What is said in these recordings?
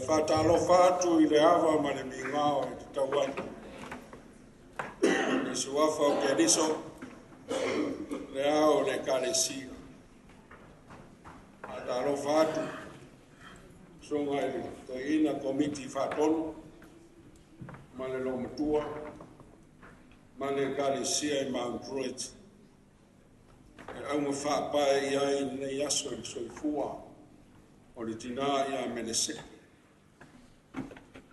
Faatalofa atu i le ava ma le migao e tatau ai le suafa o Keriso, le ao o le Ekalesia. Faatalofa atu susuga i le toeaina Komiti Faatonu ma le Loomatua ma le Ekalesia i Mount Druitt e auga faapae i ai lenei aso i le soifua o le tinā ia Meleseke.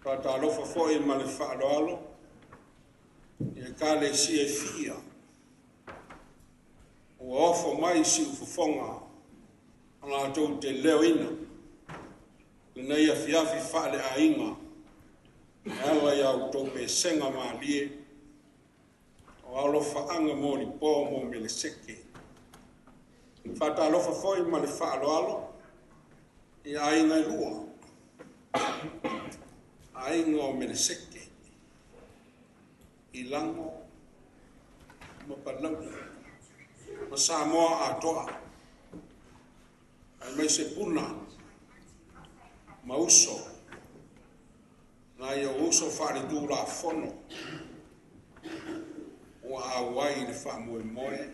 Faatalofa foi ma le faaaloalo i Ekalesia e fia ua ofo mai siufofoga o latou te leoina lenei afiafi faaleaiga e ala ia outou pesega malie o alofaaga mo lipo mo Meleseke. Faatalofa foi ma le faaaloalo i aiga e lua, aiga o Meleseke, i Lago ma Palauli, ma Samoa atoa, aemaise Puna ma uso, nai o uso faale-tulafono ua auai i le faamoemoe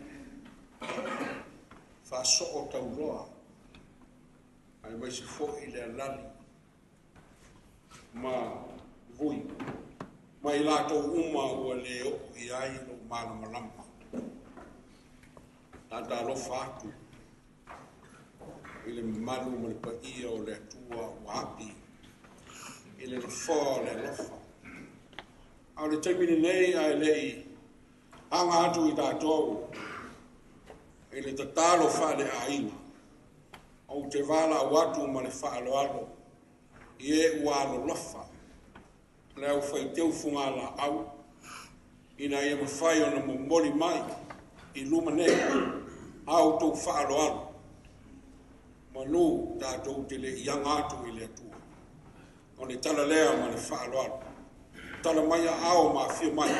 faasoo tauloa, aemaise foi le alali ma vui ma i latou uma ua le oo i ai lou malamalama. Faatalofa atu i le mamalu ma le paia o le Atua ua api i le nofoa o le alofa. A o le taimi lenei ae le i aga atu i tatou i le tatalo faaleaiga, ou te valaau atu ma le faaaloalo i e ua alolofa le aufaiteu fugalaau ina ia mafai ona momoli mai i luma nei a outou faaaloalo manu tatou te le i aga atu i le Atua. O le tala lea ma le faaaloalo. Tala mai a ao ma afio mai.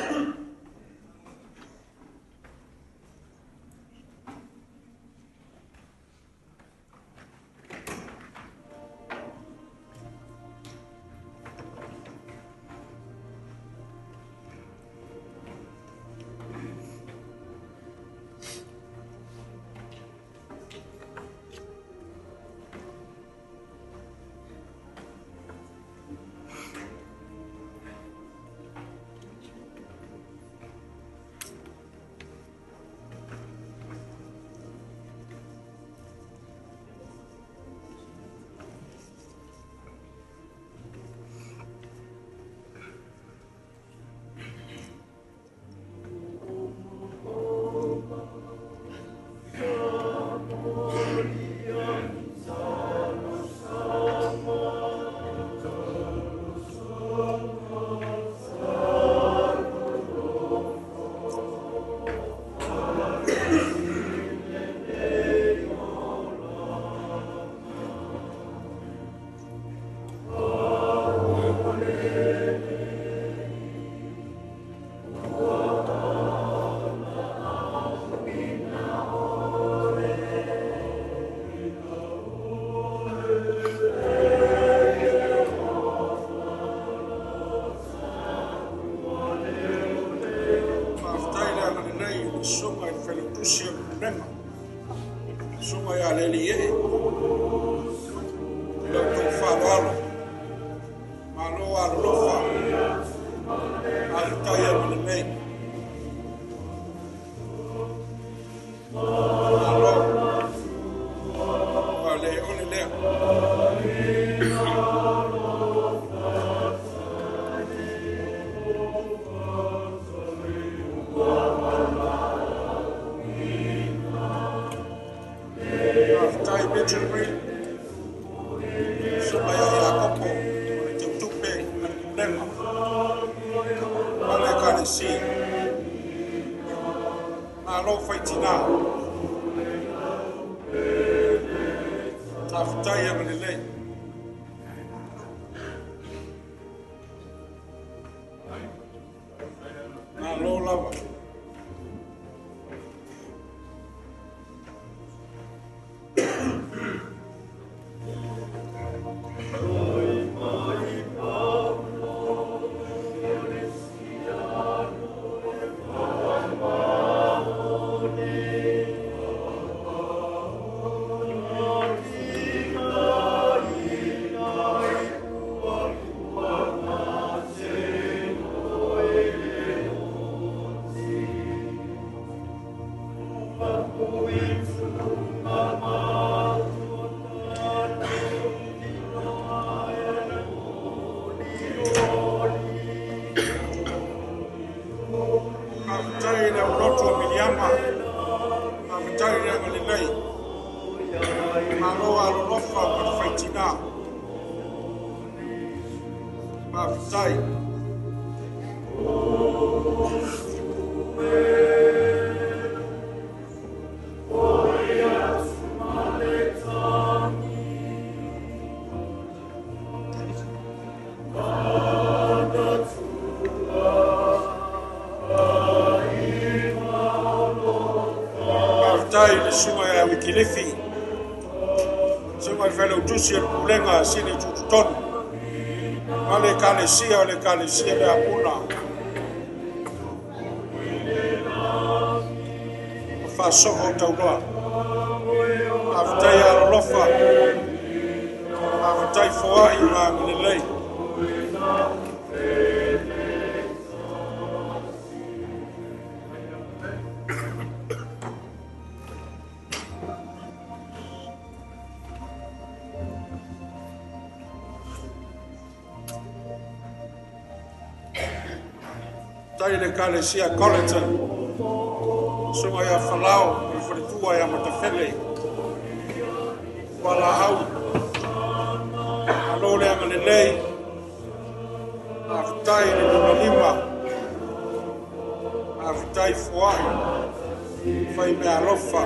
Faafetai le agalelei i le susuga i le Failautusi o le Pulega, susuga ia Leli ee, i la outou faaaloalo, malo alolofa, faafetai agalelei. Malo, ua le ole lea. Faafetai Mitchell Green, susuga ia Iakopo, o le teutupe ma le Pulega ma le Ekalesia. Malo faitinā. Faafetai agalelei. Malo lava. Faafetai. Faafetai i le susuga ia Wikilifi, susuga i le Failautusi o le Pulega Sili Tutotonu, ma le Ekalesia o le Ekalesia le Apuna. O faasoo o tauloa. Faafetai alolofa, faafetai foai ma agalelei. Tai le Ekalesia Colleton, susuga ia Falao ma le faletua ia Matafele, Fualaau, malo le agalelei, faafetai le limalima, faafetai foai, fai mea alofa.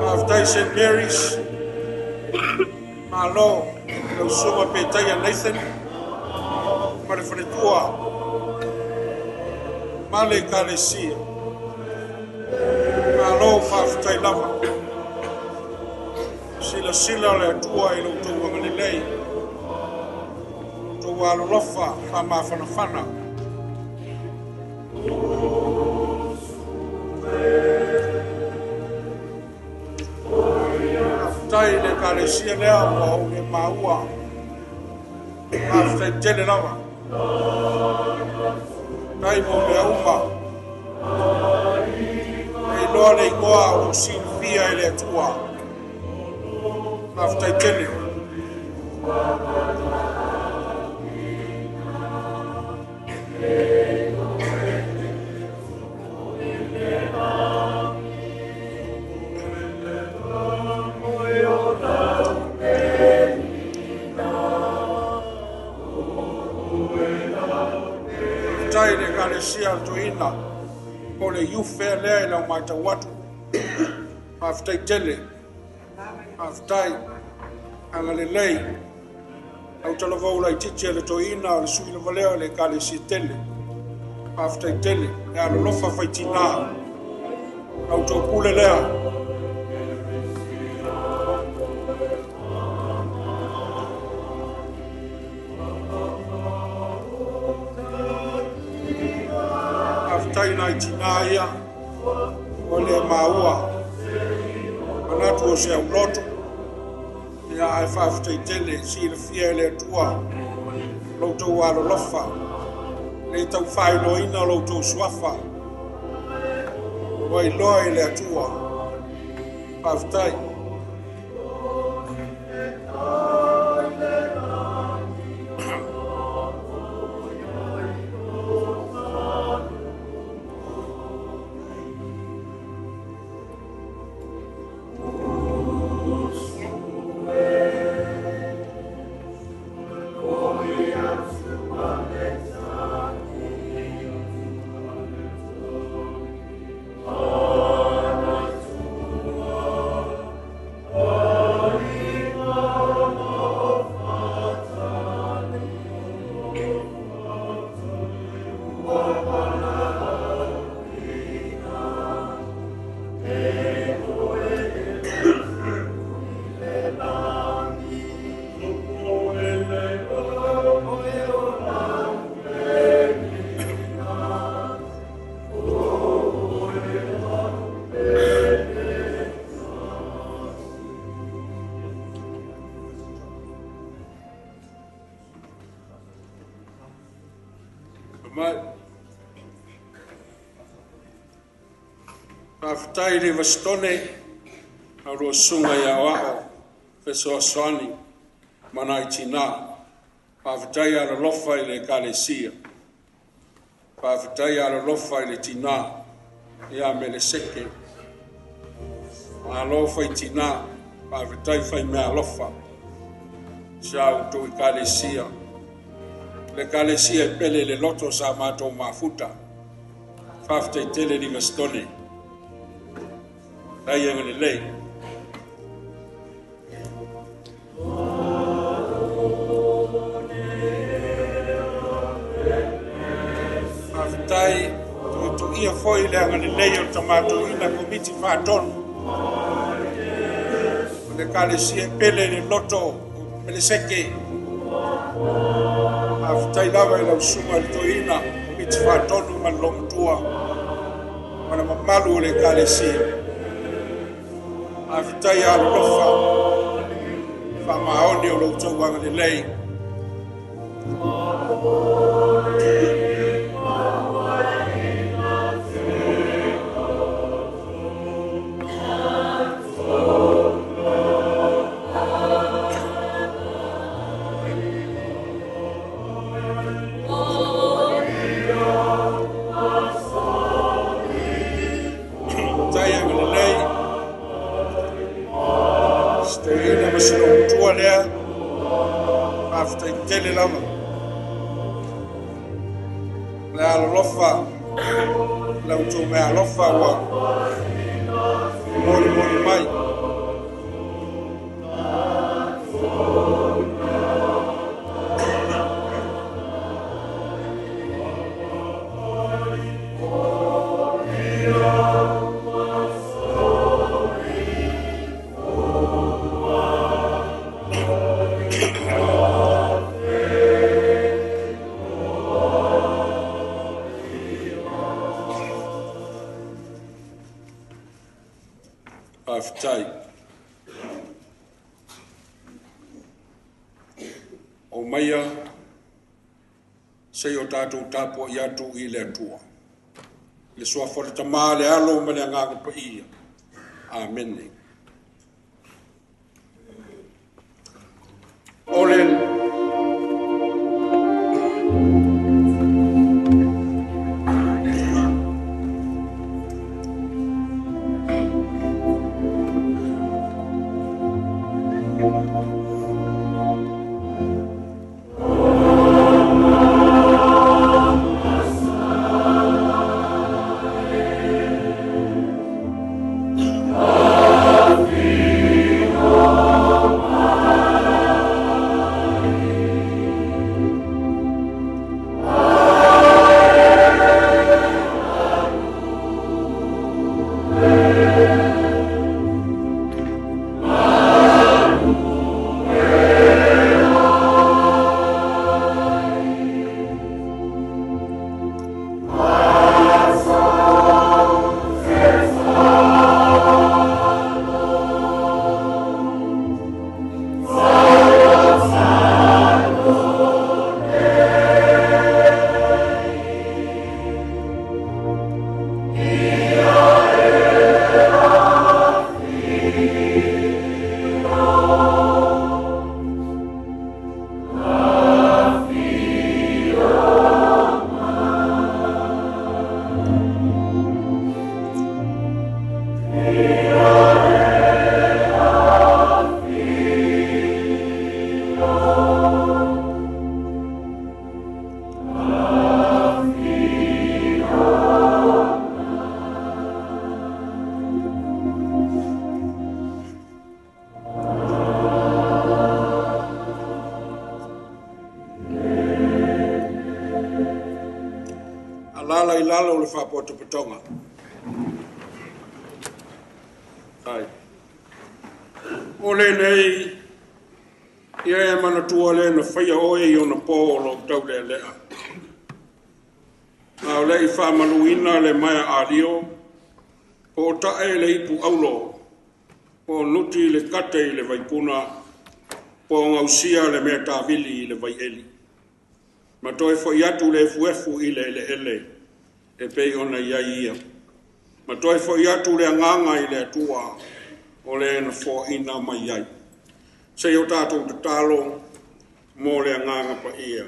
Faafetai St. Mary's, malo lau susuga Petaia Nathan ma le faletua ma le Ekalesia. Malo faafetai lava. Silasila le Atua i lo outou agalelei, lo outou alolofa faamafanafana. Faafetai i le Ekalesia lea ua ou le maua. Faafetai tele lava. Tai mo mea uma. E iloa le igoa o lo silafia e le Atua. Faafetai tele. Faafetai i le Ekalesia o le Toeaina po o le youth fair lea i lau matau atu. Faafetai tele. Faafetai. Agalelei. Lau talavou laitiiti a le Toeaina o le sui lava lea o le Ekalesia tele. Faafetai tele. E alolofa faitinā. Lau tou pule lea. Faafetai nai tinā ia ua le maua. Manatu o se aulotu. Ia ae faafetai tele silafia e le Atua lo outou alolofa. Le tau faailoaina lo outou suafa. Ua iloa i le Atua. Faafetai. Faafetai le Vasitone, au lua susuga ia Aoao, fesoasoani ma nai tinā. Faafetai alolofa i le Ekalesia. Faafetai alolofa i le tinā ia Meleseke. Malo fai tinā. Faafetai faimeaalofa sa outou Ekalesia, le Ekalesia e pele i le loto sa matou mafuta. Faafetai tele Livastone. Tai agalelei. Faafetai tuituia foi le agalelei o le tamatoeaina Komiti Faatonu o le Ekalesia e pele i le loto o Pelesete. Faafetai lava i lau susuga i le toeaina Komiti Faatonu ma le loomatua ma le mamalu o le Ekalesia. Faafetai alolofa faamaoni o lo outou agalelei. Tai agalelei si toeaina ma si loomatua lea. Faafetai tele lava le alolofa, la outou meaalofa ua molimoli mai. Faafetai. O maia sei o tatou tapuai atu i le Atua. Le suafa o le Tama, le Alo ma le Agaga Paia. Amene. O le alala i lalo o le faapotopotoga. Ai. O lenei, ia e manatua le na faia oe i ona pō o lou taulealea. A o le i faamaluina le maea alio, po o tae le ipu aulo, po o nuti le kate i le vaipuna, po o gausia le mea tavili i le vaieli. Ma toe foi atu le efuefu i le eleele, e pei ona iai ia. Ma toe foi atu le agaga i le Atua, o le na foaina mai ai. Sei o tatou tatalo mo le agaga paia.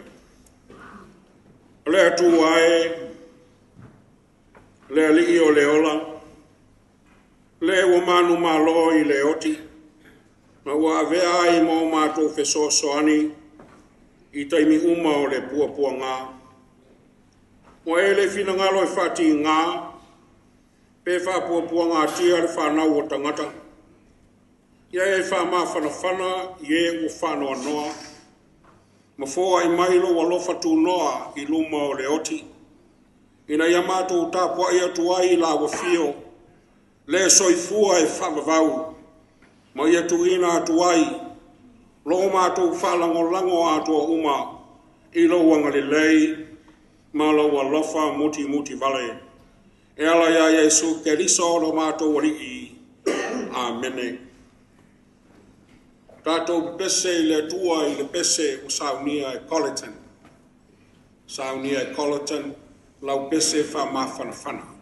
O le Atua e, le alii o le ola, le ua manumalo i le oti, Ma ua avea ai ma o matou fesoasoani i taimi uma o le puapuaga. Ua e le finagalo e faatigā pe faapuapuagatia le fanau o tagata. Ia e faamafanafana i e ua faanoanoa, ma foai mai lou alofa tunoa i luma o le oti, ina ia matou tapuai atu ai i lau afio, le soifua e faavavau, ma ia tuuina atu ai lo matou faalagolago atoa uma i lou agalelei ma lou alofa mutimuti vale. E ala ia Iesu Keriso lo matou Alii. Amene. Tatou pese i le Atua i le pese ua saunia e Colleton. Saunia e Colleton, lau pese faamafanafana.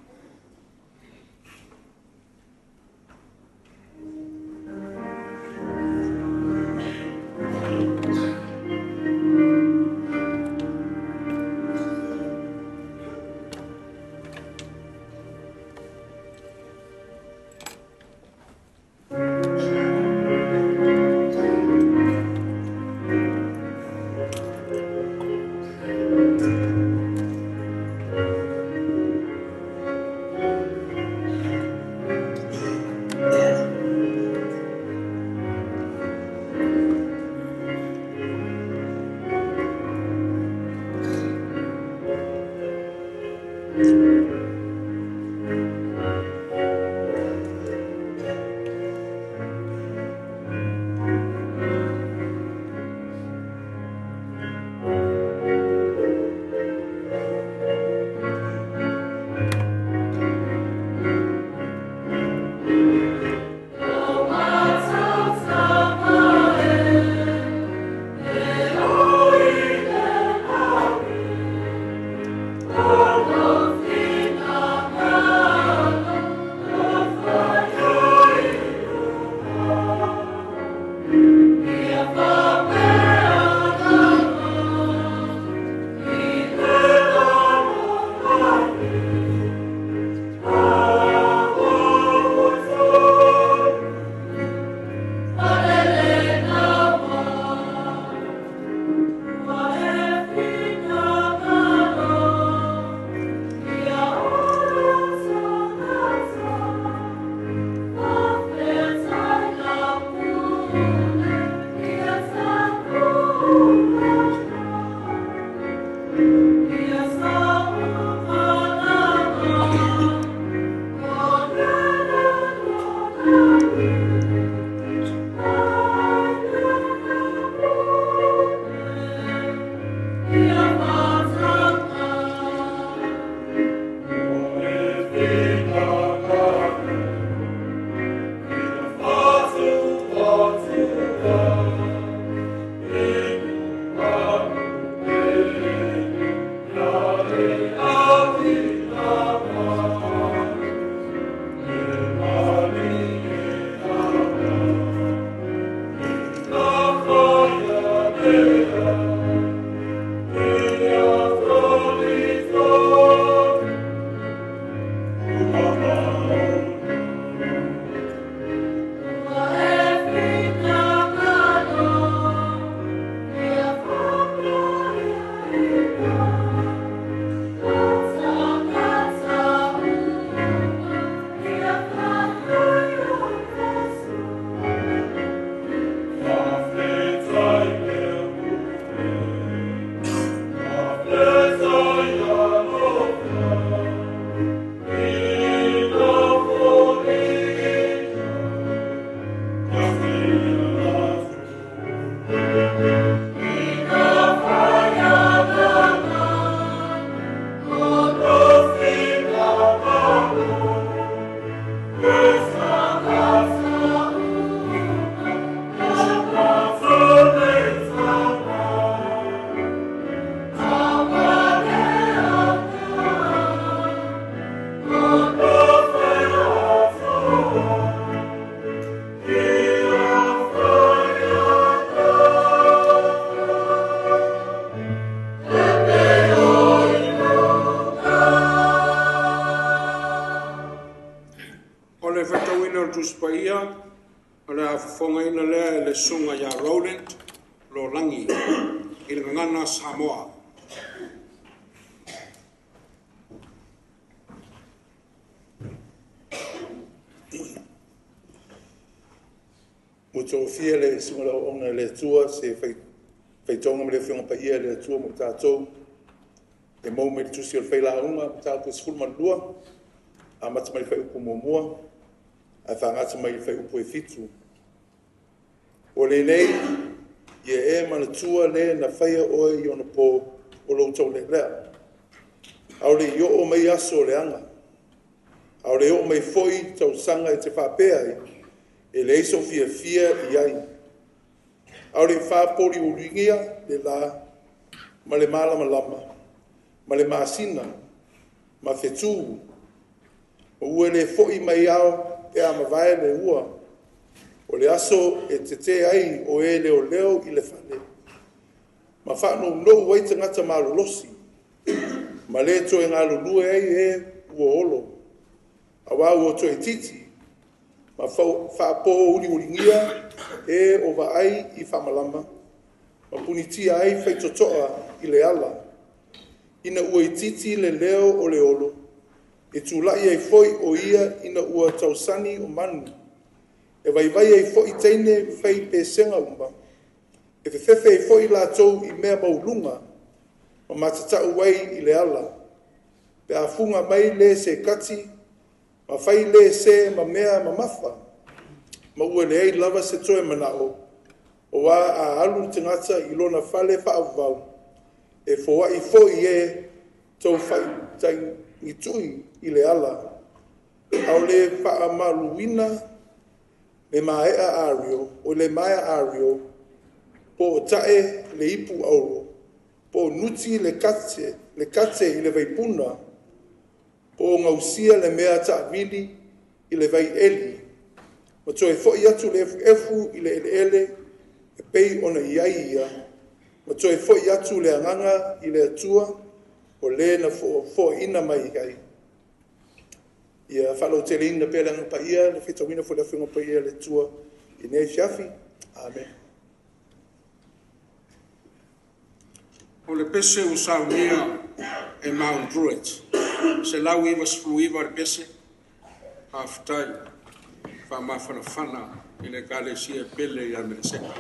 O le a fofogaina lea e le susuga ia Roland Lolagi i le gagana Samoa. Ua tofia le susuga i le auauna a le Atua se faitauga ma le Afioga Paia a le Atua mo tatou, e maua mai le Tusi o le Failauga, mataupu 12, amata mai le fuaiupu 1 ae faagata mai le fuaiupu 7. O lenei, ia e manatua le na faia oe i ona po o lou taulealea, a o le i oo mai aso leaga, a o le oo mai foi tausaga e te faapea ai, e leai sou fiafia i ai, a o le i faapoliuliugia le la ma le malamalama ma le masina ma fetu, ma ua le foi mai ao pe a mavae le ua, o le aso e tete ai o e leoleo i le fale ma faanounou ai tagata malolosi, ma le toe galulue ai e ua olo, aua ua toaitiiti ma faapouliuligia e o vaai i faamalama ma punitia ai faitotoa i le ala, ina ua itiiti le leo o le olo, e tulai ai foi o ia ina ua tausani o manu, e vaivai ai foi teine fai pesega uma, e fefefe ai foi latou i mea maualuluga ma matatau ai i le ala, pe a fuga mai le sekati ma fai le se ma mea mamafa, ma ua leai lava se toe manao, aua a alu le tagata i lona fale faavavau, e foai foi e taufaitaigitui i le ala, a o le faamamaluina le maea ario, o le maea ario, po o tae le ipu auro, po o nuti le kate i le vaipuna, po o gausia le mea taavili i le vaieli, ma toe foi atu le efuefu i le eleele e pei ona i ai ia, ma toe foi atu le agaga i le Atua o le na foaina mai ai. Ia faalauteleina pea le Agaga Paia le faitauina foi o le Afioga Paia a le Atua i lenei afiafi. Amene. O le pese ua saunia e Mount Druitt, 199 le pese, faafetai faamafanafana i le Ekalesia pele ia Meleseka.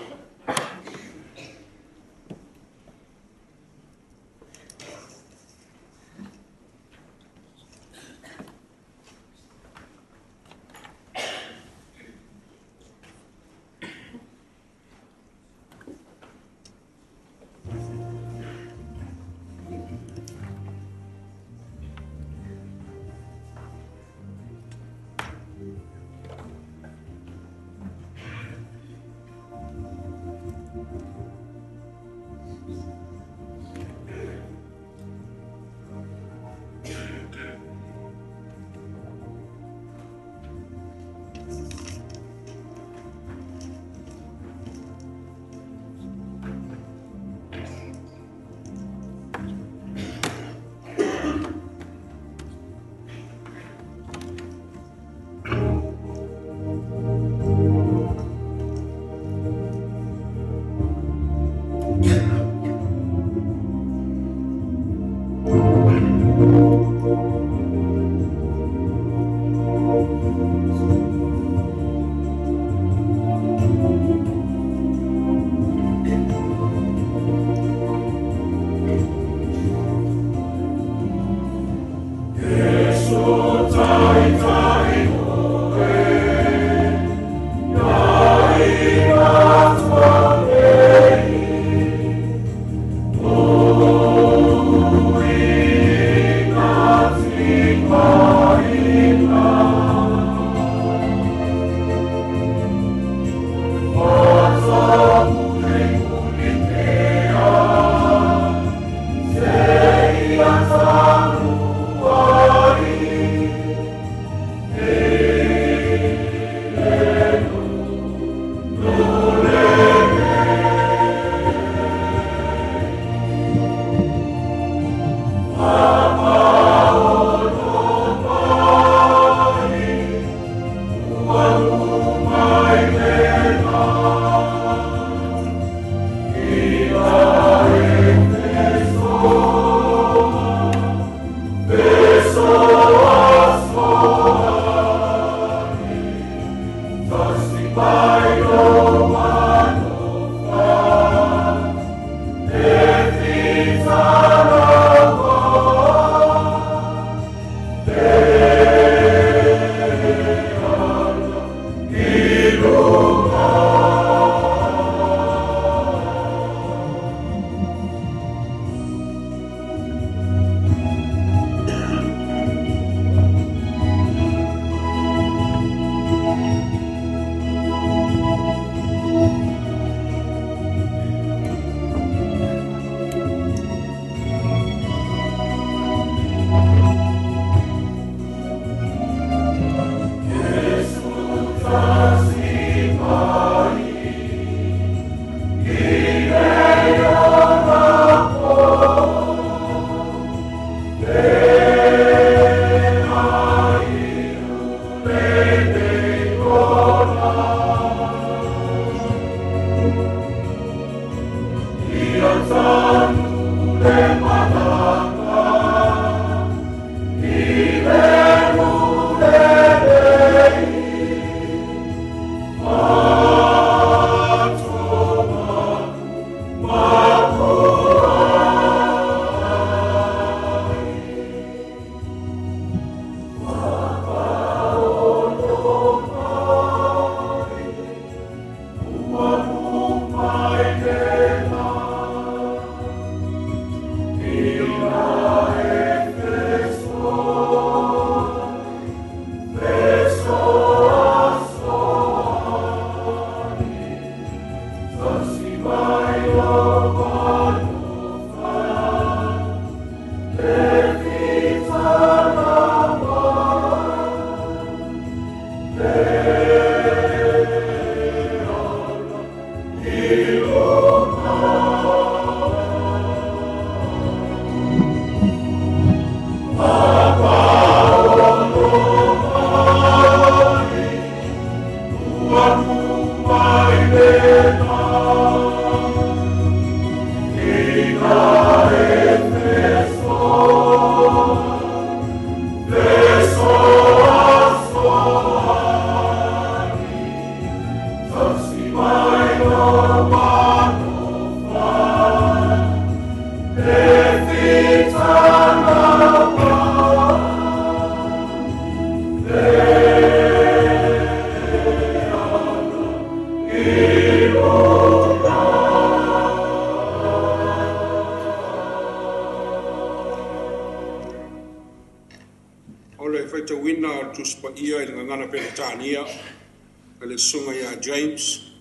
James,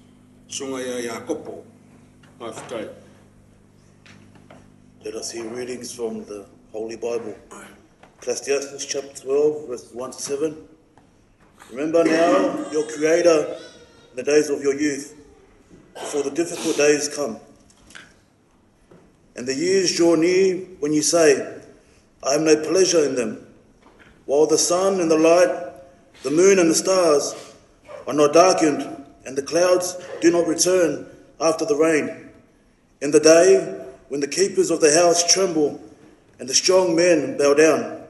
sunga ia Iakopo. Let us hear readings from the Holy Bible. Ecclesiastes chapter 12, verses 1 to 7. Remember now your Creator in the days of your youth, before the difficult days come, and the years draw near when you say, I have no pleasure in them, while the sun and the light, the moon and the stars are not darkened, and the clouds do not return after the rain. In the day when the keepers of the house tremble and the strong men bow down,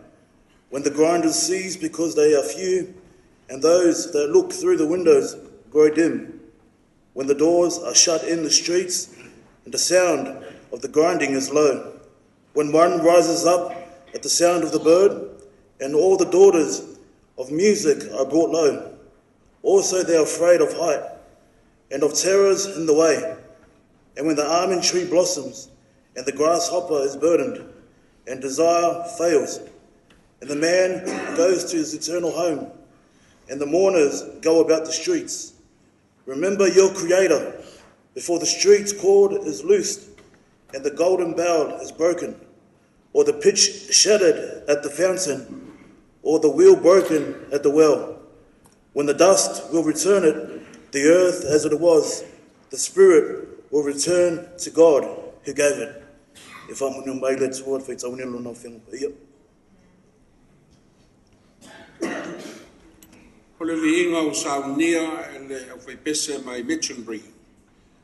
when the grinders cease because they are few, and those that look through the windows grow dim, when the doors are shut in the streets and the sound of the grinding is low, when one rises up at the sound of the bird, and all the daughters of music are brought low. Also they are afraid of height, and of terrors in the way. And when the almond tree blossoms, and the grasshopper is burdened, and desire fails, and the man goes to his eternal home, and the mourners go about the streets. Remember your Creator, before the street's cord is loosed, and the golden bowl is broken, or the pitch shattered at the fountain, or the wheel broken at the well. When the dust will return it, the earth as it was, the spirit will return to God who gave it. If I'm O le viiga o saunia e le aufaipese mai Minchinbury.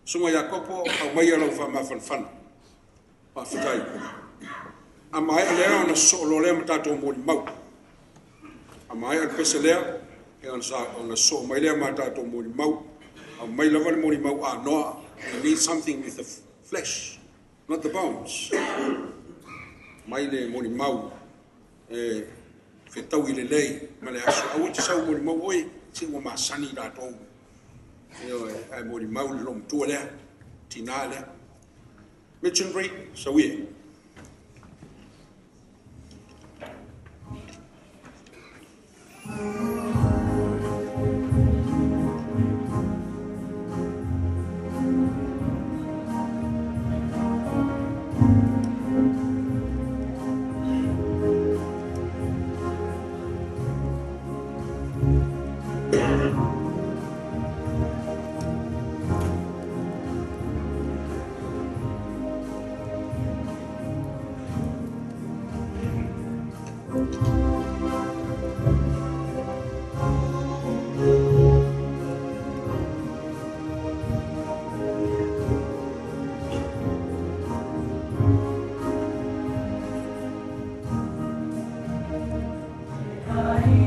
Suga Iakopo, aumaia lau faamafanafana. Faafetai. A maea lea ona sosoo loa lea ma tatou molimau. A maea le pese lea, E ona sa ona soo mai lea ma tatou molimau. Aumai lava le molimau anoa. We need something with the flesh, not the bones. Mai le molimau e fetaui lelei ma le aso. Aua te sau molimau oe, se ua masani tatou. Ioe, ae molimau le loomatua lea, tinā lea. Missionary, sauia. Ai,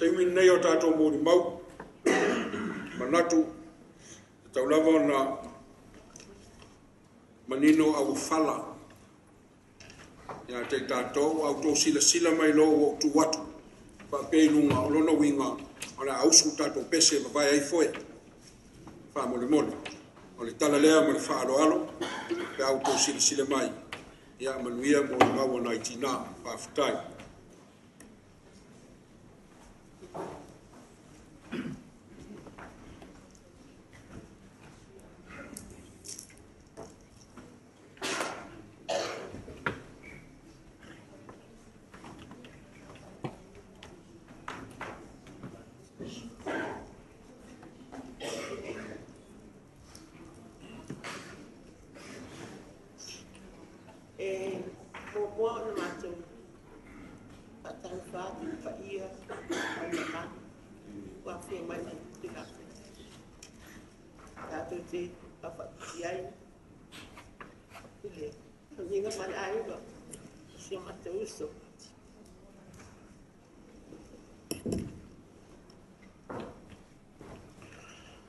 Taimi lenei o tatou molimau, manatu tatau lava ona manino auofala ia te i tatou, a outou silasila mai loa ua ou tu atu faapea i luga, o lona uiga o le a usu le tatou pese e vavae ai foe. Faamolemole, o le tala lea ma le faaaloalo pe a outou silasila mai, ia manuia molimau a nai tina. Faafetai. E muamua ona matou faatalofa atu i le paia ma le mamalu ua afio mai i le Tulafono. Tatou te faafaatia ai i le tauiga ma le aiga o si o matou uso.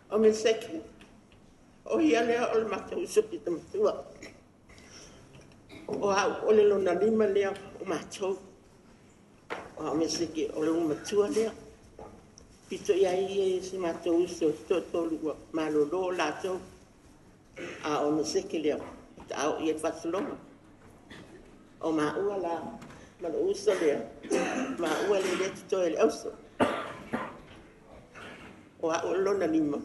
O Meseke, o ia lea o le matou uso pito matua. O au o le lona lima lea o matou. O au Meseke o le matua lea. Pito ia ia i si matou uso toatolu ua malolo latou. A o Meseke lea, ta o ia fasaloga. O maua la, ma le uso lea, maua le le tutoe le auso. O au o lona lima,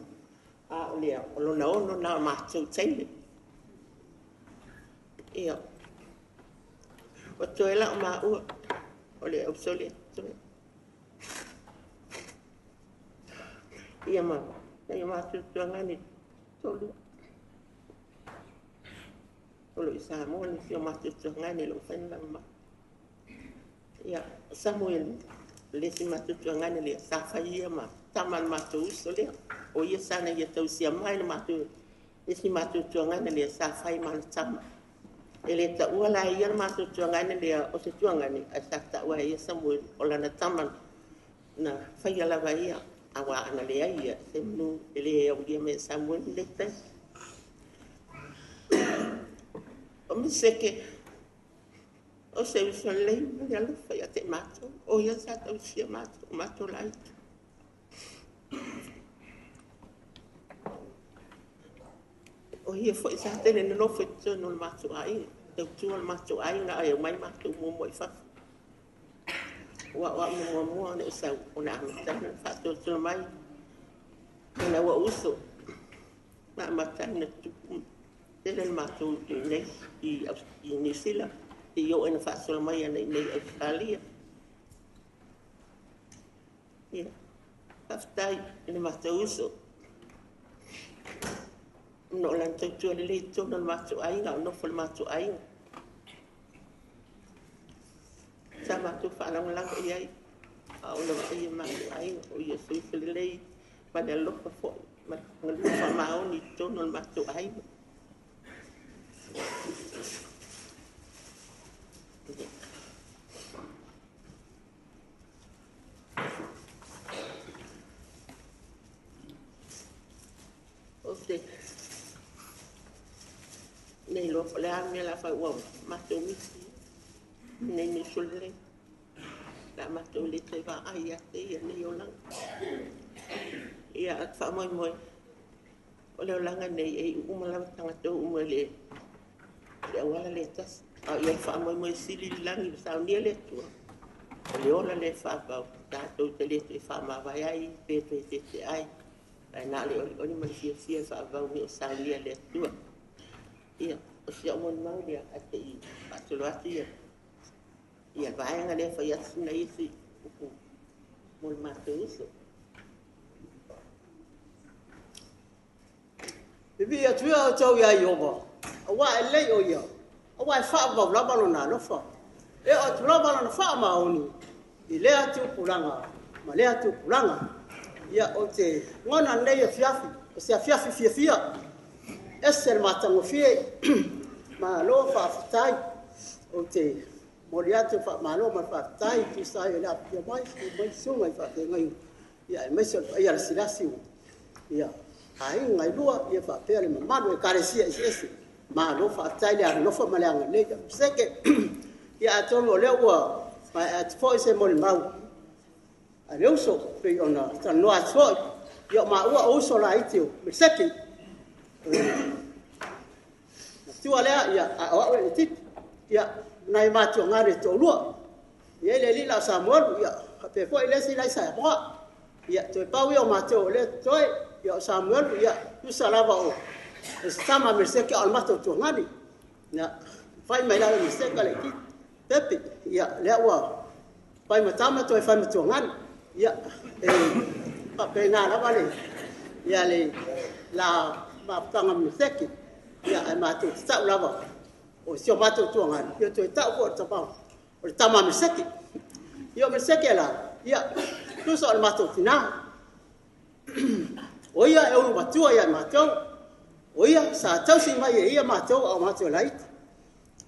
a o lea, o lona ono na o matou teine. Ia, o toe la o maua, o le auso lea toe. Ia ma, ia matou tuangani tolu. O lo i Samoa ni si o matou tuangani lo whaina lama. Ia, Samuel, le si matou tuangani lea, sa whai ia ma, tama le matou uso lea. O ia sana ia tausia mai le matou, le si matou tuangani lea, sa whai ma le tama. E le taua la ia le matou tuangani lea, o se tuangani, a sa taua ia Samuel, o lana tama na whaia lava ia, awa ana lea ia, se manu e le au ia me Samuel le tai. O Meseke, o se uso lei, ma le alofa ia te matou, o ia sa tausia matou, matou laiti. O ia foi sa tele nonofo i totonu o le matou aiga, tautua le matou aiga, ai mai matou muamua i fafo. Ua o au muamua ona o sau, ona amata na faatolotolo mai, ona ua uso, na amata na tupu tele le matou i nei i Niu Sila, i o ina faasolo mai ana i nei Australia. Ia, faafetai i le matou uso. No o lana tautua lelei i totonu o le matou aiga, o nofo le matou aiga. Sa matou faalagolago i ai, a o le vaai e matou aiga, o ia se uso lelei ma le alofa foi, ma le galue faamaoni i totonu o le matou aiga. O te nei loa po le a mea la fai ua matou misi nei ni sulele la matou le toe vaai ia te ia nei olaga. Ia at faamoemoe o le olaga nei e iu uma lava tagata uma i le auala le tasi. A ia faamoemoe sili i le lagi ma saunia le Atua. O le ola le faavau, tatou te le toe faamavae ai pe toe tete ai. Ae na o le olioli ma le fiafia e faavau ni o saunia le Atua. Ia, o si au molimau lea, ae te i faasolo atu ia ia vaega lea fai atu sina isi upu mo le matou uso. Vivi atu ia outou ia Ieova, auā e lelei o ia, auā e faavavau lava lona alofa. E oo atu lava lona faamaoni i lea tupulaga ma lea tupulaga. Ia, ou te lagona lenei afiafi, o se afiafi fiafia, ese le matagofie, malo faafetai. Ou te Momoli atu le faamalo ma le faafetai e tusa ai o le afifio mai, susu mai susuga i faafeagaiga, ia aemaise o le paia lasilasi ia aiga e lua, ia faapea le mamalu o Ekalesia eseese. Malo faafetai le alolofa ma le agalelei. Seke, ia atonu o lea ua maea atu foi se molimau a le uso pei ona talanoa atu foi, ia o maua o uso laiti o Seke. Matua lea, ia, a o au e le itiiti. Ia, nai matuaga e toalua. E i ai le alii la o Samuelu, ia, faapea foi le isi la i Samoa. Ia, toe pau ia o matou o lea e totoe. Ia, o Samuelu, ia, tusa lava o se tama a Meliseke a o le matou tuagani. Ia, fai mai lava e Meliseke le itiiti, Pepe, ia, lea ua fai ma tama toe fai ma tuagani. Ia, e faapena lava le, ia, le la mafutaga Meliseke. Ia, ae matou te tau lava o si o matou tuagani, ia toe tau foi o le tama, o le tama a Meliseke. Ia, o Meliseke la, ia, tusa o le matou tina. O ia e ulu matua ia matou. O ia sa tausi mai e ia matou a o matou laiti.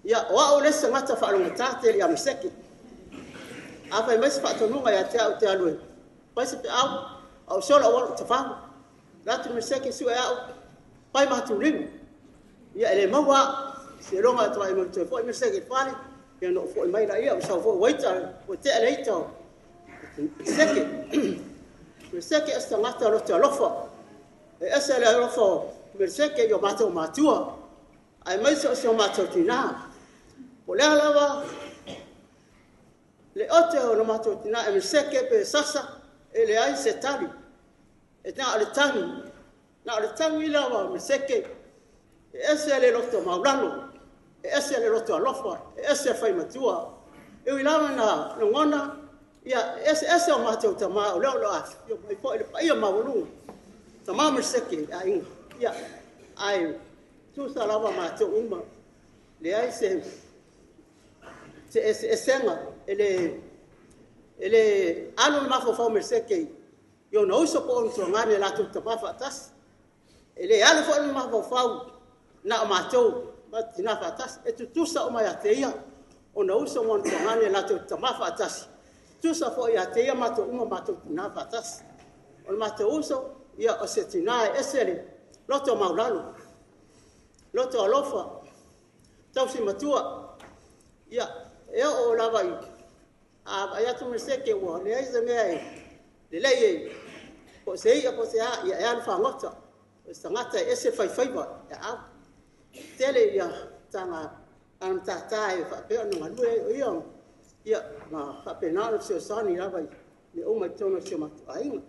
Ia, o au le isi tagata faalogogata tele ia Meliseke. A fai mai se faatonuga ia te au te alu e fai se peau, a o se ola ua tafau. Latu Meliseke sue au, fai matulima. Ia, e le maua au. Se loga atu ai mai toe foi Meliseke i le fale, ia no foi mai la ia, o sau foi waita, o te le ita o Meliseke. Meliseke e se tagata o te alofa. E ese le alofa o Meliseke i o matou matua. Ai mai se o se o matou tina. O lea lava, le ote o le matou tina e Meliseke pe sasa, e le ai se tali. E na o le tagi. Na o le tagi lava o Meliseke. E ese le loto maulalo. E ese le loto alofa. E ese fai matua. E ui lava na lagona, ia, e ese ese o matou tama o lea o lo afifio mai foi le paia maualuga. Tama Meliseke aiga. Ia, ai, tusa lava matou uma. Leai se ese esenga e le alu le mafaufau Meliseke i ona uso po o ona tuagani e latou tama faatasi. E le alu foi le mafaufau na o matou tina faatasi. E tutusa uma ia te ia ona uso ma ona tuagani e latou tama faatasi. Tutusa foi ia te ia matou uma matou tina faatasi. O le matou uso, ia o se tina e ese le loto maulalo, loto alofa, tausi matua. Ia, e oo lava i a vai atu Meliseke ua leai se mea e lelei e po o se ia po o se a, ia e alu fagota. O se tagata e ese faifaiva e au. Tele ia tanga anamatata e faapea ona galue o ia, ia ma faapena ona fesoasoani lava i le uma i totonu o si o matou aiga.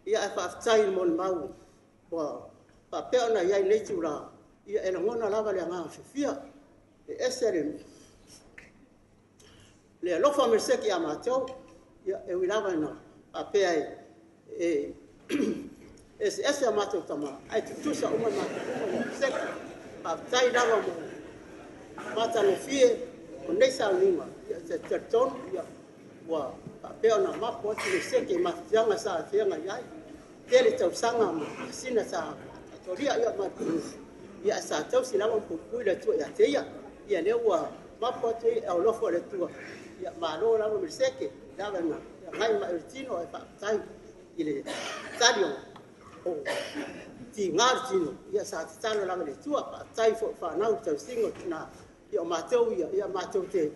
Ia ae faafetai i le molimau ua faapea ona i ai nei tulaga, ia e lagona lava le agaga fiafia. E ese le alofa Meliseke ia matou, ia e ui lava ina faapea e ese ese a matou tama, ae tutusa uma matou uma ia Meliseke. Faafetai lava mo matagofie o nei sauniga, ia te talitonu, ia ua faapea ona mapu atu Meliseke i mafatiaga sa afeaga i ai. Tele tausaga ma masina sa atolia ia matou, ia sa tausi lava ma puipui le Atua ia te ia. Ia lea ua mapu atu ai e alofa o le Atua. Ia malo lava Meliseke, lava na ngai mai o le tino e faafetai i le tali o tiga le tino, ia sa tatalo lava le Atua. Faafetai foi whanau tausiga o tina, ia o matou ia, ia matou te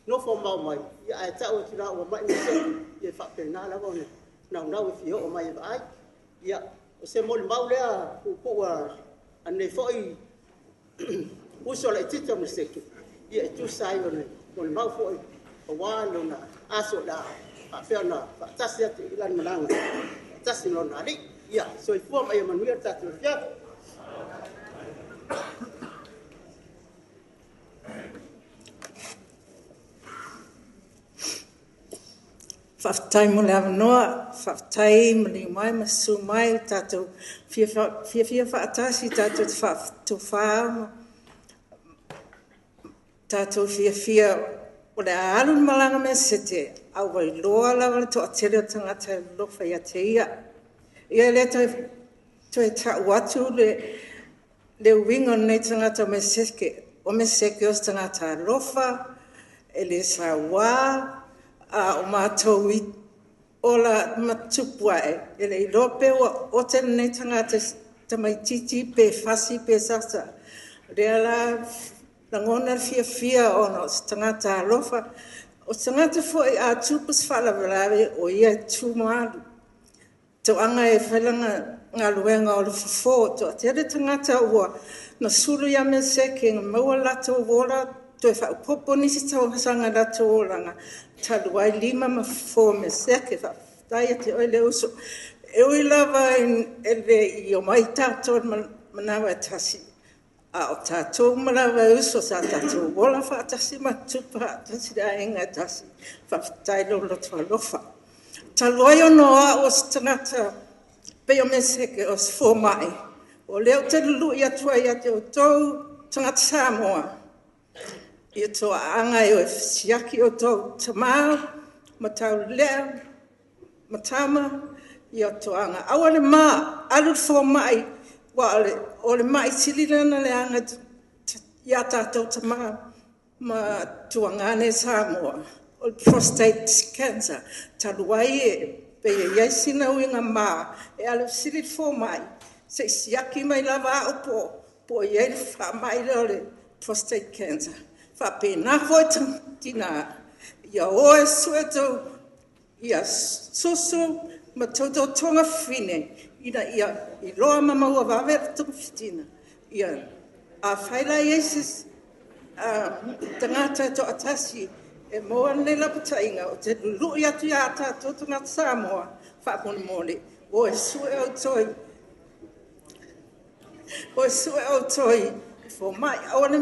nofo mau mai, ia ae tau atu la ua mai Meliseke, ia faapena lava ona naunau e fia oo mai e vaai. Ia, o se molimau lea puupuu a nei foi uso laitiiti o Meliseke, ia e tusa ai o le molimau foi aua lona aso la faapea ona faatasi atu i lana malaga, faatasi ma lona alii. Ia, soifua ma ia manuia le tatou afiafi. Faafetai mo le avanoa, faafetai ma liu mai ma susu mai tatou fiafia faatasi, tatou te faatofā, tatou fiafia o le a alu le malaga Melisete, a ua iloa lava le toatele o tagata e alofa ia te ia. Ia le toe tau atu le uiga o lenei tagata o Meliseke, o Meliseke o se tagata alofa, E le sauā a o mātou i ola matupu ae, e le iloa pe ua ote lenei tagata tamaititi pe fasi pe sasa. Lea la lagona le fiafia ona o se tagata alofa. O se tagata foi a tupu se faalavelave o ia e tumu alu. Toaga e fai lana galuega o le fofo, toatele tagata ua na sulu ia Meseke na maua latou ola toe faaopoopo nisi tausaga i latou olaga talu ai lima ma fofo o Meseke. Faafetai ia te oe le uso. E ui lava e le i omai tatou i le manava e tasi, a o tatou uma lava e uso sa tatou ola faatasi ma tutupu faatasi i le aiga e tasi. Faafetai lou loto alofa. Talu ai ona o au o se tagata pei o Meseke o se fomai, o lea ou te lului atu ai ia te outou tagata Samoa, ia toaaga e o e siaki outou tama ma taulelea ma tama, ia toaga. Aua le ma, alu i le fomai, aua o le mai sili lea ona leaga ia tatou tama ma tuagane Samoa, o le prostate cancer. Talu ai e pei e i ai sina uiga ma, e alu e fesili i le fomai, se i siaki mai lava au po o i ai le faamai lea o le prostate cancer. Faapena foi tina, ia o e sue tou ia susu ma tou togafifine ina ia iloa ma maua vave le togafitiga. Ia afai la e i ai se tagata e toatasi e maua lenei lapataiga, ou te lului atu ia tatou tagata Samoa, faamolemole, o e sue outou i fomai, aua le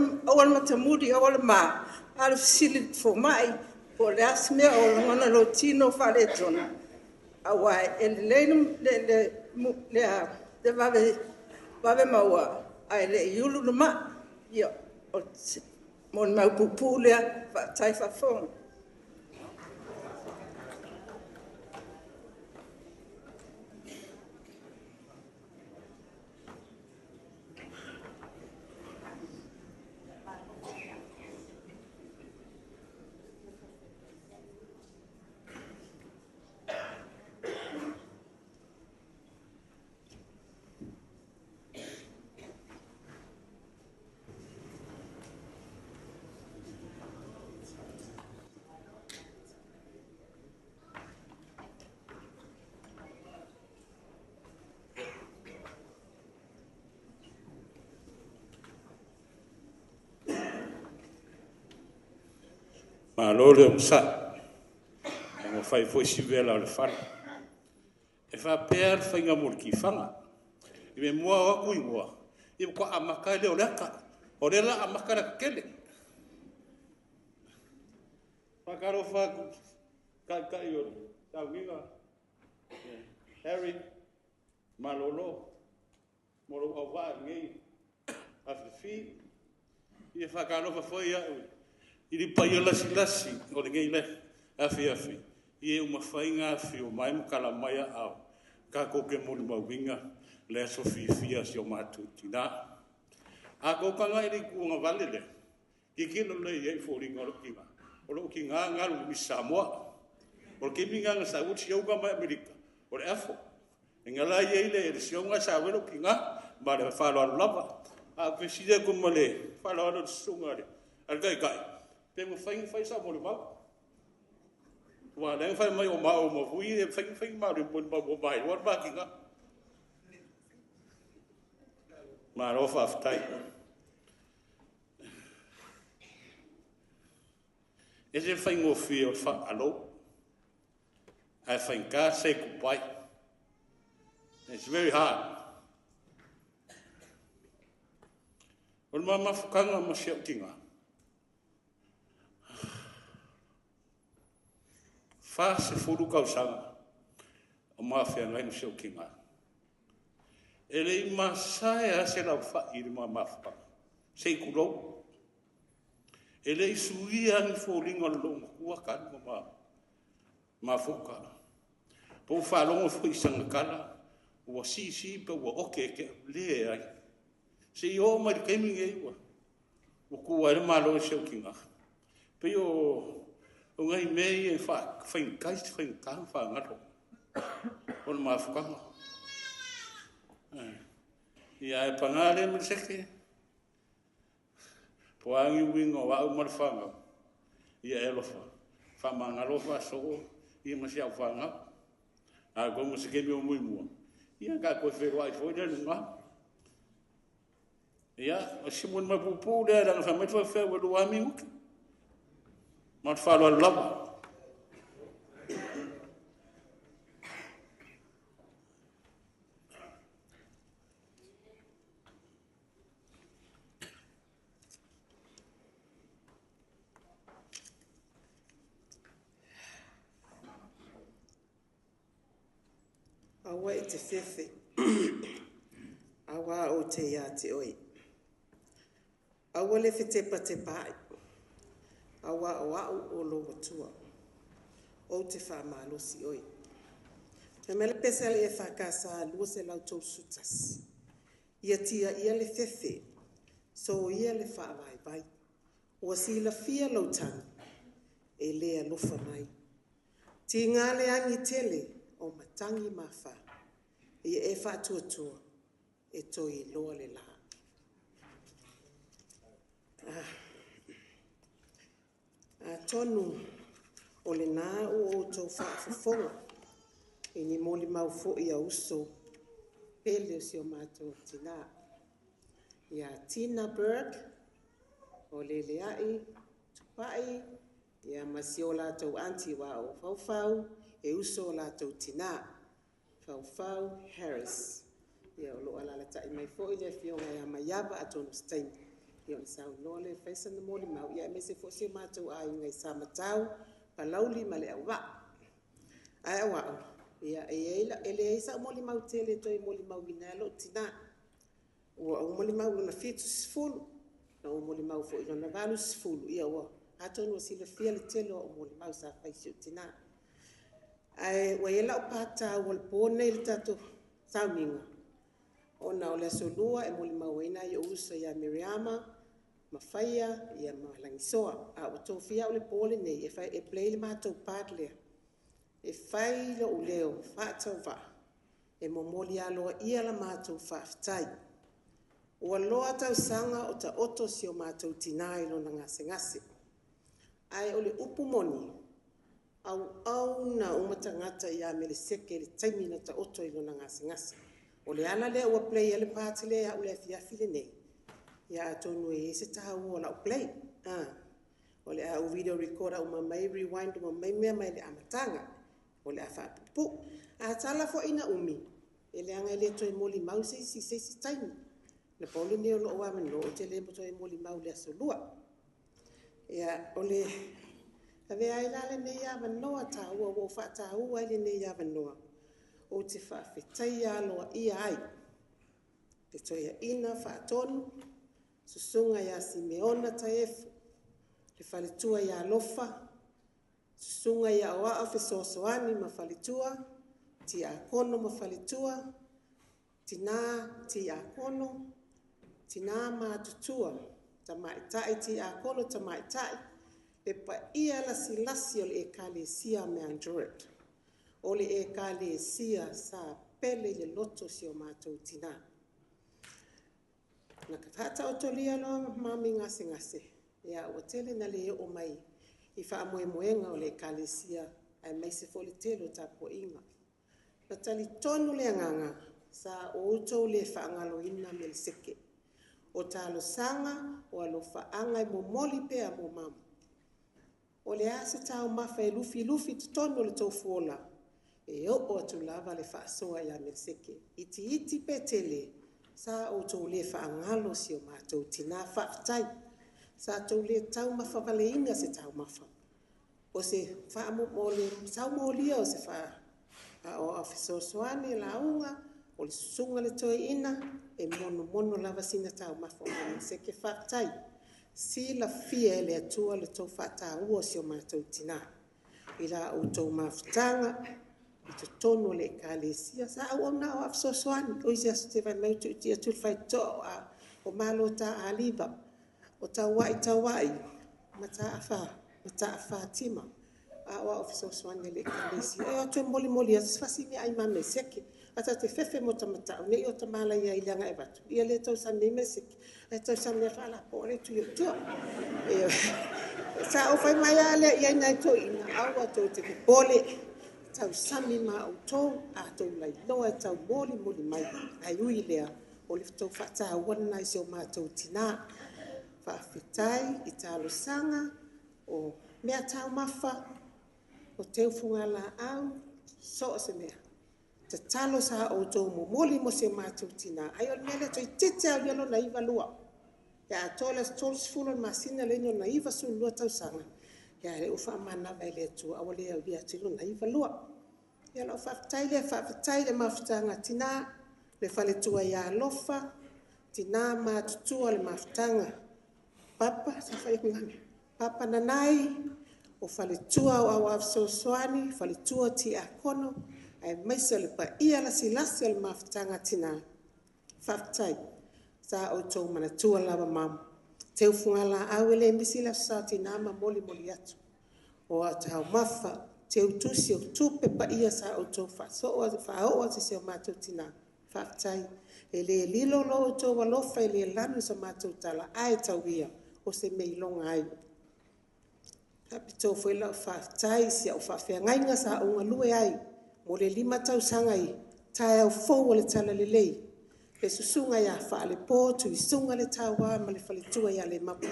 matamuli, aua le ma, alu fesili i le fomai po o le a se mea o lagona i lou tino o faaletonu, aua e lelei le vave maua, ae le i ulu le mai. Ia, o se molimau puupuu lea, faafetai faafofoga. Malo le onosai, ua fai foi si vela o le fala. E faapea le faiga mo le tifaga. I le mua o atu i ua, ia matua amata ai lea o le ata. O lea o le a amata le ata tele. Faatalofa atu i Taitai o le sauniga, Harry Malolo mo lou auvaa i lenei afiafi. Ia faatalofa foi au i le paia lasilasi o lenei afiafi, i e ua mafai ona afifio mai ma tala mai aao tatou te molimauina le aso fiafia o si o matou tina. A outou tagai i le itu agavale lea, tilotilo lelei i ai i foliga o lou tina. O lou tina na alu i le Misi Samoa. O le taimi lena na sau ai le siouna mai Amerika, o le afu. Lena la e i ai le sioga e sau ai lou tina, ma le faaaloalo lava. Ae ou te fesili atu ma le faaaloalo i le susuga i le Taitai, pe mafai ona fai sau molimau? Aua o lea na fai mai o maua ma Vui e mafai ona fai ni ma molimau mo ma le ma tina. Malo faafetai. E ese le faigofie o le faalo, ae faigata say goodbye. It's very hard. O le mafutaga ma si ou tina, 40 tausaga o ma feagai ma si ou tina. E le i masae lava se laufai i le ma mafutaga, se i tulou. E le i suia ni foliga o le loomatua talu ona mafuta. Po ua faalogo foi i sana tala, ua sisi pe ua ote e te au, leai. Se i oo mai le taimi lenei ua tu ai le Malo i si ou tina. Pei o nai mea ia e faigata se faigata ona faagalo o le mafutaga. Ia ae paga lea Meleseke, po o a ni uiga o au ma le fanau, ia e alofa, faamagalo faasoo ia ma si au fanau. Atonu o se taimi o muimua, ia ta toe feiloai foi lea i luga. Ia, o si molimau puupuu lea leaga fai mai le faifeau e 2 lava minute. Ma le faaaloalo lava. Aua e te fefe, aua ou te ia te oe. Aua le fetepatepaai, aua o au o lou Atua, ou te faamalosi oe. Fai mai le pese a le EFKS 231, ia tiaia le fefe, soia le faavaivai. Ua silafia lou tagi, e le alofa mai. Tiga le agi tele o matagi mafa, ia e faatuatua, e toe iloa le la. Atonu o lena ua outou faafofoga i ni molimau foi a uso pele o si o matou tina, ia Tina Burke, o Leleai Tupai, ia ma si o latou aunty wa o Faufau, e uso o latou tina, Faufau Harris. Ia o lo o alalatai mai foi le afioga ia Maiava, atonu o se taimi, ia ona saunoa lea e fai sana molimau, ia aemaise foi si o matou aiga i Samatau, Palauli ma Leauvaa. Ae o au, ia e leai sau molimau tele e toe molimauina ai lou tina. Ua ou molimau i lona 70, na ou molimau foi i lona 80, ia ua atonu ua silafia le tele o au molimau sa fai i si ou tina. Ae ua i ai lau part taua i le po lenei i le tatou sauniga, ona o le aso 2 e molimau ai nai ou uso ia Miriama, Mafaia, ia ma Lagisoa. A ua tofia au i le po lenei e play le matou part lea, e fai lou leo faatauvaa, e momoli aloaia la matou faafetai. Ua loa tausaga o taoto si o matou tina i lona gasegase. Ae o le upu moni, auauna uma tagata ia Meleseke i le taimi na taoto i lona gasegase. O le ala lea ua play ai le part lea au i le afiafi lenei, ia atonu e i ai se taua o lau play. O le a ou video record uma mai, rewind uma mai mea mai le amataga. O le a faapuupuu. A tala foi ina umi, e leaga e le toe molimau se isi se isi taimi. Na pau lenei o lou avanoa, ou te le toe molimau i le aso 2. Ia, o le avea ai la lenei avanoa taua, ua ou faataua ai lenei avanoa, ou te faafetaia aloaia ai le toeaina faatonu, susuga ia Simeona Taefu, le faletua ia Alofa, susuga ia Aoao Fesoasoani ma faletua, Tiakono ma faletua, tina Tiakono, tina matutua, tamaitai Tiakono tamaitai, le paia lasilasi o le Ekalesia Mount Druitt, o le Ekalesia sa pele i le loto si o matou tina. Na faataotolia loa mami gasegase, ia ua tele na le oo mai i faamoemoega o le Ekalesia, aemaise foi le tele o tapuaiga. Na talitonu le agaga, sa outou le faagaloina Meleseke. O talosaga, o alofaaga e momoli pea mo mama. O le a se taumafa e lufilufi totonu o le tofuola, e oo atu lava le faasoa ia Meleseke. Itiiti pe tele, sa outou le faagalo si o matou tina faafetai. Sa tou le taumafavaleina se taumafa. O se o le saumolia o se fesoasoani lauga, o le susuga le toeaina, e monomono lava sina taumafa o Meleseke faafetai. Silafia e le Atua le tou faataua o si o matou tina. I la outou mafutaga, i totonu o le Ekalesia, sa auauna au a fesoasoani. O isi aso te vai mai tuutia atu le faitotoa o malo ta aliva, o tauai tauai, mataafa Mataafatima a o au fesoasoani a le Ekalesia. E o atu e molimoli atu se fasi mea ai ma meseke. A te fefe mo tamatau nei o tamala ia i leaga e vatu. Ia le tausami meseke. Ai tausami e whaala le tu i tua. E sa o whai mai ale ia nai to ina aua tau te pole. Tausami ma o tau a tau lai loa tau moli moli mai. Ai ui lea o le tau whata wana i se o mātou tina. Whaafetai i talosanga o mea tau mafa o te ufunga la au so o se mea. Te talo sa o tō momoli mo se mātou tina. Ai o le mea lea toi tete au ia lona iwa lua. Ia a tō le 30 masina le lona iwa sulua tausanga. Ia le ufa manawa i le atua awa le au ia atu lona iwa lua. Ia lau whaafetai le whaafetai le mafutanga tina. Le faletua ia alofa. Tina mātutua le mafutanga. Papa, sa whai ngame. Papa nanai, o faletua o au awsosoani, faletua ti akono, ai maise o le pa ia lasi lasi o le mafutanga tina. Whafetai, sa o tō manatua lava mamu. Te ufunga la au ele misi la sa tina ma moli moli atu. O a tau mafa, te utusi o tupe pa ia sa o tō whaoa o se o mātou tina. Whafetai, e le lilo lo o tō walofa e le lanu sa mātou tala ai tau ia o se meilonga ai. Kapito foi lau whafetai si au whawheangainga sa o ngalue ai. Mo le 5 tausaga i tae au fou o le tala lelei. Le susunga ia whaale pō, tuisunga le tauā ma le faletua ia le mapu.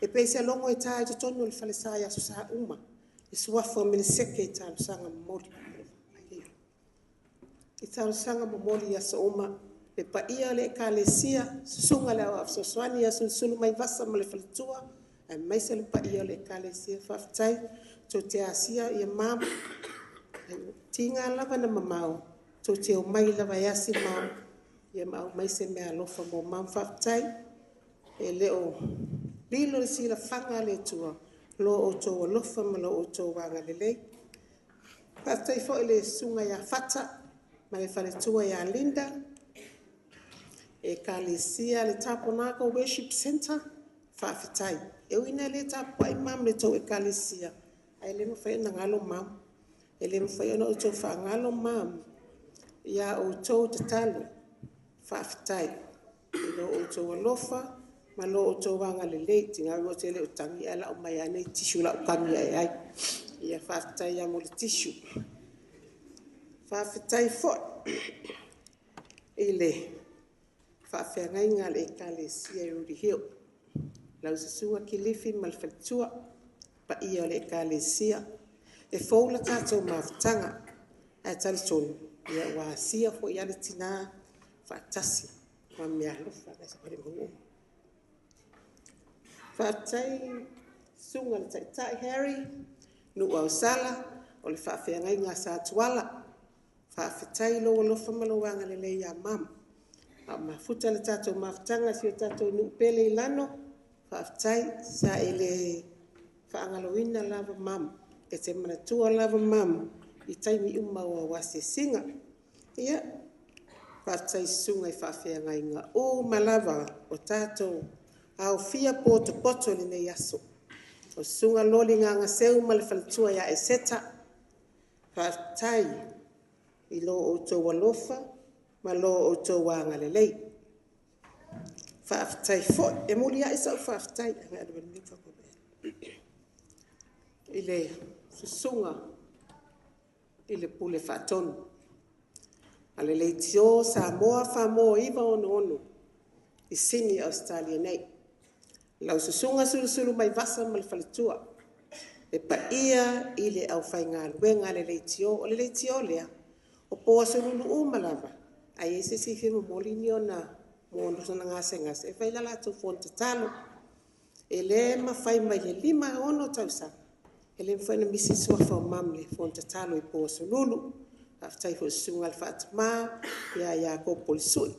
E peisa longo e tae totonu o le falesa ia susa uma. E suafa o meneseke i talosanga momoli. I talosanga momoli ia sa uma. Le paia le ekalesia, susunga le au afsosoani ia sulusulu mai vasa ma le faletua. Ai maise le paia le ekalesia whafetai, tō te asia ia mamu. Tinga lava na mamao, tō te o mai lava e asi mamu. Ia mau maise mea alofa mō mamu whafetai. E leo lilo le sila whanga le tua, lo o tō alofa ma lo o tō wanga lelei. Whafetai fo le sunga ia Fata, ma le faletua ia Linda. E kalesia le Taponako Worship Center, whafetai. E uina le tapu ai mam le tau e kalesia. Ai le mawhai na ngalo mam. E le mawhai na o tau whaangalo mam. Ia o tau tatalo. Whafetai. E lo o tau alofa, ma lo o tau wanga lelei. Tinga o te le o tangi ala o mai anei tisu la o kangi ai ai. Ia whafetai ia mo le tisu. Whafetai foi. I le whawheangainga le ekalesia i Rudi Hill. Lau susua kilifi ma le faletua, pa ia o le ekalesia. E fōula tātou mafutanga, ai tali tonu, ia ua asia fo ia le tina whaatasi, ma mea alofa, nai sa pare mau. Whaatai sunga le taitai Harry, nu au sala, o le whaafeangainga sa tuala, whaafetai lo alofa ma lo wanga lelei ia mama. A mafuta le tātou mafutanga si o tātou nuupele i lano, whaafetai sa ele whaangaloina lava mama, e te manatua lava mama, i taimi uma o awase singa. Ia, whaafetai sunga i whaafeangainga o malava o tātou au fia poto poto le nei aso. O sunga loli nganga seu ma le faletua ia e seta, whaafetai i lo o tō alofa, ma lo o tō wanga lelei. Whaafetai foi, e muli ai sau whaafetai, i le susunga, i le pule whaatonu. A le leitio Samoa whamoa iwa ono ono, i Sydney, Australia nei. Lau susunga sulusulu mai vasa ma le faletua. E paia i le au whaingaluenga le leitio, o le leitio lea, o poa sululu uma lava. Ai e se si whimu moli ni ona mo sana ngase ngase. E whai lala tau fon tatalo. E le mawhai mai le 5 ono tausaga. E le mawhai na misi suafa o mam le fon tatalo i poa sululu. Awhtai fo sunga le whaatama, ia ia ko polisui.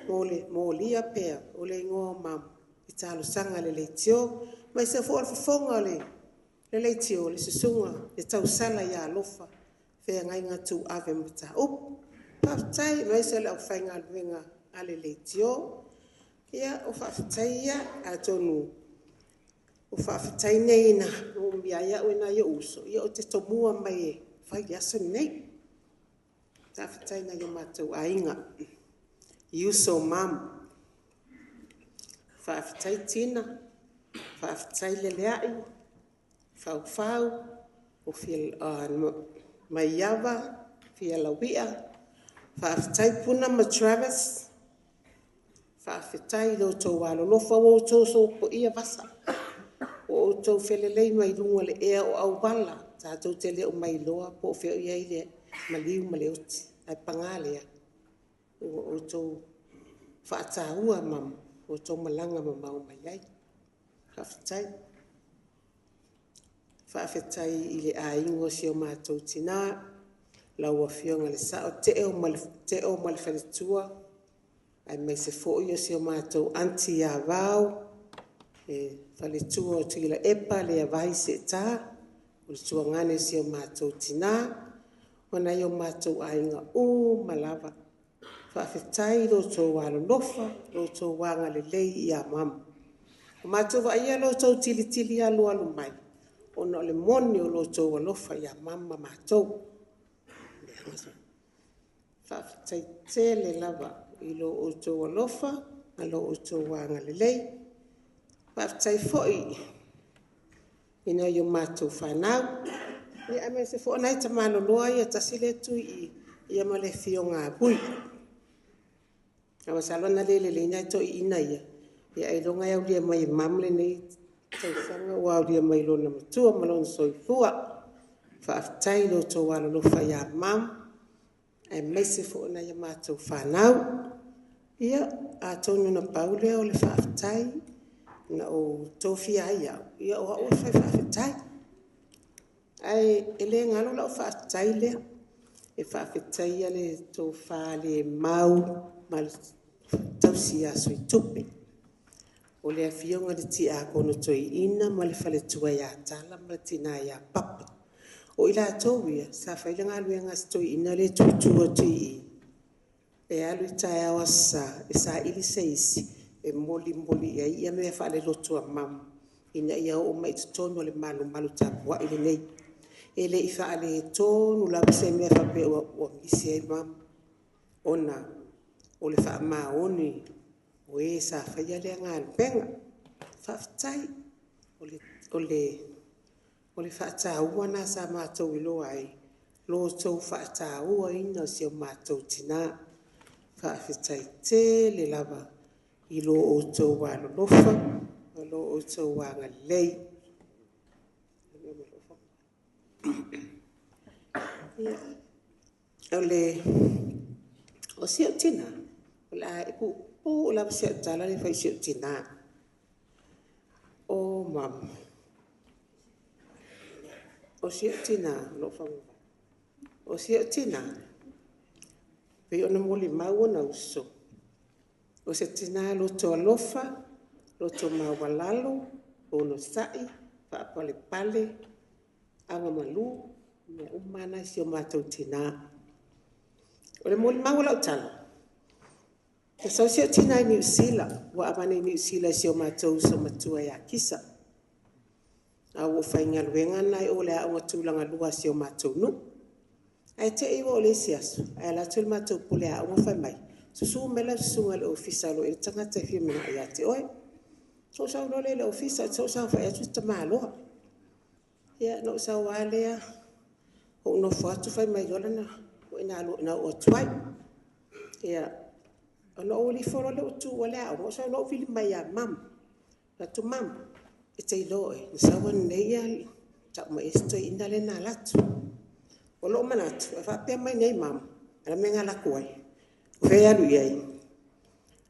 Mo le mō lia pea, o le ingoa o mam. I talo sanga le leitio. Mai se fo al fafonga le leitio, le susunga, le tausala ia alofa. Whea ngai ngā tū ave mata upu. Whafetai, mai se le au whainga luenga a le leitio. Ia, o whafetai ia, a tonu. O faafetai nei na umia ai au e nai ou uso, ia ou te tomua mai e fai le aso lenei. Faafetai nai o matou aiga, i uso o mamu. Faafetai Tina, faafetai Leleai, Faufau, Maiava, Fialauia, faafetai Puna ma Travis, faafetai i lo outou alolofa ua outou sopoia vasa, ua outou felelei mai luga o le ea o auala, tatou te le o mailoa po o fea o i ai le maliu ma le oti, ae paga lea, ua outou faataua ma outou malaga mamao mai ai. Faafetai. Faafetai i le aiga o si o matou tina, lau Afioga i le Sao Teo ma le faletua, aemaise foi o si o matou aunty ia Vao, le faletua o Tuilaepa Leavai Seeta, o le tuagane o si o matou tina, ma nai o matou aiga uma lava. Faafetai i lo outou alolofa, lo outou agalelei ia mama. O matou vaaia lo outou tilitili alualu mai, ona o le moni o lo outou alofa ia mama matou. Faafetai tele lava i lo outou alofa ma lo outou agalelei. Faafetai foi i nai o matou fanau, aemaise foi nai tamaloloa ia tasi le tui ia ma le afioga a Vui. Masalo ana le lelei nai toeaiina ia, ia ailoga e aulia mai e mama lenei tausaga ua aulia mai e lona matua ma lona soifua. Faafetai i lo outou alolofa ia mama, aemaise foi nai a matou fanau. Ia, atonu na pau lea o le faafetai, na ou tofia ai au, ia o au e fai faafetai. Ae e le galo lau faafetai lea, e faafetaia le tofa le mau ma le tausi ia Suitupe. O le afioga i le Tiakono Toeaina ma le faletua ia Tala ma le tina ia Papa. O i latou ia, sa fai le galuega a si toeaina lea e tutu atu i i, e alu i taeao Aso Sa e saili se isi e molimoli i ai ia mea faalelotu a mama ina ia oo mai i totonu o le malumalu tapuai lenei. E le i faaletonu lava se mea faapea ua misi ai mama, ona o le faamaoni o e sa faia lea galuega. Faafetai o le faataua lena sa matou iloa ai, lo outou faatauaina o si o matou tina. Faafetai tele lava i lo outou alolofa ma lo outou agalelei. O si ou tina, o le a puupuu lava si au tala lea e fai i si ou tina. O mama, o si ou tina, o si ou tina, pei ona molimau ona uso, o se tina loto alofa, loto maualalo, onosai, faapalepale, agamalu, mea uma na i si o matou tina. O le molimau o lau tala, na sau si ou tina i Niu Sila, ua avane i Niu Sila i si o matou uso matua ia Kisa. A ua faigaluega lena i o i le aoga tulaga lua a si o matou nuu. Ae te i ua oo i le isi aso, ae alu atu le matou pule aoga fai mai, susu mai lau susuga i le ofisa o lo o i ai le tagata e fia manao ia te oe. Ou sau loa lea i le ofisa, ou saofai atu le tamaloa. Ia na ou sau lava lea, ou nofo atu fai mai loa lana, na oo atu ai. Ia, ona ou alu ifo loa lea ua tuua le aoga, ou sau loa ou vili mai ia mama. Fai atu, mama, e te iloa oe, na sau ananei ia, tau mai ea si toeaina lea na alu atu. O lou manatu, a faapea mai nei mama, o le a le mea na alu atu ai? O fea e alu i ai?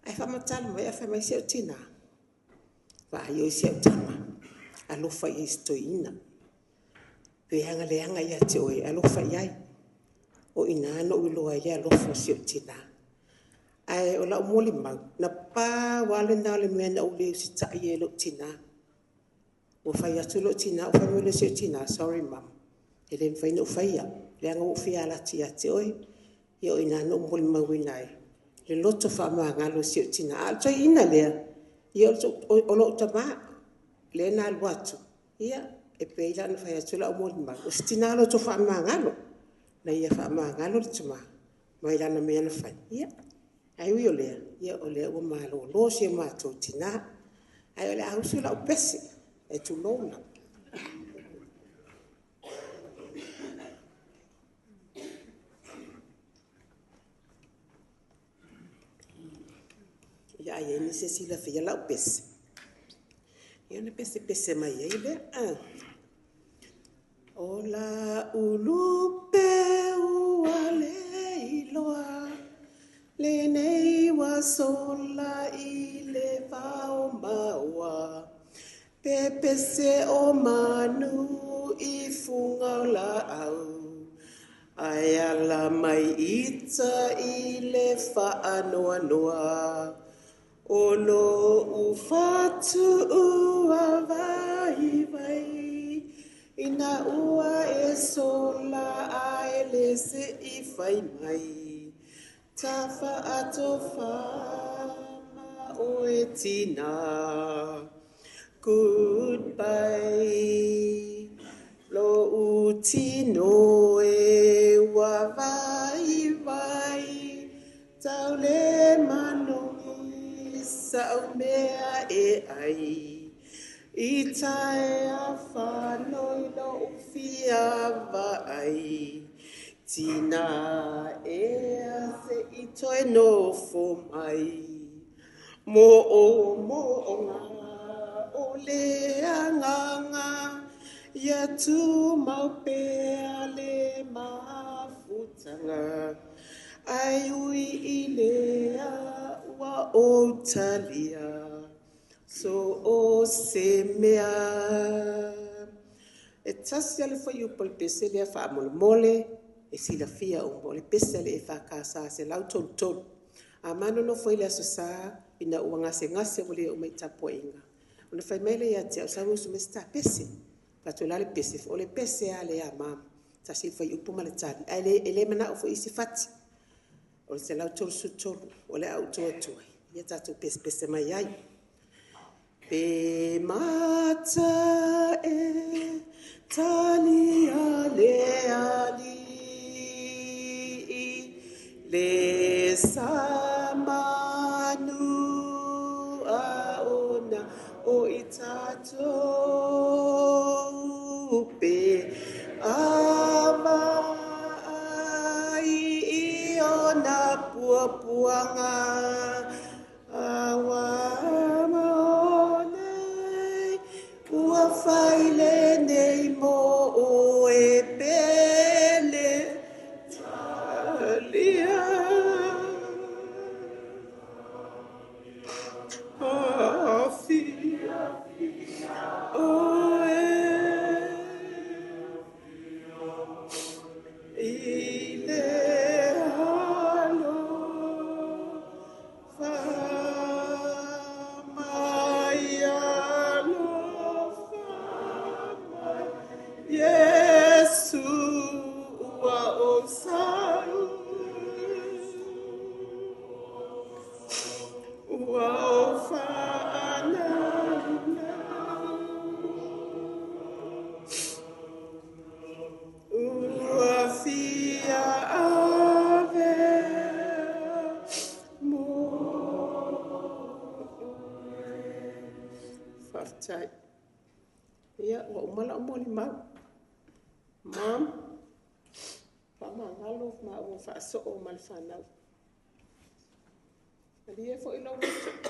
Ae faamatala mai ae fai mai si ou tina, vaai oe i si au tama, alofa i ai i si toeaina. Pe leaga ia te oe, alofa i ai. O i nā na ou iloa ai le alofa o si ou tina. Ae o lau molimau, na pau lava lena o le mea na ou le usitai ai i lou tina. Ua fai atu lou tina, ou fai mai loa i si ou tina, sorry mama, e le mafai ona ou faia, leaga ua ou fia alu atu ia te oe. Ia o i ina na ou molimauina ai le loto faamagalo o si ou tina. A o le toeaina lea, ia o lou tama, Le na alu atu, ia, e pei la na fai atu la o molimau. O se tina loto faamagalo. Na ia faamagalo le tama. Mai lana mea na fai. Ia, ai ui o lea, ia o lea ua malolo si o matou tina. Ai o le a usu lau pese, e tulou. Ia ai ni se sila fia lau pese. Ia na pese pese mai ai lea. O la ulupe ua le iloa, lenei ua sola i le vao maua. Pepese o manu i funga o laau, ai ala mai ita i le faanoanoa. O lo ufatu ua vai vai, ina ua e sola ae le se i fai mai. Tafa atofa ma oe tina. Goodbye. Lo utino e ua vai vai, tau le manongi sa mea e ai. I tae a whanoi lo ufia vaai. Tina ea se i toe nofo mai. Mo o mo o ngā o le anganga, ia tū mau pea le mafutanga. Ai ui i lea ua o talia, so o se mea. E tasi ale fai upa le pese lea faamolemole, e silafia o le pese le e whakasa se lau tolu tolu. A mano no foi le aso sa, ina ua ngase ngase o le o mai tapoinga. Ona fai mai le ia te au sa usu me sta pese. Patu la le pese, o le pese a le a mam. Tasi fai upu ma le tali. Ai le ele mana o fo isi fati. O le se lau tolu su tolu, o le au tua tua. Ia tātou pese pese mai ai. Pe mata e tali a le ali, le samanu a ona o i tātou pe ava ai i ona puapuanga awa maone ua whaile nei mo o e pele talia. Afia oe i le halo fa mai alofa mai Yesu ua o sau ua o whaanau ua fia ave mo Whaatai. Ia, ua umala o moli mau. Mam, whaamangalo ma ua whaaso'o ma le whanau. Ali e fo i lau loto.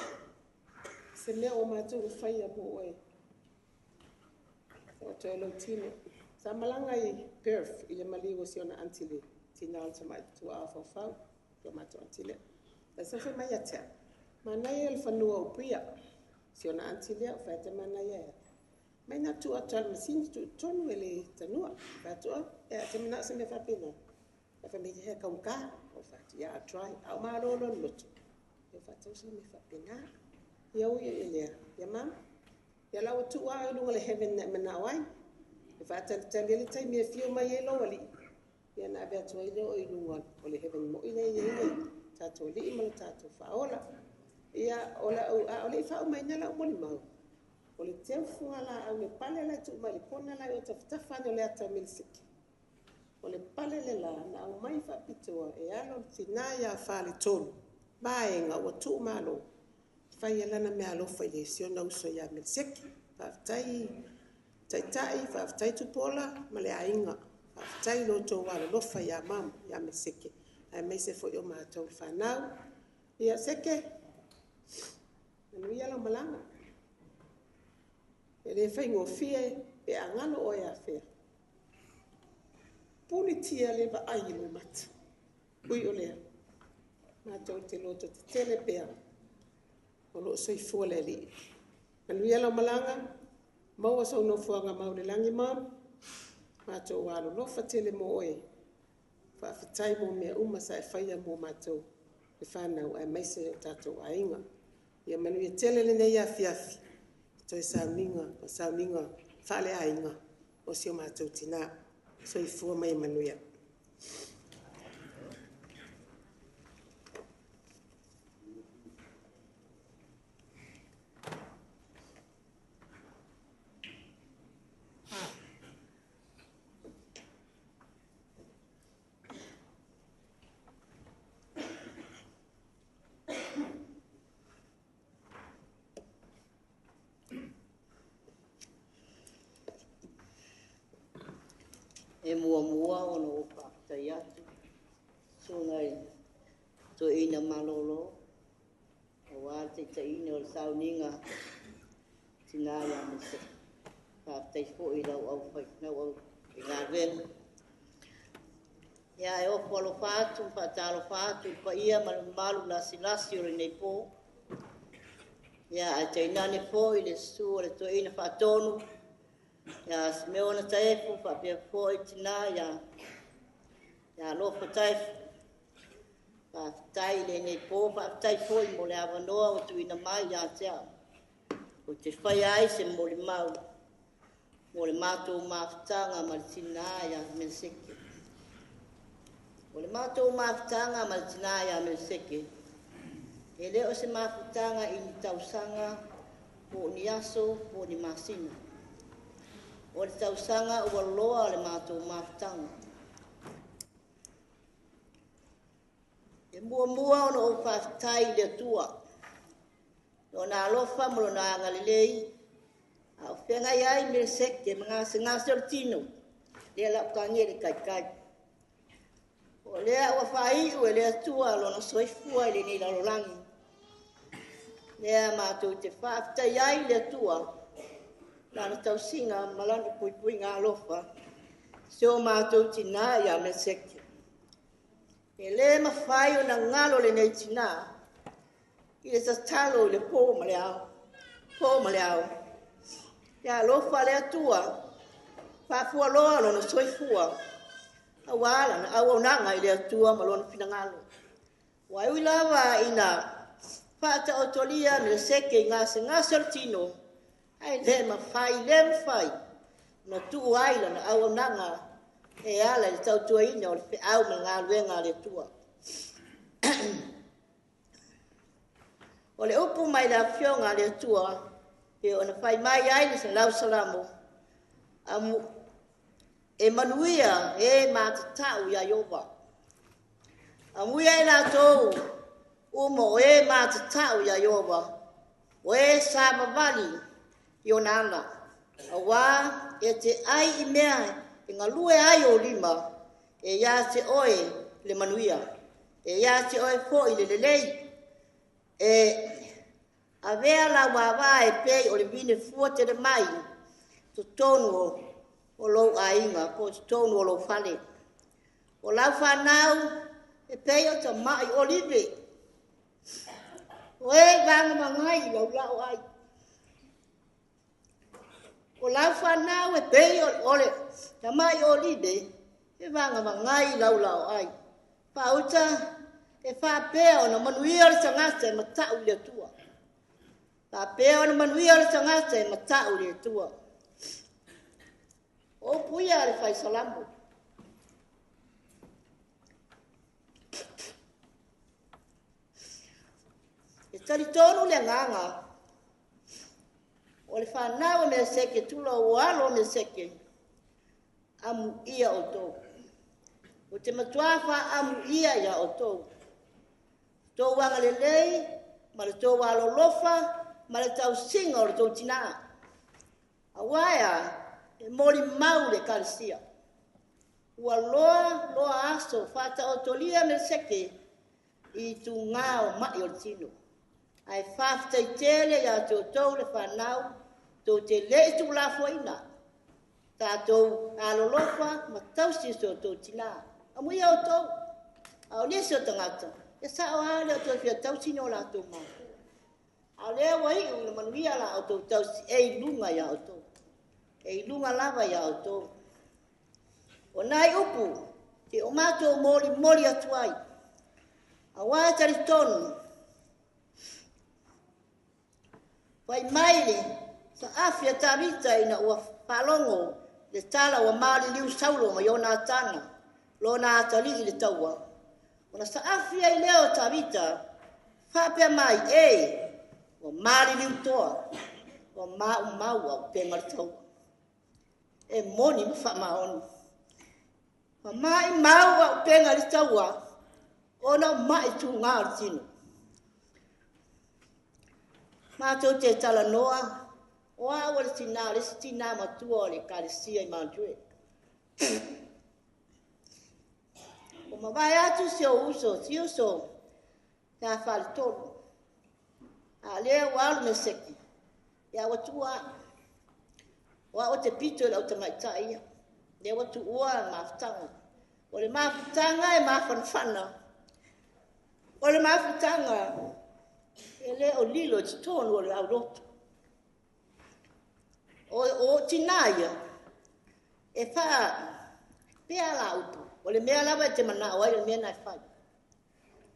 Se mea o mātou whaia mo oe. O toe lau tino. Sa malanga i Perth i le maliu o si ona anti le tina o le tamai tua a faufau. Tua mātou anti lea. La sa whai mai atea. Manai e le whanua o pia. Si ona anti lea o whaite manai e. Mai nā tua atu al masini tu tonu e le tanua. Whatua e a te mana se mea whapena. A whai mai hea kaunka. O whatu ia a try. Au malolo loto. E whatau se mea whapena. Ia ui e lea. Ia mam. Ia lau tua au lunga le heaven na mana o ai. E whaatalitali le taimi e whio mai e lau ali. Ia na ave atu ai leo o i lunga o le heaven mo i nei nei nei. Tātou li'i ma le tātou whaola. Ia o la au a o le i whao mai na lau moli mau. O O le teufuga laau le pale la e tuu mai le kona la i o tafatafa ane o le ata o Meliseki. O le pale le la na aumai faapitoa e alo le tina ia Faletolu, vaega ua tuumalo, fai e lana meaalofa i le si ona uso ia Meliseki. Faafetai Taitai, faafetai Tupuola ma le aiga. Faafetai lo outou alolofa ia mama, ia Meliseki, aemaise foi o matou fanau. Ia Seke, manuia lau malaga. E le faigofie pe a galo oe afea. Pulitia le vaai i le mata. Ui o lea, matou te loto tetele pea o loo soifua le Alii. Manuia lau malaga, maua sou nofoaga mau i le lagi mam, matou alolofa tele mo oe. Faafetai mo mea uma sa e faia mo matou le fanau aemaise o tatou aiga. Ia manuia tele lenei afiafi, toe sauniga o sauniga faaleaiga o si o matou tina. Soifua ma ia manuia. E muamua ona ou faafetai atu susuga i toeaina malolo aua le taitaiina o le sauniga tina ia Meliseki. Faafetai foi i lau aufaigaluega. Ia e ofo alofa atu ma faatalofa atu i le paia ma le mamalu lasilasi o lenei po. Ia ae tainane foi le susu o le toeaina faatonu ia Simeona Taefu faapea foi tina ia Alofa Taefu. Faafetai i lenei po, faafetai foi mo le avanoa ua tuuina mai ia te au. Ou te faia ai se molimau mo le matou mafutaga ma le tina ia Meliseki. O le matou mafutaga ma le tina ia Meliseki, e le o se mafutaga i ni tausaga, po o ni aso, po o ni masina. O le tausaga ua loa le matou mafutaga. E muamua ona ou faafetai i le Atua, lona alofa ma lona agalelei, a o feagai ai Meliseki ma gasegase o le tino, lea la o tagi e le taitai. O lea ua faaiu e le Atua lona soifua i lenei lalolagi. Lea matou te faafetai ai i le Atua, lana tausiga ma lana puipuiga alofa, si o matou tina ia Meliseki. E le mafai ona galo lenei tina i le tatalo i le po ma le ao, po ma le ao. Ia alofa le Atua, faafualoa lona soifua, aua lana auaunaga i le Atua ma lona finagalo. Ua ui lava ina faataotolia Meliseki i gasegase o le tino, ae le mafai, na tuu ai lana auaunaga e ala i le tautuaina o le feau ma le galuega a le Atua. O le upu mai le afioga a le Atua, pe ona fai mai ai le lau salamo, e manuia e matatau ia Ioba. Amuia e latou uma o e matatau ia Ioba, o e savavali i ona ala, auā e te ai i mea e galue ai o lima, e ia te oe le manuia, e ia te oe foi le lelei, e avea lau avā e pei o le vine fua tele mai, totonu o lou aiga, po o totonu o lou fale. O lau whanau e pei o tamai olive. O e vagavangai lau lao ai. O lau whanau e pei o le tamai olive e vagavangai lau lao ai. Pauta e whapea o na manuia o le tangata e matau i le Atua. Whapea o na manuia o le tangata e matau i le Atua. O puia le whaisalamo. E talitonu le nganga. O le whanau o Meleseke, tula o alo o Meleseke, amu ia o tō. O te matua wha amu ia ia o tō. Tō wanga le lei, ma le tō alolofa, ma le tau singa o le tō tina. A waia, e moli mau le kalesia. Ua loa, loa aso, whata o tolia Meleseke, i tū ngā o mai o le tino. Ai whawhitai tele ia tō tō le whanau, tō te lei tū lafoina. Tātou alolofa ma tausi so tō tina. A mui au tō, a o nisi o tangata, e sao ale o tō whia tausi no la tō mātua. A lea wai u na manuia la o tō tausi, e i lunga ia o tō. E i lunga lava ia o tō. O nai upu, te o mātou moli moli atu ai. A wā tari tonu, whai maile, sa awhia tāvita ina ua whalongo, le tala ua maali liu saulo ma iona atana, lona atali i le taua. Ona sa awhia i leo tāvita, whapea mai, e, ua maali liu toa, ua mau mau au penga le taua. E moni ma wha maoni. Ua mai mau au penga le taua, ona o mai tū ngā o le tino. Mātou te tala noa, o au le tina, le si tina matua o le kalesia i Mount. O mawai atu si o uso, si uso, te a whale tolu. A lea ua alu me seki, ia ua tua, o au te pito i lau tamaitai ia. Lea ua tuua mafutanga. O le mafutanga e mawhanawhana. O le mafutanga, e le o lilo i te tonu o le auroto. O tina ia, e wha, pea la upu. O le mea lava e te mana o ai o le mea nai whai.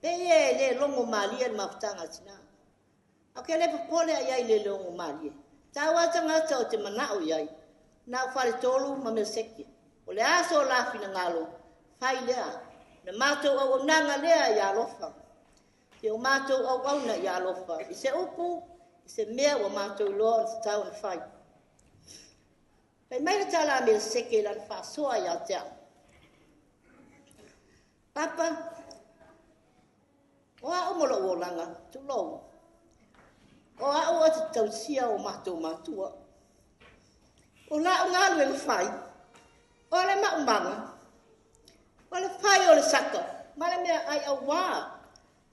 Pe e le longo malia le mafutanga tina. A ke le papole ai ai le longo malia. Tāua tangata o te mana o iai, nā whare tolu ma me seke. O le aso o la whina ngalo, whai lea. Na mātou au nanga lea i alofa. Te o mātou au auna i alofa. I se upu, i se mea o mātou loa o te tau na whai. Pai mai le tala me seke lan whasoa i atea. Papa, o a umolo o langa, tūlou. O a o te tausia o mātou mātua. O la o ngā lue whai, o le maumanga, o le whai o le saka, ma le mea ai au wā,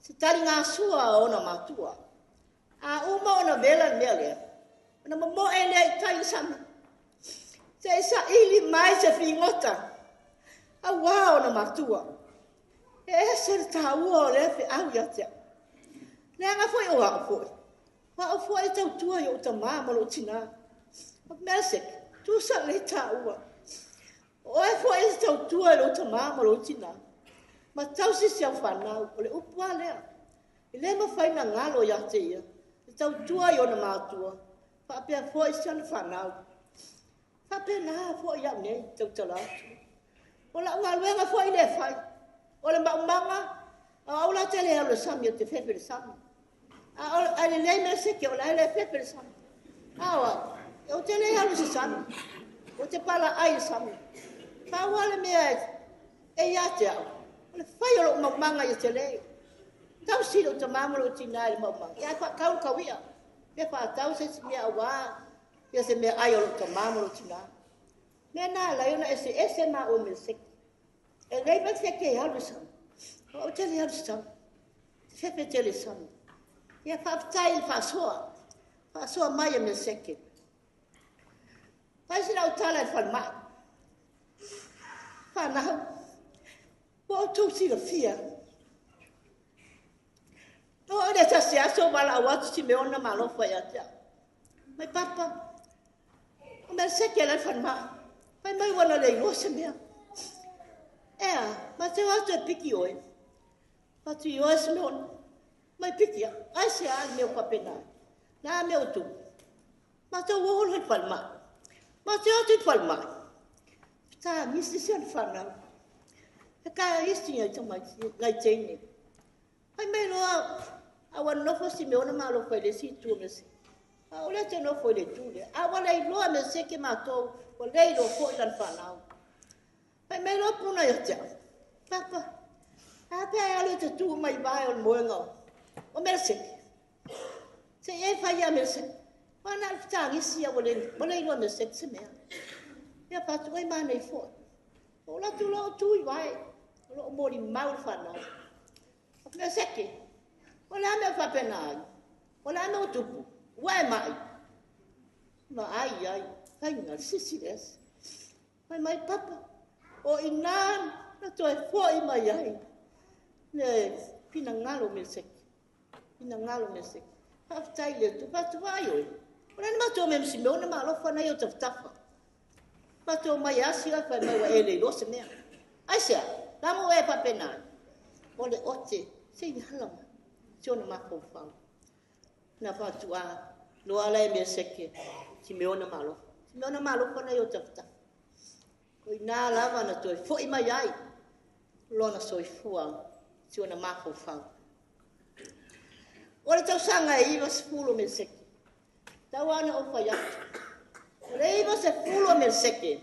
se tari ngā sua o na mātua. A uma o na vela mea lea, ona mo e lea i tai sama. Se isa ili mai se fingota, a wā o na mātua. E ese le tāua o lea fe au ia tea. Lea ngā foi o au foi. Wa au foi tau tua i o ta mā ma lo tina. O mesek, tu sa le tāua. O e foi e tau tua i o ta mā ma lo tina. Ma tau si si au whanau, o le upua lea. I le mawhai na ngalo ia te ia. Le tau tua i o na mātua. Whaapea foi si ana whanau. Whaapea nā foi iau nei, tau tala atu. O la unga luenga foi le whai. O le maumanga, o au la te le au le sami o te fefe le sami. A le lei mea seke o la le fefe le sami. Awa, o te le au le sami. O te pala ai le sami. Pāua le mea e ia te au. O le whai o lo maumanga i te lei. Tau sila o te mama lo tina i le maumanga. Ia wha kau kawia. Pe wha tau se si mea awa. Ia se mea ai o lo te mama lo tina. Mea nā lai ona ese ese ma o mea seke. E lei mea seke e alu sami. O te le alu sami. Te fefe te le sami. Ia whaaftai i whasoa. Whasoa mai e mea seke. Whai sina o tala i whalmai. Whanau. Wa o tau sila fia. O le tasi aso wala au atu si me ona malofa ia tea. Mai papa. O mea seke lai whalmai. Whai mai wana le iloa se mea. Ea, ma te atu e piki oe. Patu i oe se mea ona. Mai piki a, ai se a mea papena. Nā mea o tū. Ma te uoholo i whalmai. Ma te atu i whalmai. Tā ngisi se ana whanau. E ka isi ngai tamai, ngai teine. Ai mai loa, awa nofo si me ona malofa i le si tua me se. A o lea te nofo i le itu lea. A ua le iloa me seke mātou, ua le iloa foi lana whanau. Pai mai loa puna ia te au. Papa, a pe ai alu e te tu mai vai o le moenga o mea seke. Se e fai ia mea seke. Wana al fitagisi ia ua le iloa mea seke se mea. Ia patu ai mānei foi. O la tu lo tu i vai. O lo mori mau le whanau. O mea seke. O le ame o whapena ai. O le ame o tupu. Ua e mai. Ma ai ai. Kainga sisi les. Mai mai papa. O ina na toe foi mai ai. Le pinangalo me seke. Pinangalo me seke. Haftai le tu patu vai oi. O le mato me msimeona ma alofa na i o taftafa. Mato mai asi a fai mai wa ele i lo se mea. Ai sea, la mo e papena. O le ote, se i hala ma. Se ona mafau. Na whatu a, loa ala e mea seke, si meona ma alofa. Si meona ma alofa na i o taftafa. Ko ina lava na toe foi mai ai. Lona soifua, si ona mafau. O le tausanga e iwa se fulu me seke. Tau ana o whai atu. O le iwa se fulu me seke.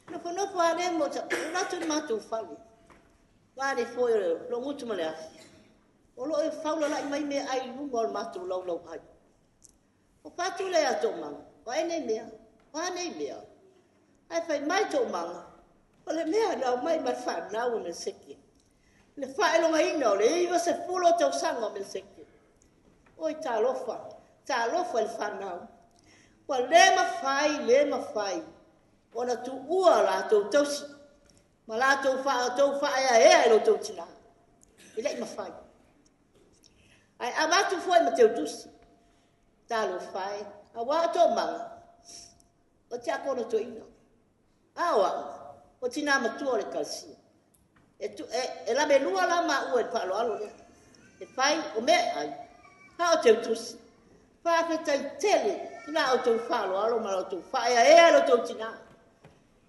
Nofo nofo a le mo ta, o ratu ni mātou whale. Wāre foi o le longutu ma le afi. O lo e faula lai mai me ai lunga o le mātou lau lau ai. O pātu le a tō manga. O e nei mea. O a nei mea. Ai whai mai tō manga. O le mea nau mai ma whanau o me seke. Le whaelonga ina o le iwa se fulu o tausanga o me seke. Oi talofa, talofa le whanau. Ua le mawhai, le mawhai. Ona tu ua la tau tausi. Ma la tau whaea ea e lo tau tina. I lei mawhai. Ai awatu foi ma teu tusi. Talofa e. A wā tō manga. O te akono tō ina. Awa, o tina matua o le kalsia. E labe lua la ma ua e paalo alo lea. E whai o mea ai. Ha o teu tusi. Whawhetai tele. Ina o tau whalo alo ma o tau whaea ea lo tau tina.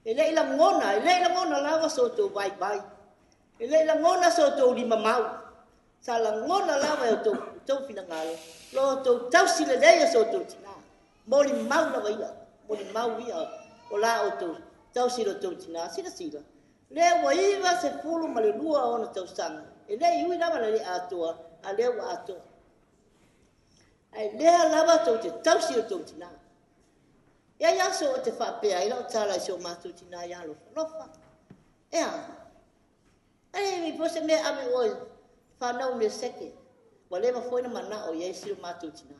E lei langona lawa so tau vai vai. E lei langona so tau lima mau. Sa langona lawa e o tau finangalo. Lo tau tausi le lea so tau tina. Moli mau lawa ia. Moli mau ia. O la o tau tausi lo tau tina. Sila sila. Le ua iwa se fulu ma le lua ona tausanga. E lei ui lava le le atoa. A le ua atoa. Ai lea lava tau te tausi o tau tina. Ia ia so o te whapea, i lau tala i se o mātou tina ia alofa. Lofa. Ea. Ai mi pose mea ame oi, whanau me seke. Wa lewa foina mana o ia i si o mātou tina.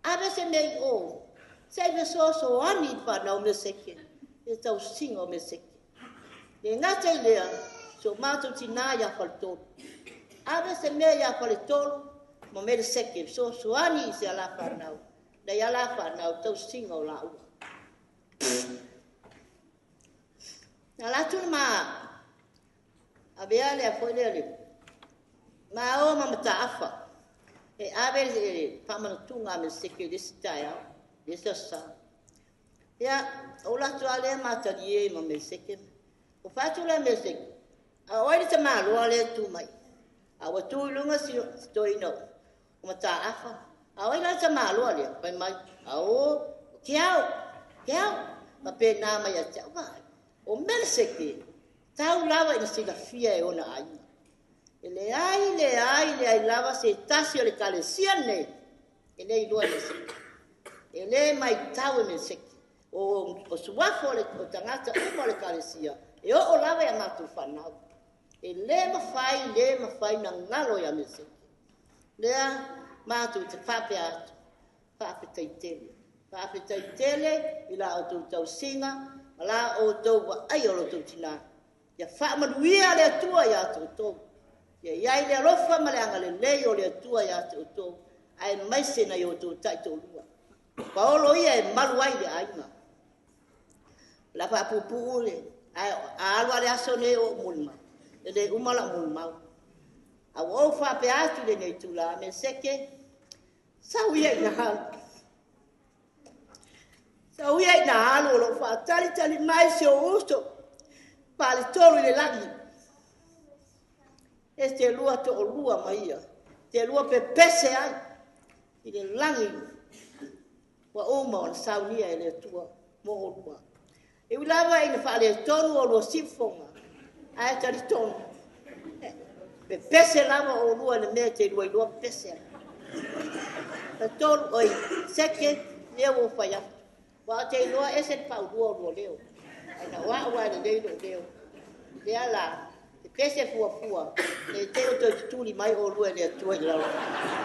Ave se mea i o. Se i so so ani i whanau me seke. E tau singa o me seke. Le ngata i lea, so mātou tina ia whaletolu. Ave se mea ia whaletolu, ma me le seke, so so ani i se ala whanau. Nei ala whanau, tau singa o la ua. Nā lātu ma, avea lea foi lea le, ma o ma mataafa. E ave le whamanatunga me seke le si tai au, le si asa. Ia, o lātu a lea mātari e ma me seke. O whātu lea me seke, a oi le te māloa lea tū mai. A ua tū ilunga si toina o mataafa. A oi la te māloa lea, pai mai, a o, ke au, ma pēnā mai a te au vai. O Meleseke, tau lava ina silafia e ona aina. E le ai, le ai, le ai lava se tasi o le kalesia nei, e le iloa e Meleseke. E le mai tau e Meleseke. O suafo o tangata uma o le kalesia, e o o lava e a mātou whanau. E le mawhai na ngalo ia Meleseke. Lea, mātou te whapea atu, whawhetai tele. Whawhetai tele i la o tau tausinga, ma la o tau waai o lo tau tina. Ia whaamanuia le atua ia te o Ia iai le alofa ma le anga le lei o le atua ia te o ai maise na i o tau tai tō lua. Paolo ia e malu ai le ainga. La whaapupu le, ai a alu ale aso ne o mulima. E le umala mulimau. A o whapea atu le nei tūla, me seke, sau ia i na halu. Sau ia i na halu o lo whaatali tali mai se o uso, pale tolu i le langi. E te lua te o lua mai ia, te lua pepese ai, i le langi, Ua uma ona saunia e le Atua mo olua. E ui lava ina faaletonu o lua siufofoga, ae talitonu, pepese lava olua i le mea e te lua iloa pepese ai. Tatolu, oi, seke, lea ua ou fai atu. Ua ou te iloa ese le paulua o lua leo. Ai na o au lava e lelei lou leo. Lea la, pepese fuafua, ne i te i ua toe tutuli mai olua e le Atua i le lalolagi.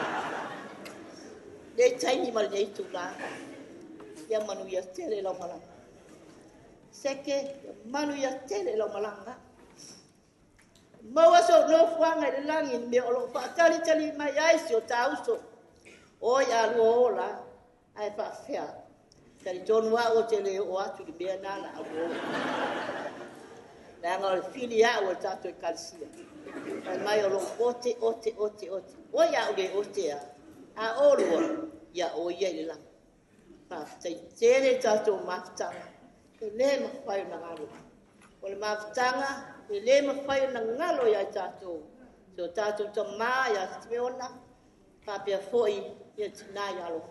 Lenei taimi ma lenei itulā, ia manuia tele lau malaga. Seke, ia manuia tele lau malaga. Maua sou nofoaga i le lagi i le mea o loo faatalitali mai ai si o ta uso. Oi a lua o la, ae faafefea. Talitonu au ou te le oo atu i le mea na la au o. Leaga o le fili au o le tatou Ekalesia. Fai mai o lou ote, ote, ote, ote. Oi a ou le ote a. A olua, ia o ia i le lagi. Faafetai tele i tatou mafutaga. E le mafai ona galo. O le mafutaga e le mafai ona galo ia i tatou. So tatou tamā ia Simeona, faapea foi ia tina i alo.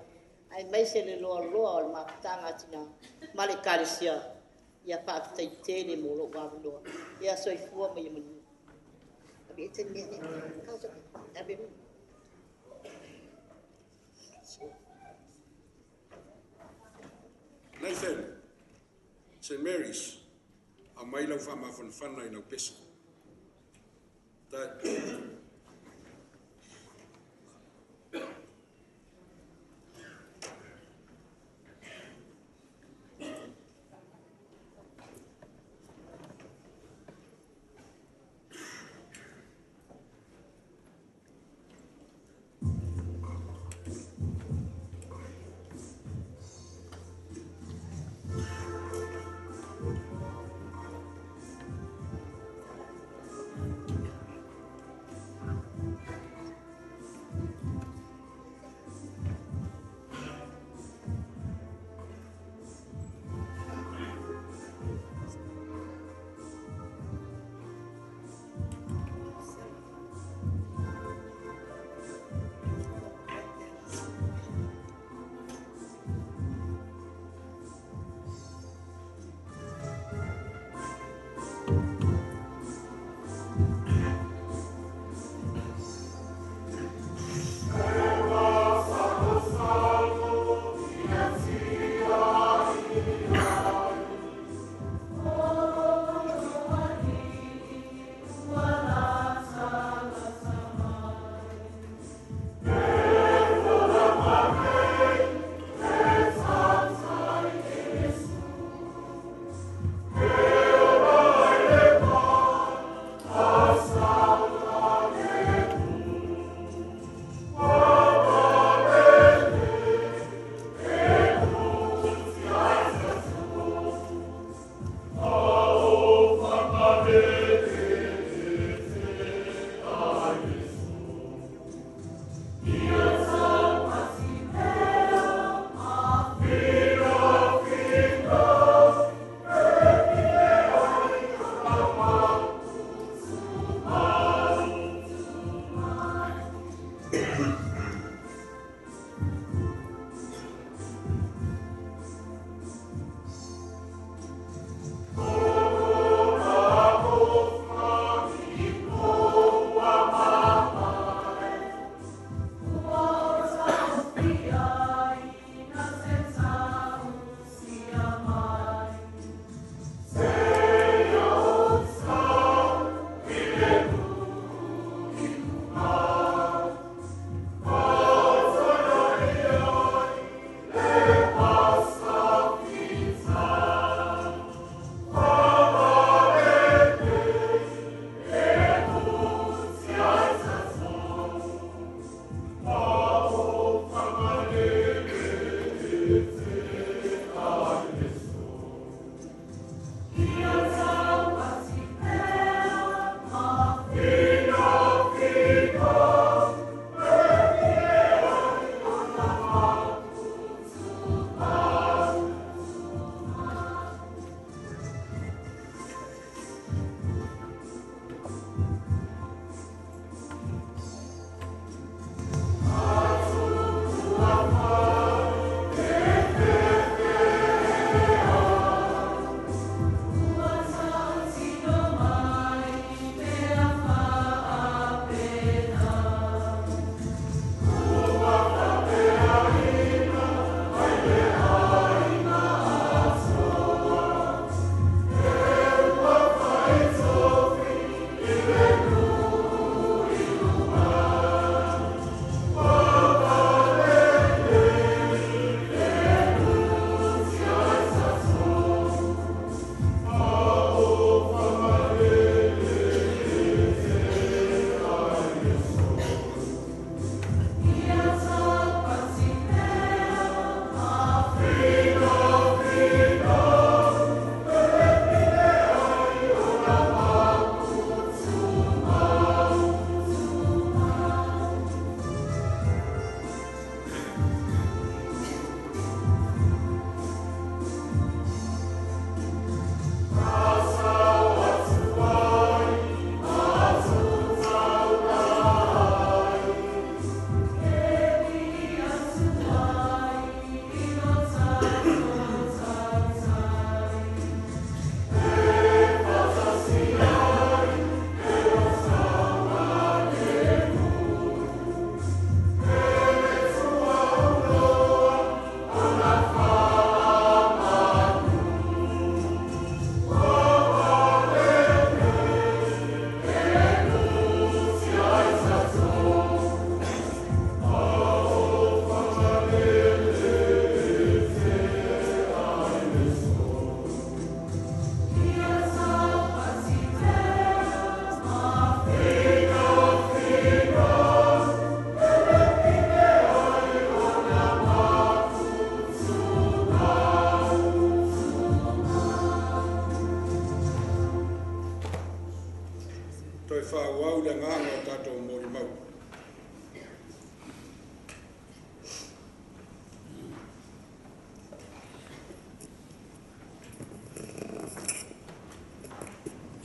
Aemaise le loaloa o le mafutaga a tina ma le Ekalesia. Ia faafetai tele mo lou avanoa. Ia soifua ma ia manuia. Ave e te mea nei. Ave. Nathan, St. Mary's, aumai lau faamafanafana i lau pese. Tai.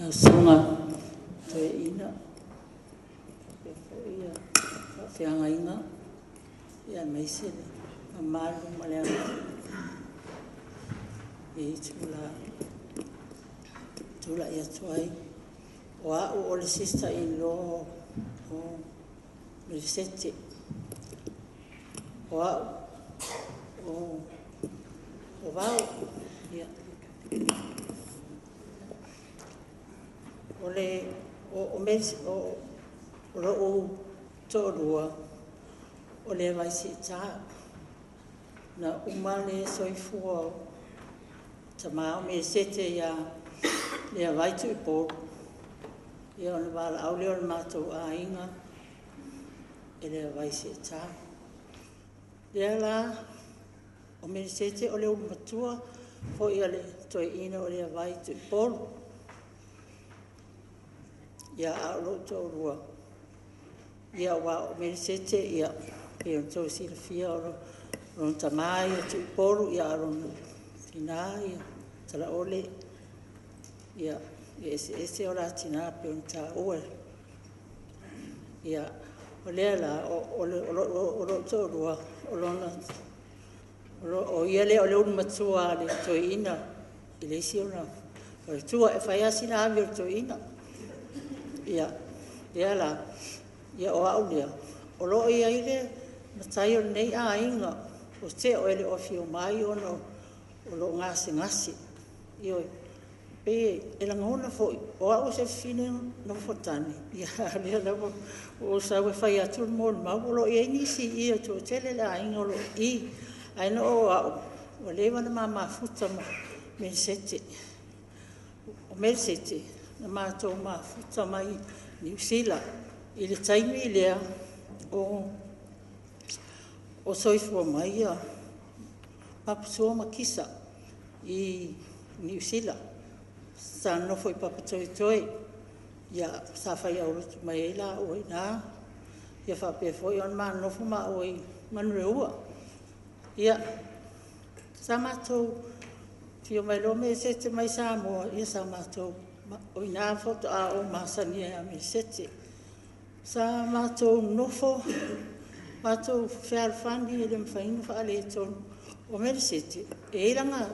Lau susuga Toeaina, faapea foi faafeagaiga, aemaise le mamalu ma le lenei itula e tulai atu ai. O au o le sister-in-law o Melesete. O au o Vao. Ia. O le o, o, o lou toalua, o le Vaisiita. Na uma le soifua o tama o Melesete ia Leavai Tuipolu, ia ona valaau lea o le matou aiga e Leavai Seeta. Lea la, o Melesete o le ulu matua foi a le toeaina o Leavai Tuipolu. Ia, a o lou toalua, ia aua o Melesete, ia, pei ona outou silafia, o lona tama ia Tuipolu, ia a o lona tina ia Talaole. Ia, e eseese o la tina pei ona taua. Ia, o lea la, o lou toalua, o ia lea o le ulu matua a le toeaina i le isi ona faletua. E fai lava sina ave o le toeaina. Ia, lea la, ia o au lea, o lo o i ai le matai o lenei aiga, o Teo e le o afio mai ona o lo o gasegase. Ioe, pei e lagona foi, o au o se fafine nofotane, ia a o lea lava ua ou sau e fai atu le molimau. O lo o i ai nisi i i, e toatele le aiga o lo o i i, ae na o au ua leva ona ma mafuta ma Melesete. O Melesete, na matou mafuta mai Niu Sila i le taimi lea o soifua mai Papasua ma Kisa i Niu Sila. Sa nonofo i Papatoetoe, ia, sa fai aulotu mai ai laua i ina, ia faapea foi ona ma nonofo maua i Manureua. Ia, sa matou afio mai loa Melesete mai Samoa, ia sa matou, o ina faatoa ou masani ai ia Melesete. Sa matou nonofo, matou fealofani, e le mafai ona faaletonu. O Melesete, e i ai lana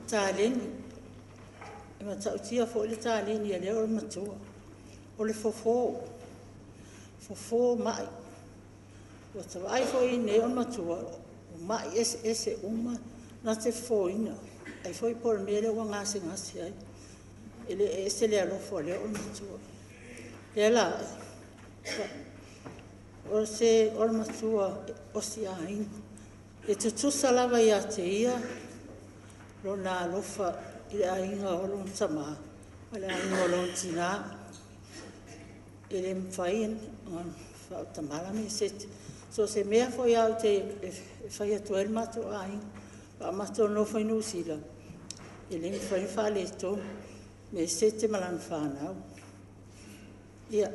taleni, e matautia foi le taleni a lea o le matua. O le fofo, fofo mai. Ua ta vaai foi nei o le matua, o mai eseese uma na te fofoina. Ai foi po o le mea lea ua gasegase ai. E le ese le alofa o lea o le matua. Lea la, o le matua o si aiga. E tutusa lava ia te ia lona alofa i le aiga o lona tama ma le aiga o lona tina. E le mafai ona faatamala Melesete. So o se mea foi au te e fai atu ai le matou aiga, pe a matou nonofo i Niu Sila, e le mafai ona faaletonu Melesete ma lana fanau. Ia,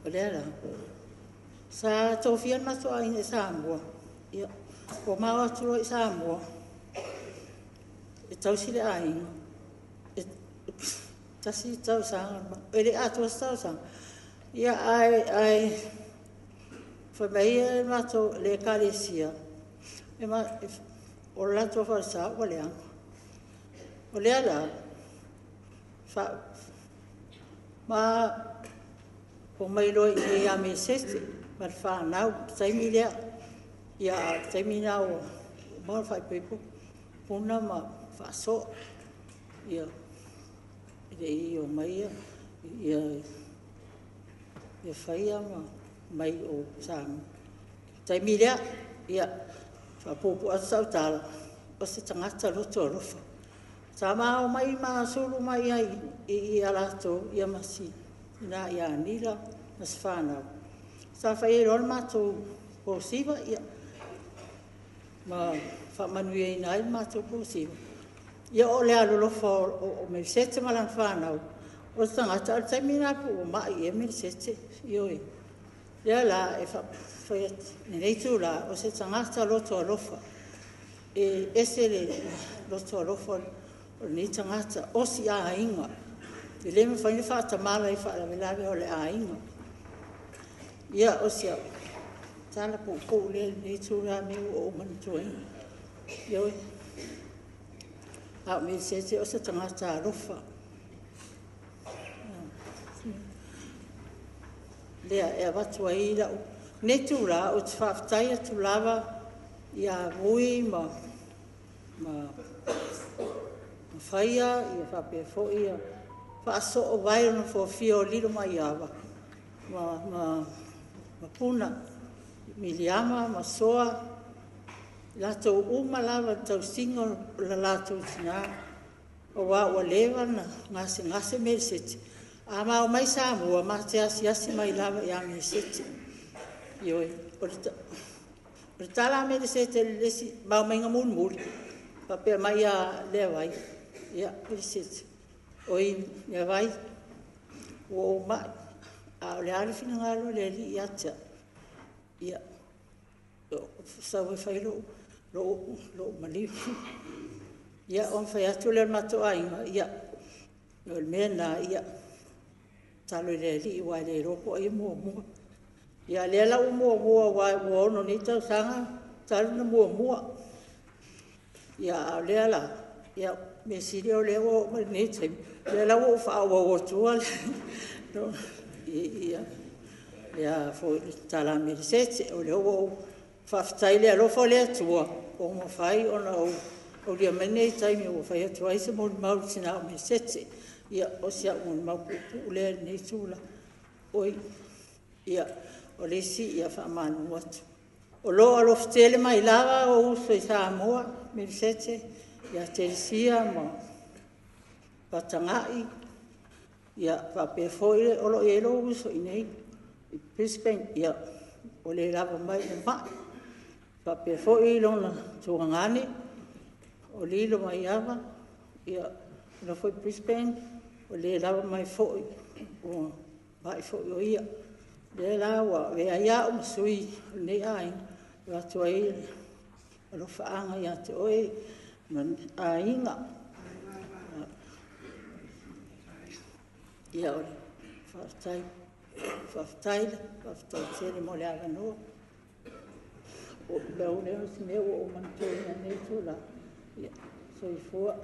o lea la, sa tofia le matou aiga i Samoa. Ia, ua mao atu loa i Samoa e tausi le aiga, e tasi tausaga, e le atoa se tausaga. Ia, ae fai mai le matou le ekalesia, o le latou falesa ua leaga. O lea la, ma omai loa i inei ia Melesete ma le fanau, le taimi lea. Ia, a o le taimi lena ua uma ona faaipoipo Puna ma Faasoa. Ia, e le i omai ia Faia ma mai o Samoa. Le taimi lea, ia, faapuupuu atu sau tala, o se tagata loto alofa. Sa ma omai ma sulu mai ai i a latou, ia ma si ina ia Anila ma si fanau. Sa fai ai loa le matou posiva, ia, ma faamanuiaina ai le matou posiva. Ia, o le alolofa o Melesete ma lana fanau, o le tagata, o le taimi lena po ua mai ea Melesete, ioe. Lea la, e fai atu lenei itula, o se tagata loto alofa. E ese le loto alofa o lenei tagata, o si aiga. E le mafai ona faatamala i faalavelave o le aiga. Ia, o si au tala puupuu lea i lenei itula mea ua ou manatuaina. Ioe. A o Melesete o se tagata alofa. Lea e avatu ai lau lenei itula ou te faafetai atu lava ia Vui ma Faia, ia faapea foi ia Faasoovae o le Nofoafia o Lilomaiava ma Puna, Miliama ma Soa, latou uma lava i le tausiga o le latou tina, aua ua leva ona gasegase Melesete. A ma omai Samoa, ma te asiasi mai lava ia Melesete. Ioe, o le tala a Melesete i le isi ma omaiga mulimuli, faapea mai ia Leavai, ia Melesete, oi Leavai, ua ou mai, a o le a le finagalo o le Alii ia te au, ia, sau e fai lou maliu. Ia, ona fai atu lea o le matou aiga, ia, o le mea lena, ia, tatalo i le Alii aua e le iloa po o ai e muamua. Ia, o lea la ua muamua aua ua 6 nei tausaga talu ona muamua. Ia, a o lea la, ia, mea sili o lea ua oo mai lenei taimi, o lea la ua ou faaauau atua le tala a Melesete. O lea ua ou faafetai i le alofa o le Atua ua mafai ona ou aulia mai lenei taimi ua fai atu ai se molimau i le tina o Melesete. Ia, o si au molimau puupuu lea i lenei itula. Oi, ia, o le isi, ia faamalulu atu, o lo o alofa tele mai lava ou uso i Samoa, Melesete, ia Telesia ma Fatagai, ia faapea foi, o lo o i ai lou uso i inei i Brisbane, ia, ua le lava mai le mai. Faapea foi lona tuagane o Lilomaiava, ia, o la foi e i Brisbane, ua le lava mai foi, ua mai foi o ia. O lea la ua avea ai au ma sui o lenei aiga e avatu ai alofaaga ia te oe ma le aiga. Ia, faafetai, faafetai, faafetai tele mo le avanoa. O pau lea o si mea ua ou manatuaina i lenei itula. Ia, soifua.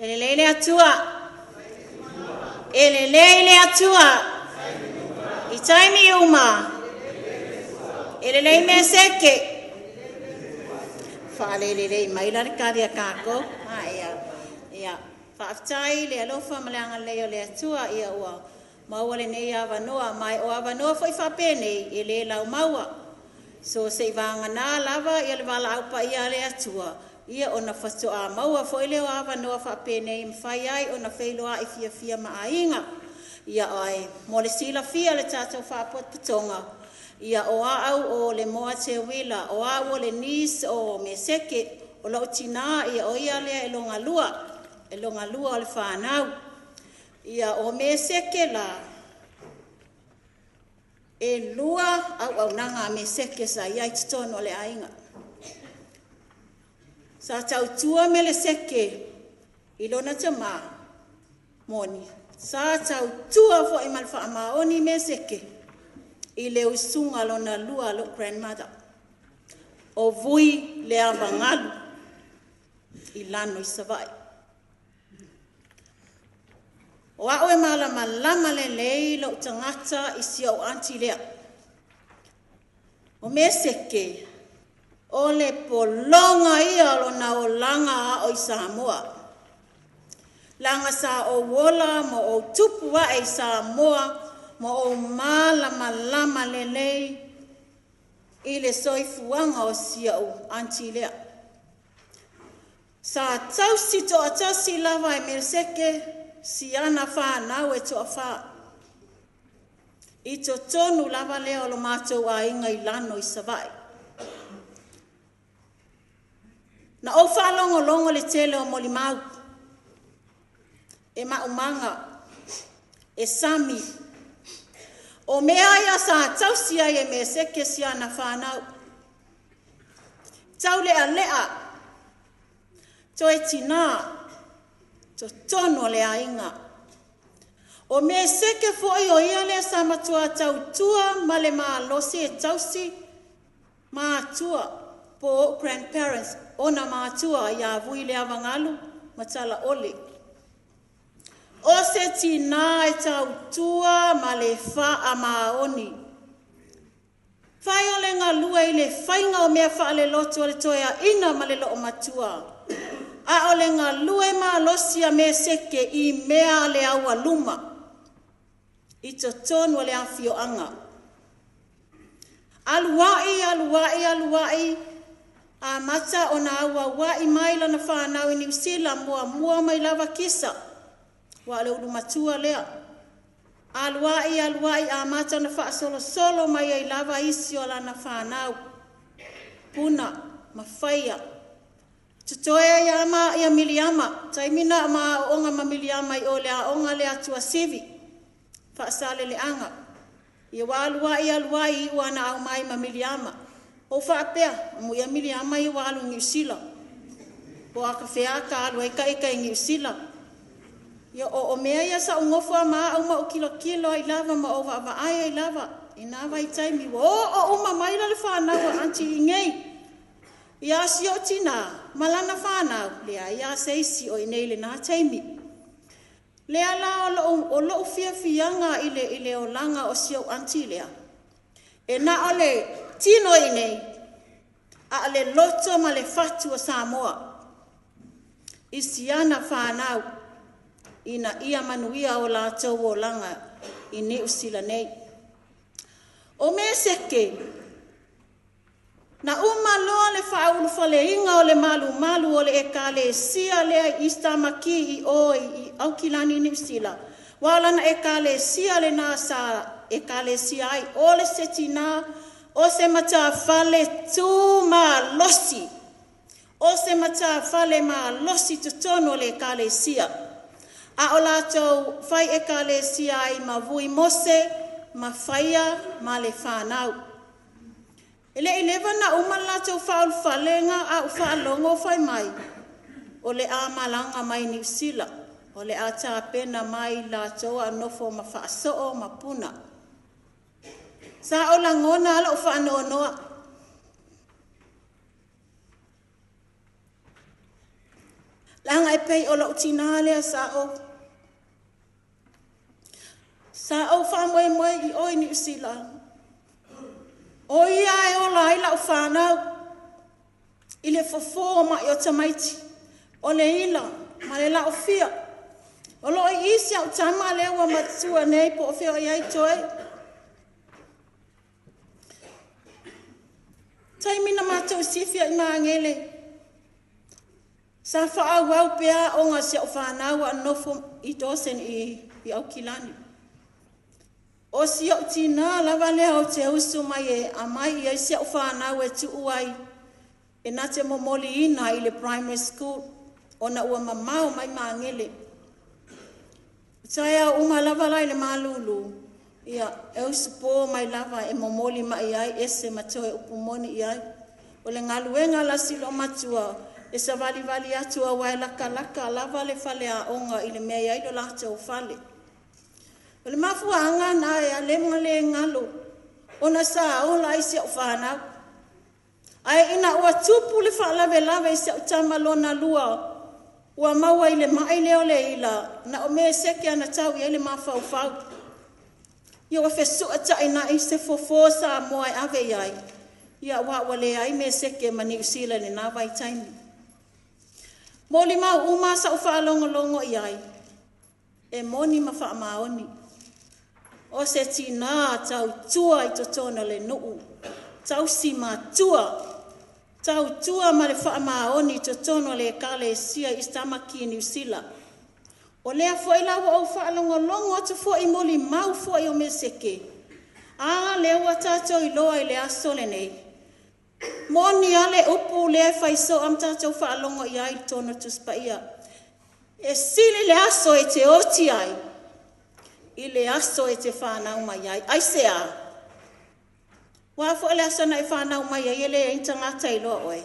E lelei le Atua. E lelei le Atua. I taimi uma. E lelei Meseke. Faalelelei mai la le tali a tatou. Ia, ia. Faafetai le alofa ma le agalelei o le Atua ia ua maua lenei avanoa. Ma o avanoa foi faapenei e le laumaua. So se i vagana lava ia le valaau paia a le Atua, ia ona faatoa maua foi lea o avanoa faapenei e mafai ai ona feiloai fiafia ma aiga. Ia ai mo le silafia le tatou faapotopotoga, ia o au o le Moa Teuila, o au o le niece o Meseke, o lou tina ia o ia lea e logalua o le whanau. Ia o Meseke la, e lua au au nanga a Meseke sa ia i totonu o le aiga. Sa tautua Meleseke i lona tamā, moni. Sa tautua foi ma le faamaoni Meseke i le usuga lona lua lo grandmother. O vui le avagalu i lano i Savai. O au e malamalama lelei lou tagata i si au aunty lea. O Meseke, o le polonga ia o lona olaga ao i Samoa. Laga sa ou ola ma ou tupu ae i Samoa ma ou malamalama lelei i le soifuaga o si au aunty lea. Sa tausi toatasi lava e Meleseke si ana whanau e toawhā. I totonu lava lea o lo matou aiga i Lano i Savaii. Na ou faalogologo le tele o molimau, e maumaga, e sami, o mea ia sa tausi ai e Meseke si ana whanau. Tau lea lea, toe tina, totonu o le aiga. O Meseke foi o ia lea sa matua tautua ma le malosi e tausi matua po o grandparents ona matua ia vui le avagalu ma tala ole. O se tina e tautua ma le whaa maoni. Fai o le ngalua i le whainga o mea whaale lotu o le toea ina ma le loo matua. A o le ngalua e malosi a Meseke i mea le aua luma. I totonu o le afioanga. Aluai, aluai, aluai, a mata o na aua wai mai lana whanau i Niu Sila mua mua mai lava kisa. Wa le ulu matua lea. Aluai, aluai, a mata na whaasolo solo mai ai lava isi o lana whanau. Puna, mawhaia. Tutoea ia ama ia Miliama. Taimina ma onga ma Miliama i o lea onga le atua sivi. Whaasale le anga. Ia wa aluai, aluai, i ua na au mai ma Miliama. O whaapea, mu ia Miliama i wa alu Niu Sila. Po aka wheaka alu ai kai kai Niu Sila. Ia o mea ia sa ungofu a maa uma o kilo kilo ai lava ma o wa ai ai lava. I nā vai taimi, o o uma mai la le whanau a anti i ngei. Ia si o tina, malana whanau, lea ia seisi o i nei le nā taimi. Lea la o loo fia fianga i le olanga o si au anti lea. E na o le tino i nei, a le loto ma le fatu o Samoa. I siana whanau, ina ia manuia o lātou olanga i Niu Sila nei. O Meseke, na uma loa le whaaulufaleinga o le malu malu o le ekalesia lea i Tamaki i o i Aukilani Niu Sila. Wa lana ekalesia le nā sa ekalesia ai o le setina o se matafale tū malosi. O se matafale malosi totonu o le ekalesia. A o lātou whai ekalesia ai ma vui mose, ma whaia, ma le whanau. E le ileva na uma lātou whaulfalenga a uwhaalongo whai mai. O le a malanga mai Niu Sila. O le a tāpena mai lātou a nofo ma whaasoo ma puna. Sa o langona ala o whaanoanoa. Langa e pei o lau tina lea sa o. Sa o whamoe moe i oi Niu Sila. O ia e ola ai lau whanau. I le fofo mai o tamaiti. O le ila, ma le lau fia. O loo i isi au tama lea ua matua nei po o feo i ai toe. Taimina mātou sifia i maangele. Sa whaau au pea o ngā si au whanau a nofo i Dawson i Aukilani. O si au tina lava lea o te usu mai e a mai i si au whanau e tuu ai. E nā te momoli ina i le primary school o na ua mamau mai maangele. Taia uma lava lai le malulu. Ia, e usu pō mai lava e momoli mai ai ese matoe upu moni i ai. O le ngaluenga la silo matua e sa vali vali atua wai laka laka lava le fale a onga i le mea ai lo lātou fale. O le mafuanga nā e a le mga le ngalo. Ona sa ola ai si au whanau. Ai ina ua tupu le whaalave lave i si au tama lona lua. Ua maua i le mai leo le ila. Na o me seke ana tau i ele mawhaufau. Ia ua whesua tai na i se fofo sa moa e ave iai. Ia ua ua le ai me seke ma Niu Sila le nā vai taimi. Moli mau uma sa uwhaalongolongo i ai. E moni ma whaamaoni. O se tina tau tua i totona le nuu. Tau si matua. Tau tua ma le whaamaoni i totona le ekalesia i Tamaki Niu Sila. O lea foi la ua au whaalongolongo atu foi moli mau foi o Meseke. A lea ua tatou iloa i le aso lenei. Moni a le upu lea e faisoa ma tatou faalogo i ai i totonu o le Tusi Paia. E sili le aso e te oti ai i le aso e te fanau mai ai. Aisea? Aua foi le aso na e fanau mai ai e leai ni tagata e iloa oe.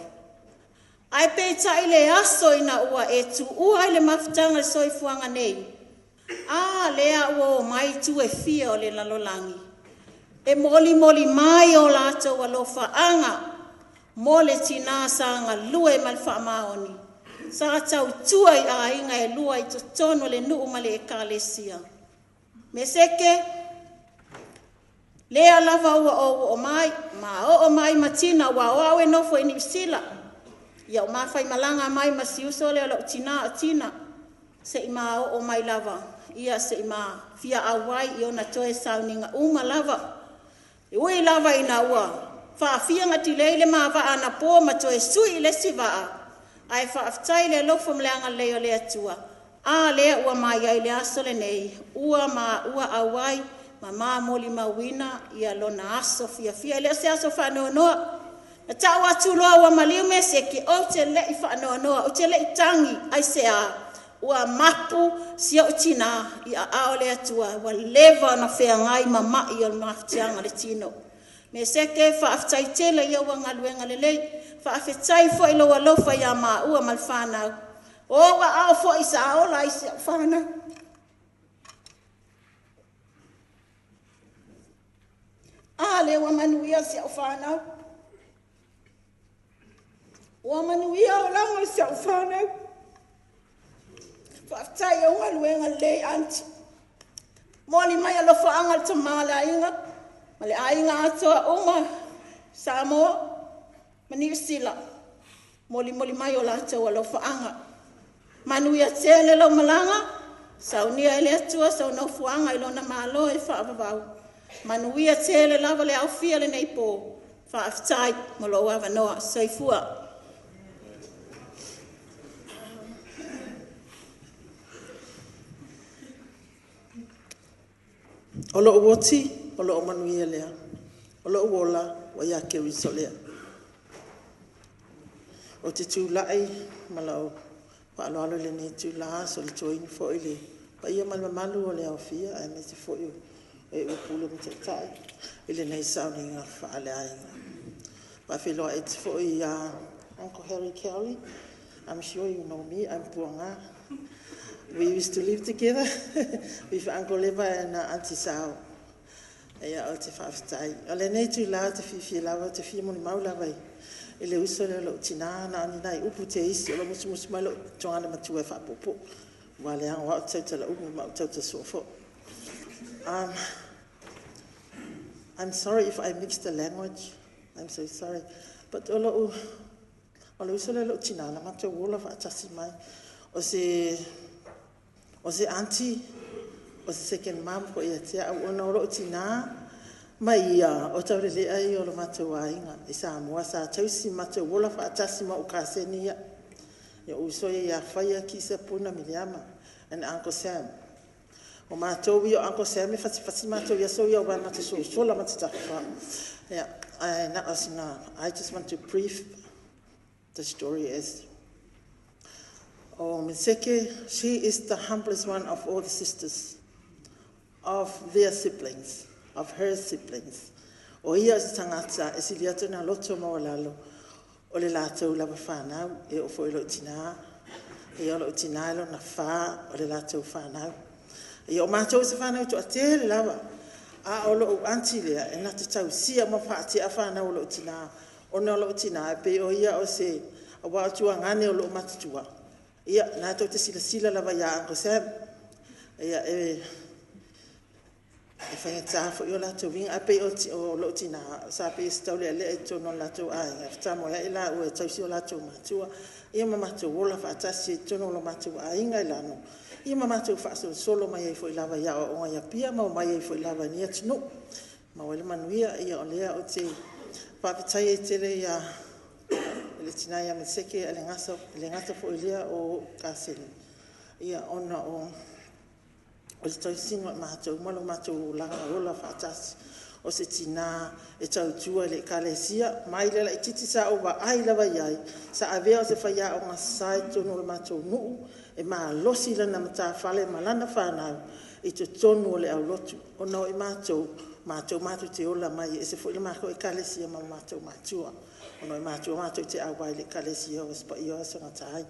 Ae peitai le aso ina ua e tuua ai le mafutaga i le soifuaga nei, a lea ua omai itu e fia o le lalolagi e molimoli mai o latou alofaaga mo le tinā sa galue ma le faamaoni, sa tautua i aiga e lua i totonu o le nuu ma le ekalesia. Meseke, lea lava ua ou oo mai, ma oo mai ma Tina, ua o au e nofo i Niu Sila. Ia o mafaimalaga mai ma si uso lea o lou tinā o Tina, se'i ma oo mai lava, ia se'i ma fia auai i ona toe sauniga uma lava. E ui lava ina ua faafia ona tilei le ma vaa anapo ma toe sui i le isi vaa, ae faafetai i le alofa ma le agalelei o le Atua, a lea ua mai ai le aso lenei, ua maua auai ma ma molimauina ia lona aso fiafia. E le o se aso faanoanoa, na tau atu loa ua maliu Meseke, ou te le'i faanoanoa, ou te le'i tagi, aisea? Ua mapu si o'u tinā i aao o le Atua, ua leva ona feagai ma ma'i o le mafatiaga o le tino. Meseke, faafetai tele ia ua galuega lelei, faafetai foi i lou alofa ia maua ma le whanau. O ou aao foi sa ola ai si au whanau. A lea ua manuia si au whanau. Ua manuia olaga o si au whanau. Faafetai au galuega lelei, aunty. Moli mai alofaaga le tama o le aiga, ma le aiga atoa uma, Samoa ma Niu Sila. Molimoli mai o latou alofaaga. Manuia tele lau malaga, saunia e le Atua sou nofoaga i lona malo e faavavau. Manuia tele lava le aofia lenei pō. Faafetai mo lou avanoa. Soifua. O lou oti, o loo manuia lea. O lou ola, ua ia Keriso lea. O te tulai ma lau faaaloalo i lenei itula e solituaina foi le paia ma le mamalu o le aofia aemaise foi o e ua pule ma taitai i lenei sauniga faaleaiga. E faafeiloai atu foi ia Uncle Harry Kelly. I'm sure you know me, I'm Puanga. We used to live together with Uncle Leva and Auntie Sao. Ia, o te faafetai. O lenei itula ou te fiafia lava, ou te fia molimau lava i le uso lea o lou tinā, na o ni nai upu te isi, o lo o musumusu mai lou tuagana matua e faapuupuu. Ua leaga o au te tautala umi ma ou tautala soo foi. I'm sorry if I mixed the language. I'm so sorry. But o lou, o le uso lea o lou tinā, na matou ola faatasi mai. O se auntie, o se second mom foi ia te au, ona o lou tinā ma ia, o taulelea ia o le matou aiga i Samoa sa tausi matou ola faatasi ma ou kaseni ia. Ia uso ia ia Faia, Kisa, Puna, Miriama and Uncle Sam. O matou ia o Uncle Sam e fasifasi matou i aso ia aua matou sosola ma te tafafa. Yeah, na o sina, I just want to brief the story as Oh, Meseke, she is the humblest one of all the sisters, of their siblings, of her siblings. O ia o se tagata e sili atu na loto maualalo o le latou lava whanau, e o foi lou tinā, ia o lou tinā e lona whā o le latou whanau. Ia o matou se whanau toatele lava, a o lou aunty lea, e na te tausia ma faatea whanau o lou tinā, ona o lou tinā, e pei o ia o se, aua o tuagane o lou matutua. Ia, na tou te silasila lava ia Uncle Sam. Ia, e faigata foi o latou uiga, ae pei o lou tinā, sa pei se taulealea i totonu o le latou aiga, fetamoeai laua e tausi o latou matua. Ia ma matou ola faatasi i totonu o lo matou aiga i Lano, ia ma matou faasolosolo mai ai foi lava i aoaoga i Apia ma omai ai foi lava i nei atunuu. Maua ai le manuia, ia o lea ou te faafetai ai tele ia le tina ia Meseke, e le gata foi i lea o ou kaseni, ia ona o le tausiga o matou ma lo matou olaga ola faatasi. O se tinā e tautua i le Ekalesia, mai le laitiiti sa ou vaai lava i ai, sa avea o se faiaoga sa i totonu o le matou nuu, e malosi lana matafale ma lana fanau i totonu o le aulotu, ona o i matou, matou te ola mai, e ese foi le matou Ekalesia ma matou matua. Ona o matua matou te auai i le Ekalesia o Aso Paia o Aso Gata ai.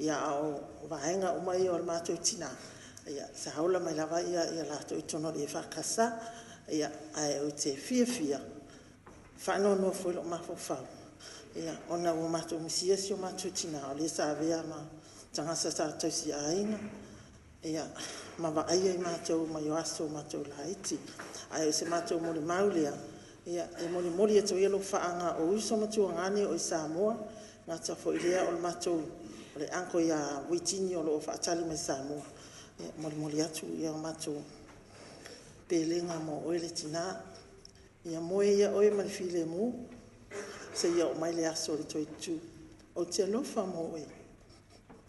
A o vaega uma ia o le matou tina, sa ola mai lava latou i totonu o le EFKS. Ae ou te fiafia e faanoanoa foi lou mafaufau ona ua matou misia si o matou tina, o le sa avea ma tagata sa tausiaiga ma vaaia i matou mai aso matou laiti. Ae o se matou molimau lea e molimoli atu ai alofaaga, o uso ma tuagane o i Samoa, e le gata foi i lea o le uncle ia Witini o lo o faatali mai Samoa. E molimoli atu a matou pelega mo oe le tina, ia moe ia oe ma le filemu seia oo mai le aso o le toe tutu. Ou te alofa ma oe,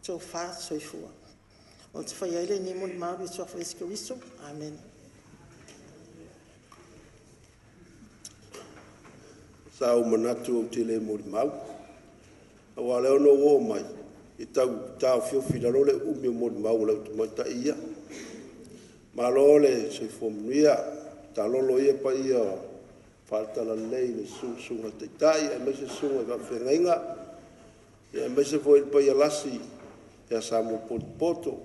tofa soifua. Ou te faia ai lenei molimau i le Suafa o Iesu Keriso. Amene. Sa ou manatu ou te le molimau, aua o lea na ou oo mai, e tau taofiofi i lalo le umi o molimau a le au tamaitai ia. Malo le soifua manuia, taalolo ia paia faale-Talalelei i le susu o Susuga i Taitai aemaise susuga i Faafeagaiga, aemaise foi le paia lasi ia Samoa potopoto,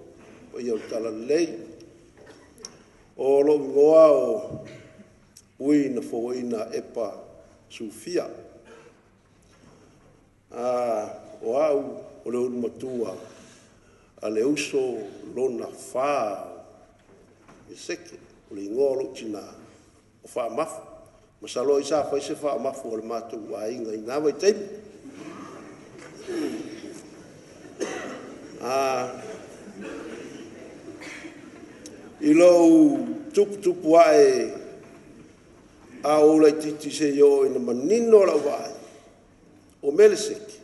paia o le Talalelei. O lou igoa o Vui na Fouaina Epa Sufia. O au o le ulumatua a le uso lona fa o Eseke. O le igoa o lou tina o Faamafu. Masalo ai sa fai se faamafu a le matou aiga i na vaitaimi. I lou tuputupu ae a ou laitiiti seia oo ina manino lau vaai, o Meleseke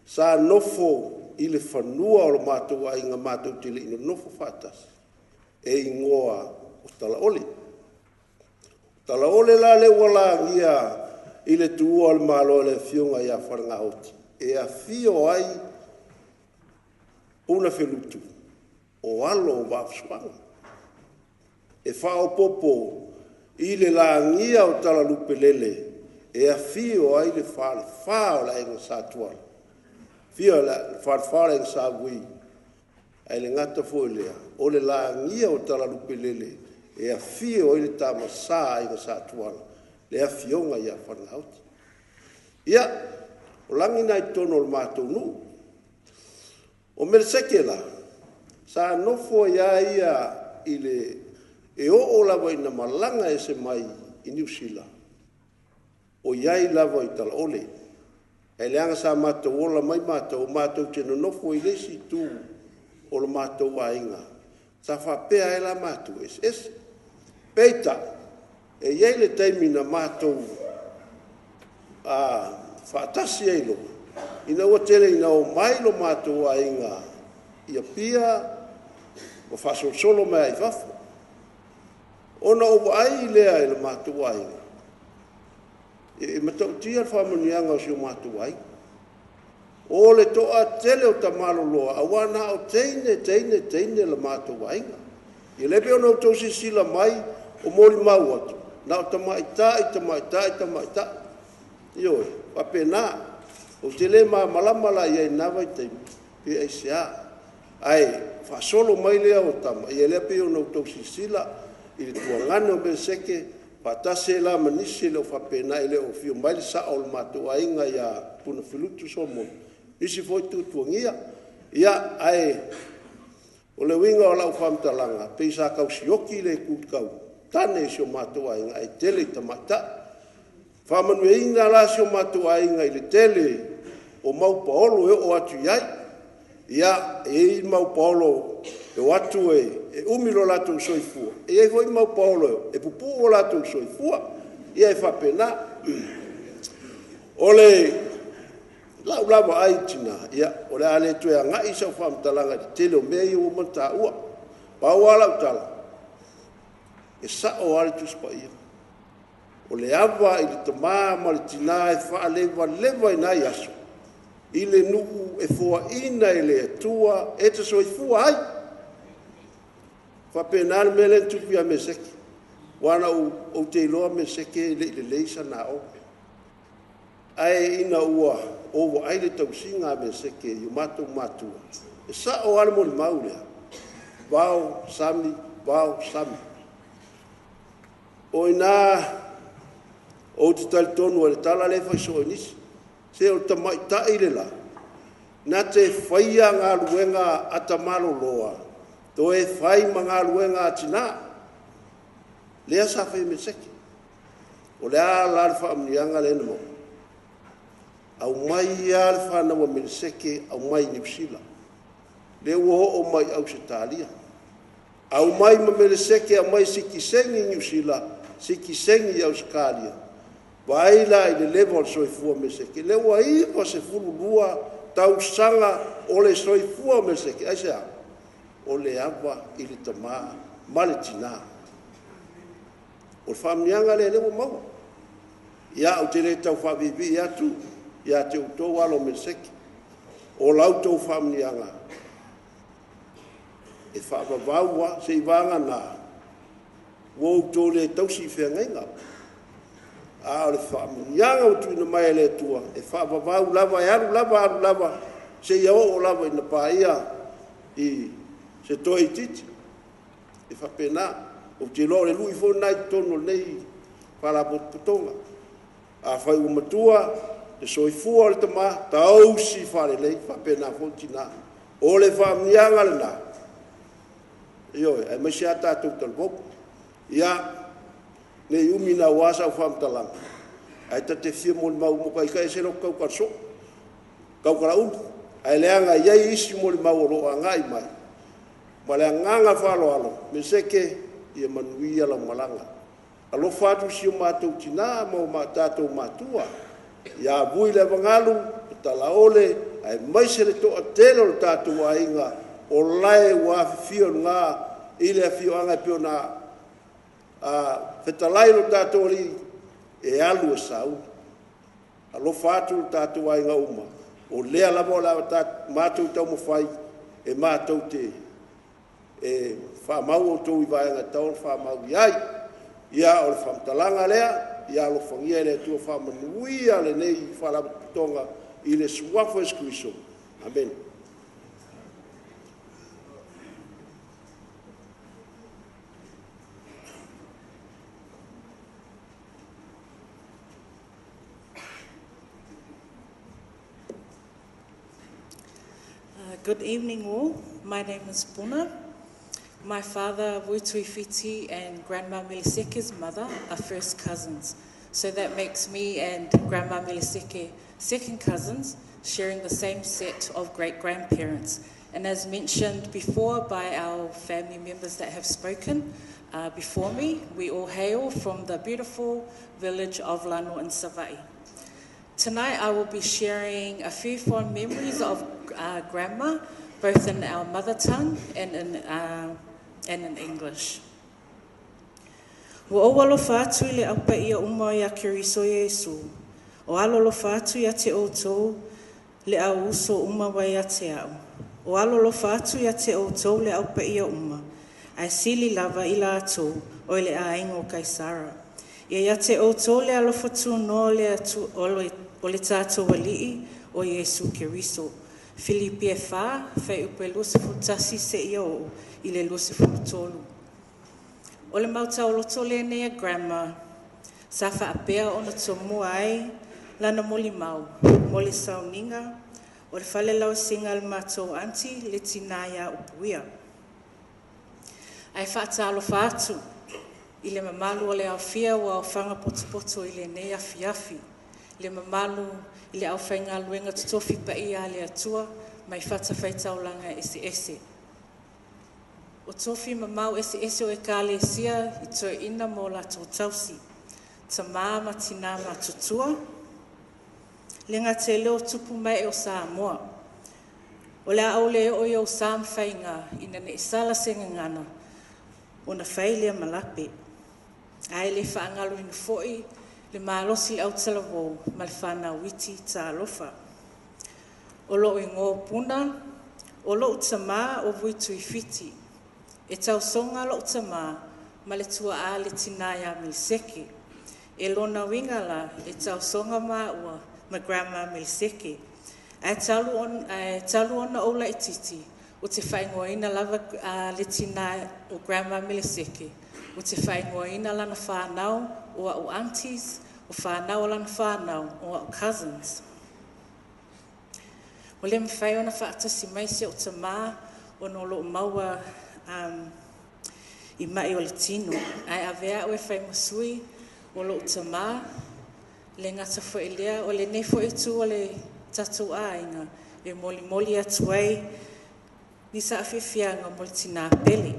sa nofo i le fanua o le matou aiga matou te le i nonofo faatasi, e igoa o Talaole. O Talaole la lea ua lagia i le tuua o le Malo e le Afioga ia Falenaoti, e afio ai Punafelutu o alo o Vaafusuaga. E faaopoopo i le lagia o Talalupelele e afio ai le falefa o le Aiga Satuala, afio le falefa o le Aiga Sa Vui, ae le gata foi i lea, o le lagia o Talalupelele e afio ai le Tama Sa o le Aiga Satuala, le Afioga ia Falenaoti. Ia, o lagi na i totonu o le matou nuu. O Meleseke la, sa nofo ai lava ia e oo lava ina malaga ese mai i Niu Sila, o i ai lava i Talaole. Ae leaga sa matou ola mai matou matou te nonofo i le isi itu o le matou aiga, sa faapea ai la matou eseese. Peitai, e i ai le taimi na matou faatasi ai loa, ina ua tele ina omai lo matou aiga i Apia ma faasolosolo mai lava i fafo. Ona ou vaai lea i le matou aiga, e matautia le faamanuiaga o si o matou aiga. O le toatele o tamaloloa, aua na o teine, teine, teine lo matou aiga. Ia lea e pei ona outou silasila mai o molimau atu, na o tamaitai, tamaitai, tamaitai. Ioe, e faapena. Ou te le malamalama la i ai i lena vaitaimi pe aisea, ae faasolo mai lea o tama, ia lea e pei ona outou silasila i le tuagane o Meleseke, faatasi ai la ma nisi e le o faapena, e le o afio mai le sao o le matou aiga ia Punafelutu Solomoni, nisi foi tuatuagia. Ia, ae o le uiga o lau faamatalaga, pei sa tau sioki le itu tau tane i si o matou aiga ae tele i tamaitai. Faamanuiaina la si o matou aiga i le tele o mau paolo e oo atu i ai. Ia, e i ai mau paolo e o atu e umi lo latou soifua, e i ai foi mau paolo e pupuu o latou soifua. Ia e faapena. O lau la vaai i tina, ia, o le a le toe agai sau faamatalaga i le tele o mea ia ua uma ona taua. Pau lava lau tala, E sa'o lava le Tusi Paia, o le ava i le tamā ma le tinā e faalevaleva i nai aso i le nuu e foaina e le Atua e te soifua ai. Faapena le mea lea na tupu ia Meseke. Aua na ou te iloa Meseke e le i lelei sana aoga. Ae ina ua ou vaai le tausiga a Meseke i o matou matua, e sa'o lava le molimau lea, vao, sami, vao, sami. O i ina ou te talitonu ai i le tala lea e fai soo e nisi, se o le tamaitai le la na te faia galuega a tamaloloa, toe fai ma galuega a tina, lea sa fai e Meseke. O le a la le faamanuiaga lea na maua? Aumai lava le fanau a Meleseke aumai Niu Sila, lea ua oo mai i Ausetalia. Aumai ma Meleseke, aumai sitiseni i Niu Sila, sitiseni i Ausetalia. Vaai la i le leva o le soifua o Meleseke, lea ua 92 tausaga o le soifua o Meleseke. Aisea? O le ava i le tama ma le tina. O le faamanuiaga lea ua maua. Ia, ou te le tau faaviivii atu ia te outou alo o Meleseke, o la outou faamanuiaga e faavavau lava, seiavagana ua outou le tausi i feagaiga. A o le faamanuiaga ua tuuina mai e le Atua, e faavavau lava, e alu lava alu lava, seia oo lava ina paia i se toaitiiti. E faapena. Ou te iloa o le lui foi lena i totonu o lenei Faalapotopotoga. Afai ua matua le soifua o le tama, tausi faalelei, faapena foi le tina. O le faamanuiaga lena, ioe, aemaise lava tatou talavou. Ia, ne i umi naua sau faamatalaga, ae ta te fia molimau uma, ita e ese lota tautala soo, tautala umi, ae leaga e i ai isi molimau o lo o agai mai. Ma le agaga faaaloalo, Meseke, ia manuia lau malaga. Alofa atu i si o matou tina ma o tatou matua, ia Vui le Avagalu, Talaole, aemaise le toatele o le tatou aiga o lae ua afifio i luga i le afioaga e pei ona fetalai lo tatou Alii e alu e sauni. Alofa atu le tatou aiga uma, o lea lava o le a matou taumafai e matou te faamau outou i vaega e tatau ona faamau i ai. Ia, o le faamatalaga lea, ia alofagia e le Atua faamanuia lenei faalapotopotoga i le suafa o Iesu Keriso. Amene. Good evening all. My name is Puna. My father, Vui Fiti, and Grandma Meliseke's mother are first cousins. So that makes me and Grandma Meliseke second cousins, sharing the same set of great-grandparents. And as mentioned before by our family members that have spoken before me, we all hail from the beautiful village of Lano in Savai'i. Tonight I will be sharing a few fond memories of Grandma, both in our mother tongue and in English. Ua ou alofa atu i le aupaia uma ia Keriso Iesu, o alolofa atu ia te outou le au uso uma ua ia te au. O alolofa atu ia te outou le aupaia uma, ae sili lava i latou o le aiga o Kaisara. Ia ia te outou le alofa tunoa o le tatou Alii o Iesu Keriso. Filipi e 4, fuaiupu e 21 seia oo i le 23. O le mautaoloto lenei a Grandma, sa faapea ona tomua ai lana molimau mo le sauniga o le falelauasiga a le matou aunty le tina ia Upuia. Ae faatalofa atu i le mamalu o le aofia ua aofaga potopoto i lenei afiafi, le mamalu i le aufaigaluega totofi paia a le Atua mai fatafaitaulaga eseese. O tofi mamao eseese o ekalesia i toeaina ma o latou tausi, tamā ma tinā matutua, le gata o tupu mae o Samoa. O le a ou le oo i ou sa ma faiga ina ne i sala se gagana, ona fai lea ma lape. Ae le faagaloina foi le malosi le autalavou ma le whanau iti tālofa. O loo ingoa puna, o loo tamā o vui tuifiti. E tausoga loo tamā ma le tua a le tina ia Miliseke. E lona uiga la e tausoga maua ma Grandma Miliseke. Ae talu ona ou laititi, ou te faaigoaina lava le tina o Grandma Miliseke, ou te faaigoaina lana whanau o au aunties, o whanau o lana whanau o au cousins. O le mawhai ona whaatasi mai si o tamā o no lo maua i mai o le tino. Ae avea au e whai masui o lo tamā, le ngata fo lea, o le nei fo e tu o le tatu āinga, e moli moli atu ai, ni sa awhiwhianga mo le tina pele.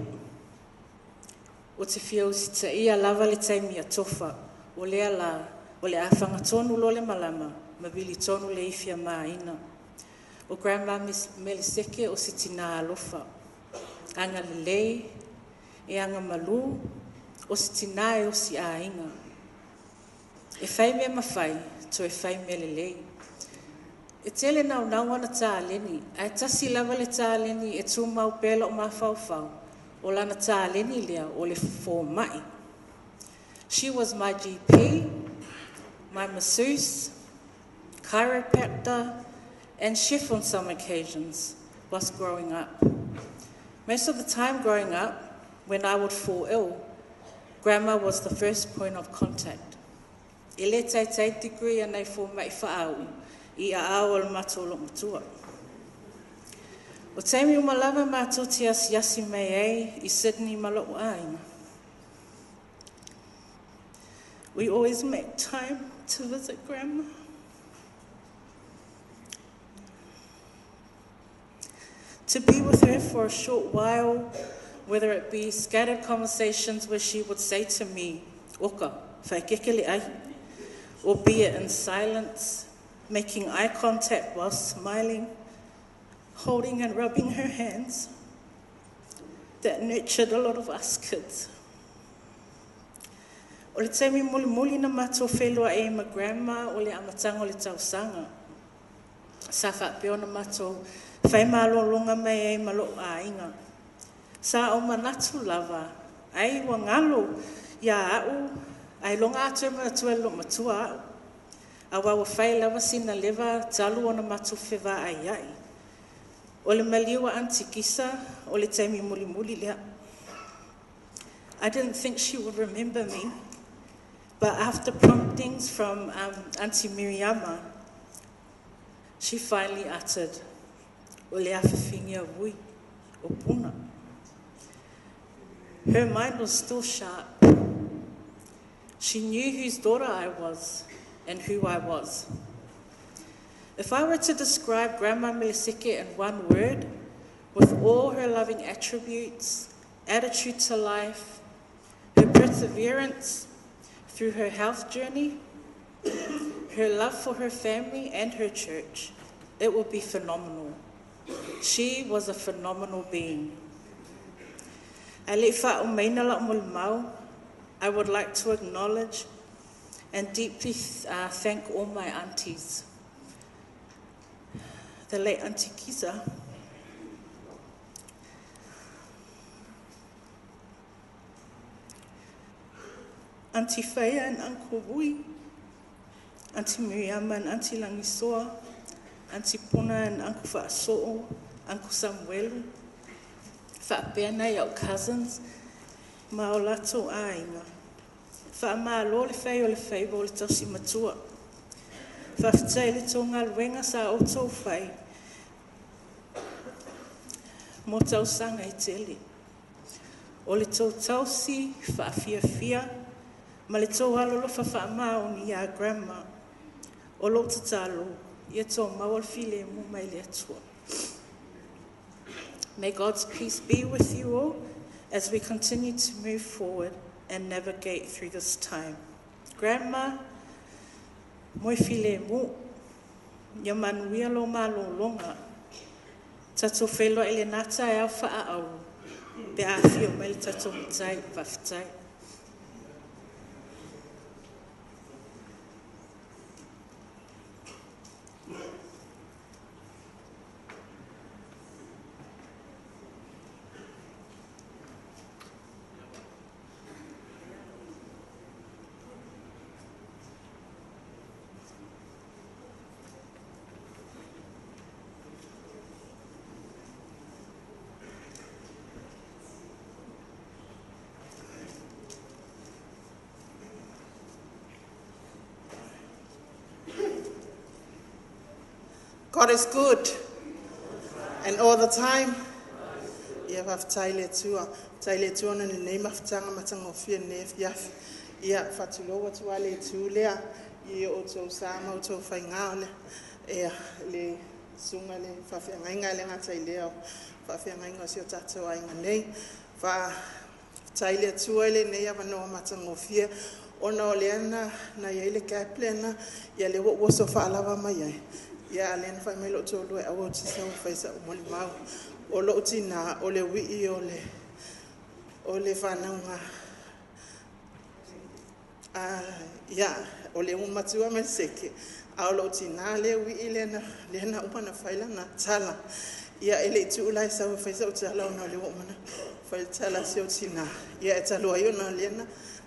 O te fia usita ia lava le taimi a tofa, o lea la, o le awhanga tonu lo le malama, ma vili tonu le ifia māina. O Grandma Meliseke o se tina alofa. Anga lelei, e anga malu, o se tina e o si āinga. E whai mea mawhai, to e whai mea lelei. E tele nau nau ana tāleni, ae tasi lava le tāleni e tūmau pēla o mawhauwhau, o lana tāleni lea o le fōmai. She was my GP, my masseuse, chiropractor, and chef on some occasions whilst growing up. Most of the time growing up, when I would fall ill, Grandma was the first point of contact. E le taitai degree anei fō mai whaau, i a au o le mato lo matua. O taimi uma lava mātou te asiasi mai ai i Sydney ma lou āinga. We always make time to visit Grandma. To be with her for a short while, whether it be scattered conversations where she would say to me, Oka, whaikekele ai, or be it in silence, making eye contact while smiling, holding and rubbing her hands, that nurtured a lot of us kids. O le taimi muli muli na mātou whenua e ma grandma o le amatanga o le tausanga. Sa whaapeo na mātou whai mālolonga mai e ma loo āinga. Sa o manatu lava, ai wangalo ia au, ai longa atu e manatua e lo matua au. A wawa whai lava sina lewa talu ona mātou whewa ai ai. O le maliua antikisa, o le taimi muli muli lea. I didn't think she would remember me, but after promptings from Auntie Miriama, she finally uttered, O le awhiwhingia vui, o puna. Her mind was still sharp. She knew whose daughter I was and who I was. If I were to describe Grandma Meliseke in one word, with all her loving attributes, attitude to life, her perseverance through her health journey, her love for her family and her church, it would be phenomenal. She was a phenomenal being. I would like to acknowledge and deeply thank all my aunties. The late Auntie Kiza, Auntie Faye and Uncle Wui, Auntie Miriama and Auntie Langisoa, Auntie Puna and Uncle Fa'aso'o, Uncle Samuelu, Fa'apea nei au cousins, ma o latou āinga. Whaamālo le whai o le whaiwa o le tausi matua. Whawhitai le tō ngaluenga sa o tō whai. Mō tausanga i tele. O le tō tausi, whaafiafia, ma le tō alolofa whaamāoni ia grandma. O lo tatalo, ia tō maua le file mō mai le atua. May God's peace be with you all as we continue to move forward and navigate through this time. Grandma, moi file mo, ia manuia lo malolonga. Tatou whenua e le nata e au wha au, pe a whio mai le tatou matai, whawhitai. God is good. And all the time. Ia faafetai le Atua. Faafetai le Atua ona lenei mafutaga matagofie lenei afiafi. Ia faatulou atu lava le itu lea i o outou sa ma outou faiga o le le susuga i le faafeagaiga, e le gata i lea o faafeagaiga o si o tatou aiga nei. Faafetai le Atua i lenei avanoa matagofie, ona o lea na i ai le gap lena, ia lea ua ou oso faalava mai ai, a o lea na fai mai lou toalua e aua ou te sau e fai sau molimau. O lou tina, o le uii o le fanauga, ia, o le matua Meleseke, a o lou tina lea uii lea na uma ona fai lana tala. Ia, e le i tuu la e sau e fai sau tala ona o lea ua uma ona fai le tala a si ou tina. Ia, e talu ai ona o lea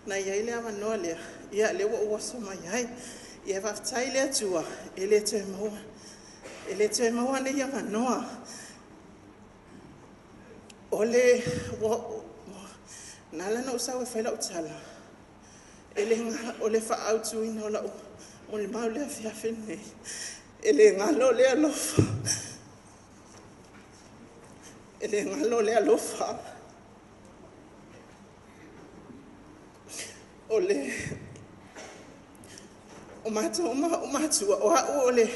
na i ai le avanoa lea, ia lea ua ou oso mai ai. Ia, faafetai le Atua, e le toe maua, e le toe maua nei avanoa. O le, na ala ona ou sau e fai lau tala, e le o le faaautuina o lau molimau le afiafi lenei, e le galo le alofa, e le galo le alofa. O le o matou ma o matua, o au o le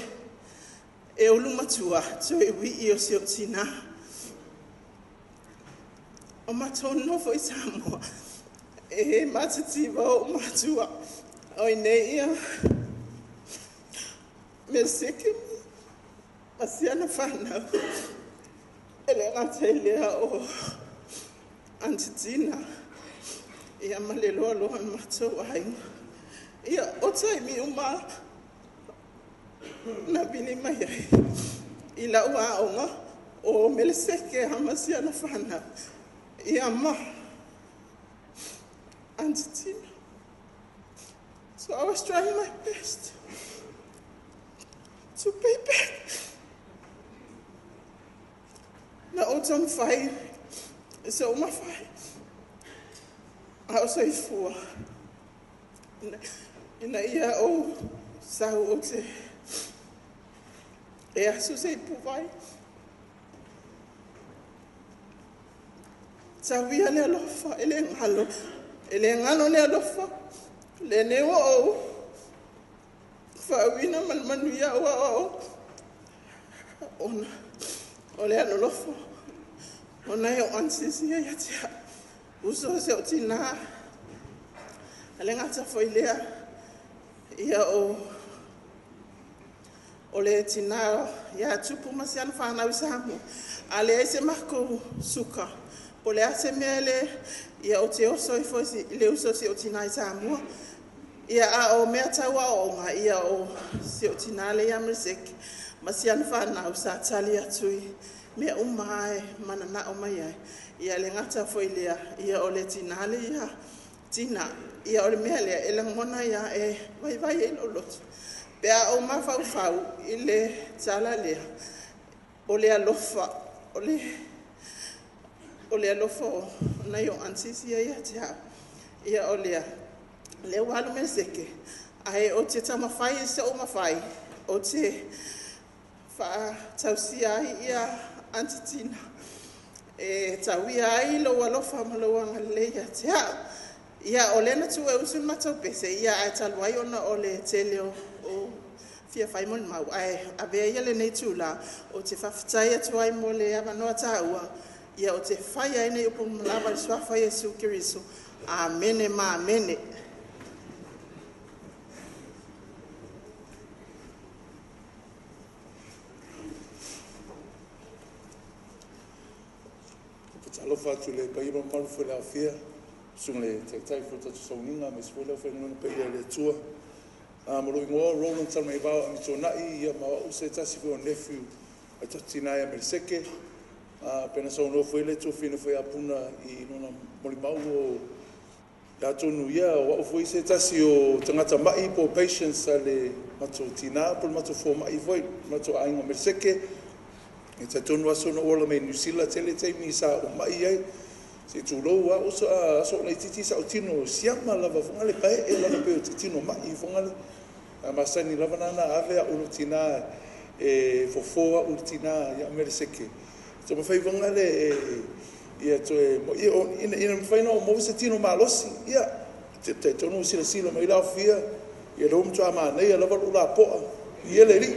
e ulu matua, toe uii o si o tina. O matou nofo i Samoa, e matitiva o matua. O i nei ia, me seke ma siana whanau. E le gata i lea o Aunty Tina. Ia ma le loa loa na matou aiga. Ia, o taimi uma na vili mai ai i lau aoga o Meleseke a ma siana whanau. Ia ma Aunty Tina. So I was trying my best to pay back. Na o taumafai, se o mafai, a o soifua. Ina ia ou sau ou te e asu se ipu vai. Tauia le alofa, e le galo, e le galo le alofa. Le ua ou faauina ma le manuia ua ou ona o le alolofa ona e o ansisi ia te au. Uso se o tina, a le gata foi lea, ia o le tina ia tupu ma siana whanau i Samoa. A leai se makou suka, po le a se mea le, ia o te oso i foi le uso si o tina i Samoa. Ia a o mea tau aoaoga, ia o si o tina le ia Meleseke, ma siana whanau sa tali atu i mea uma e mananao mai ai. Ia le gata foi lea, ia o le tina le ia tina, ia o le mea lea, e langona ia e vaivai e loloto. Pe a o mafaufau i le tala lea, o le alofa, o le alofa o nai o ansisi ia te au. Ia o lea, lea ua alu Meleseke, ae o te taumafai se o mafai, o te faatausia ai ia Aunty Tina, e tauia ai lou alofa ma lou agalelei ia te au. Ia o lea na tuu e usu le matou pese, ia ae talu ai ona o le tele o fia fai molimau, ae avea ia lenei tula, o te faafetai atu ai mo le avanoa taua, ia o te fai ai nei upu malava i le suafa o Iesu Keriso. Amene ma amene. Talofa atu le paia ma mamalu foi le aofia, susuga le taitai foi o le tatou sauniga, aemaise foi le aufaigaluega paia a le Atua. Ma lou igoa Roland Talamaivao Amituanai, ia ma o au se tasi foi o nephew a tatou tina ia Meleseke. Pei ona saunoa foi le tuafafine foi a Puna i lona molimau o atonu ia o au foi se tasi o tagata mai po o patients a le matou tina po o le matou fomai foi, matou aiga o Meleseke. E talitonu aso na ou ola mai New Zealand tele taimi sa ou mai ai. Se tulou a aso laitiiti sa ou tino siama lava foga le paee lava pe o te tino mai foga le. A masani lava nana ave au lo tina e fofo a'u i le tinā ia Meleseke. Taumafai fagale e ia toe ina ina mafai ona ou maua se tino malosi. Ia talitonu ua silasila mai le aofia ia lea ua matua manaia lava lou lapo'a ia le alii.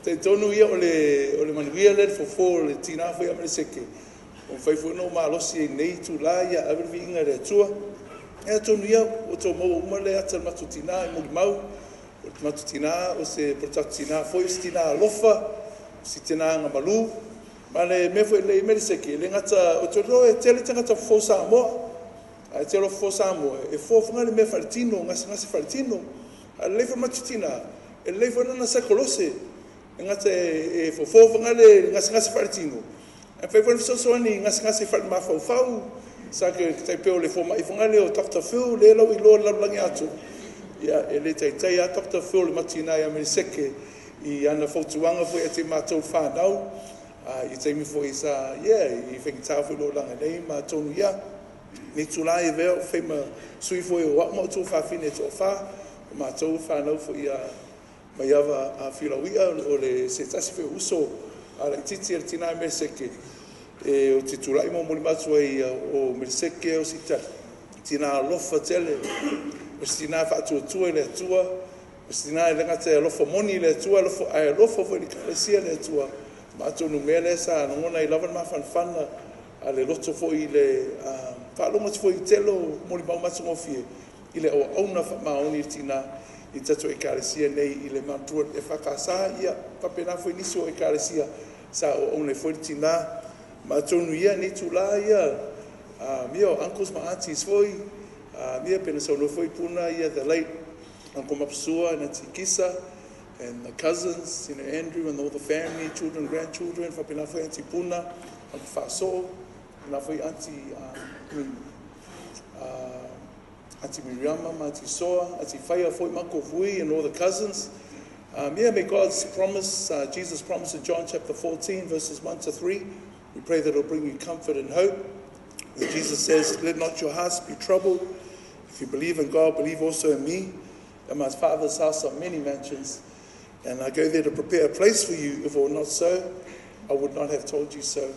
Talitonu ia o le manuia lea i le fofo o le tinā foi ia Meleseke ua mafai foi ona ou malosi ai i lenei itula. Ia ave le viiga i le Atua. Ia atonu ia ua outou maua uma le ata i le matou tinā e molimau. O le matou tinā o se tatou tinā foi o se tinā alofa, o se tinā agamalu. Ma le mea foi lea i Meleseke, e le gata ou te iloa e tele tagata fofo Samoa, ae tele o fofo Samoa e fofo foi le mea faaletino, gasegase faaletino. Ae lelei foi le matou tinā, e lelei foi lana saikolose, e gata e fofo foi le gasegase faaletino, ae mafai foi ona fesoasoani i gasegase faalemafaufau. Sa ke tai pei o le fomai foi lea o Dr Phil lea lau iloa i le lalolagi atoa. Ia e le taitai lava Dr Phil le matou tinā ia Meleseke i ana fautuaga foi ia te matou fanau i taimi foi sa ia i faigata foi le olaga nei ma atonu ia lenei itula e avea a'u fai ma sui foi o a'u ma ou tuafafine e toafa, o matou o fanau foi ia Maiava Filauia o le se tasi foi o uso a laitiiti a le tinã Meleseke. E ou te tulai ma momoli atu ai o Meleseke o se tinā alofa tele, o se tinā faatuatua i le Atua, o se tinā e le gata e alofa moni i le Atua ae alofa foi i le Ekalesia a le Atua. Ma atonu o le mea lea sa lagona ai lava le mafanafana a le loto foi i le faalogo atu foi i le tele o molimau matagofie i le auauna faamaoni a le tinā i le tatou Ekalesia nei i le Mount Druitt EFKS. Ia faapena foi nisi o Ekalesia sa auauna ai foi le tinā. Ma atonu ia lenei itula ia ia o uncles ma aunties foi ia pei ona saunoa foi Puna ia, the late Uncle Mapusua and Auntie Kisa and the cousins, Andrew and all the family, children, grandchildren, faapena foi Auntie Puna, Uncle Faasoo, faapena foi Auntie Auntie Miriama ma Auntie Soa, Auntie Faia foi ma Uncle Vui and all the cousins. Yeah, may God's promise, Jesus' promise in John chapter 14, verses 1 to 3, we pray that it'll bring you comfort and hope. Where Jesus says, "Let not your hearts be troubled. If you believe in God, believe also in me. In my Father's house are many mansions, and I go there to prepare a place for you. If it were not so, I would not have told you so.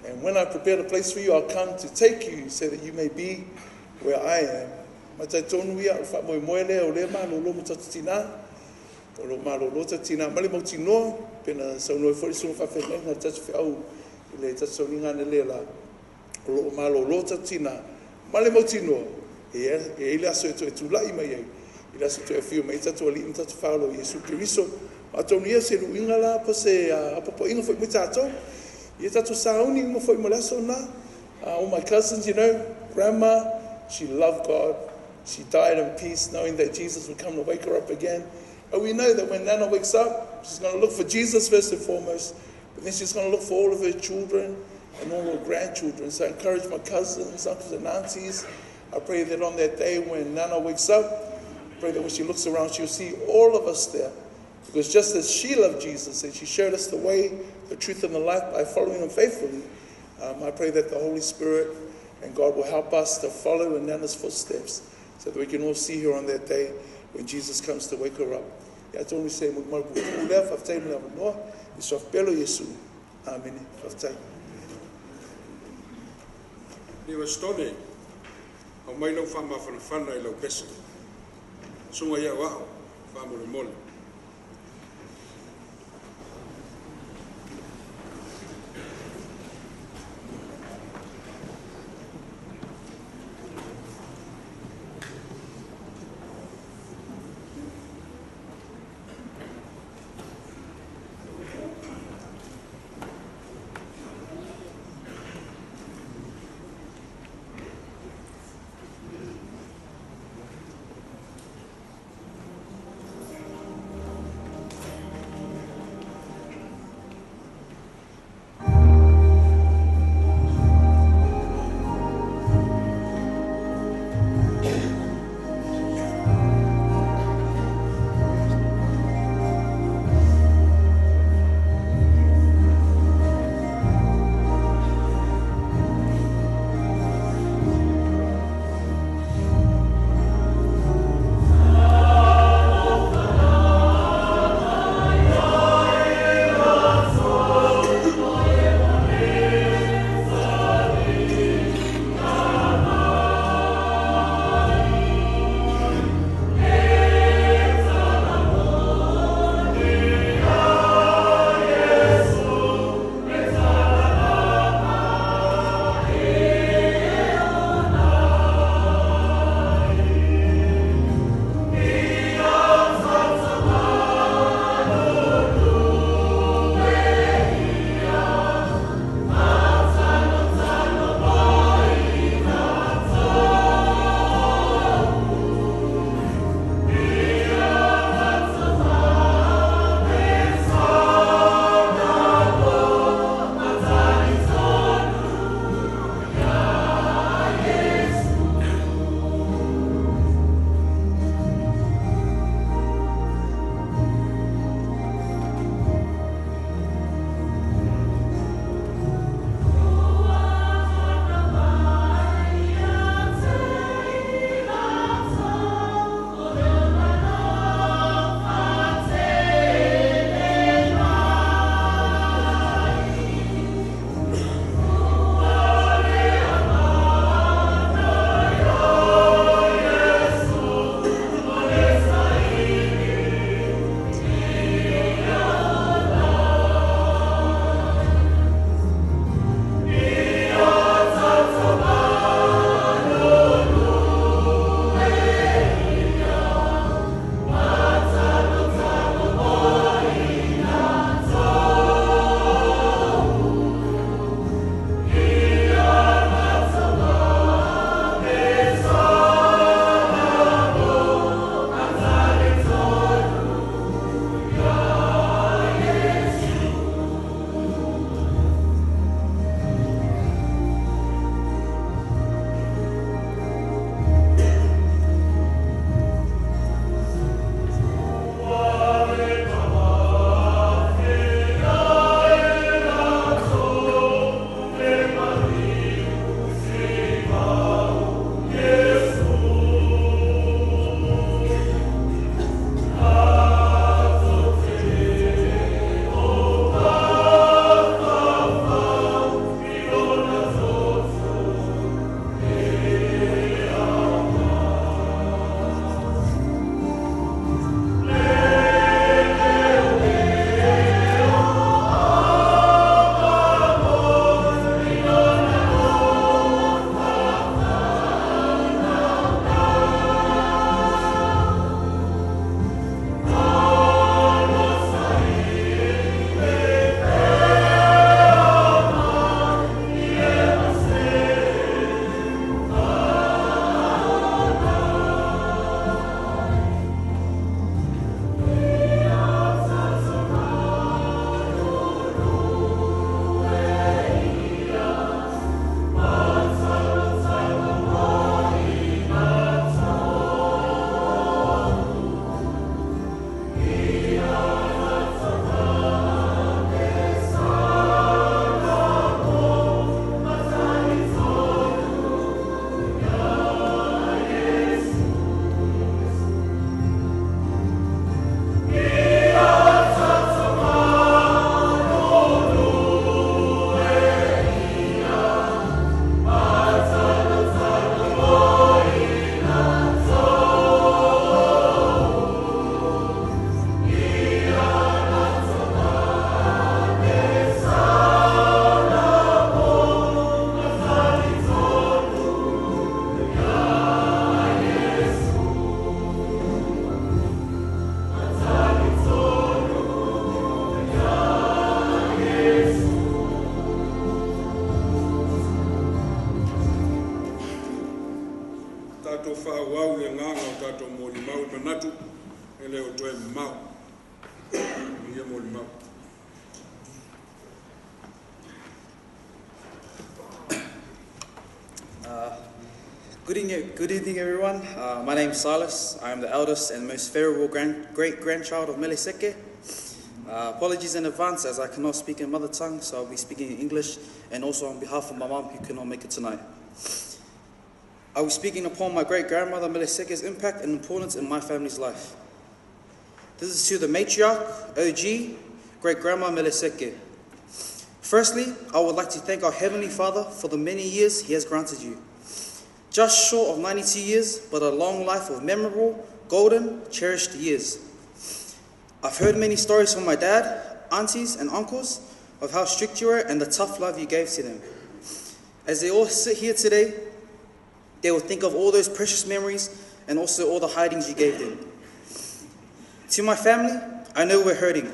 And when I prepare a place for you, I'll come to take you so that you may be where I am." Ma talitonu ia o le faamoemoe lea o lea malolo ma tatou tinā, o lo o malolo tatou tinā ma le mautinoa, pei ona saunoa ai foi le susuga faafeagaiga o le tatou feau i le tatou sauniga analeila, o lo o malolo tatou tinā ma le mautinoa, e i ai le aso e toe tulai mai ai, i le aso e toe afio mai ai tatou Alii ma tatou Faaola o Iesu Keriso. Ma atonu ia se luiga la po o se apoapoaiga foi mo i tatou, ia tatou sauni uma foi mo le aso lena. All my cousins, grandma, she loved God. She died in peace, knowing that Jesus would come to wake her up again. And we know that when Nana wakes up, she's going to look for Jesus first and foremost, but then she's going to look for all of her children and all her grandchildren. So I encourage my cousins, uncles and aunties. I pray that on that day when Nana wakes up, I pray that when she looks around, she'll see all of us there. Because just as she loved Jesus and she showed us the way, the truth, and the life by following him faithfully, I pray that the Holy Spirit and God will help us to follow in Nana's footsteps so that we can all see her on that day when Jesus comes to wake her up. Ia atonu se molimau puupuu lea, faafetai mo le avanoa, i suafa pea o Iesu. Amene. Faafetai. Livingstone, aumai lau faamafanafana i lau pese. Susuga i au ao, faamolemole. faaauau i le agaga o tatou molimau i manatu e le o toe mamao. Ia molimau. Good evening, everyone. My name is Silas. I am the eldest and most favorable great-grandchild of Meleseke. Apologies in advance as I cannot speak in mother tongue, so I'll be speaking in English and also on behalf of my mom who cannot make it tonight. I will be speaking upon my great-grandmother Meleseke's impact and importance in my family's life. This is to the matriarch, OG, great-grandma Meleseke. Firstly, I would like to thank our Heavenly Father for the many years He has granted you. Just short of 92 years, but a long life of memorable, golden, cherished years. I've heard many stories from my dad, aunties and uncles of how strict you were and the tough love you gave to them. As they all sit here today, they will think of all those precious memories and also all the hidings you gave them. To my family, I know we're hurting,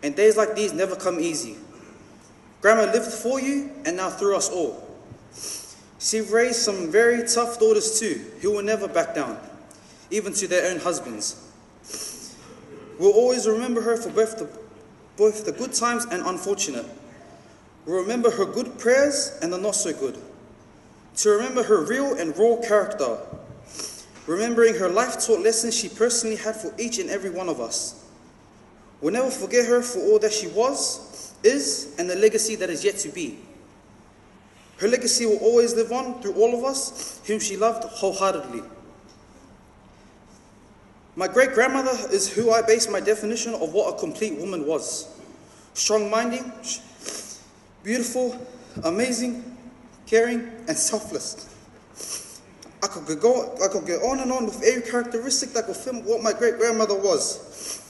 and days like these never come easy. Grandma lived for you and now through us all. She raised some very tough daughters too, who will never back down, even to their own husbands. We'll always remember her for both the good times and unfortunate. We'll remember her good prayers and the not so good. To remember her real and raw character. Remembering her life-taught lessons she personally had for each and every one of us. We'll never forget her for all that she was, is, and the legacy that is yet to be. Her legacy will always live on through all of us whom she loved wholeheartedly. My great-grandmother is who I base my definition of what a complete woman was. Strong-minded, beautiful, amazing, caring, and selfless. I could go on and on with every characteristic that could film what my great-grandmother was.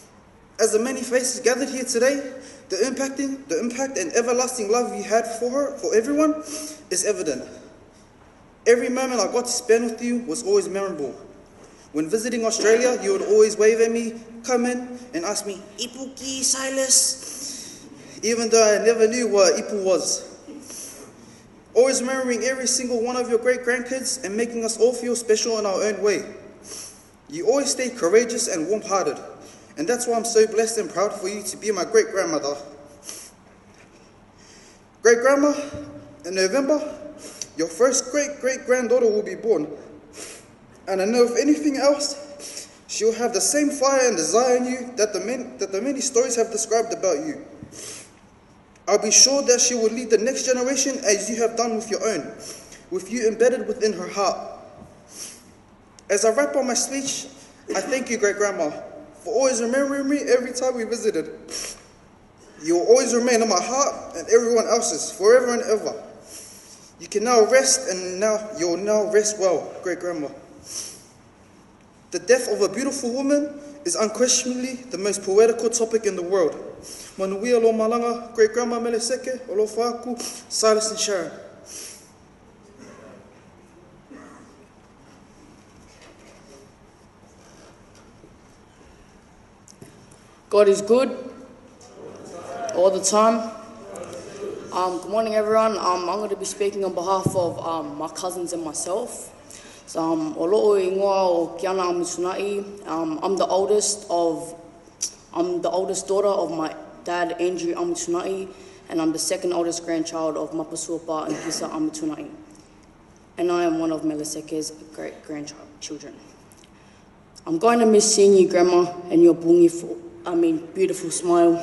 As the many faces gathered here today, the impact and everlasting love you had for her, for everyone, is evident. Every moment I got to spend with you was always memorable. When visiting Australia, you would always wave at me, come in, and ask me, Ipuki, Silas, even though I never knew what Ipu was. Always remembering every single one of your great-grandkids and making us all feel special in our own way. You always stayed courageous and warm-hearted, and that's why I'm so blessed and proud for you to be my great-grandmother. Great-grandma, in November, your first great-great-granddaughter will be born. And I know if anything else, she'll have the same fire and desire in you that the many stories have described about you. I'll be sure that she will lead the next generation as you have done with your own, with you embedded within her heart. As I wrap up my speech, I thank you, great-grandma, for always remembering me every time we visited. You will always remain in my heart and everyone else's, forever and ever. You can now rest, and now you'll now rest well, great-grandma. The death of a beautiful woman is unquestionably the most poetical topic in the world. Manuia lo malanga, great-grandma Meleseke, Olofaku, Silas and Sharon. God is good all the time. Good morning, everyone. I'm going to be speaking on behalf of my cousins and myself. So, o ingoa o Kiana Amutunai. I'm the oldest daughter of my dad, Andrew Amutunai, and I'm the second oldest grandchild of Mapasuapa and Kisa Amutunai. And I am one of Meleseke's great-grandchildren. I'm going to miss seeing you, Grandma, and your beautiful smile.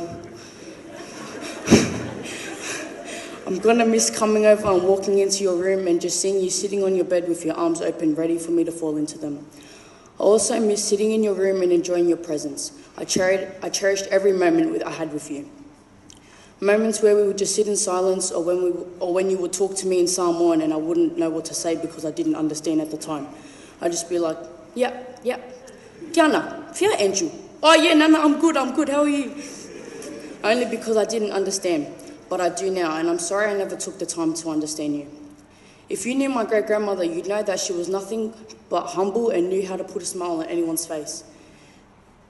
I'm going to miss coming over and walking into your room and just seeing you sitting on your bed with your arms open, ready for me to fall into them. I also miss sitting in your room and enjoying your presence. I cherished every moment I had with you. Moments where we would just sit in silence, or when you would talk to me in Samoan and I wouldn't know what to say because I didn't understand at the time. I'd just be like, yeah, yeah. Kiana, fia Andrew. Oh yeah, Nana, I'm good, how are you? Only because I didn't understand. But I do now, and I'm sorry I never took the time to understand you. If you knew my great-grandmother, you'd know that she was nothing but humble and knew how to put a smile on anyone's face.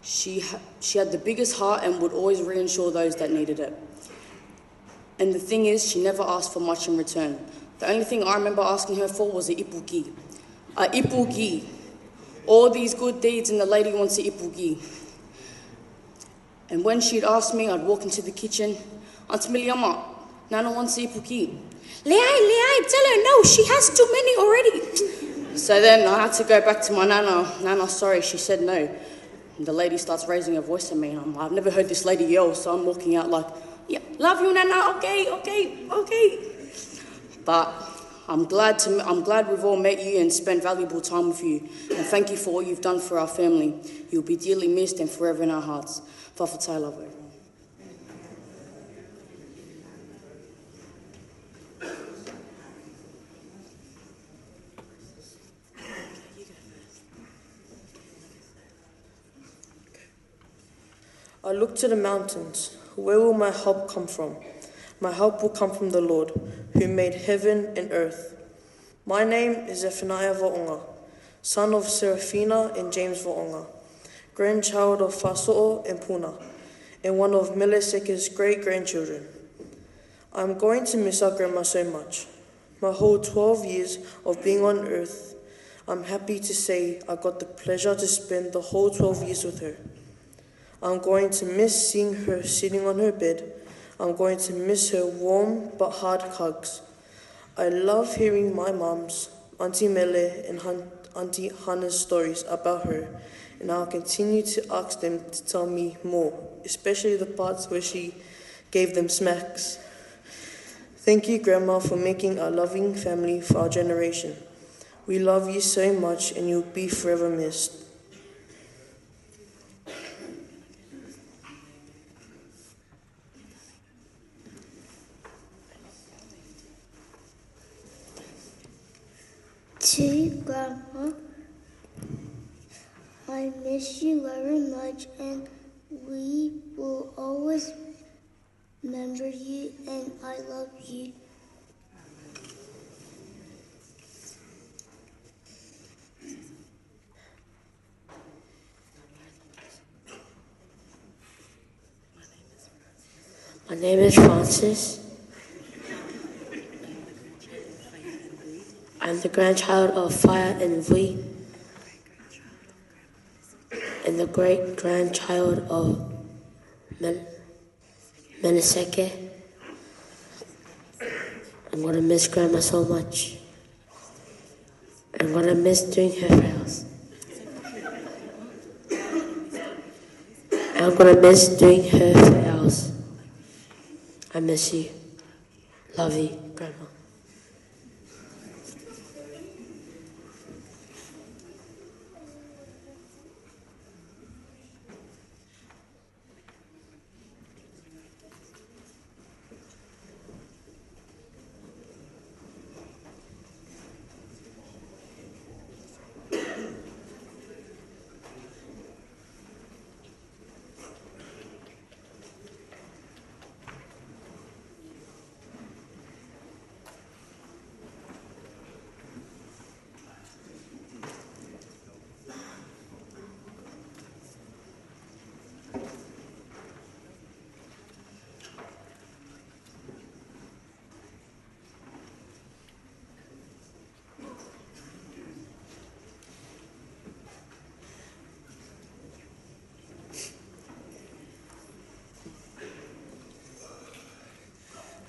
She had the biggest heart and would always reassure those that needed it. And the thing is, she never asked for much in return. The only thing I remember asking her for was a ipuki. A ipuki. All these good deeds and the lady wants to ipuki. And when she'd ask me, I'd walk into the kitchen. Auntie Miliama, Nana wants to ipuki. Leai, leai, tell her no, she has too many already. So then I had to go back to my nana. Nana, sorry, she said no. And the lady starts raising her voice at me. And I'm like, I've never heard this lady yell, so I'm walking out like, yeah, love you, Nana, okay, okay, okay. But I'm glad, to, I'm glad we've all met you and spent valuable time with you. And thank you for all you've done for our family. You'll be dearly missed and forever in our hearts. Fafatai love everyone. I look to the mountains. Where will my help come from? My help will come from the Lord, who made heaven and earth. My name is Zephaniah Va'onga, son of Serafina and James Va'onga, grandchild of Faso'o and Puna, and one of Meleseke's great-grandchildren. I'm going to miss our grandma so much. My whole 12 years of being on earth, I'm happy to say I got the pleasure to spend the whole 12 years with her. I'm going to miss seeing her sitting on her bed. I'm going to miss her warm but hard hugs. I love hearing my mom's, Auntie Mele, and Auntie Hannah's stories about her, and I'll continue to ask them to tell me more, especially the parts where she gave them smacks. Thank you, Grandma, for making a loving family for our generation. We love you so much, and you'll be forever missed. To Grandma, I miss you very much, and we will always remember you, and I love you. My name is Francis. I'm the grandchild of Fire and V, and the great grandchild of Men- Meneseke. I'm gonna miss Grandma so much. I'm gonna miss doing her fails. I'm gonna miss doing her fails. I miss you. Love you, Grandma.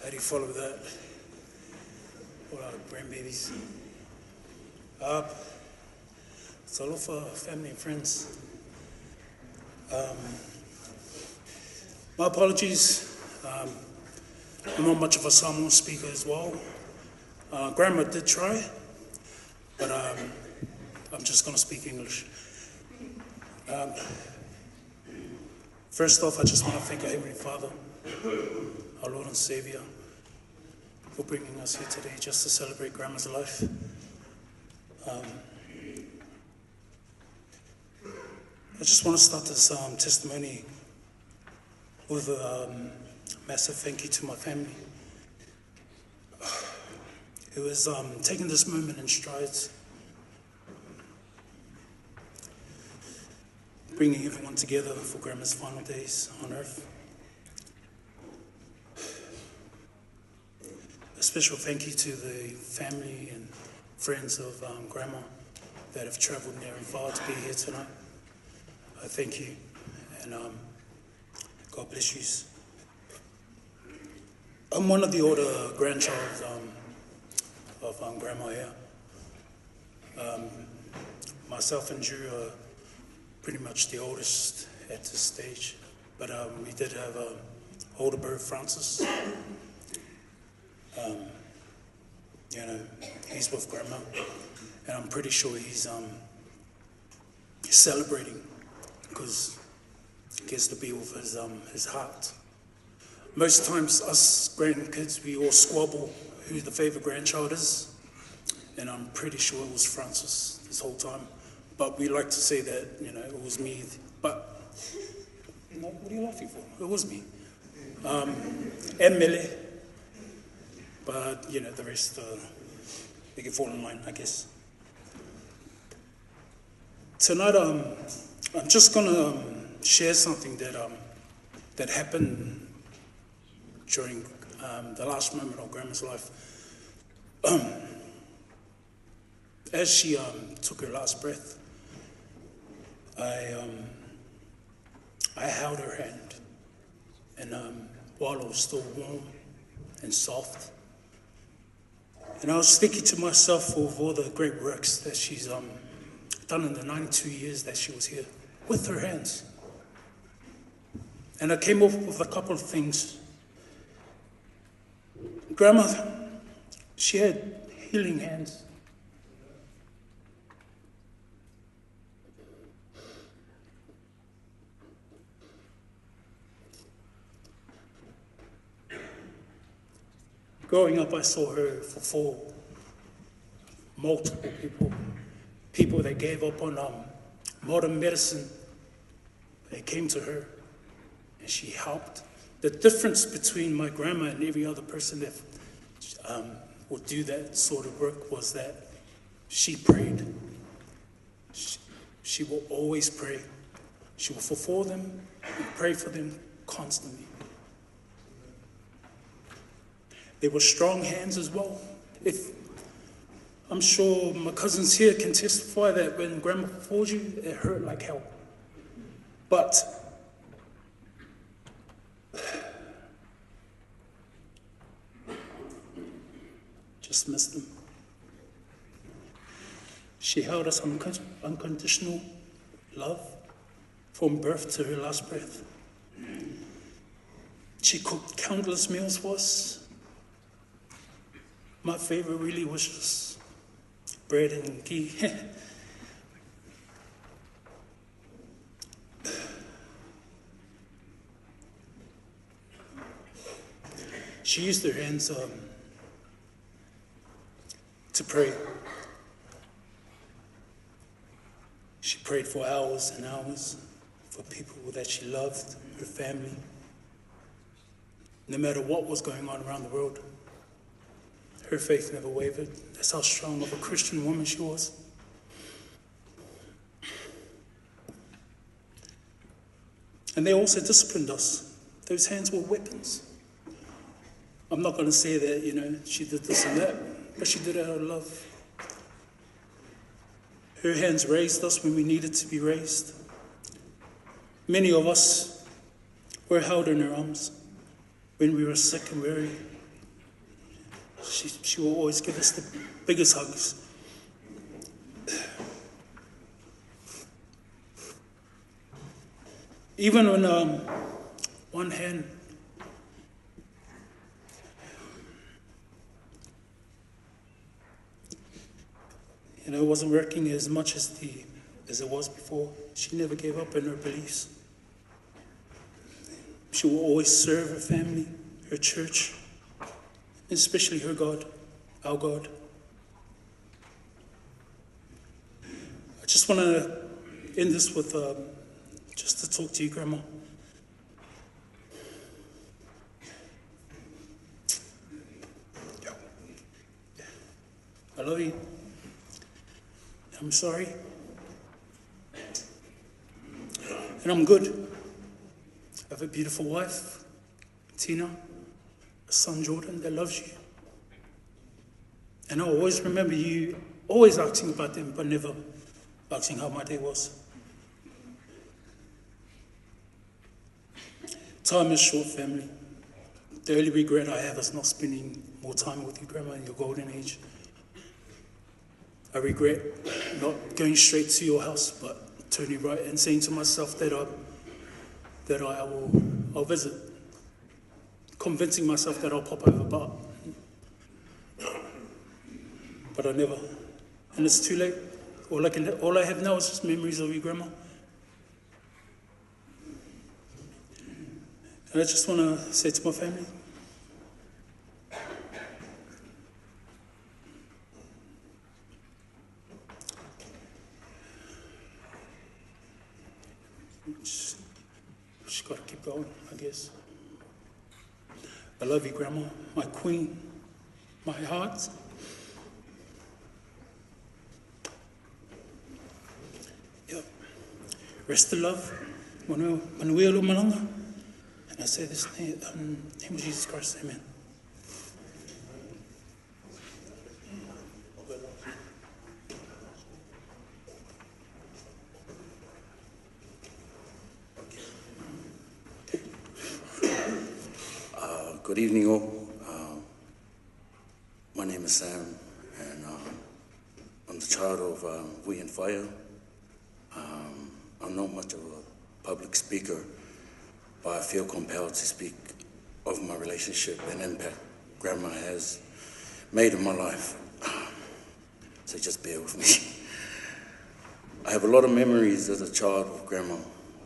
How do you follow that? All our grandbabies. It's all for family and friends. My apologies. I'm not much of a Samoan speaker as well. Grandma did try, but I'm just going to speak English. First off, I just want to thank our Heavenly Father, our Lord and Savior, for bringing us here today just to celebrate Grandma's life. I just want to start this testimony with a massive thank you to my family, who has taken this moment in strides, bringing everyone together for Grandma's final days on earth. A special thank you to the family and friends of Grandma that have travelled near and far to be here tonight. I thank you, and God bless you. I'm one of the older grandchild of Grandma here. Myself and Drew are pretty much the oldest at this stage, but we did have an older brother, Francis. You know, he's with Grandma, and I'm pretty sure he's celebrating because he gets to be with his heart. Most times, us grandkids, we all squabble who the favourite grandchild is, and I'm pretty sure it was Francis this whole time. But we like to say that, you know, it was me. But, no, what are you laughing for? It was me. And Mele. But, you know, the rest, they can fall in line, I guess. Tonight, I'm just going to share something that, that happened during the last moment of Grandma's life. As she took her last breath, I held her hand, and while it was still warm and soft, and I was thinking to myself of all the great works that she's done in the 92 years that she was here with her hands. And I came up with a couple of things. Grandma, she had healing hands. Growing up, I saw her fulfill multiple people, people that gave up on modern medicine. They came to her, and she helped. The difference between my grandma and every other person that would do that sort of work was that she prayed. She will always pray. She will fulfill them and pray for them constantly. They were strong hands as well. If I'm sure my cousins here can testify that when Grandma fulfilled you, it hurt like hell. But just missed them. She held us unconditional love from birth to her last breath. She cooked countless meals for us. My favorite really was just bread and ghee. She used her hands to pray. She prayed for hours and hours for people that she loved, her family, no matter what was going on around the world. Her faith never wavered. That's how strong of a Christian woman she was. And they also disciplined us. Those hands were weapons. I'm not going to say that, you know, she did this and that, but she did it out of love. Her hands raised us when we needed to be raised. Many of us were held in her arms when we were sick and weary. She will always give us the biggest hugs. Even when one hand you know, it wasn't working as much as it was before, she never gave up in her beliefs. She will always serve her family, her church, especially her God, our God. I just want to end this with just to talk to you, Grandma. I love you. I'm sorry. And I'm good. I have a beautiful wife, Tina, a son, Jordan, that loves you. And I always remember you always asking about them, but never asking how my day was. Time is short, family. The only regret I have is not spending more time with you, Grandma, in your golden age. I regret not going straight to your house, but turning right and saying to myself that I'll visit. Convincing myself that I'll pop over, but I never. And it's too late. All I have now is just memories of you, Grandma. And I just want to say to my family, just got to keep going, I guess. I love you, Grandma, my queen, my heart. Yep. Rest in love. Manuel Malanga. And I say this in the name of Jesus Christ, amen. Good evening all. My name is Sam, and I'm the child of Vui and Fire. I'm not much of a public speaker, but I feel compelled to speak of my relationship and impact Grandma has made in my life. So just bear with me. I have a lot of memories as a child with Grandma,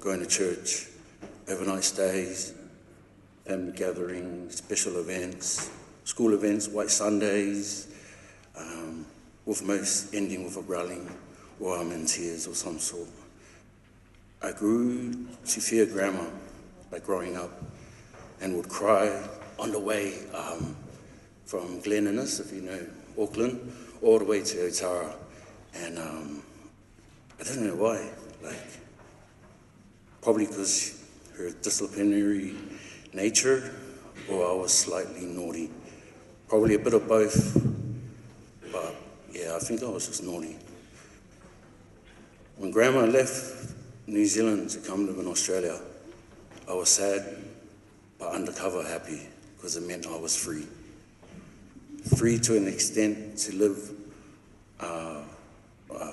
going to church, overnight stays, family gatherings, special events, school events, White Sundays, with most ending with a growling or I'm in tears of some sort. I grew to fear Grandma, like growing up, and would cry on the way from Glen Innes, if you know Auckland, all the way to Otara. And I don't know why, like, probably because her disciplinary nature, or I was slightly naughty. Probably a bit of both, but yeah, I think I was just naughty. When Grandma left New Zealand to come live in Australia, I was sad, but undercover happy, because it meant I was free. Free to an extent to live,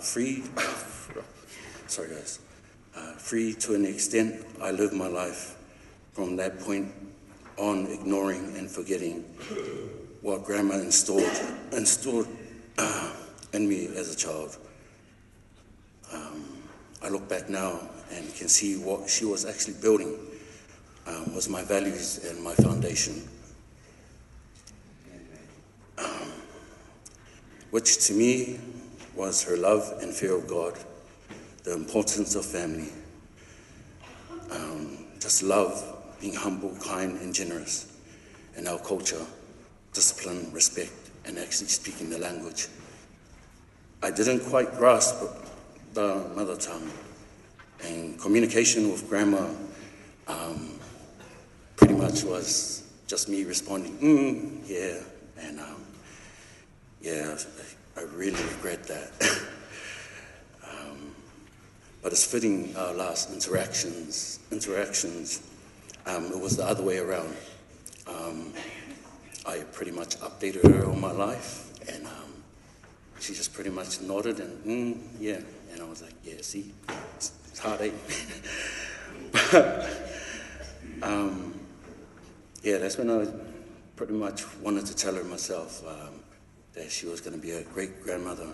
free, sorry guys, free to an extent I lived my life from that point on, ignoring and forgetting what Grandma installed in me as a child. I look back now and can see what she was actually building was my values and my foundation, which to me was her love and fear of God, the importance of family, just love, being humble, kind, and generous, and our culture, discipline, respect, and actually speaking the language. I didn't quite grasp the mother tongue, and communication with Grandma pretty much was just me responding, yeah, and yeah, I really regret that. But it's fitting our last interactions, it was the other way around. I pretty much updated her on my life, and she just pretty much nodded and, yeah. And I was like, yeah, see, it's hard, eh? But, yeah, that's when I pretty much wanted to tell her myself that she was going to be a great-grandmother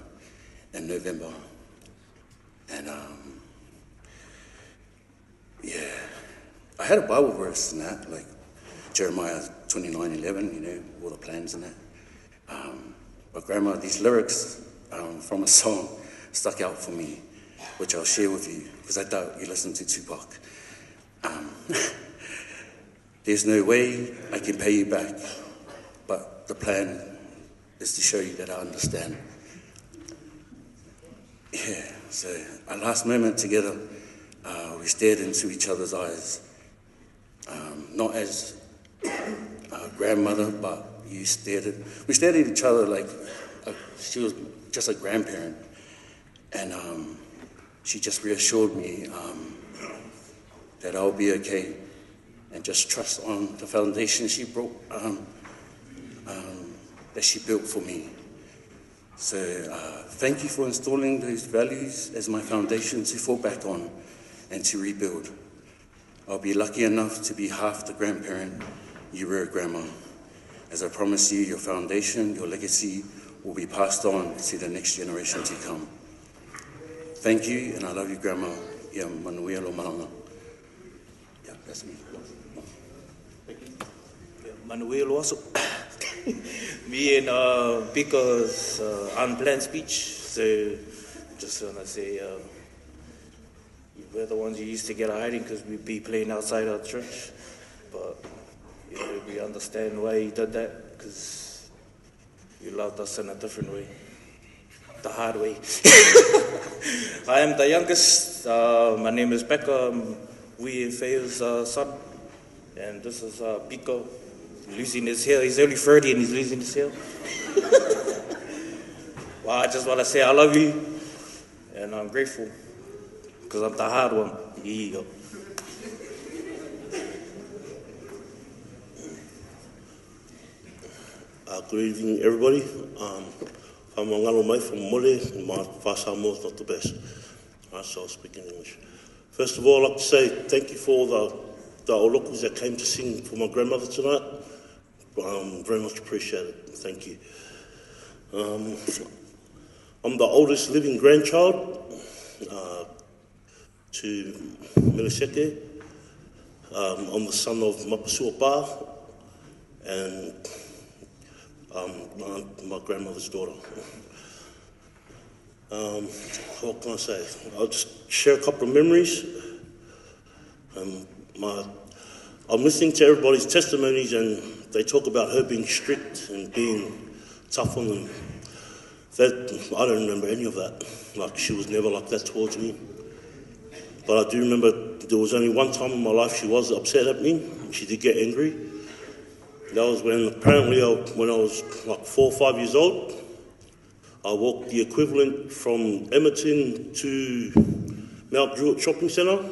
in November. And, yeah, I had a Bible verse in that, like Jeremiah 29:11, you know, all the plans and that. But Grandma, these lyrics from a song stuck out for me, which I'll share with you, because I doubt you listen to Tupac. There's no way I can pay you back, but the plan is to show you that I understand. Yeah, so our last moment together, we stared into each other's eyes, not as a grandmother, but we stared at each other like she was just a grandparent. And She just reassured me that I'll be okay and just trust on the foundation she brought, that she built for me. So thank you for installing those values as my foundation to fall back on and to rebuild. I'll be lucky enough to be half the grandparent you were, Grandma. As I promise you, your foundation, your legacy will be passed on to the next generation to come. Thank you, and I love you, Grandma. Ia manuia lo malaga. Yeah, that's me. Thank you. Yeah, manuia lo aso. Me and Pika's unplanned speech, so just want to say we're the ones who used to get a hiding because we'd be playing outside our church, but you know, we understand why you did that because you loved us in a different way, the hard way. I am the youngest. My name is Becca. We and Faye's son, and this is Pika. Losing his hair. He's only 30 and he's losing his hair. Well, I just want to say I love you and I'm grateful because I'm the hard one. Here you go. Good evening, everybody. I'm Wangalo Mai from Mole. My Samoa is not the best. So I'll speak in English. First of all, I'd like to say thank you for all the olokus that came to sing for my grandmother tonight. Very much appreciated. Thank you. I'm the oldest living grandchild to Meliseke. I'm the son of Mapasua Pa and my grandmother's daughter. What can I say? I'll just share a couple of memories. I'm listening to everybody's testimonies and they talk about her being strict and being tough on them. That, I don't remember any of that. Like, she was never like that towards me. But I do remember there was only one time in my life she was upset at me. She did get angry. That was when apparently when I was like 4 or 5 years old, I walked the equivalent from Emerton to Mount Druitt Shopping Centre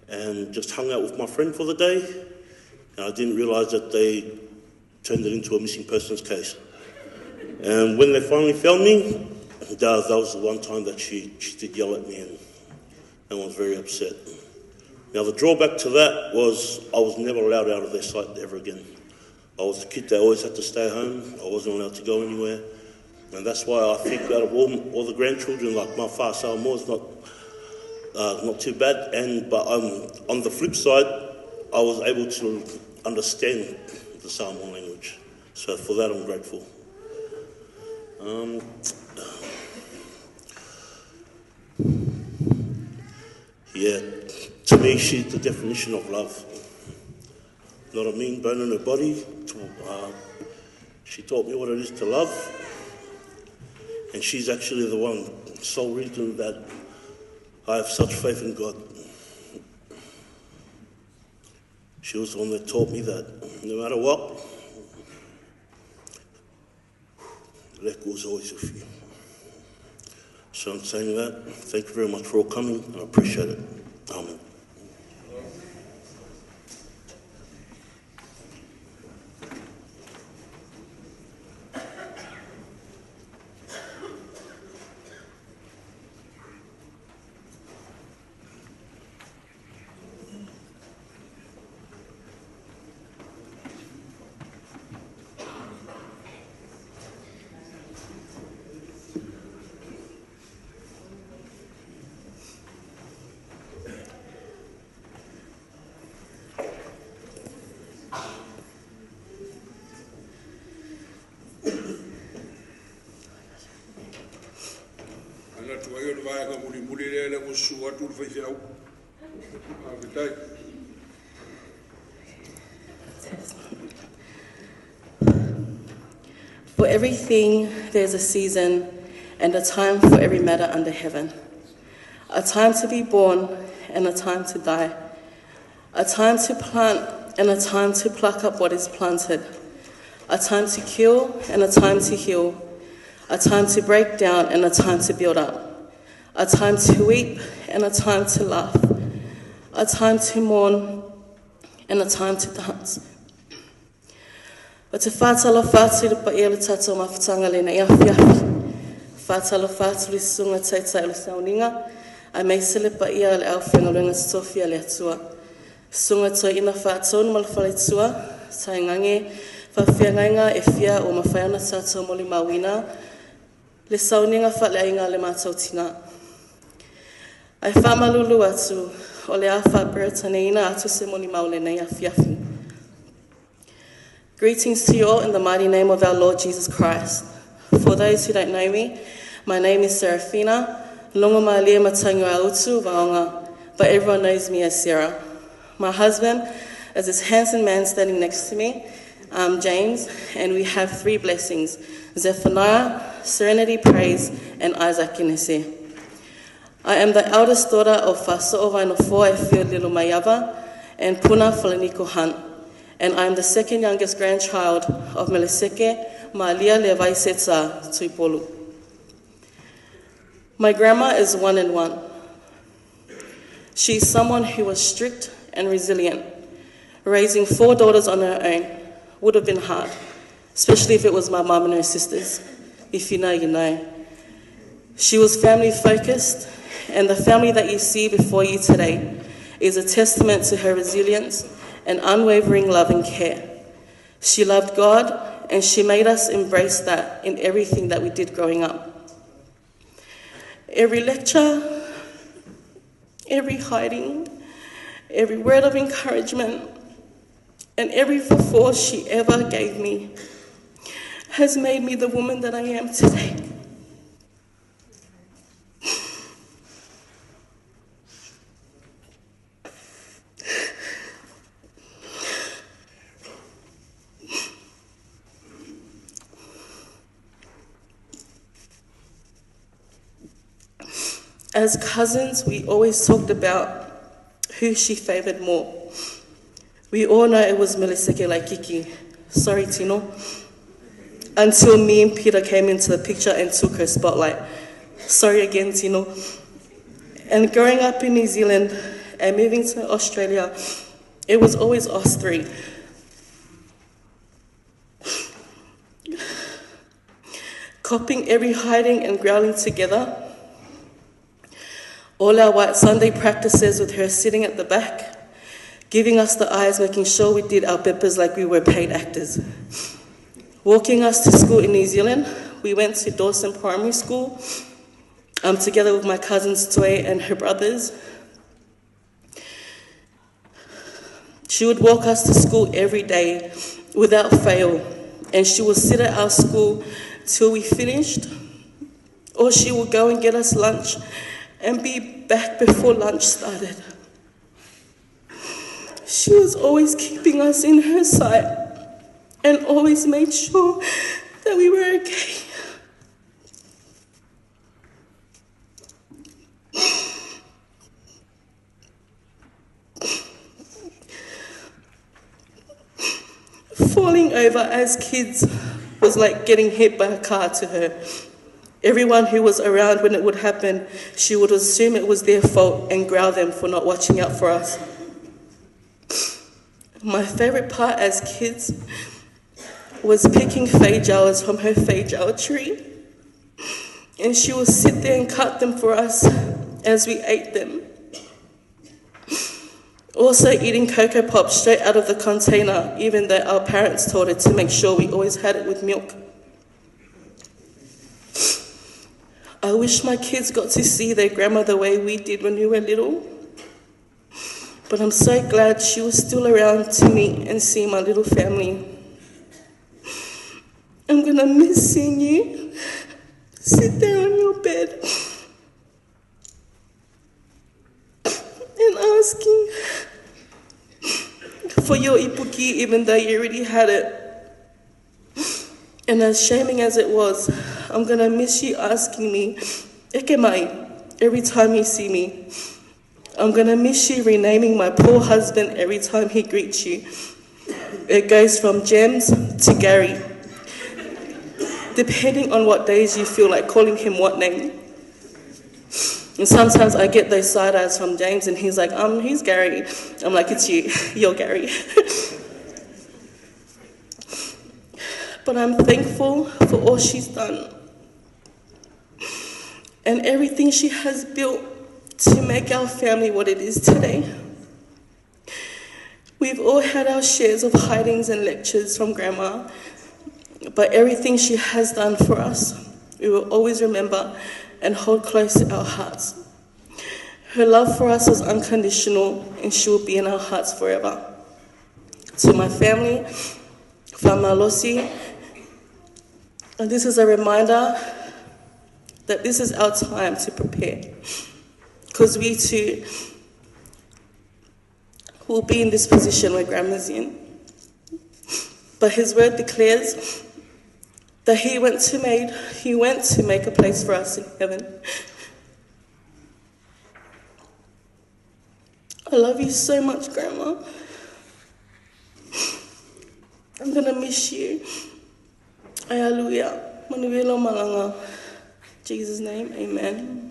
and just hung out with my friend for the day. And I didn't realise that they turned it into a missing persons case. And when they finally found me, that was the one time that she did yell at me and was very upset. Now the drawback to that was I was never allowed out of their sight ever again. I was a kid that always had to stay home. I wasn't allowed to go anywhere. And that's why I think out of all the grandchildren, like my Fa Samoa is not too bad. But on the flip side, I was able to understand the Samoan language. So for that, I'm grateful. Yeah, to me, she's the definition of love. Not a mean bone in her body. She taught me what it is to love. And she's actually the one sole reason that I have such faith in God. She was the one that taught me that no matter what, Leko is always with you. So I'm saying that. Thank you very much for all coming, and I appreciate it. Amen. For everything there's a season and a time for every matter under heaven. A time to be born and a time to die. A time to plant and a time to pluck up what is planted. A time to kill and a time to heal. A time to break down and a time to build up. A time to weep and a time to laugh. A time to mourn and a time to dance. O te whātalofa atu i le paia o le tātou mafutanga lenei afiafi. Whātalofa atu le susuga taitai o le sauniga, aemaise le paia o le aufaigaluega totofi a le Atua. Susuga Toeaina Faatonu ma le faletua, tainane faafeagaiga e fia ua mafai ona tatou molimauina le sauniga faaleaiga a le matou tina. Ae faamalulu atu, o le a faa-Peretaniaina atu se molimau i lenei afiafi. Greetings to you all in the mighty name of our Lord Jesus Christ. For those who don't know me, my name is Serafina Longomalie Matangiautu Vaoga, but everyone knows me as Sarah. My husband is this handsome man standing next to me, James, and we have three blessings, Zephaniah, Serenity Praise, and Isaac Inese. I am the eldest daughter of Faso'o Vainofoa e Fio Lilo Maiava and Puna Falaniko Hunt, and I am the second youngest grandchild of Meleseke Malia Levaiseta Tuipolu. My grandma is one in one. She's someone who was strict and resilient. Raising four daughters on her own would have been hard, especially if it was my mum and her sisters. If you know, you know. She was family focused, and the family that you see before you today is a testament to her resilience and unwavering love and care. She loved God, and she made us embrace that in everything that we did growing up. Every lecture, every hiding, every word of encouragement, and every force she ever gave me has made me the woman that I am today. As cousins, we always talked about who she favored more. We all know it was Meliseke Laikiki. Sorry, Tino. Until me and Peter came into the picture and took her spotlight. Sorry again, Tino. And growing up in New Zealand and moving to Australia, it was always us three. Copying every hiding and growling together. All our White Sunday practices with her sitting at the back, giving us the eyes, making sure we did our peppers like we were paid actors. Walking us to school in New Zealand, we went to Dawson Primary School together with my cousins Toi and her brothers. She would walk us to school every day without fail, and she would sit at our school till we finished, or she would go and get us lunch and be back before lunch started. She was always keeping us in her sight and always made sure that we were okay. Falling over as kids was like getting hit by a car to her. Everyone who was around when it would happen, she would assume it was their fault and growl them for not watching out for us. My favorite part as kids was picking feijoas from her feijoa tree. And she would sit there and cut them for us as we ate them. Also eating Cocoa Pops straight out of the container, even though our parents taught her to make sure we always had it with milk. I wish my kids got to see their grandma the way we did when we were little. But I'm so glad she was still around to meet and see my little family. I'm gonna miss seeing you sit there on your bed and asking for your ipuki even though you already had it. And as shaming as it was, I'm gonna miss you asking me, Eke mai, every time you see me. I'm gonna miss you renaming my poor husband every time he greets you. It goes from James to Gary, depending on what days you feel like calling him what name. And sometimes I get those side eyes from James, and he's like, who's Gary? I'm like, it's you. You're Gary. But I'm thankful for all she's done and everything she has built to make our family what it is today. We've all had our shares of hidings and lectures from Grandma, but everything she has done for us, we will always remember and hold close to our hearts. Her love for us was unconditional, and she will be in our hearts forever. To my family, Famalosi, and this is a reminder that this is our time to prepare, because we too will be in this position where Grandma's in. But his word declares that he went to make a place for us in heaven. I love you so much, Grandma. I'm gonna miss you. Hallelujah. Manuelo malanga. In Jesus' name, amen.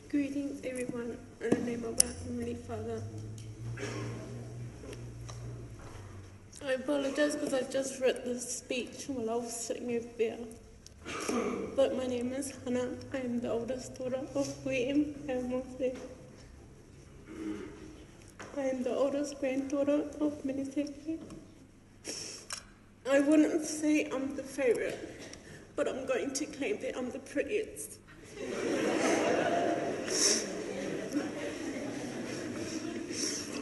Greetings, everyone, in the name of our Heavenly Father. I apologize because I just read this speech while I was sitting over there. But my name is Hannah. I am the oldest daughter of William Mose. I am the oldest granddaughter of Meliseke. I wouldn't say I'm the favorite, but I'm going to claim that I'm the prettiest.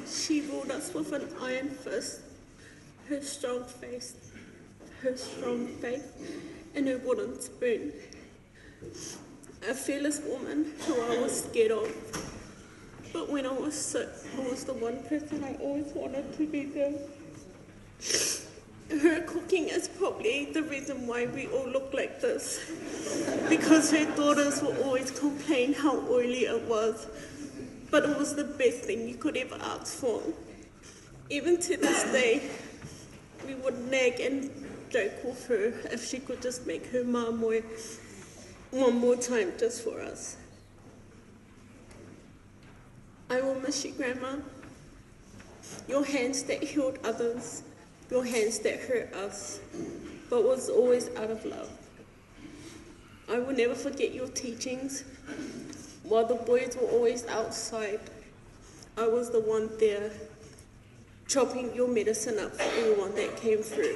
She ruled us with an iron fist, her strong face, her strong faith, and her wooden spoon. A fearless woman who I was scared of. But when I was sick, I was the one person I always wanted to be there. Her cooking is probably the reason why we all look like this, because her daughters will always complain how oily it was, but it was the best thing you could ever ask for. Even to this day, we would nag and joke with her if she could just make her mamoe one more time just for us. I will miss you, Grandma. Your hands that healed others, your hands that hurt us, but was always out of love. I will never forget your teachings. While the boys were always outside, I was the one there chopping your medicine up for anyone that came through.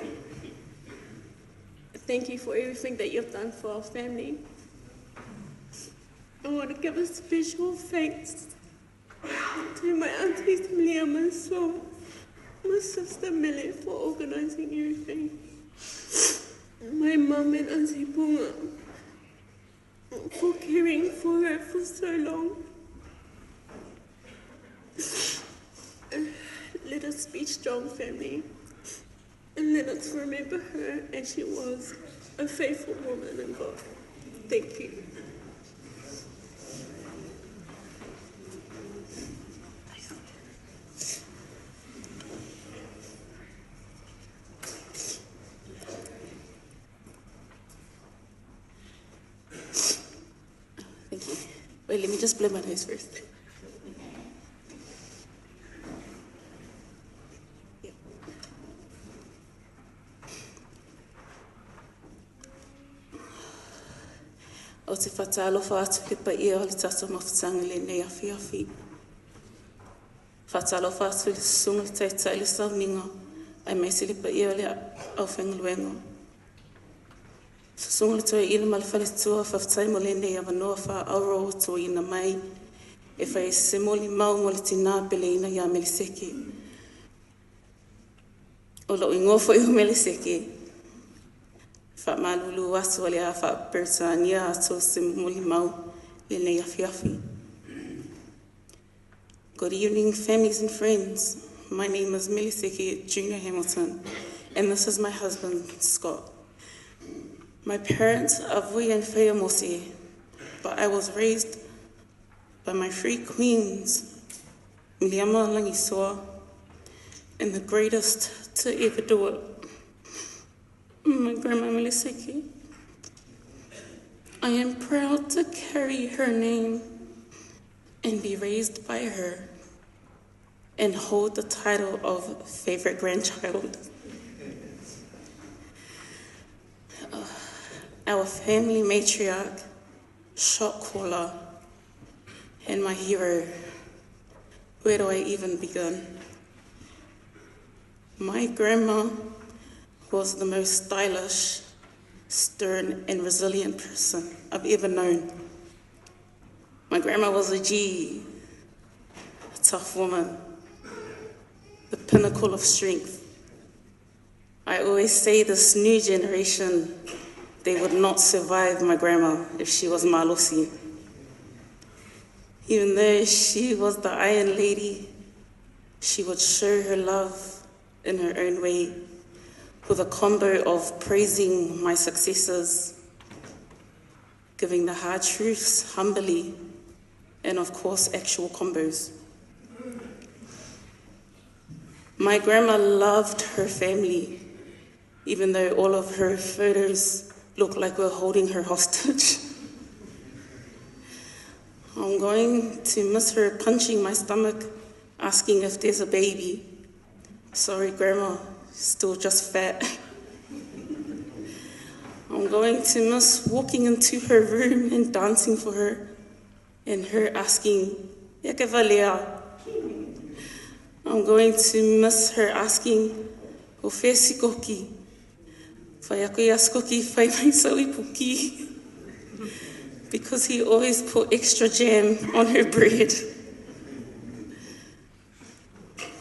Thank you for everything that you've done for our family. I want to give a special thanks to my aunties Liam and Saul, my sister Millie for organising everything, my mum and auntie Bunga for caring for her for so long. Let us be strong, family, and let us remember her as she was, a faithful woman in God. Thank you. Thank you. Wait, let me just blow my nose first. O te whatalofa atu le paia o le tatou mafutanga le nei afiafi. Whatalofa atu le susunga le taitai le sauniga, ai maise le paia o le auwhengaluenga. Susunga le toi ina ma le faletua whawhtai mo le nei awanoa wha auro o toi ina mai, e whai se moli mau mo le tina pele ina ia Meliseke. O lo ingoa foi o Meliseke, wha malulu atu ale a wha Bertania atu se moli mau le nei afiafi. Good evening, families and friends. My name is Meliseke Junior Hamilton, and this is my husband, Scott. My parents are Vui and Whea Mose, but I was raised by my three queens, Miliama Langisoa, and the greatest to ever do it, my grandma Meliseki. I am proud to carry her name and be raised by her and hold the title of favorite grandchild. Our family matriarch, shot caller, and my hero. Where do I even begin? My grandma was the most stylish, stern, and resilient person I've ever known. My grandma was a G, a tough woman, the pinnacle of strength. I always say this new generation, they would not survive my grandma if she was Malosi. Even though she was the Iron Lady, she would show her love in her own way with a combo of praising my successes, giving the hard truths humbly, and of course, actual combos. My grandma loved her family, even though all of her photos look like we're holding her hostage. I'm going to miss her punching my stomach, asking if there's a baby. Sorry, Grandma, still just fat. I'm going to miss walking into her room and dancing for her, and her asking, Yake valea. I'm going to miss her asking, O whē sikoki, whai ako ia skoki, whai mai sau ipuki. Because he always put extra jam on her bread.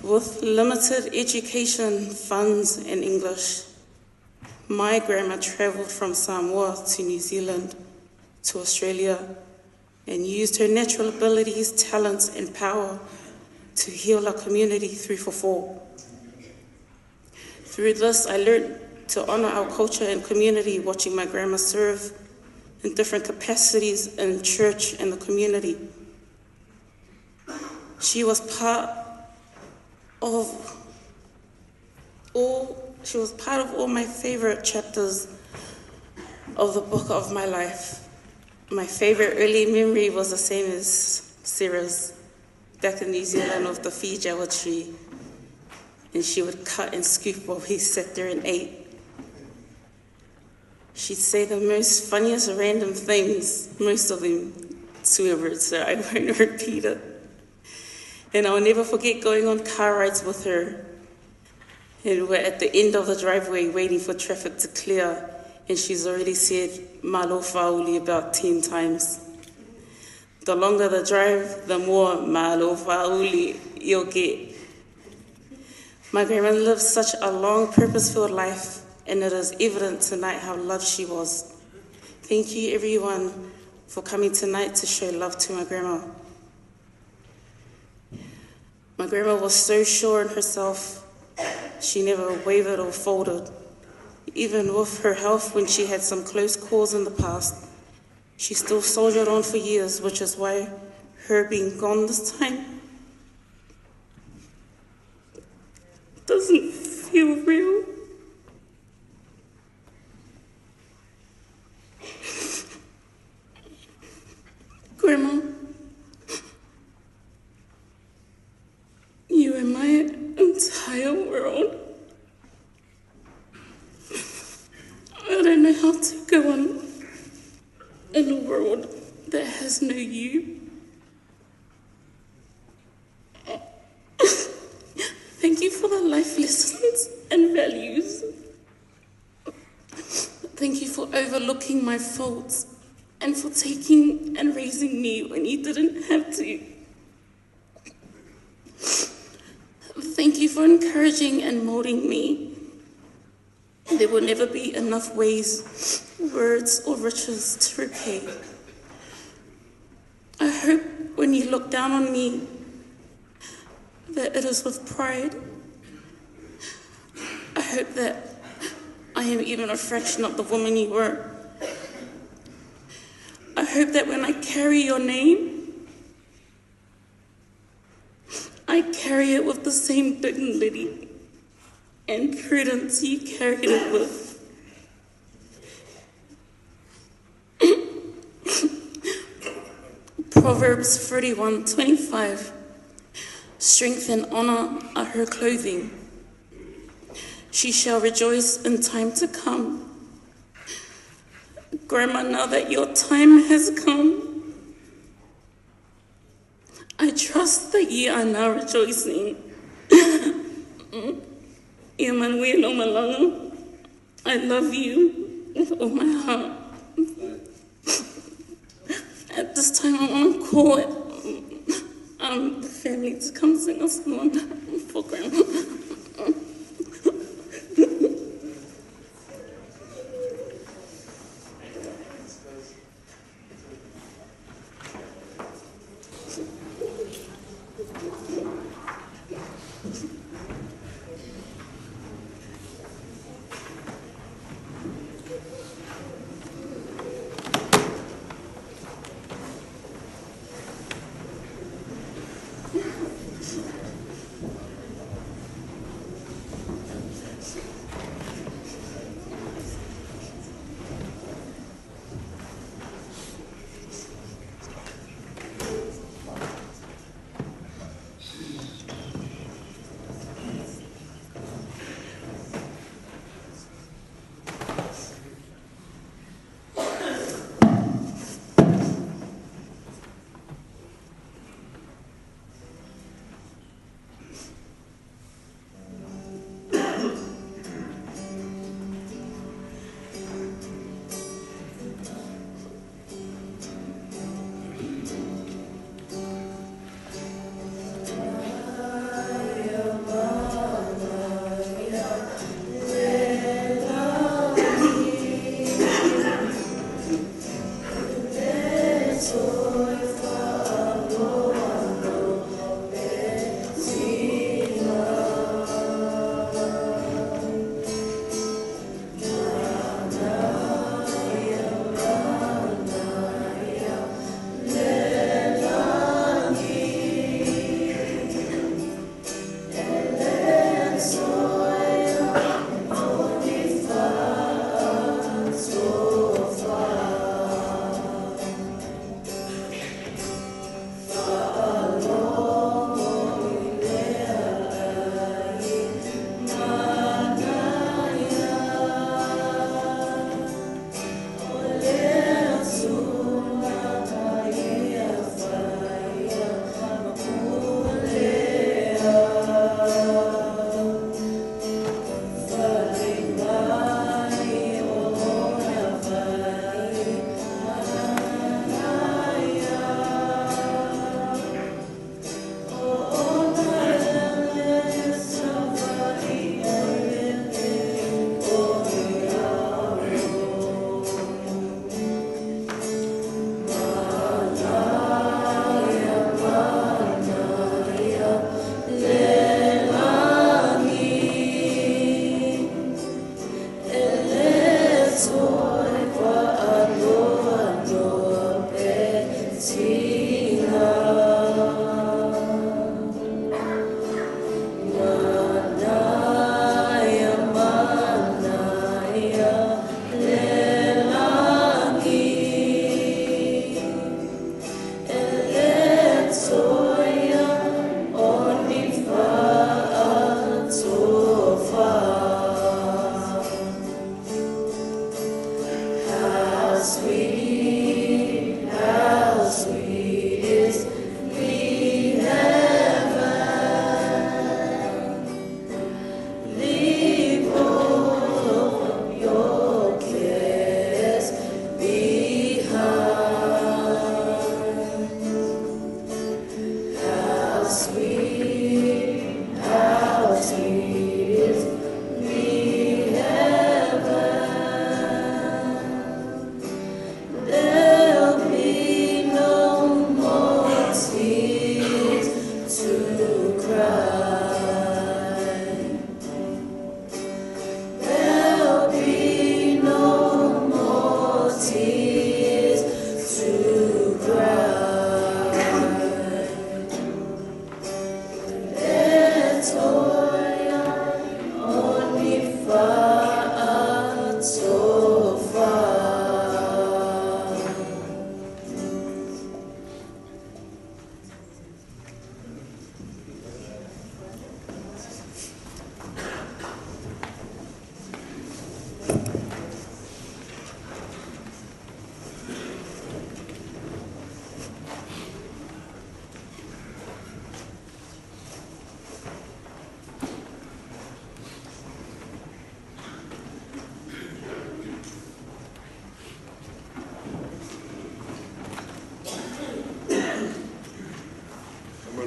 With limited education, funds, and English, my grandma travelled from Samoa to New Zealand, to Australia, and used her natural abilities, talents, and power to heal our community through Fofo. Through this, I learned to honour our culture and community, watching my grandma serve in different capacities in church and the community. She was part of all, she was part of all my favorite chapters of the book of my life. My favorite early memory was the same as Sarah's, back in New Zealand of the feijoa tree. And she would cut and scoop while he sat there and ate. She'd say the most funniest random things, most of them swear words, so I won't repeat it. And I'll never forget going on car rides with her. And we're at the end of the driveway waiting for traffic to clear, and she's already said malo fauli about 10 times. The longer the drive, the more malo fauli you'll get. My grandma lived such a long, purpose-filled life, and it is evident tonight how loved she was. Thank you, everyone, for coming tonight to show love to my grandma. My grandma was so sure in herself, she never wavered or folded. Even with her health, when she had some close calls in the past, she still soldiered on for years, which is why her being gone this time doesn't feel real. Grandma, you are my entire world. I don't know how to go on in a world that has no you. Thank you for the life lessons and values. Thank you for overlooking my faults and for taking and raising me when you didn't have to. Thank you for encouraging and molding me. There will never be enough ways, words, or riches to repay. I hope when you look down on me that it is with pride. I hope that I am even a fraction of the woman you were. I hope that when I carry your name, Carry it with the same dignity and prudence you carried it with. Proverbs 31:25 Strength and honor are her clothing. She shall rejoice in time to come. Grandma, now that your time has come, I trust that ye are now rejoicing. I love you with all my heart. At this time, I want to call it, the family to come sing us one for Grandma.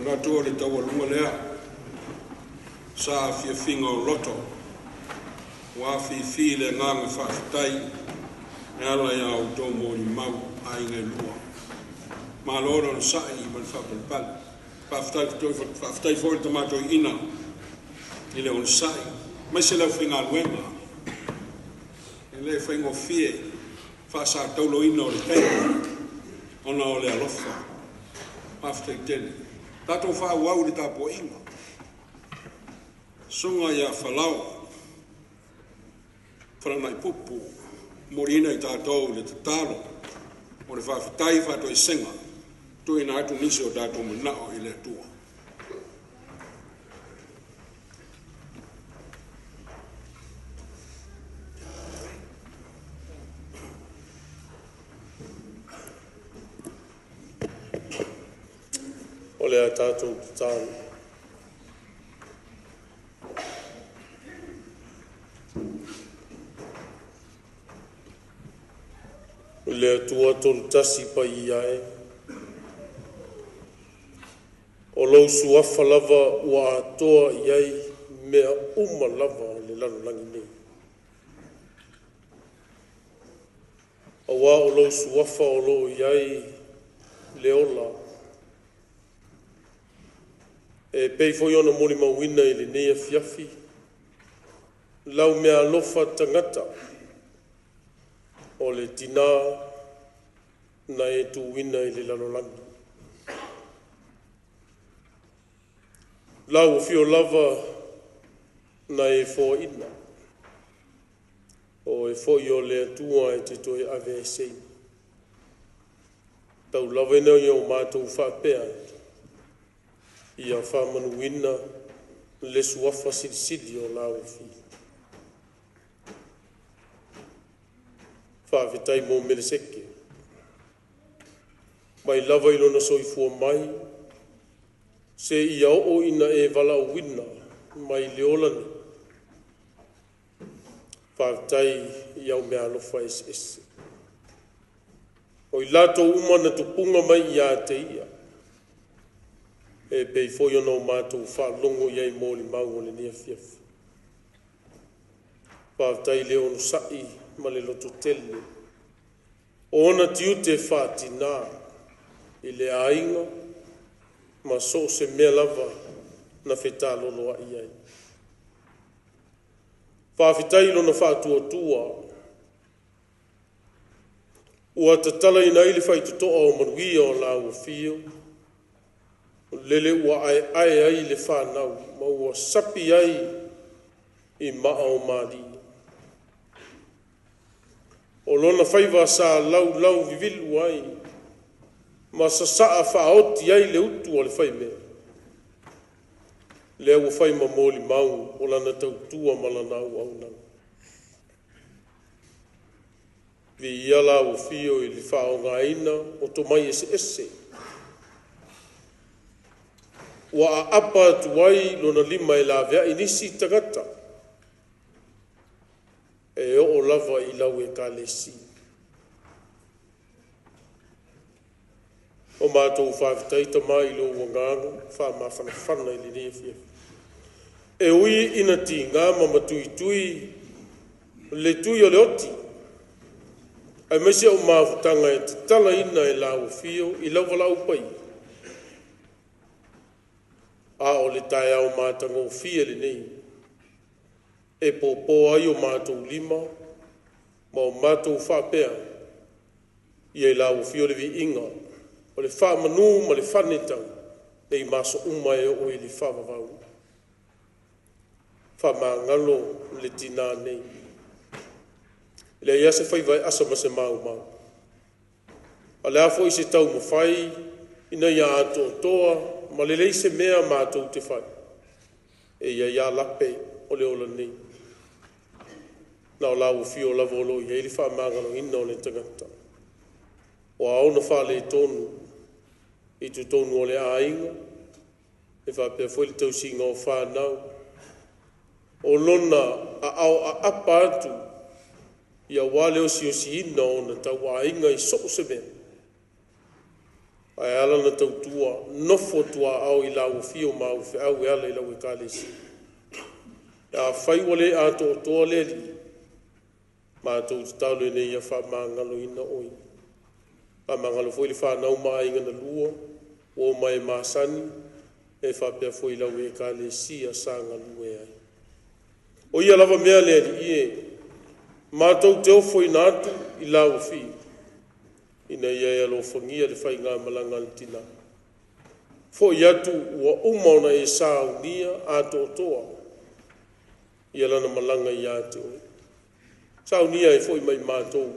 Manatu o le taualuga lea sa fiafiga o loto ua afifi le agaga faafetai e ala ia outou molimau aiga e lua. Malo le onosai ma le faapalepale. Faafetai faafetai foi i le tama toeaina i le onosai aemaise le aufaigaluega. E le faigofie faasatauloina o le taimi ona o le alofa. Faafetai tele. Tatou faaauau i le tapuaiga. Susuga ia Falao Falanaipupu, momoliina i tatou le tatalo o le faafetai faatoesega, tuuina atu nisi o tatou manao i le Atua. O le a tatou tatalo. O le Atua tolu tasi paia e, o lou suafa lava ua atoa i ai mea uma lava o le lalolagi nei. Auā o lou suafa o lo o i ai le ola. E pei foi ona molimauina i lenei afiafi, lau mea alofa tagata, o le tinā na e tuuina i le lalolagi. Lau afio lava na e foaina, o e foi o le Atua e te toe ave eseina. Tau lava ina ia o matou faapea atu, ia faamanuina le suafa silisili o lau afio. Faafetai mo Meleseke. Mai lava i lona soifua mai, se ia oo ina e valaauina mai le ola nei. Faafetai i au mea alofa eseese. O i latou uma na tupuga mai ia te ia, e pei foi ona o matou faalogo i ai molimau o lenei afiafi. Faafetai le onosai ma le lototele o ona tiute faatinā i le aiga ma so o se mea lava na fetaloloai ai. Faafetai i lona faatuatua ua tatalaina ai le faitotoa o manuia o lau afio, lele ua aeae ai le fanau ma ua sapi ai i maa o malie. O lona faiva sa laulau vivilu ai ma sasaa faaoti ai le utu a le faimea, lea ua fai ma molimau o lana tautua ma lana auaunaga. Viia lau afio i le faaaogaina o tomai eseese ua aapa atu ai lona lima e laveai nisi tagata e oo lava i lau ekalesia. O matou faafetai tama i lou agaga faamafanafana i lenei afiafi. E ui ina tiga ma matuitui le tui o le oti, aemaise o mafutaga e tatalaina e lau afio i lau valaau paia, a o le taeao matagofie lenei e pōpō ai o matou lima ma o matou faapea ia i lau afio le viiga o le faamanu ma le fanetau nei ma aso uma e oo i le faavavau. Faamagalo le tinā nei. E leai lava se faiva e asa ma se maumau. A o le a foi se taumafai ina ia atoatoa ma lelei se mea matou te fai, e i ai lava lape o le ola nei. Na o lau afio lava o lo o i ai le faamagaloina o le tagata. O a ona faaletonu i totonu o le aiga, e faapea foi le tausiga o fanau, o lona aao aapa atu ia aua le osiosiina o ona tauaiga i so o se mea. Ae ala na tautua nofo tuaao i lau afio ma au feau e ala i lau ekalesia. Afai ua le atoatoa le Alii, matou tatalo ina ia faamagaloina oe. Faamagalo foi le fanau ma aiga na lua, ua o mai e masani, e faapea foi i lau ekalesia sa galue ai. O ia lava mea le Alii e, matou te ofoina atu i lau afio, ina ia e alofagia le faigamalaga a le tina. Foi atu ua uma ona e saunia atoatoa ia lana malaga ia te oe. Saunia ai foi mai matou,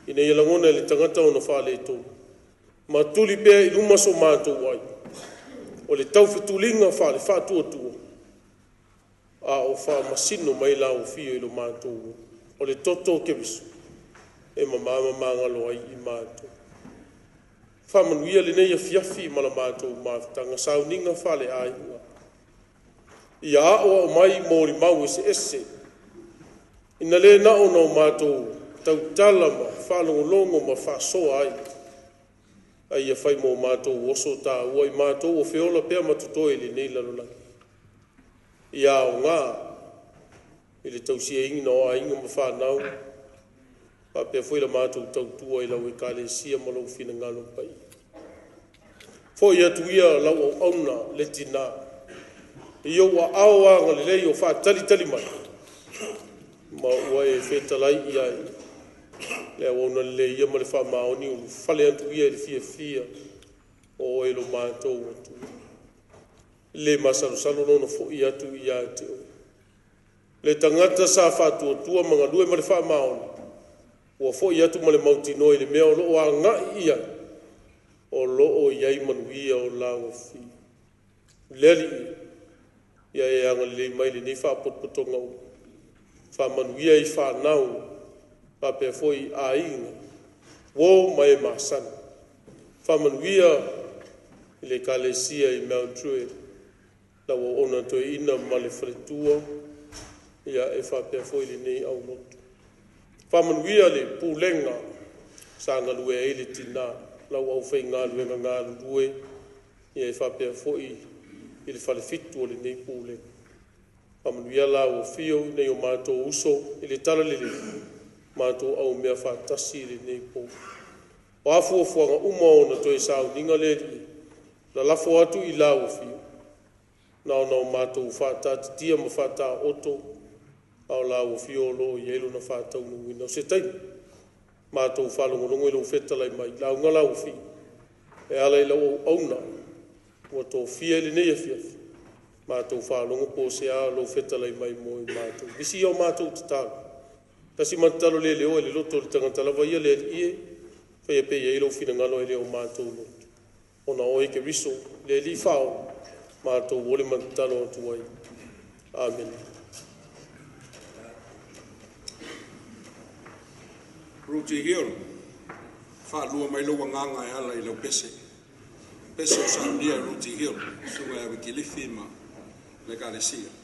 ina ia lagona e le tagata ona faaletonu, ma tuli pea i luma so matou ai, o le taufetuliga faale-faatuatua, a o faamasino mai lau afio i lo matou, o le toto o Keriso, e mama ma magalo ai i matou. Faamanuia lenei afiafi ma la matou mafutaga, sauniga faaleaiga. Ia aoao mai molimau eseese, ina le na ona o matou tautala ma faalogologo ma faasoa ai, ai ia fai mo matou oso tāua i matou o feola pea ma totoe i lenei lalolagi. Ia aoga i le tausiaina o aiga ma fanau, faapea foi la matou tautua i lau ekalesia ma lou finagalo paia. Foi atu ia lau auauna le tina, i ou aao agalelei o faatalitali mai, ma ua e fetalai i ai, le auauna lelei ia ma le faamaoni ulufale atu ia i le fiafia o oe lo matou Atua. Le masalosalo lona foi atu ia te oe. Le tagata sa faatuatua ma galue ma le faamaoni, ua foi atu ma le mautinoa i le mea o loo agai i ai, o loo i ai manuia o lau afio. Le Alii, ia e agalelei mai lenei faapotopotoga uma. Faamanuia i fanau, faapea foi aiga, uo ma e masani. Faamanuia i le ekalesia i Mount Druitt, lau auauna toeaina ma le faletua, ia e faapea foi lenei aulotu. Faamanuia le pulega sa galue ai le tina, lau aufaigaluega galulue, ia e faapea foi i le falefitu o lenei pulega. Faamanuia lau afio nei o matou uso i le talalelei, matou aumea faatasi i lenei po. O a fuafuaga uma ona toe sauniga le Alii, lalafo atu i lau afio, na ona o matou faataatitia ma faataoto, a o lau afio o loo i ai lona faataunuuina. O se taimi, matou faalogologo i lou fetalai mai, lauga lau afio, e ala i lau auauna, ua tofia i lenei afiafi, matou faalogo po o se a lou fetalai mai mo i matou. Nisi ia o matou tatalo, tasi ma tatalo le leoa i le loto o le tagata lava ia le Alii e, faia pea i ai lou finagalo e le o matou loto. Ona oe Keriso, le Alii faaola, matou ole ma tatalo atu ai. Amen. Ruti Hill, whaalua mai lau nganga e ala i lau pese. Pese o saunia Ruti Hill, sunga e wikilifi ma le ekalesia.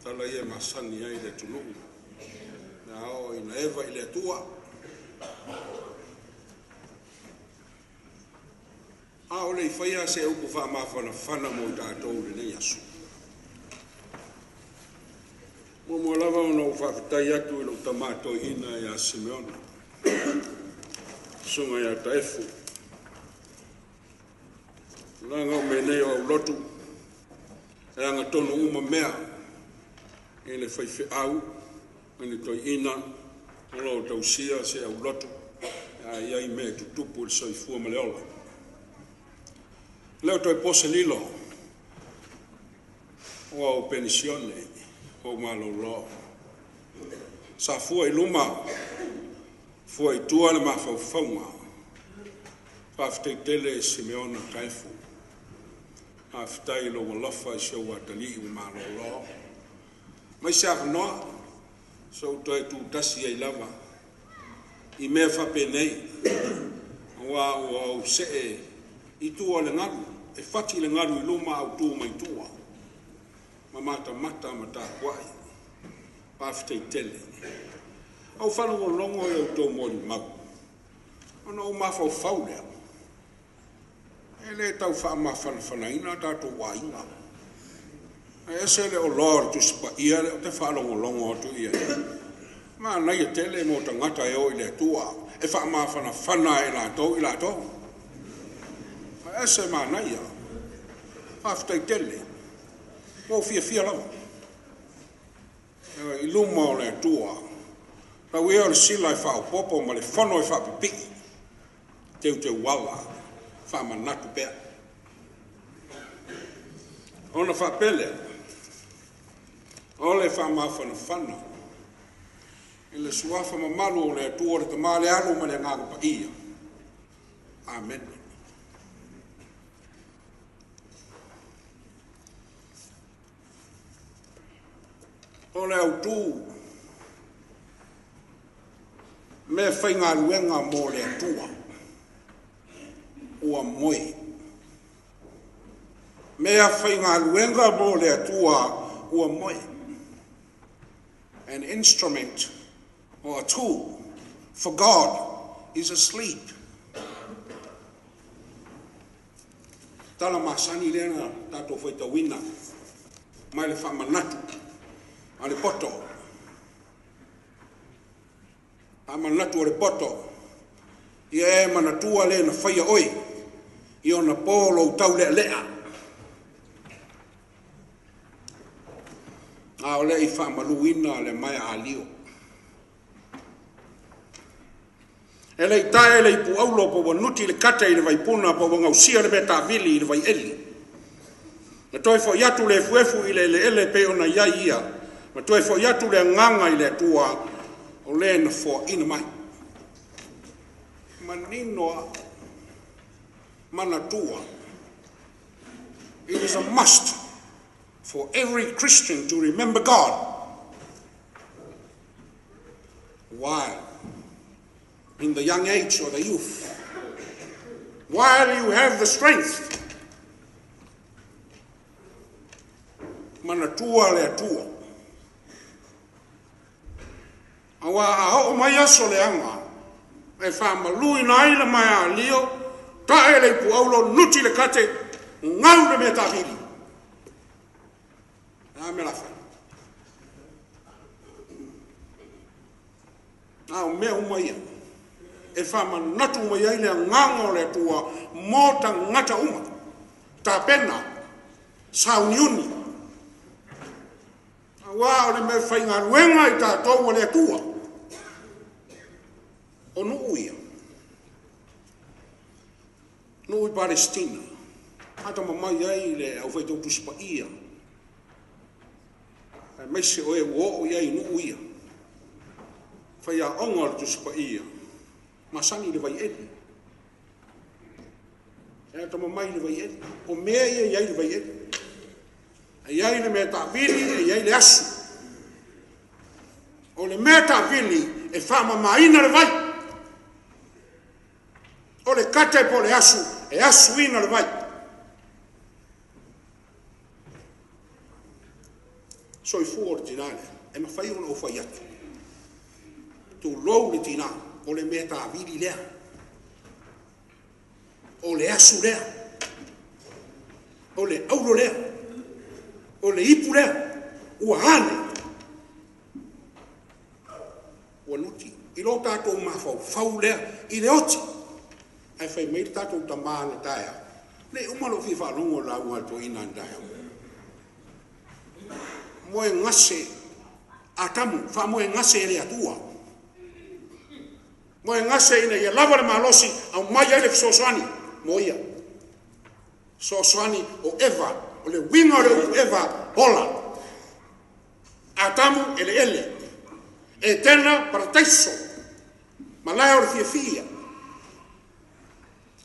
Tala ia e masani ai le atunuu. Na o ina eva i le Atua. A o le i faia se upu faamafanafana mo i tatou i lenei aso. Muamua lava ona ou faafetai atu i lou tama toeaina ia Simeona, susuga ia Taefu. Leaga o mea nei o aulotu, e agatonu uma mea i le faifeau, i le toeaina, o lo o tausia se aulotu, a i ai mea e tutupu i le soifua ma le ola. Le o toe po se lilo, ua ou penisione, ua ou malolo. Sa fua i luma, fua i tua le mafaufauga. Faafetai tele Simeona Taefu. Faafetai i lou alofa i si ou atalii ua malolo. Mai se avanoa, se i ou toe tutasi ai lava i mea faapenei, aua ua ou see i tua o le galu, e fati le galu i luma ae ou tu mai tua, ma matamata ma tapuai. Faafetai tele. Ou faalogologo i a outou molimau, ona ou mafaufau lea, e le tau faamafanafanaina tatou aiga. E ese le oloa o le Tusi Paia lea ou te faalogologo atu i ai. Manaia tele mo tagata e o i le Atua, e faamafanafana e latou i latou. E ese manaia. Faafetai tele. Ua ou fiafia lava. I luma o le Atua. Tau ia o le sila e faaopoopo ma le fono e faapipii. Teuteuala, faamanatu pea. Ona faapea lea, o le faamafanafana i le suafa mamalu o le Atua, le Tama, le Alo ma le Agaga Paia. Amene. O le autu, mea faigaluega mo le Atua, ua moe. Mea faigaluega mo le Atua, ua moe. An instrument or a tool for God is asleep. Tala masani lea na tatou faitauina mai le faamanatu a le poto. Faamanatu a le poto. Ia e manatua le na faia oe, i ona po lou taulealea. A o le i faamaluina le maea alio. E le i tae le ipu aulo po ua nuti le kate i le vaipuna po ua gausia le mea taavili i le vaieli. Na toe foi atu le efuefu i le eleele pei ona i ai ia, ma toe foi atu le agaga i le Atua o le na foaina mai. Manino a manatua. It is a must for every Christian to remember God. While in the young age or the youth, while you have the strength, manatua le Atua. Aua a oo mai aso leaga, e faamaluina ai le maea alio, tae le ipu aulo, nuti le kate, gau le mea taavili. A mea la fai. A o mea uma ia, e faamanatu mai ai le agaga o le Atua mo tagata uma. Tapena, sauniuni. Aua o le mea faigaluega i tatou o le Atua. O nuu ia. Nuu i Palestina. Ata mamai ai le au faitau Tusi Paia. Aemaise o e ua oo i ai i nuu ia. Faiaoga o le Tusi Paia. Masani le vaieli. E ata mamai le vaieli. O mea ia i ai le vaieli. E i ai le mea taavili, e i ai le asu. O le mea taavili e faamamaina le vai. O le kate po o le asu, e asuina le vai. Soifua o le tinā lea, e mafai ona ou fai atu. Tulou le tinā, o le mea tavili lea. O le asu lea. O le auro lea. O le ipu lea. Ua ane. Ua nuti. I lo tātou mafaufau lea, i le oti. Ae fai mai le tatou tamā na taeao. Le uma lou fia faalogo i le lauga a le toeaina ana taeao. Moe gase Atamu, faamoegase e le Atua. Moegase ina ia lava le malosi, aumai ai le fesoasoani mo ia. Fesoasoani o Eva, o le uiga o le upu Eva, ola. Atamu, eleele. Etena, parataiso. Malae o le fiafia.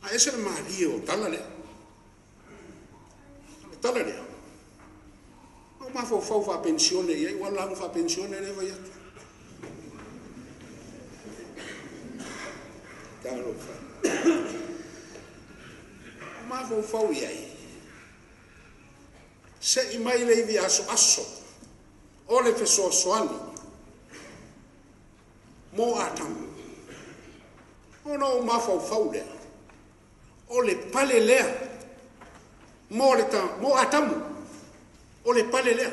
Ae ese le malie o tala lea. O le tala lea. O mafaufau faapenisione i ai, ua lauga faapenisione lea e fai atu. Talofa. O mafaufau i ai. Se i mai le ivi asoaso o le fesoasoani mo Atamu. Ona o mafaufau lea, o le pale lea mo, le ta, mo Atamu. O le pale lea.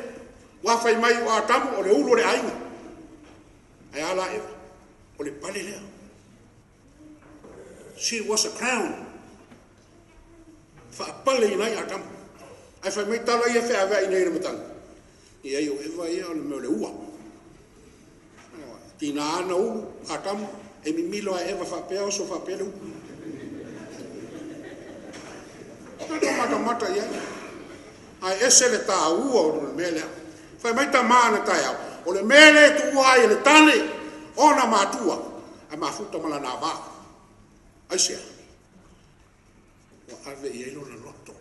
Ua fai mai o Atamu o le ulu o le aiga. Ae a la Eva, o le pale lea. She was a crown. Faapale ina ai Atamu. Ae fai mai tala ia feaveai nei le matagi. Ia ai o Eva ia o le mea o le ua. Tina ana ulu Atamu, e mimilo a Eva faapea oso faapea le ulu. Tatou matamata i ai. Ae ese le tāua o le mea lea. Fai mai tamā na taeao. O le mea le tuua ai e le tane, ona matua, ae mafuta ma lana vā. Aisea? Ua ave i ai lona loto.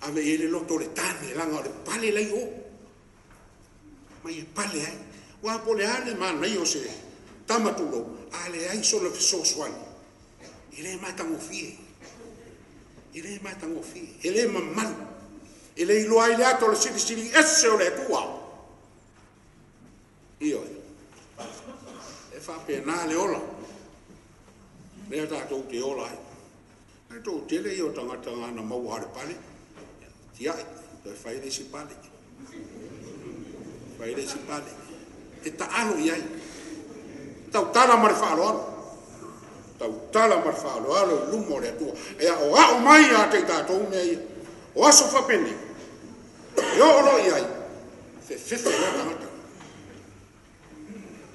Ave i ai le loto o le tane, laga o le pale lai o. Mai e pale ai. Ua po le a le manaia o se tama tulou, a leai sona fesoasoani. E le matagofie. E le matagofie. E le mamalu. E le iloa ai le ata o le silisili ese o le Atua. Ioe. E faapena le ola. Lea tatou te ola ai. Ae toatele ia o tagata na maua lava le pale. Tiai, toe fai le isi pale. Fai le isi pale. E taalo i ai. Tautala ma le faaaloalo. Tautala ma le faaaloalo i luma o le Atua. E aoao mai ia te i tatou mea ia. O aso faapenei, e oo loa i ai, fefefe loa tagata.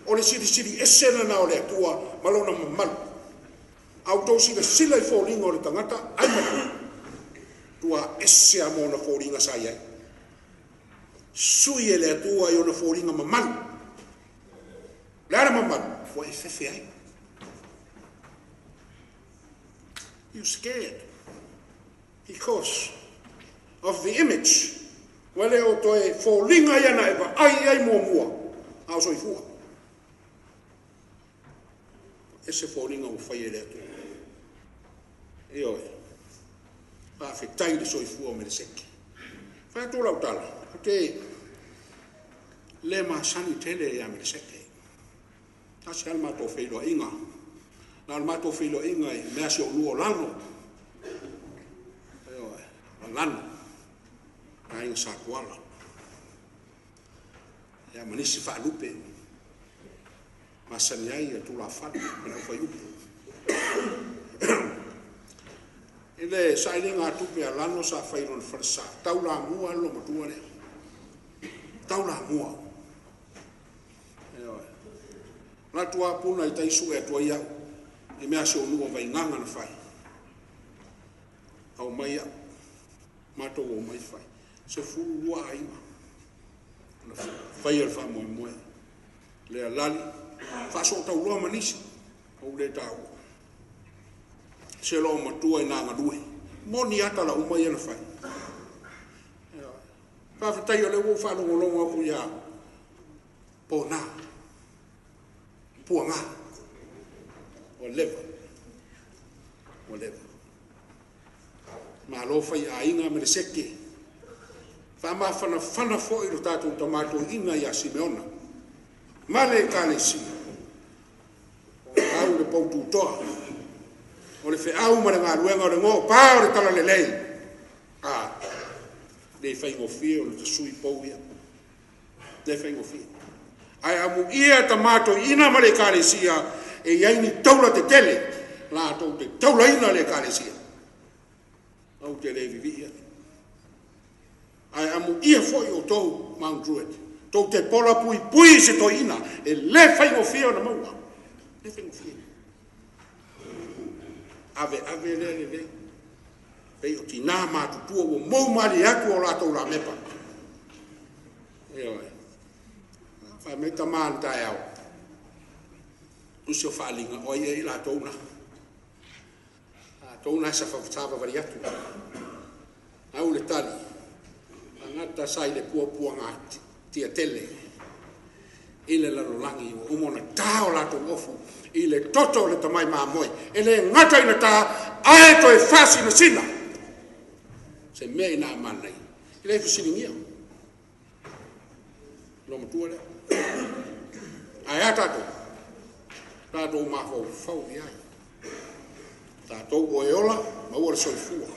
O le silisili ese lena o le Atua ma lona mamalu. A outou silasila i foliga o le tagata, ai matua, tua ese lava ma ona foliga sa i ai. Sui e le Atua i ona foliga mamalu. O le a le mamalu? Ua e fefe ai. You scared because of the image. Ua le o toe foliga ia na e vaai i ai muamua a o soifua. Ese foliga ua fai e le Atua. Ioe. Faafetai i le soifua o Meleseke. Fai atu lau tala, ou te le masani tele ia Meleseke. Tasi lava le matou feiloaiga. Na o le matou feiloaiga i mea si o lua o Lano. Ioe, o Lano, aiga Satuala. Ia ma nisi faalupe masani ai a tulafale ma le aufaiupu. I le sailiga tupe a Lano sa fai i lona falesa, taulamua le loomatua lea. Taulamua. Ioe. Manatu lava Puna i tai sue atu ai au i mea a si ou nuu o Vaigaga na fai. Aumai au, matou omai fai. 12 aiga na faia le faamoemoe. Lea lali, faasootauloa ma nisi, ua ou le taua. Se loomatua i nā galue. Moni lava tala uma ia na fai. Ioe. Faafetai o lea ua ou faalogologo atu ia Pona, Puaga, ua leva, ua leva. Malo fai aiga ma le seke. Faamafanafana fo'i lo tatou tamatoeaina ia Simeona ma le Ekalesia, au le poututoa o le feau ma le galuega o le goopā o le talalelei. A le faigofie o le tasui pou ia, le faigofie. Ae amuia tamatoeaina ma le Ekalesia e i ai ni taula tetele latou te taulaina le Ekalesia. Ou te le vivii ai. Ae amuia foi outou Mount Druitt, tou te pola puipui i se toeaina, e le faigofie ona maua. Le faigofie. Ave ave lea lelei. Pei o tinā matutua ua mou malie atu o latou lamepa. Ioe. Fai mai tamā na taeao. Tusi o faaaliga, o ai ea i latou na. Latou na savavali atu. Au le tali, tagata sa i le puapuaga tiatele i le lalolagi ua uma ona ta o latou ofu i le toto o le tamai mamoe. E le gata ina ta, ae toe faasinasina. Se mea ina a manaia, e le fesiligia. Lo matua lea. Ae a tatou, tatou mafaufau i ai. Tatou o e ola, maua le soifua.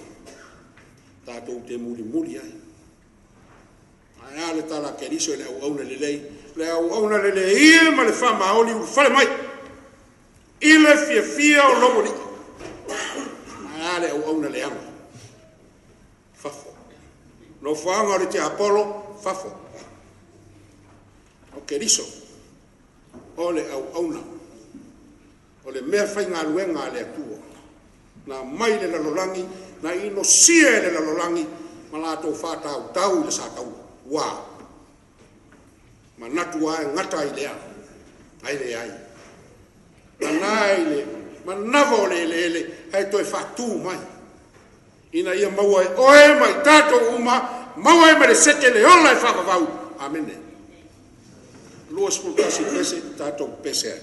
Tatou te mulimuli ai. Ae a le tala a Keriso i le auauna lelei, le auauna lelei ia ma le faamaoni ulufale mai i le fiafia o lou Alii. Ae a le auauna leaga, fafo. Nofoaga o le tiapolo, fafo. O Keriso, o le auauna, o le mea faigaluega a le Atua, na mai le lalolagi, na inosia e le lalolagi, ma latou faatautau i le sataua. Ua manatu lava e gata ai lea, ai leai. Mana i le manava o le eleele, ae toe faatu mai. Ina ia maua e oe ma i tatou uma, maua e ma le sete le ola e faavavau. Amene. 21 pese, tatou pese ai.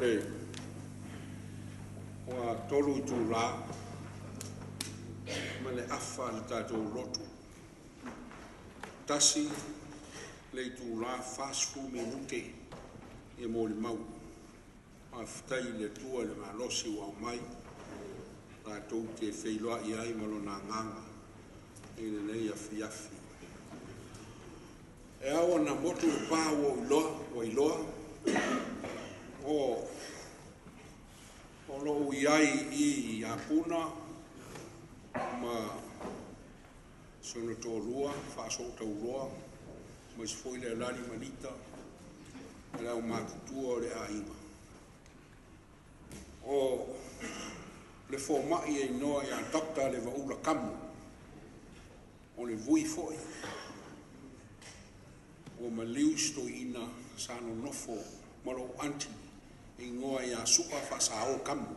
le ua 3 itulā ma le afa le tatou lotu. 1 le itulā 40 minute ia molimau. Faafetai i le Atua i le malosi ua aumai tatou te feiloai ai ma lona agaga i lenei afiafi. E ao ona motu le pa ua iloa, o lou iai i Apuna ma si ona toalua faasootauloa ma isi foi le alali Malita ma le aumatutua o le aiga. O le fomai e igoa ia Dr. Le Vaula Kamu, o le vui foi ua maliu si toeaina sa nonofo ma lou anti e igoa ia Su'a Faasao Kamu.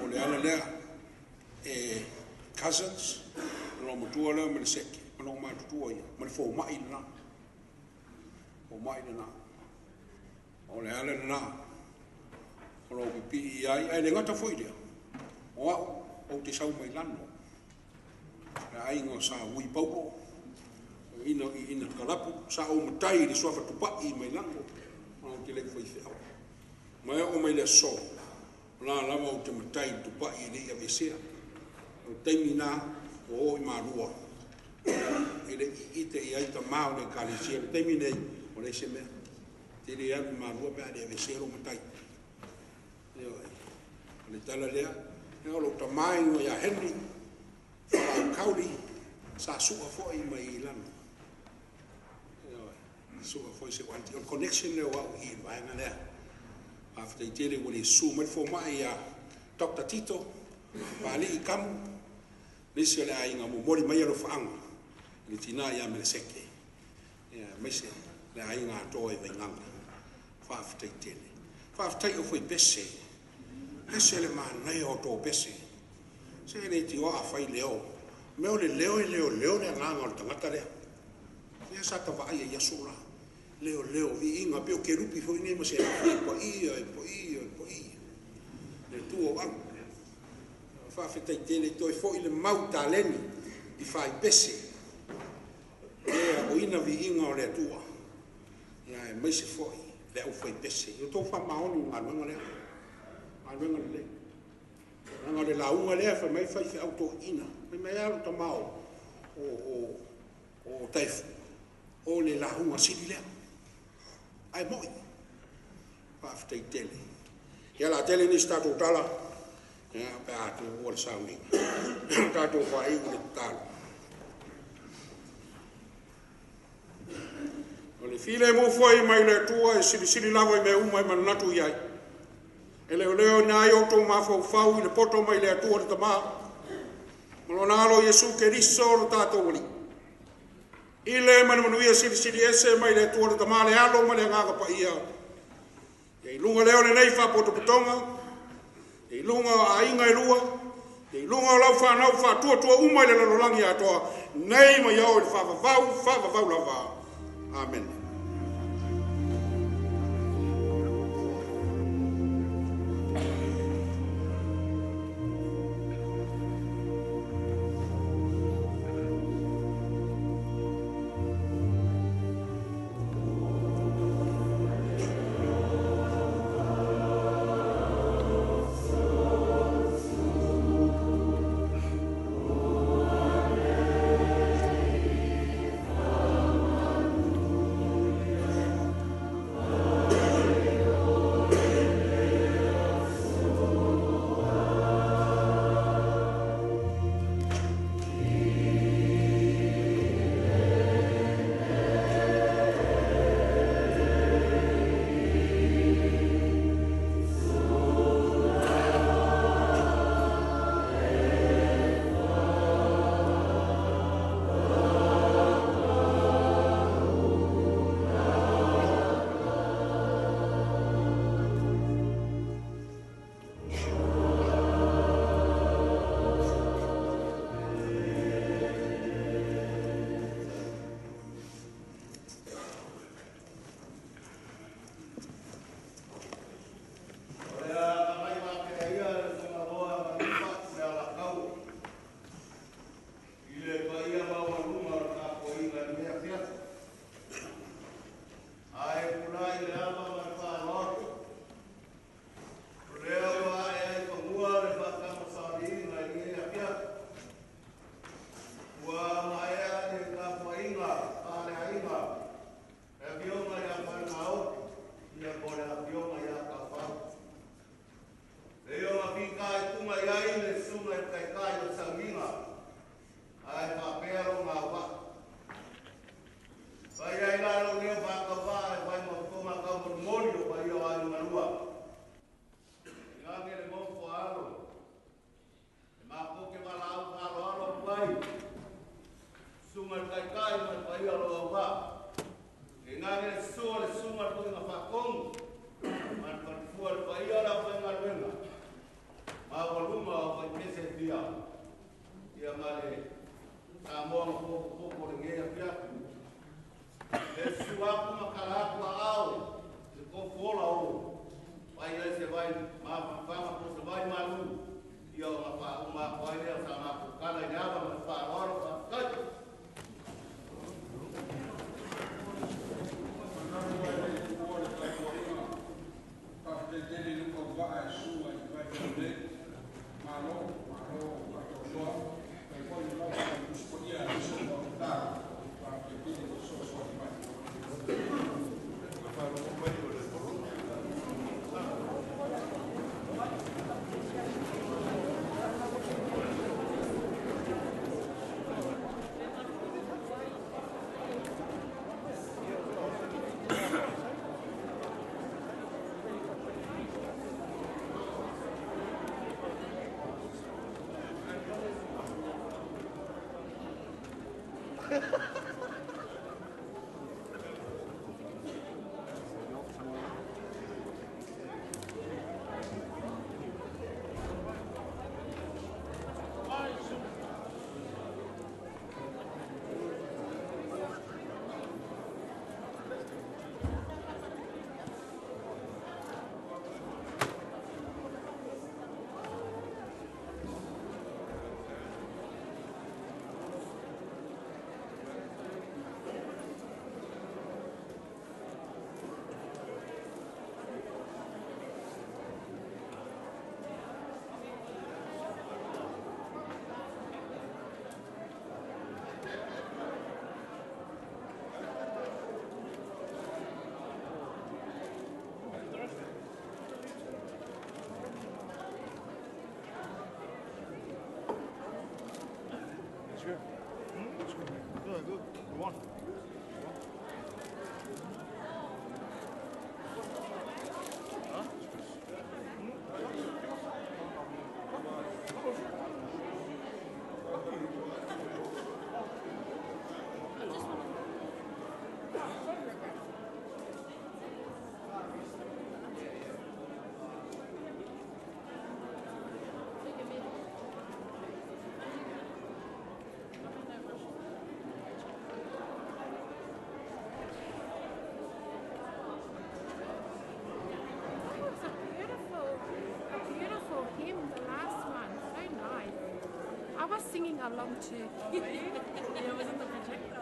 O le ala lea e cousins, o lou matua lea ma le seke, ma lou matutua ia, ma le fomai lena. Fomai lena. O le ala lena, o lou pipii ai, ai le gata foi lea, o au, ou te sau mai lano. Le aiga o sa ui paulo, ina ina kalapu, sa o matai le suafa tupai mai lano, o te le fai feau. Mai o mai le aso, la lava o te matai le tupai e le i avesea. O taimi nā, o o i malua. E le i ite i ai ta mao le ekalesia. Le taimi nei, o le se mea. Te le alu malua pe a le avesea lo matai. O le tala lea, o lou tamā ingoa ia Henry, Whalau Kauri, sa sua foi mai i lano. Sua foi se wanti. O le connection lea o au i le vaega lea. Faafetai tele ua le susu mai le fomai ia Dr. Tito, Pali'i Kamu, nisi o le aiga momoli mai alofaaga i le tinā ia Meleseke. Ia, aemaise le aiga atoa i Vaigaga. Faafetai tele. Faafetai o foi pese. Pese le manaia o tō pese. Se le tioa a fai leo. Mea o le leo e leo leo le agaga o le tagata lea. Ia sa tavaai ai aso la. Leo leo viiga pe o kerupi foi nei ma se afi e paia e paia e paia. Le Atua o au. Faafetai tele toe foi le mau taleni i faipese. Ia o ina viiga o le Atua. Ia aemaise foi le au faipese. I o tou faamaoni i galuega lea. Galuega lelei. Leaga o le lauga lea fai mai faifeau toeaina. Fai mai lava lou tama o Taefu, o le lauga sili lea. Ae moi. Faafetai tele. Ia la tele nisi tatou tala, ia pe a tuua le sauniga. Tatou faaiu le tatalo. O le filemu foi mai le Atua e silisili lava i mea uma e manatu i ai. E leoleo ina ai outou mafaufau i le poto mai le Atua le Tamā, ma lona alo Iesu Keriso lo tatou Alii. I le manumanuia silisili ese mai le Atua le Tamā le alo ma le agaga paia. Ia i luga lea o lenei faapotopotoga, ia i luga o aiga e lua, ia i luga o lau whanau faatuatua uma i le lalolagi atoa, nei ma ia o i le faavavau, faavavau lava. Amen. paia o lou auvaa. E nane le sua le susuga le toeaina faatonu ma le falefua le paia o le aufaigaluega maualuga o faipese e fia ia ma le Samoa na popopopo lenei afiafi. Le susu aku ma kala aku aao i le tofuola o vai ai se vai mafanafana po se vai malu ia ona faauma atu ai lea o sa matou tala i le ava ma le faaaloalo. Faafetai. Faafetai tele i lou auvaa e susuga i vaifau nei. Malo, malo faatoatoa. Fai foi le lava o le Tusi Paia aemaise o le tatalo. Faafetai tele le fesoasoani mai. Good. Good. You want? That was a beautiful hymn, the last one. So nice. I was singing along too. Yeah, it was in the projector.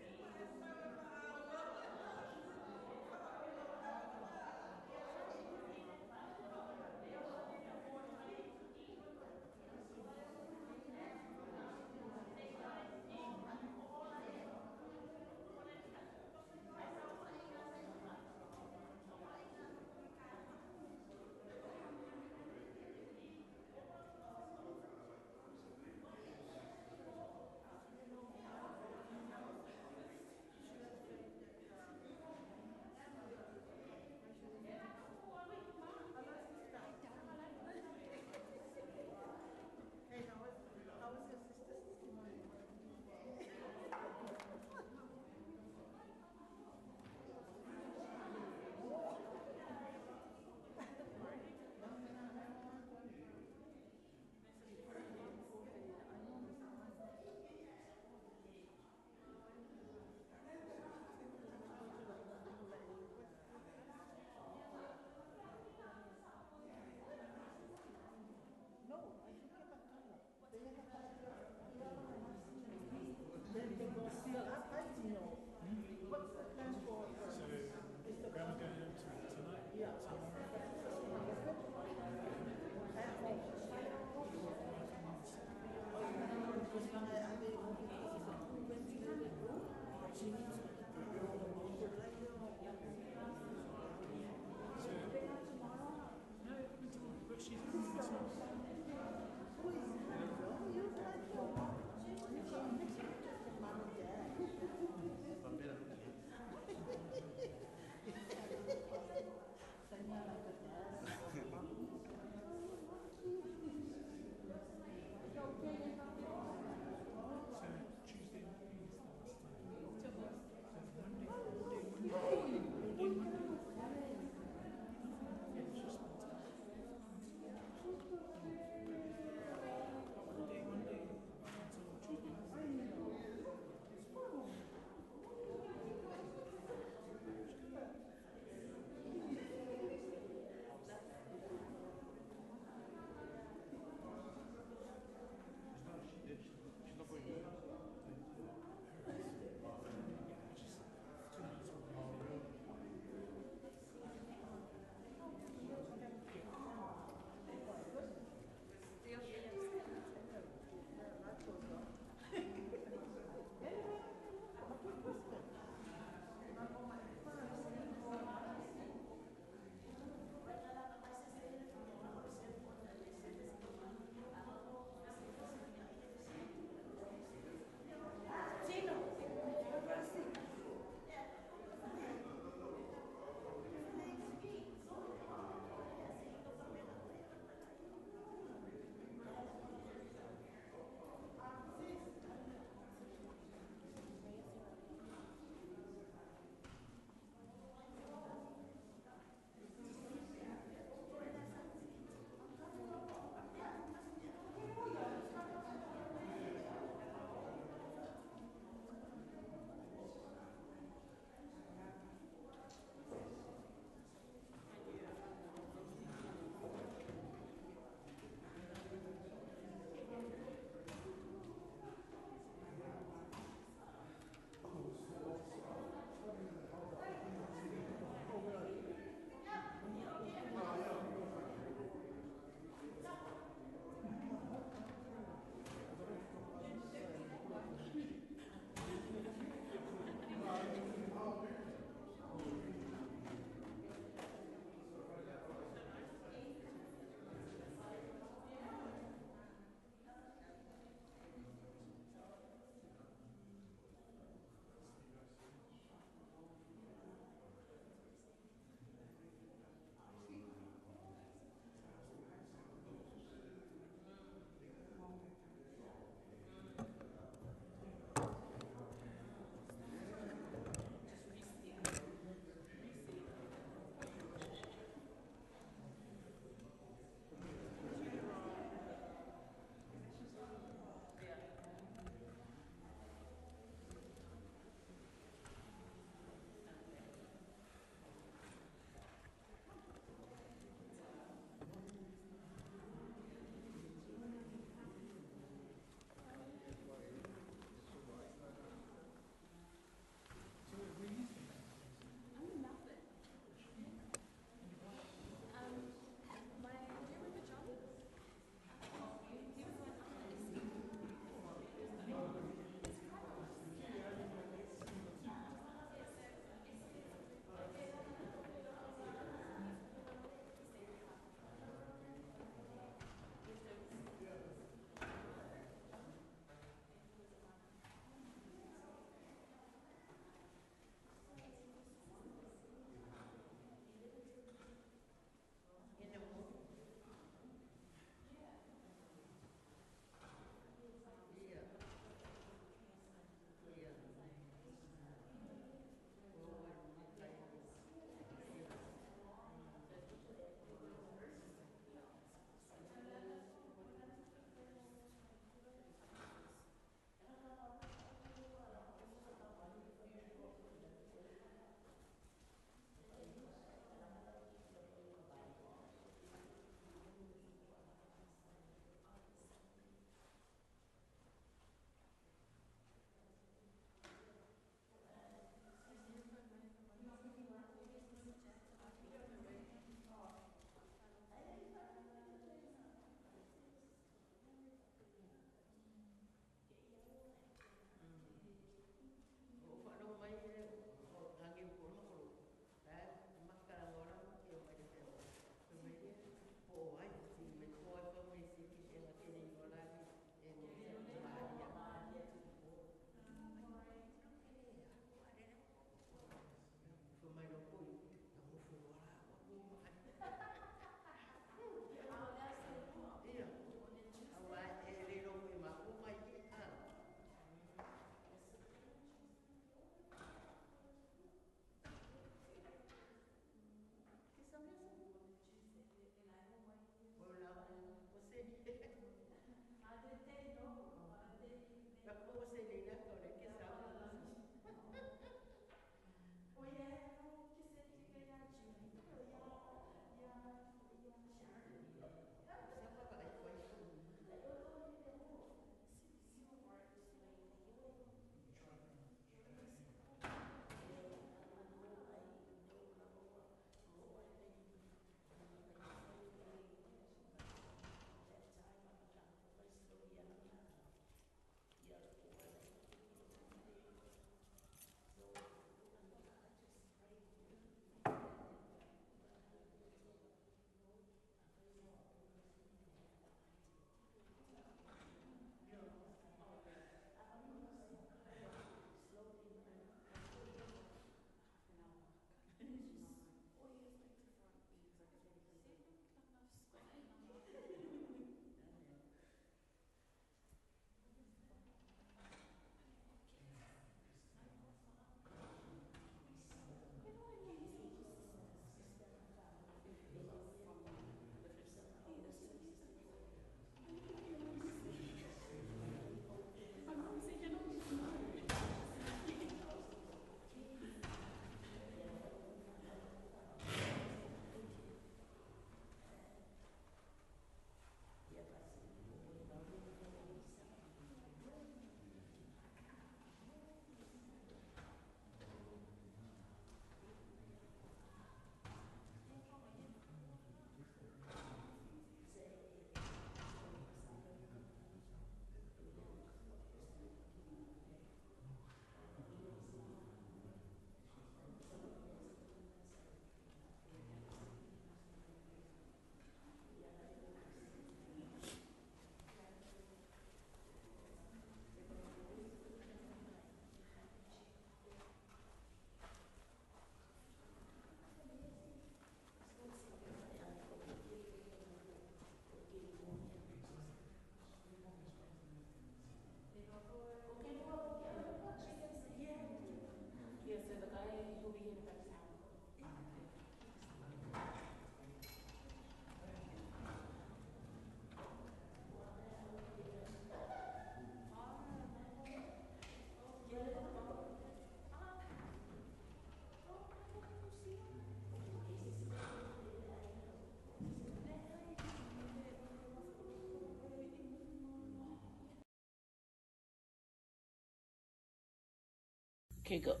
Okay, go.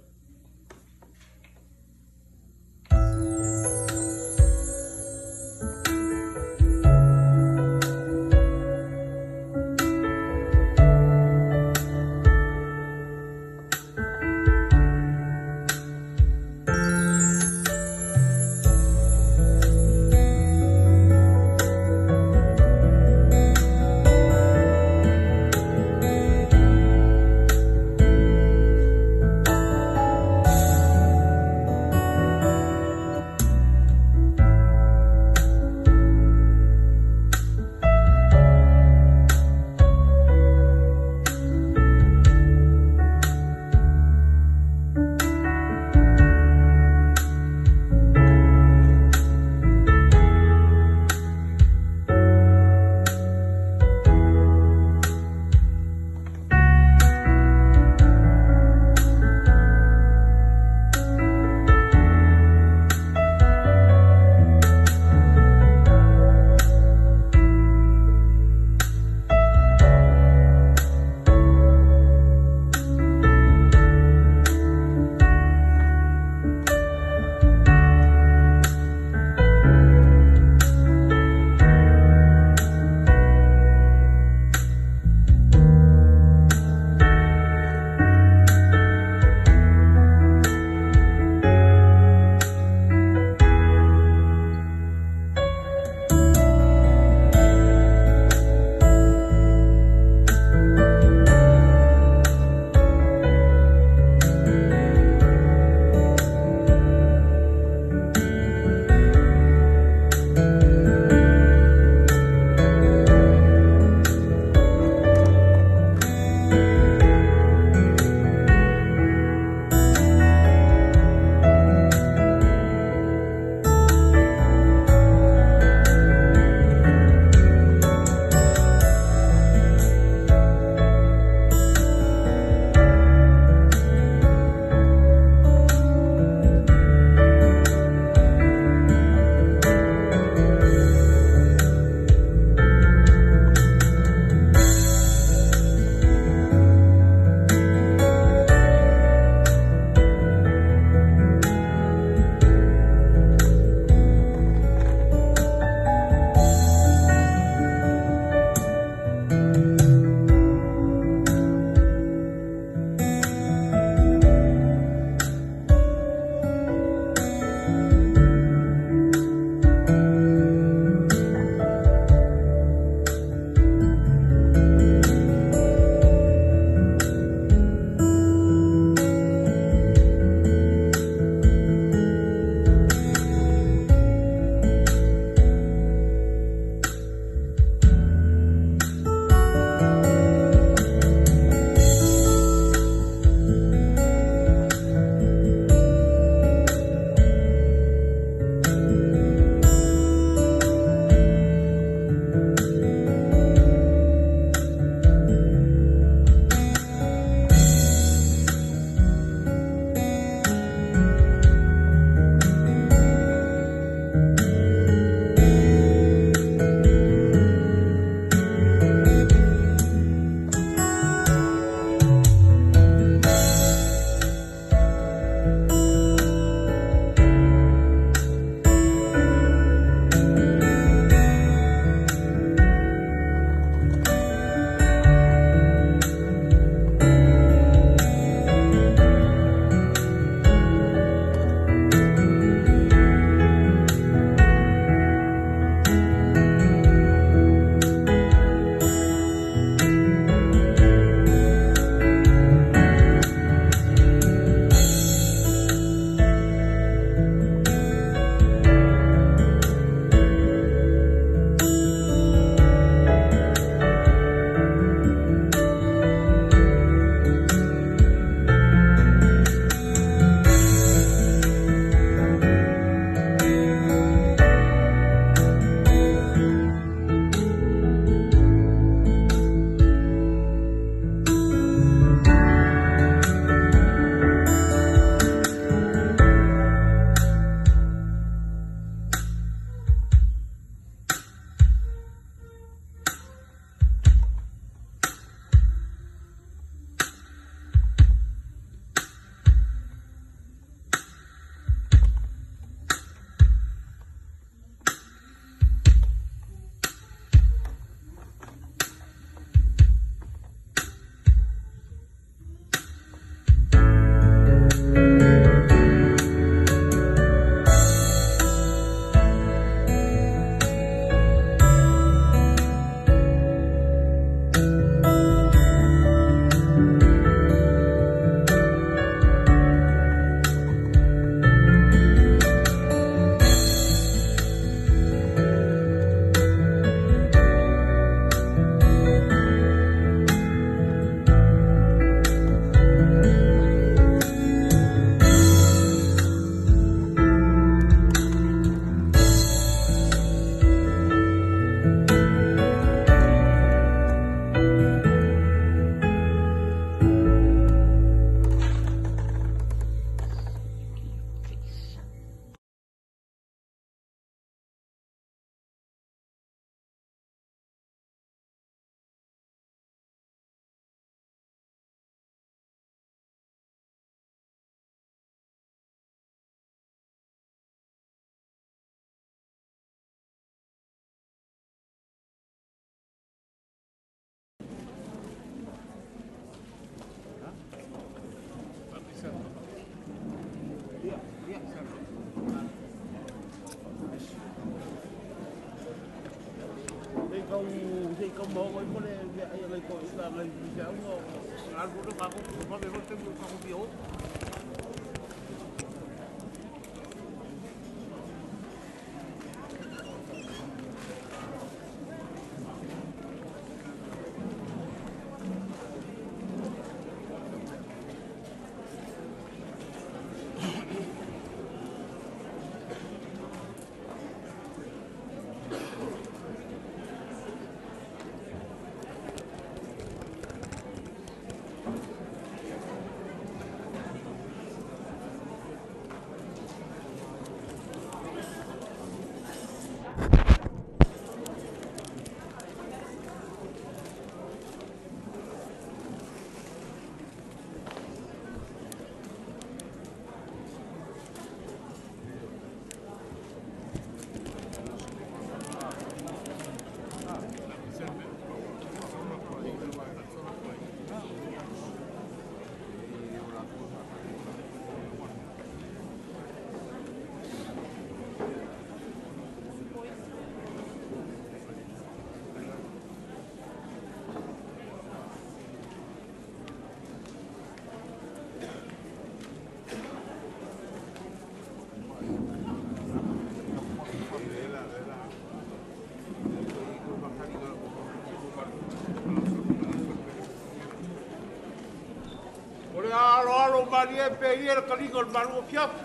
Alo malie pe ia le kaliga o le malu o fiafi.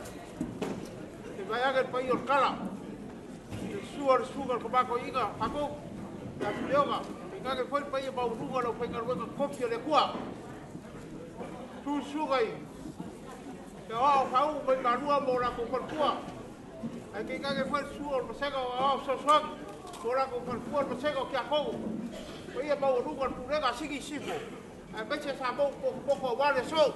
Te vai ake le pai o le kala. Te sua le suga le kamako iga, hako, te atuleoga. Te ngake foi le pai e mauruga lau whaingaluega kofi o le kua. Tu suga i. Te oa o whau mai malua mō rākou whalekua. Ai ke ngake foi le sua o le masega o ao sosoagi. Mō rākou whalekua le masega o kia kogo. Pai e mauruga le pulega sigi sifo. Ai meche sa mou poko o wale so.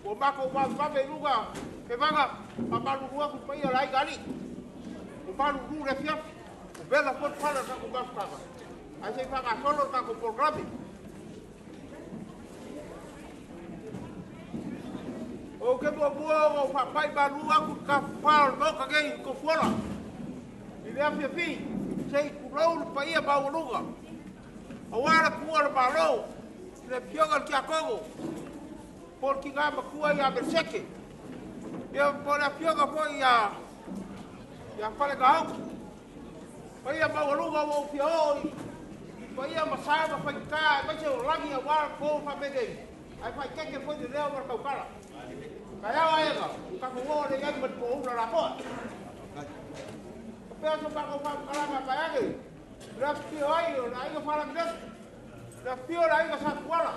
O mako wa vave luga ke vanga pa malu rua ku pai lai gali. O malu ru le fiaf. O bela fot pala ka ku mafkava. Ai se fanga solo ka ku programi. O ke mo bua o fa pai malu aku ka pa no ka ke ko fuola. I le afia fi sei ku rau pai e mau luga. O wala ku ala malo. Le fioga kia kogo. Por ki ngā makua ia Merseke. Ia po le fioga po ia whare ka hauki. Pa ia maualuga o fia o i. Pa ia masai ma whaikā e maise o langi a wara kō whamene. Ai whai keke foi te reo mara kaukara. Ka iau aega, ka kuo le iai mati po ula la poa. Ka pea so pako whamkaranga kai ake. Le fio ai o la inga wharangi. Le fio la inga sa kuala.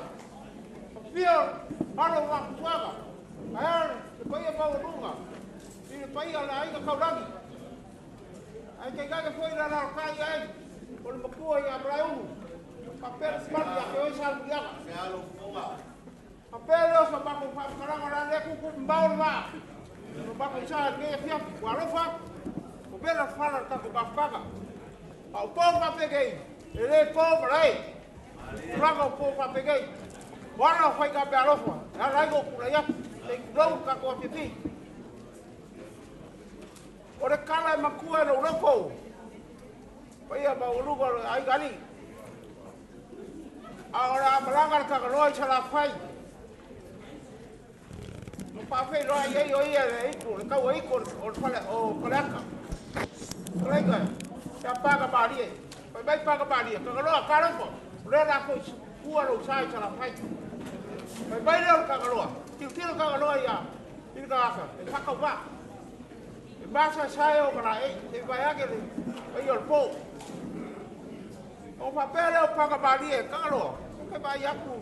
Fio alo wa kuaga. Ai le paia maualuga. I le paia la inga kaurangi. Ai ke kake foi la la kai ai. O le makua ia Abraulu. Papel pali ia ke oi sa luiaga. Papel o sa mako whamkaranga la le kuku mbao la. O mako sa le fia walofa. O bela fala ta ko mafkaga. Au po mapegei. Ele po marai. Ranga o po mapegei. Wala whai ka mea alofa, a raigo kura ia, te kurau ka koa whiwhi. O le kala e makua e lo loko, paia mauluga o le aigali. A o le amalanga le kakaloa i sa la whai. No pāwhei roa i ei o ia le iku, le kaua iku o le whale o Paleaka. Kalaika, kia pāka mārie, pai mai pāka mārie, kakaloa ka alofa, o lea la koi kua lo sa i sa la whai. Pai mai leo le kakaloa, tilotilo kakaloa ia i le kakaka, e whakau mā. E masa sae o kana e, te vai ake le pai o le pō. O papea leo paka mārie, kakaloa, ke mai aku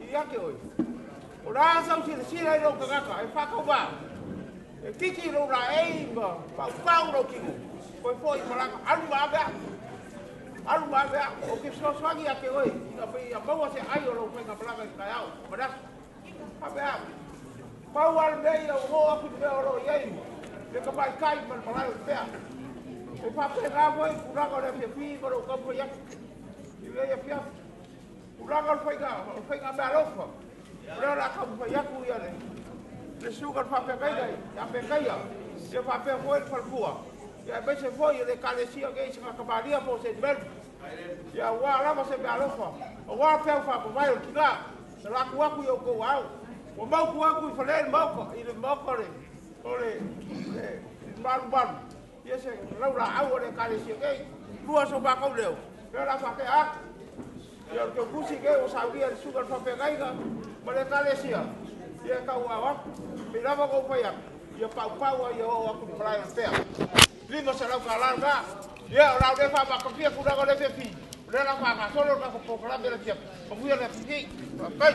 i ake oi. O rā sau sila sila i lou kakaka, e whakau mā. E kiki lou la ei ma pau pau lou kingu. Koe foi malanga, alu ma avea. Alu ma avea, o ke sosoagi ake oi, ina pei a maua se ai o lou whainga malanga i kai au, manasu. Avea, pau al mei au ho aku te mea o lou iei, le ka mai kai ma le malai o te pea. E whapea ngā moi, kuranga o le awhiawhi ma lou kaupoi atu. I lea awhiawhi. Kuranga o le whainga mea alofa. O lea la kaupoi atu ia le. Le suka le whapea kaia, ia pe kaia. Ia whapea foi le whalekua. Ia e meise foi le kalesia ke i sanga kamaria po se melu. Ia ua lava se mealofa, auā feau faapavae o le tinā, sa laku aku i outou aao. Ua mautu aku i falē le maota, i le maota le o le le malumalu, ia se laulaau a le ekalesia nei, lua so matou leo, lea o le a faatea atu. Ia o le teutusi nei ua saunia e le susuga i le faafeagaiga ma le ekalesia, ia e tauaao atu. Pei lava ona ou fai atu, ia paupau a ia oo atu i le malae o le pea. $500 lena. Ia o le a ou le faamatafia tulaga o le afiafi, o lea o le a faagasolo le tatou polokalame i le afiafi. Manuia le afiafi. Faafetai.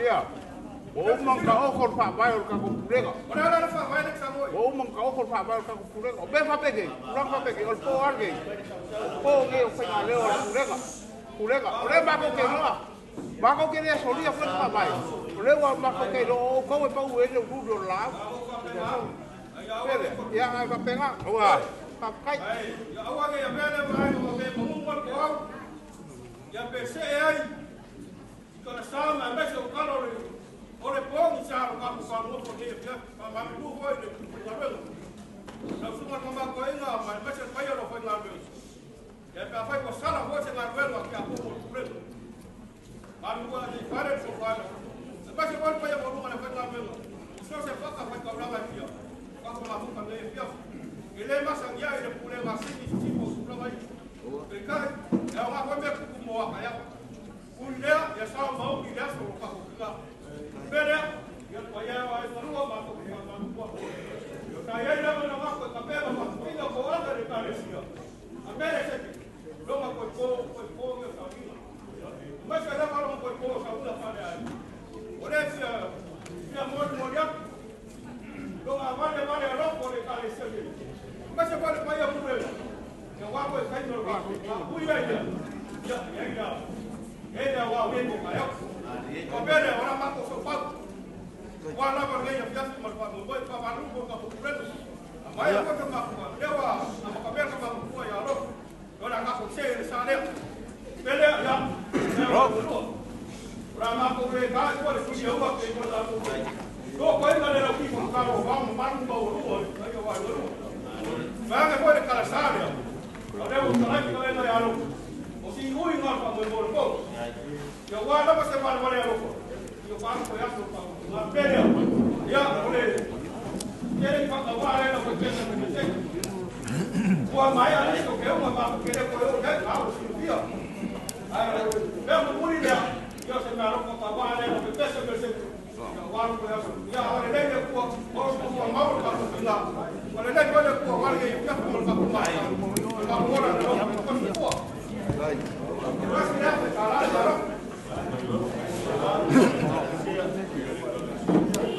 Ia, ua uma ona taoto le faavae o le tatou pulega. Ua uma ona taoto le faavae o le tatou pulega. O mea faapenei, tulaga faapenei, o le po lava lenei, o le po lenei o faigaleo a le pulega. Pulega. O lea matou te iloa, matou te le solia foi le faavae, o lea ua matou te iloa o outou e pau ai le uliuli o le laau. Pele, ia, ae faapena, ua faafetai.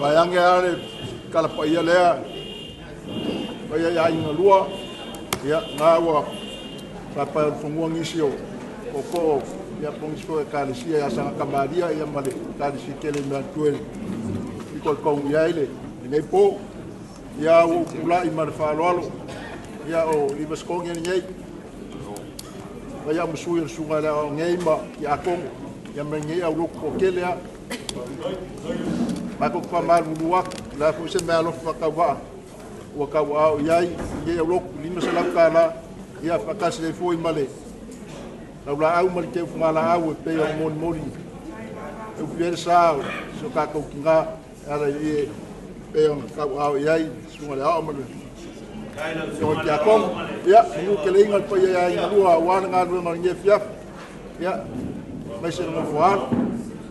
Vaeage lava le tala paia lea, paia i aiga lua, ia, na ua paepae o le fanua nisi o tootoo, ia po o nisi foi o ekalesia ia Saga Kamalia, ia ma le ekalesia tele i Malitua e fitoitonu i ai lenei po. Ia ua ou tulai ma le faaaloalo, ia o Liva Sikonge lenei, vai au ma sui o le susuga i le aoao nei ma Tiakono, ia ma lenei aulotu toatele lava. Matou te faamalulu atu, o le a foi se meaalofa faatauvaa ua tauaao i ai lenei aulotu, $500, ia faatasi ai foi ma le laulaau ma le teufagalaau e pei ona molimoli e ufi ai le sa o si o tatou tinā e ala i e Pe ona kau au i ai, sunga le ao ma le o te akongo. Ia, manu ke le inga le paia ia inga lua, ua na ngā luenga o le fiafi. Ia, mai se ngā fualu.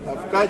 Faafetai.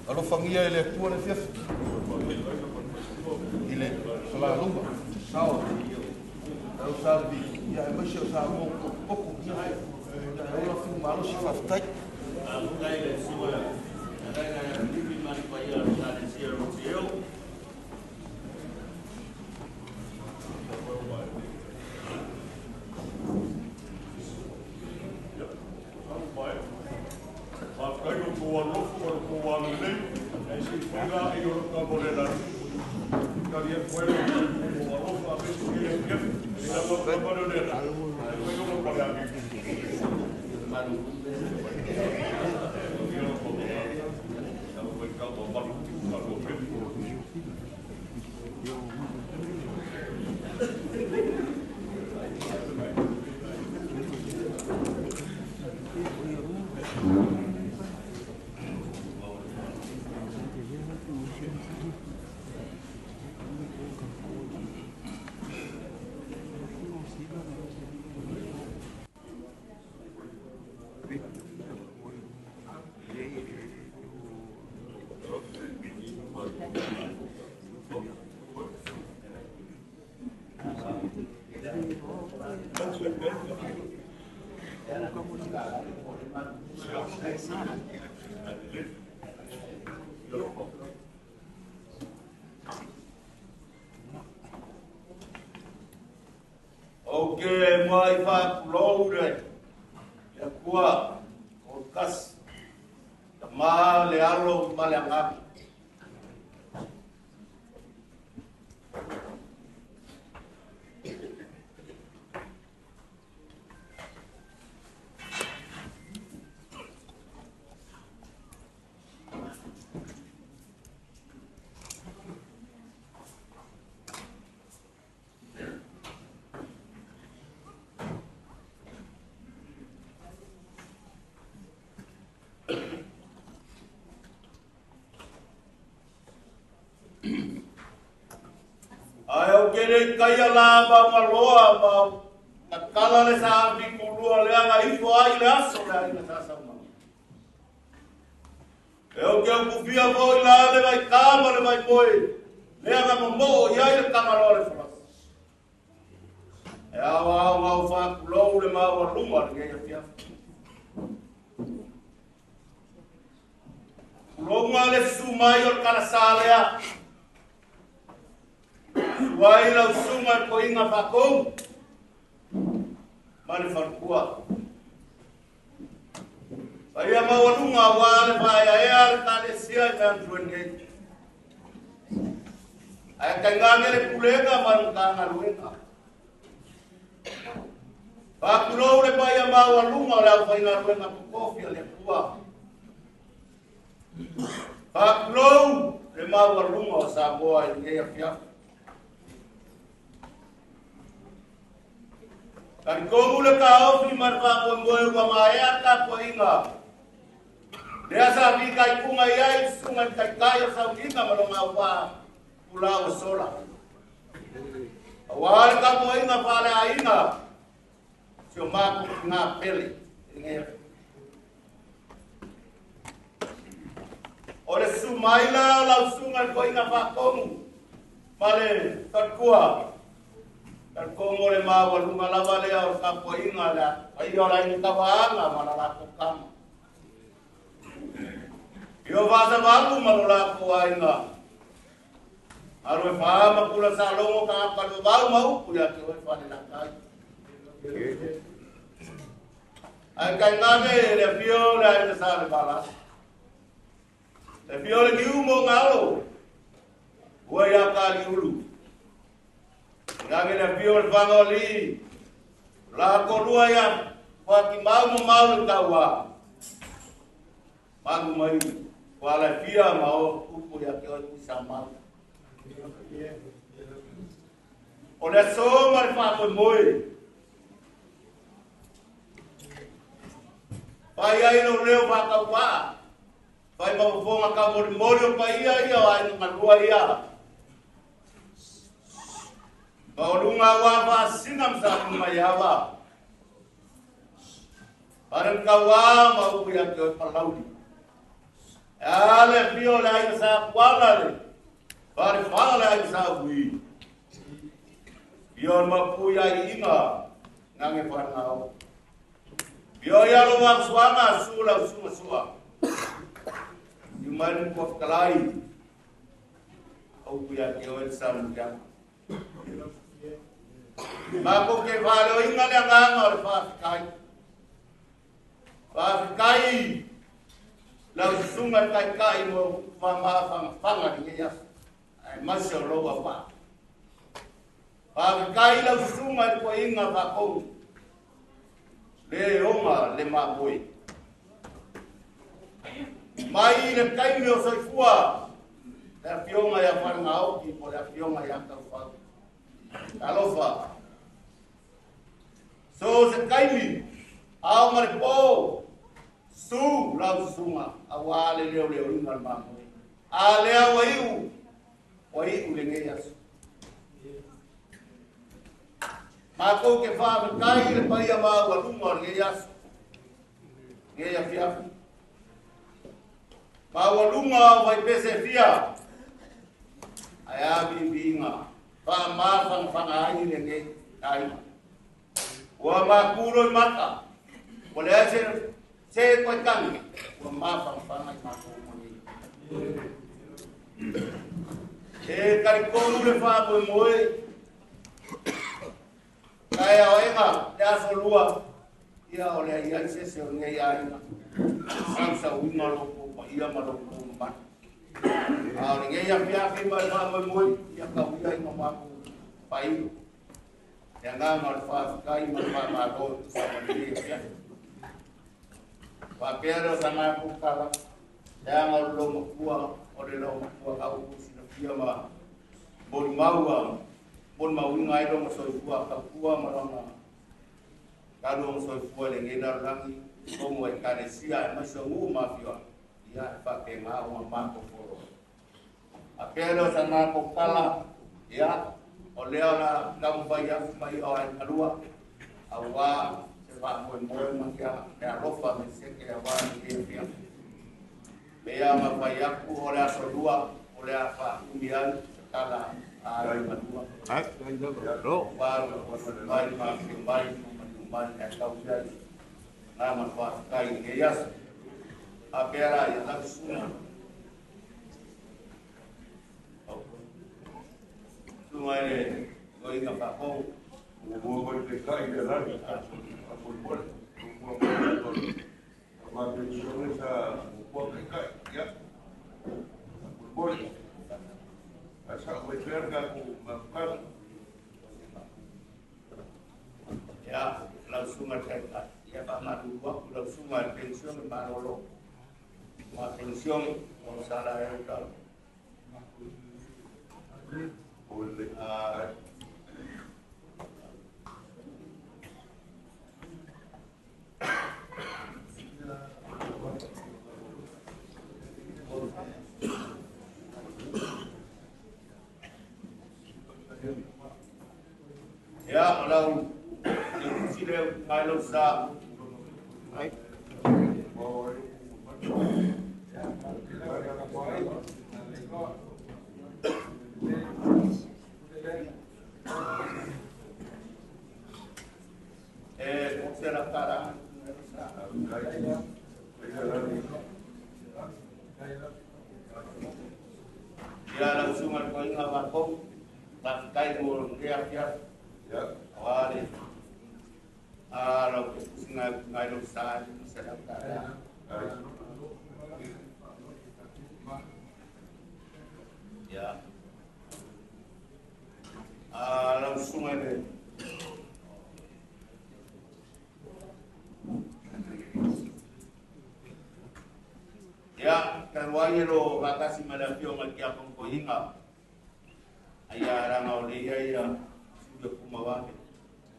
Alofangia e le Atua le fiafi i le salaluma sao au salvi ia e maise o sa mo poko ia e ola fiu malosi faafetai. Faafetai le susuga le Agaga ia Filipi ma le paia o le Ekalesia o Tieo. O ke mai whāpulou re, e kua, o kasi. Ma le alo ma le agaga. Ai au kere kai la ma maloa ma na kala le sa vi kulua le anga ifo ai le aso le ai sa sa ma. E au ke au kufia mo la le vai kama le vai moi le anga mo i ai le kama lo le flas. E au au au fa kulou le ma wa luma le ngai fia. Kulou le sumai o kala salea. Wai lau sunga ko inga whakou. Ma le wharukua. Paia maualunga wā le whaea ea le tale sia i mea andruen ngei. Ai kai ngā le pulega ma le ngā luenga. Whakulou le paia maualunga o le au whainga luenga kukofi o le pua. Whakulou le maualunga o Samoa i ngei afiafi. Tarikomu le kaofi marfa moe ua maea ka poinga. Lea sa vi kai kunga iai sunga kai kai o sauninga malonga ua pula o sola. Awa le ka poinga pale ainga. Si o maku ngā pele. O le sumaila lau sunga poinga whakomu. Male tatkua. Kongo le maua lunga lava lea o ka poinga lea. Ai o lai ni tawaanga ma la lako kama. Io vasa valu ma lo lako ainga. Aro e whaa makula sa longo ka kalu vau mau upu ia te oe whane la kai. Ai kai ngane le fio le ai le sa le balas. Le fio le ki umo ngalo. Ua ia kali ulu. Ngake le fio le whangoli. La kolua ia whaki mau mo mau le taua. Magu mai. Wala fia ma o upu ia ke oe kusa mau. O le so ma le whāmoe moe. Whai ai no leo whakau wā. Whai mawafonga ka mori mori o pai ia ia o ai ngalua ia. Maolunga wā whāsina msa mai hawa. Parang ka wā maupu ia ke oe palauli. Ale fio le ai sa kuala le. Pare whala le ai sa ui. Fio mapu ia i inga ngange whanau. Fio ia lo wangsuanga su la sua sua. I mai kua whakalai. Au ia ke oe sa mukia. Mako ke whale o inga le anganga o le whawhikai. Whawhikai lau sunga kai kai mo whamawhanga ni ngai aso. Ai masi o loa wha. Whawhikai lau sunga i kua inga whakou. Le onga le mamoe. Mai le kaimi o soifua. Le afionga ia whangaoki po le afionga ia tauwhau. Alofa. So se kaimi, au mare po, su lau sunga, awa le leo leo inga le mamoe. A lea waiu, waiu le ngei aso. Mākou ke whaamekai le paia maua lunga o le ngei aso. Ngei afiafi. Maua lunga o waipese fia. Ai a bibi inga. Wha mā whanga ai le ngei ai. Ua mākuro i mata. Ua lea se se koe tangi. Ua mā whanga i mākou mo nei. E karikonu le wha moe moe. Kai ao enga, le aso lua. Ia o le ia se se o nei aiga. Sau sau inga lo ko pa ia ma lo ko ma. A o le ia fia fi ma ma mo mo ia ka ia inga ma ko pai. Ia nga ma fa kai ma ma ma lo sa ma ni ia. Pa pera sa ma ko kala. Ia nga lo mo kua o le lo mo kua ka u sina fia ma bon maua bon mauinga ai lo mo soifua ka kua ma longa. Kalu ang soifua le ngena rangi komo e karesia e maso ngu mafia ia e fa ke nga o ma ko polo a pelo sa na ko kala ia o le ona ka mo ia mai o ai kalua awa se va mo mo ma kia e alofa me se ke awa ni ke fia me ia ma fa ia ku o le aso lua o le afa umian kala a ai malua ai ro wa mai ma fi mai mai e kau ia nā ma whākai i he aso. A pērā ia lau sunga. Sunga e koinga whakong. Mua mai te kai le rani. A pole. Mua mai te tolu. A mā te sone sa mua kai kai. Ia. A pole. A sa ue pērka ku mafukana. Ia, lau sunga te kai. Ia pa marua lau sunga pensión marolo. Ma pensión o salario tal. Ia lau sile mai lau sa. Ia lau sunga koinga wako, whakakai mo rea fia. Awale. A lau ke pusinga ngai lau sa ni sa lau kara. Ia. A lau sunga le. Ia, ka wai lo wakasi malafio ngai kia kongkohinga. Aia ranga o le ia ia suya kumawahe.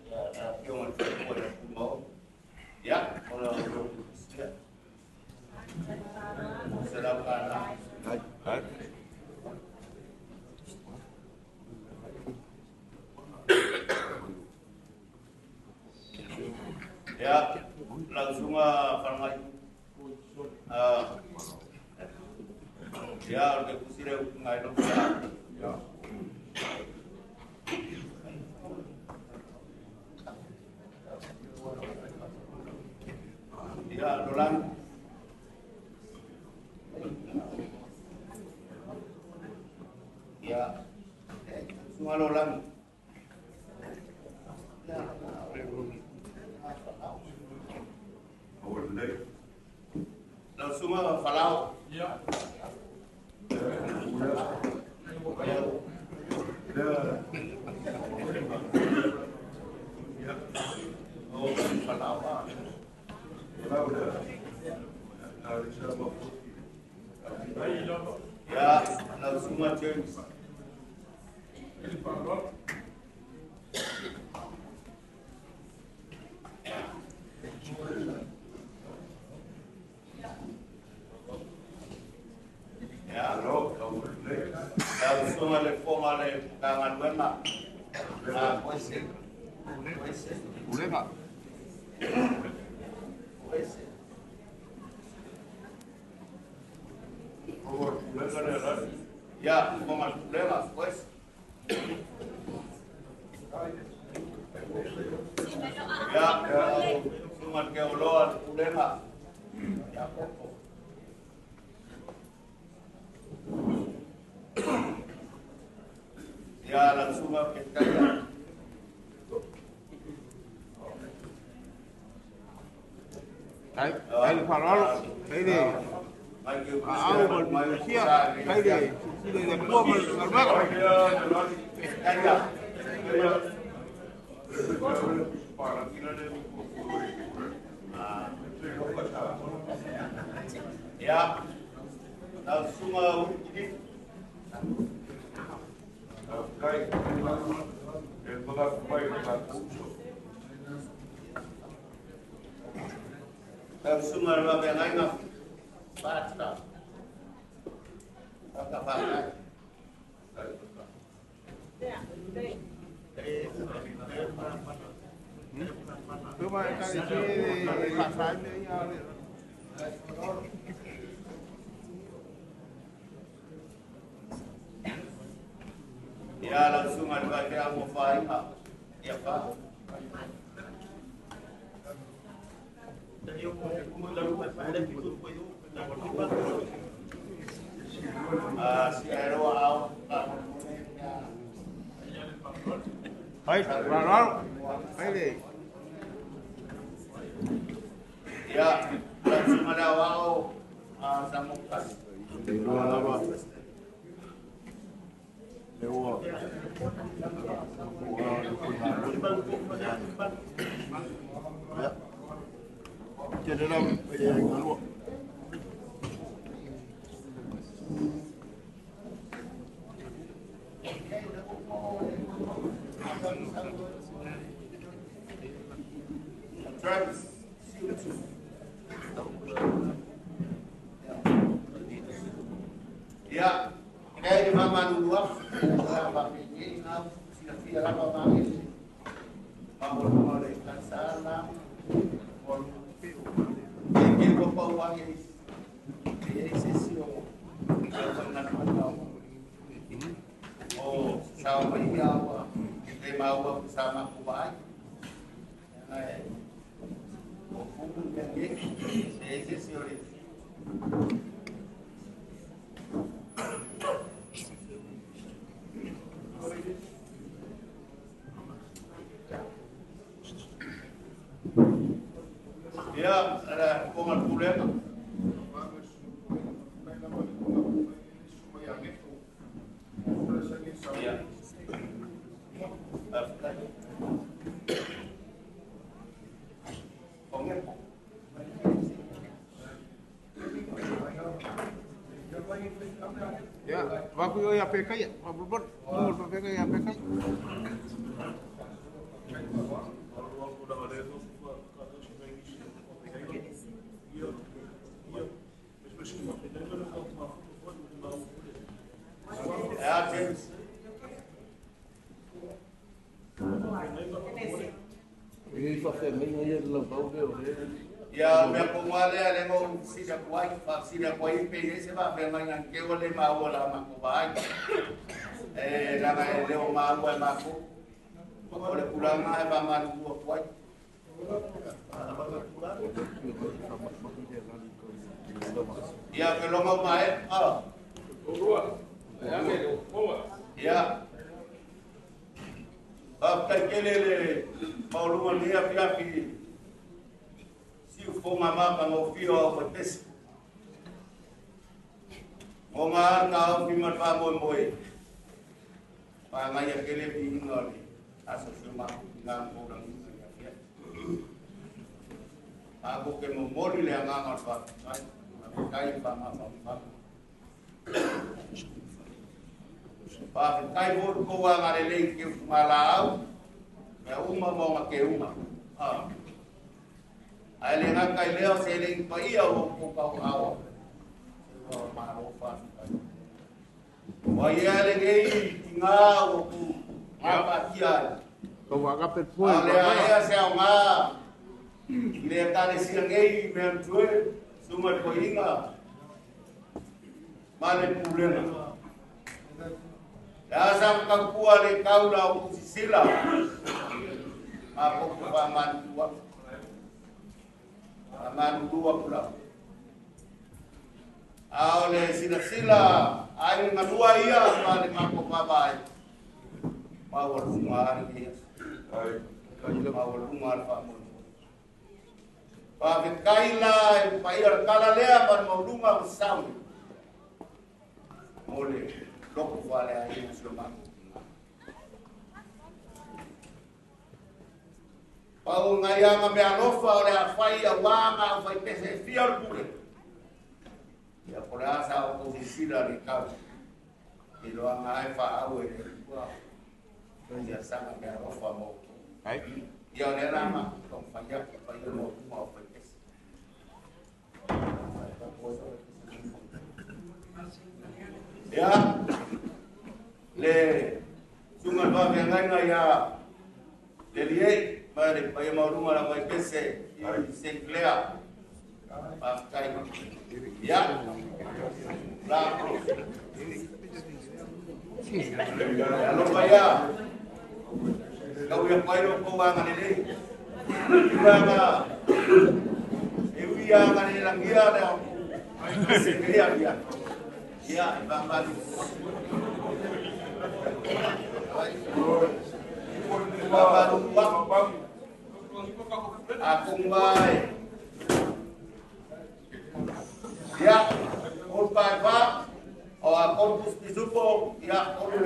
Ia rafio ngai kia kua ia kumao. Ia, ola o lo kusia. Selau kana. Ia, lau sunga whangai. Ia, o te kusire ngai lo sa. Ia. Ia, Roland. Ia. Sunga Roland. Lau sunga Falau. Ia. Ia, lau sunga James. Ia, lau sunga le fonga le pukanga luema. Koese. Koese. Ulega. Koese. Ia, fonga le koese. Ia, sunga ke oloa le pulega. Ia, koko. Ia, lau sunga ke kaya. Tai, tai le fa'aloalo, tai le a'au ma le mikosia, tai le silasila i le Atua ma le galuega. Ia, lau susuga Uli. Kai, e manatu mai le tatou uso. Lau susuga le Vaveagaiga, Faatila. Faatafākai. Tuma e ekalesia e fa'asā ai mea ia le. Ia, lau susuga le Vaifeau mo Faiga. Ia fa. Si aeroa ao. Ai, fa'aloalo, ai le. Ia, lau susuga le Aoao Samokasi. Iloa lava le ua ua le faigaluega. Ia, tele lava e galua. Travis. Ia, e le famalulu aku, a faapēnei na silafia lava magele. Mamaluma le kansala, o ke ke ko pau ai e e se si o o o sa mai ia ua e maua sa ma ku vai. Ai o fumu me ke se se si o le. Ia, ala konga pulega. Ia. Faafetai. Onge. Ia, vaku ia pekaia, fa'apolopolo, tumu le fa'afeagai ia pekaia. Ia, James. E faafeagaiga ia le lauvau lea o le. Ia, mea konga lea le mo sila kuai, fa sila kuai pe ye se va fe ngai ke o le maua la ma ko vai. E la e le o maua e ma ko. O le pulanga e va ma lu kuai. Ia, ke longa ma e. Ah. Ia. Faafetai tele le mauluga nei afiafi siufoga mapagofia o faipesi. Mo ngā taofi ma le faamoemoe. Pagaia kele piiga o le aso si o matou tinā ma foulagiga i le afiafi. Tatou ke momoli le agaga o le faafetai. Faafetai le faamafaamafaga. Faafetai foi le tou agalelei i ke ufugalaau, mea uma ma ona keuga. Ah. Ae le gata i lea o se lei paia o kou kauaoa. Se ua malo faafetai. Ua ia lenei tigā ua ku gapatia ai. Tou agape pue. A le aea se aogā i le ekalesia nei mea matue, susuga i le toeaina ma le pulega. Le a sa matautua le tau la o kou sisila, matou te faamalulu aku. Faamalulu aku lava. A o le silasila aiga galua ia ma le matou vaavaai, maualuga lava lenei aso. Maualuga le faamoemoe. Faafetai la i le paia o le tala lea ma le maualuga o sauni mo le loto faaleaiga o si o matou tina. Pau nai aga meaalofa o le a fai auā na aufaipese e fia o le pule. Ia po o le a sa outou silasila i le tau i loaga ai faaau e le Atua ia saga meaalofa mo outou. Ia o lea la ma taumafai atu paia maualuga o aufaipese. Ia, le susuga i le faafeagaiga ia Leliei ma le paia maualuga o le aufaipese i St. Clair. Faafetai. Ia, la. Alofa ia. Tau ia pai lo kou agalelei. Tulaga e ui agalelagia le se ia ia. Ia, e. A mai. Ia, ol pai pa, o a Corpus Pisupo, ia, olu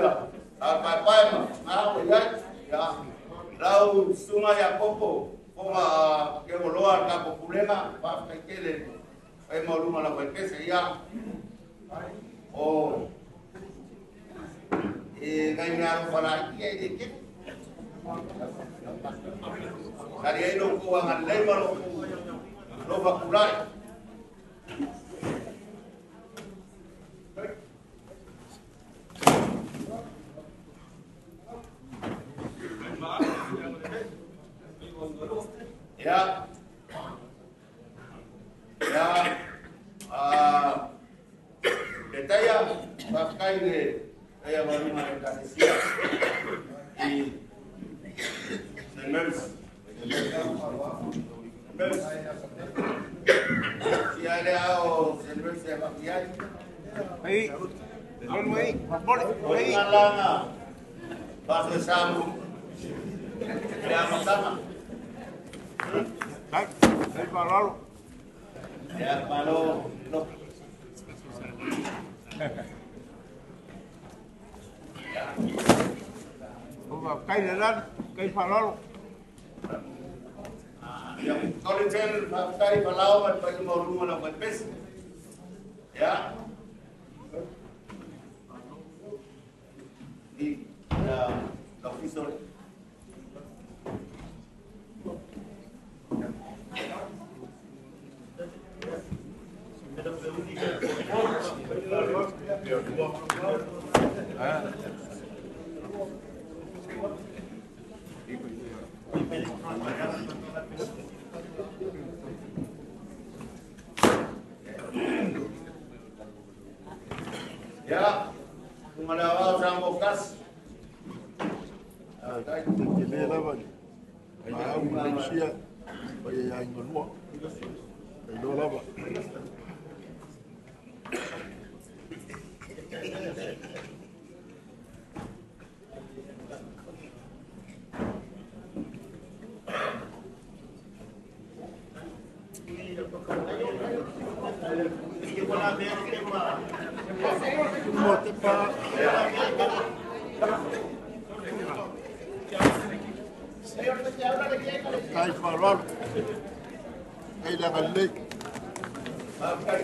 A pai pai ma, ngā o iai, ia, lau sunga ia kopo, konga ke o loa ka po pulega, pa kai kele, pai maulunga la pai pese, ia, o, e ngai mea alo whala i e ke. Kari ai lo ko anga lei ma lo ko lo fakulai. Ya. Ya. Le taia, faafetai le taia maluma le kasesia i St. Mary's. Mary's. Sia le ao St. Mary's e faafetai. Ei, lon wei, bole, ei. Langa, Paso samu. Le amatama. Dai, dai palalo. Ya malo, no. O kai le lan, kai palalo. Ya, tole tel faafetai falao ma le paia maualuga la faipese. Ya. I ya l'office Ya, kumalawa sa mo kas. Ke le lava ma au Malaysia pa ia ia ngalua. Kai lo lava. Mo te pa. Kai whalalo. Kai langa lei. Faafetai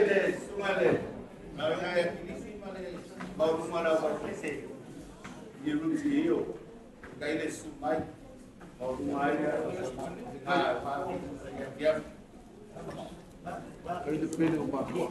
le susuga le mauga ia Kilisi ma le maualuga o le aufaipese i Ruti io. Kai le susu mai maualuga ai le ia. Kai le pele o matua.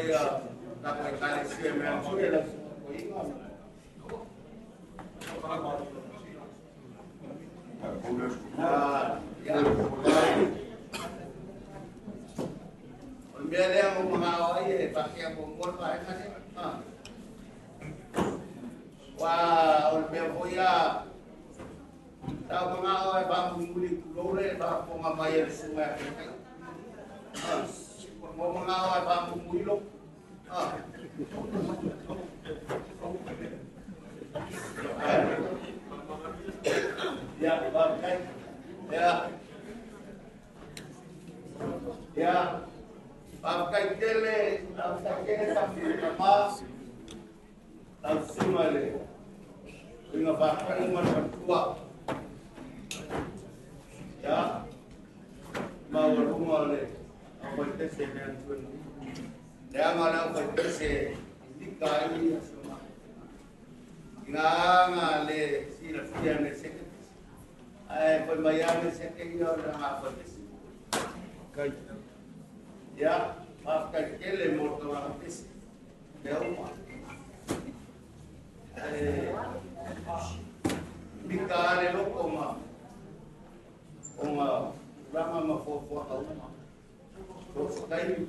paia tatou Ekalesia me atua lau susuga. Ia, o le mea lea ua magao ai e faakea muamua le vaega lea. Ua o le mea foi a tau magao e faamulimuli tulou le faafofoga mai a le susuga ia Taitai. Mo magao e faamulimuli lo. Ia, faafetai. Ia. Ia. Faafetai tele, faafetai tele tama. Lau susuga i le uiga faatonu ma le faletua. Ia, maualuga o le aufaipese le Antuenu. Leaga le aufaipese i lika ai ia soma. I ngā anga le silafia me seke. Ae foi mai a me seke ia o le ngā aufaipese. Ia, faafetai tele mo le taulaga pese. Mea uma. Mika ale loko ma o ngā tulaga ma fuafuaga uma. So se taimi,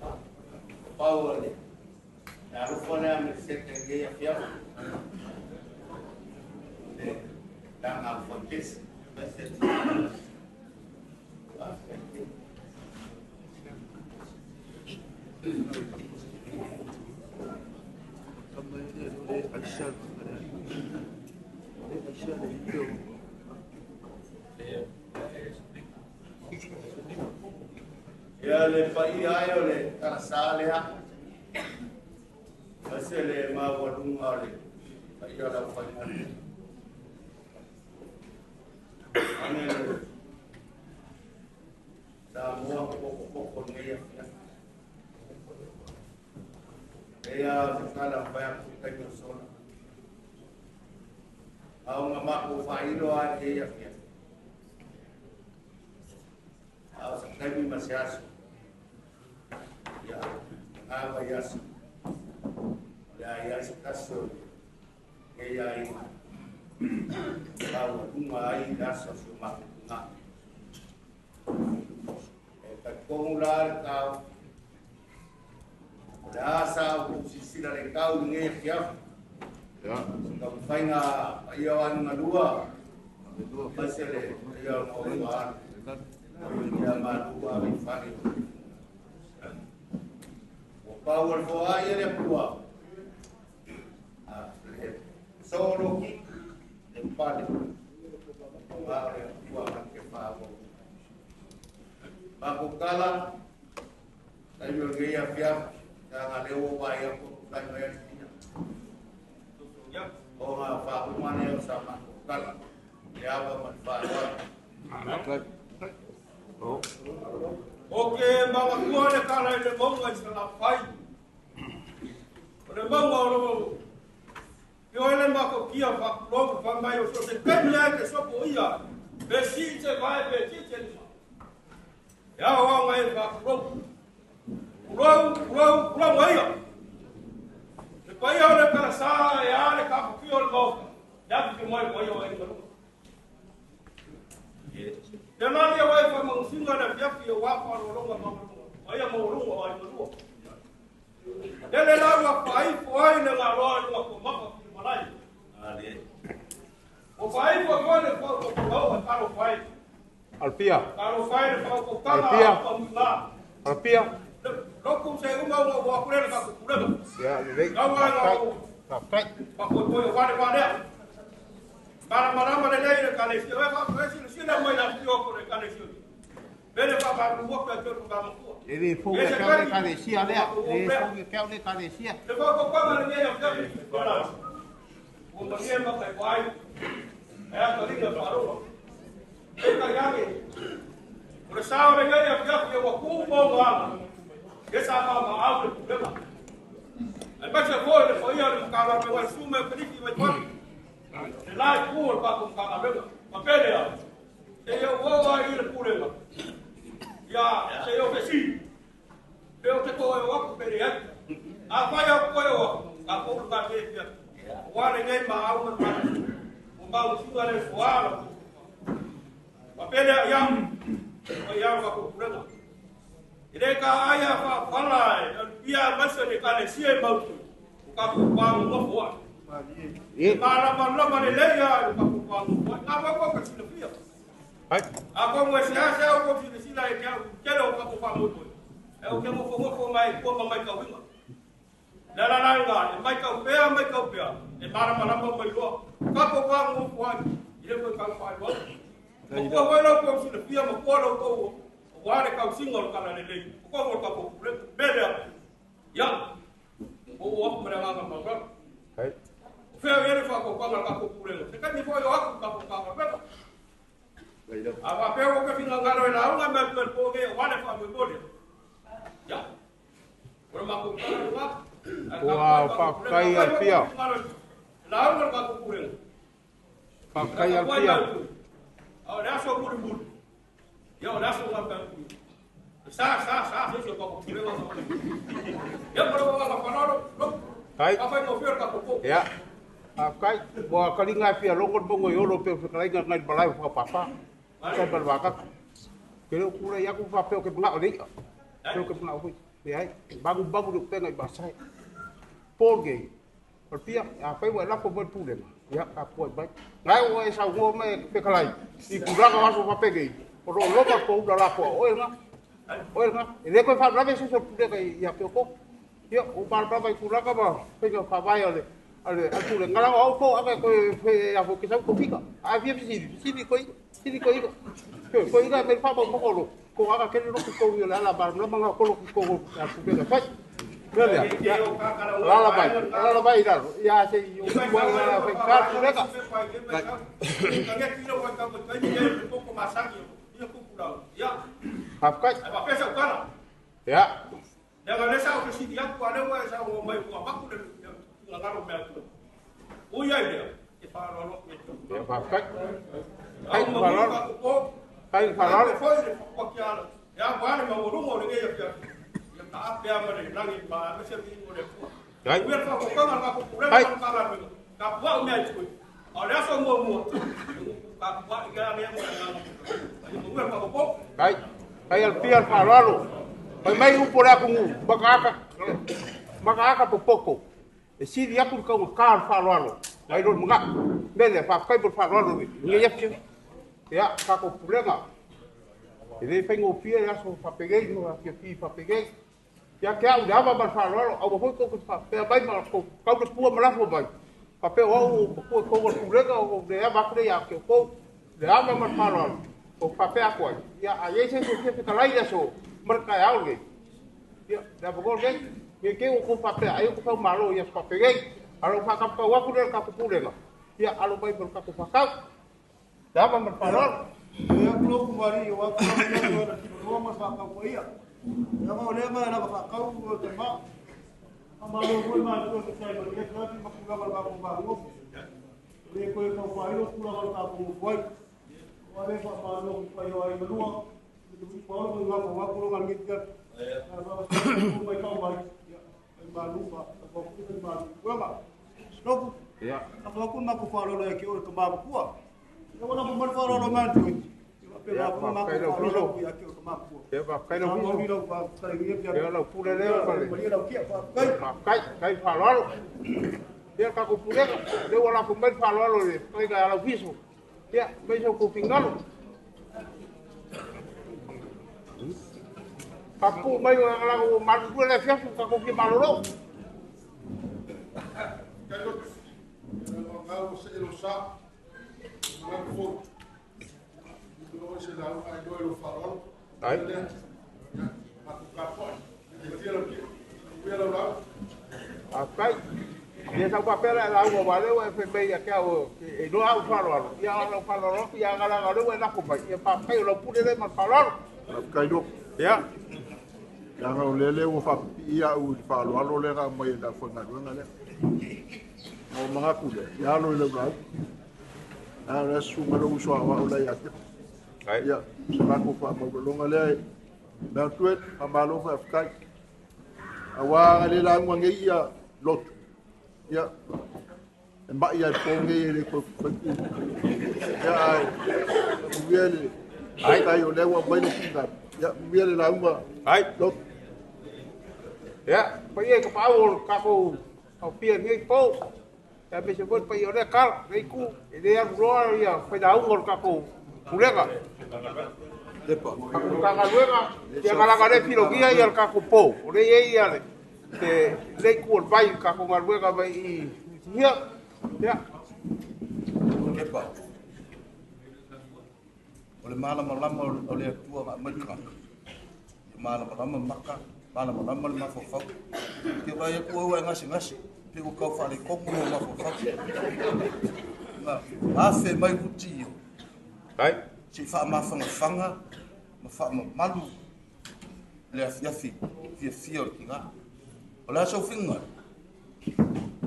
o pau o le alofa lea me seke i ia afiafi. Le langa o faipese. Ia le paia ai o le talasa lea. Aise le maualuga o le paia o le aufaigaluega. Ane le Samoa pokopoko nei afiafi. Ia se tala whai aku i taimi o sola. Au ngā mako whairo a i ia fia. Au sa taimi ma se aso. Ia, ngā vai aso. Le ai aso taso e ia i au lunga ai le aso si o mako ngā. E ka kongu la le tau. Le asa o sisila le tau i ngei fiafu. Ia. Ka whainga paia o anu ngalua. Maise le paia o ngā anu. Ia malua i whare. O pau al foa ia le pua. Le solo ki le pale. Ngā le pua ka ke whaamo. Mako kala, taimi o ngei afiafu. Ka ngā leo o mai a ko kai mai a tina. O ngā whaahuma nei o sa mako kala. Le awa ma le whaaloa. O ke mangatua le kala i le maunga i sa whai. O le maunga o lo Ki o ele mako kia whakulogu wha mai o so se kemi ai te sopo ia. Pe si te vai pe si te lima. Ia o au ngai whakulogu. Kulou, kulou, kulou ia. Le paia o le karasa e a le kapupio o le maoka. Ia ki mai paia o e ngaluga. Te nani a wai whamangusinga na fiafi o wapa o longa mamalunga. Aia maulunga o ai malua. Lele lau a whaifo ai le ngā roa i lunga ko maka ki malai. O whaifo koe le whau a taro whai. Alpia. Taro whai le whau ko tanga Alpia. a whamula. Alpia. Loku se uma ua ua kurele ka kukurema. Ia, lelei. Ngau ai ngā o. Faafetai. Whakoi o wale walea. Mara marama le lei le kalesia. Oe wha sila sila mai la fio ko le kalesia. Pele wha wha mua pe te ka makua. E le fou e kau le kalesia lea. Le fou e kau le kalesia. Le wha ko kwanga le nei o te wala. O ma ma kai wai. E a ka linga wharoa. E ka yange. O le sao le nei o te wa ku mo ngana. Ke sa ma ma au le pulema. Ai pa se foi le foi le ka me wa sume peliki wa twani. Le lai ku o pa ko ka me. Ma pele a. Se yo wo wa i le pulema. Ya, se yo fesi. Pe o te ko e o aku pe le ai. A whai au koe o aku, ka pōru ka te pia. O wale nei ma au ma ma. O mau singa le soala. Ma pele ia, o ia ka kupurenga. I le ka aia wha whala e, pia maisa le ka le sia e mautu. O ka kupangu mofo ai. E malama lama le leia e ka kupangu mofo ai. Ngā wau ka sila pia. A ko mo se ase au ko sila sila e kia kele o ka kupangu mofo. E o ke mofo mofo mai kua ma mai ka winga. La la la nga e mai kau pea mai kau pea. E marama lama mai loa. Ka kupangu mofo ai. I le koe kau whai loa. Ma kua wai lau kau sila pia ma kua lau kau o wale kau singa o kana le lei. O kau o ka popule. Mele a. Ia. O o aku mere nganga mau. Hai. O fea ia le whakopanga ka popule. Se kai ni foi o aku ka popanga peka. A wha peo o ka finga ngaro e la unga mea tuel pōge o wale wha mwe mole. Ia. Ora mako kara ngā. Ua whakakai al pia. La unga ka popule. Whakakai al pia. A o le aso muri muri. Ia o le aso ngā pēr. Sa sa sa se se ka popule ngā. Ia mora ngā ngā whanaro. Hai. Ka whai ngā whior ka popo. Ia. Whakakai. Mua karinga pia longo bongo i olo peo whakalainga ngai malai whakapapa. Kai balwaka. Ke leo kura i aku whapeo ke mga o leia. Peo ke mga o hui. Le ai, bagu bagu le penga i basai. Pōrge. O pia, a whai wa lako mo pūlenga. Ia, ka pua i bai. Ngai o e sau ngō me pekalai. I kuranga waso whapenge i. O ro loma po ura lako a oe ngā. Oe ngā. E le koe whanrawe se so pūlenga i a peo ko. Ia, o marama i kuranga ma whenga whawai o le ale atule ngala au ko aka ko fe a ko ke sau ko fika a fia fisili fisili ko sili ko iko ko ika me fa mo ko ko aka ke no ko yo la la bar no manga ko ko a ku be fa le la la bai la la bai la ya se yo ko la fe ka tu le ka Hafkai. Ya. Ya hafkai. Kai falalo. Kai falalo. Kai. Kai. Kai. Kai al pia al falalo. Kai mai upo le aku ngu. Maka aka popoko. E siri aku ka ka al falalo. Mai lo mga. Mele fa kai por falalo ni. Ngi yep. Ya ka ko pulenga. E le fengo pia ya so fa pegei no a fi fa pegei. Ya ke au lava mal falalo au hoi ko fa pe bai ma ko ka ko pua malafo bai. Fa pe o ko ko pulenga o le ya va ya ke ko le ama mal falalo. O fa pe akoi. Ya a ye se se ka lai ya so mar ka au le. Ya da bo ge ke ke o ko fa pe ai ko fa malo ya fa pegei. Alo fa ka pa wa ku le ka pulenga. Ya alo bai por ka ko fa ka. Dava mal falalo. Ia kulo kumari o aku na tino ma fa ka ko ia. Ia ma ole ma na fa ka o te ma. Ma lo ko ma ko te sai ma ia ka ma ku ga ba ko ba ko. Le ko ka ko ai o kula ka ko ko ai. O ale fa ma lo ko ai o ai malua. Te ku pa o ga ko ko ga ngi ka. Ma ko mai ka mai. Ia ma lu ba ko ku ma lu. Ko ma. Loku. Ia. Ka ko ma ko fa lo le ke o ka ma ko. Ia wala mo mal fa lo ma tu. Ya, kai lau piso. Ya, kai lau piso. Ya, lau pule leo pale. Kai, kai falalo. Ya, ka ko pule ka. Le wala ko mai falalo le. Kai ka lau piso. Ya, mai so ko pingalo. Ka ko mai la ko malu le fia ka ko ki malolo. Kai lo ngau se lo sa. Ngau Ai. Akai. Dia sa papel la u vale o FB ya ke o e no au falalo. Ya lo falalo ya ga la lo na ko bai. Ya pa kai lo pule le ma falalo. Kai lo. Ya. Ya ga o lele o fa ia u falalo le ga mai la fo na lo le. O mga kule. Ya lo le ga. A la su ma lo so wa o la ya. Ai. Ya, se va ko fa ma lo longa le. Na tuet ma lo fa kai. Auā le lauga nei ia lotu. Ia, e mai ai po nei e le koe faiku. Ia, ai, manuia le tai o lea ua mai le finagalo. Ia, manuia le lauga. Ai. Lotu. Ia, paia i ka paau o le tatou aofia i lenei po. Ia aemaise foi le paia o lea tala, lenei itu, e le alu loa ia failauga o le tatou pulega. Tatou Matagaluega, ia na leaga o lea e filogia ia le tatou po, o lea e i ai ia le lenei itu o le vai i le tatou galuega mai i Hutihia. Ia. Kepa. O le malamalama o le Atua na aumai le tagata. Ia malamalama maka, malamalama le mafaufau. Te vaai atu au e gasegase, pe ua tau faaletonu lou mafaufau. Na afe mai uti ia. Ai. Se i faamafanafana ma faamamalu le afiafi fiafia o le tina. O le a sou finagalo?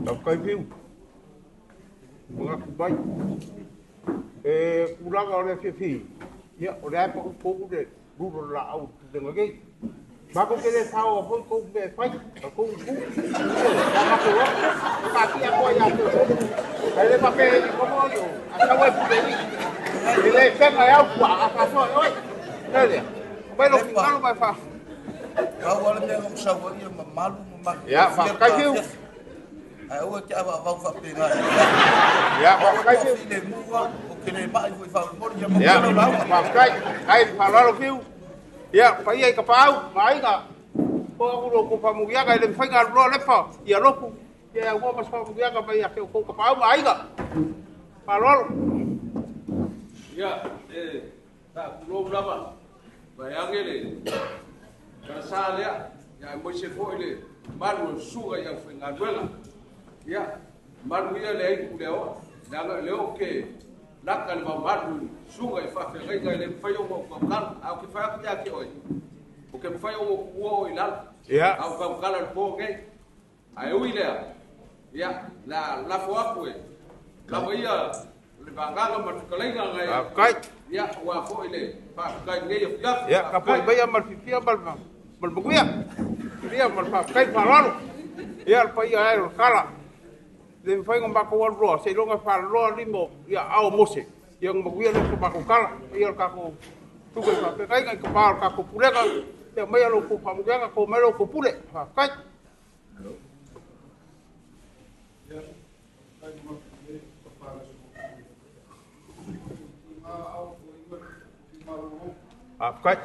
Faafetai Fiu. Manatu mai. E tulaga o le afiafi, ia, o lea e pau tou le lula o le laau i le pulega nei. Matou te le faoa foi tou mea e fai, o tou itu. Ioe, a matou atu, taatia atu ai ia te outou. Ae le faapea e komo i o, a sau e pule i. E le fega e au puaa, a faasoa e oe. Le lea, aumai lou finagalo ma e faa. Pau lava le mea na ou sau ai ia mamalu ma malu. Ia, faafetai Fiu. Ae aua e te avaavau faapena. Ia, faafetai Fiu. Filemu au, ou te le mai foi faamolemole, ia manuia Ia, lau lauga. faafetai. Ai, faaaloalo Fiu. Ia, paia i Tapaau ma Aiga, o atu lo outou faamanuiaga e le mafai ona aluloa Lepa ia Lotu, ia e aunoa ma se faamanuiaga mai ia te outou Tapaau ma Aiga. Faaaloalo. Ia, e faatulou lava, vaeane le kalasa lea, ia aemaise foi le mamalu o le susuga i aufaigaluega. Ia, malu ia le aitu le aoa, leaga o lea ou te laka le mamalu i susuga i faafeagaiga e le mafai ona ou tautala. Ae ou te fai atu ia te oe, ou te mafai ona ou tuua oe i lalo, Ia. a ou tautala i le po nei. Ae ui lea, ia, le a lafo atu e lava ia le vagaga ma le fetalaiga na e, Faafetai. ia, aua foi le faafetai i lenei afiafi. Ia, tapuai Faafetai. maia ma le fiafia ma le ma le manuia. Ia, ma le faafetai faaaloalo. Ia, le paia e o le tala. Le mafai ona matou alu loa, seiloga e faaloloa lima o ia aao o Mose. Ia ona manuia lea o se matou tala. Ia o le tatou tupe faafeagaiga i ka pa o le tatou pulega. Ia aumaia lo outou faamanuiaga, to mai lo outou pule. Faafetai. Faafetai.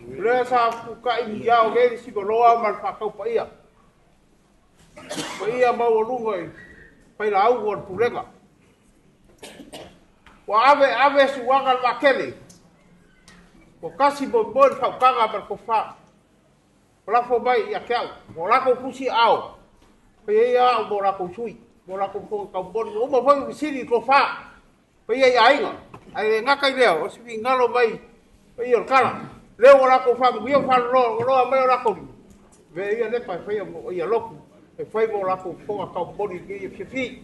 O lea sa fukai iao nei le sivaloa ma le faatau paia. Paia maualuga i failauga o le pulega. Ua ave ave suaga le vaatele. Ua kasi moemoe le faukaga ma le tofa. O lafo mai ia te au. O latou tusi ao. Paia ia au mo latou sui. Mo latou fofoga taumoli. Ua uma foi fesili i tofa. Paia i aiga. Ae le gata i lea, o se finagalo mai paia o le tala. Lea ua latou faamanuia ma faaloloa mai o latou lima. Avea ia lepa e faia mo ia lotu. E fai mo latou fofoga taumoli i lenei afiafi.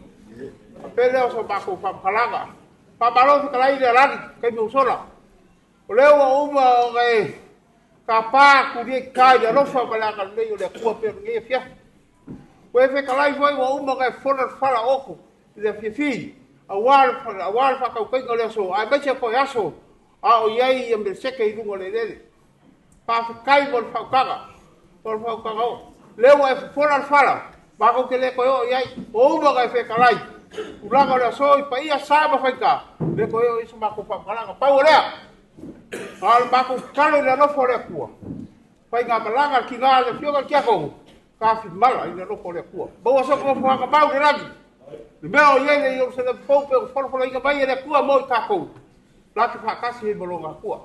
Faapea lea o so matou faamatalaga. Faamalo fetalai i le alali, taimi ua sola. O lea ua uma ona e tapa atu nei ta i le alofa ma le agalelei o le Atua pei o lenei afiafi. Ua e fetalai foi ua uma ona e fofola le fala oto i le afiafi, aua le aua le faatautaiga o le aso, aemaise foi aso a o i ai ia Meleseke i luga o le eleele. Faafetai mo le faautaga, mo le faautaga oo. Lea ua e fofola le fala, matou te le toe oo i ai. Ua uma ona e fetalai, tulaga o le aso i paia sa ma faigā, le toe oo i so matou faamatalaga. Pau o lea, a o le matou tatalo i le alofa o le Atua, faigamalaga le tina le afioga i le tiakono, tafimala i le alofa o le Atua. Maua so nofoaga mau i le lagi. Le mea o i ai le Ierusalema fou pe o folafolaina mai e le Atua mo i tatou, la te faatasi ai ma lona Atua.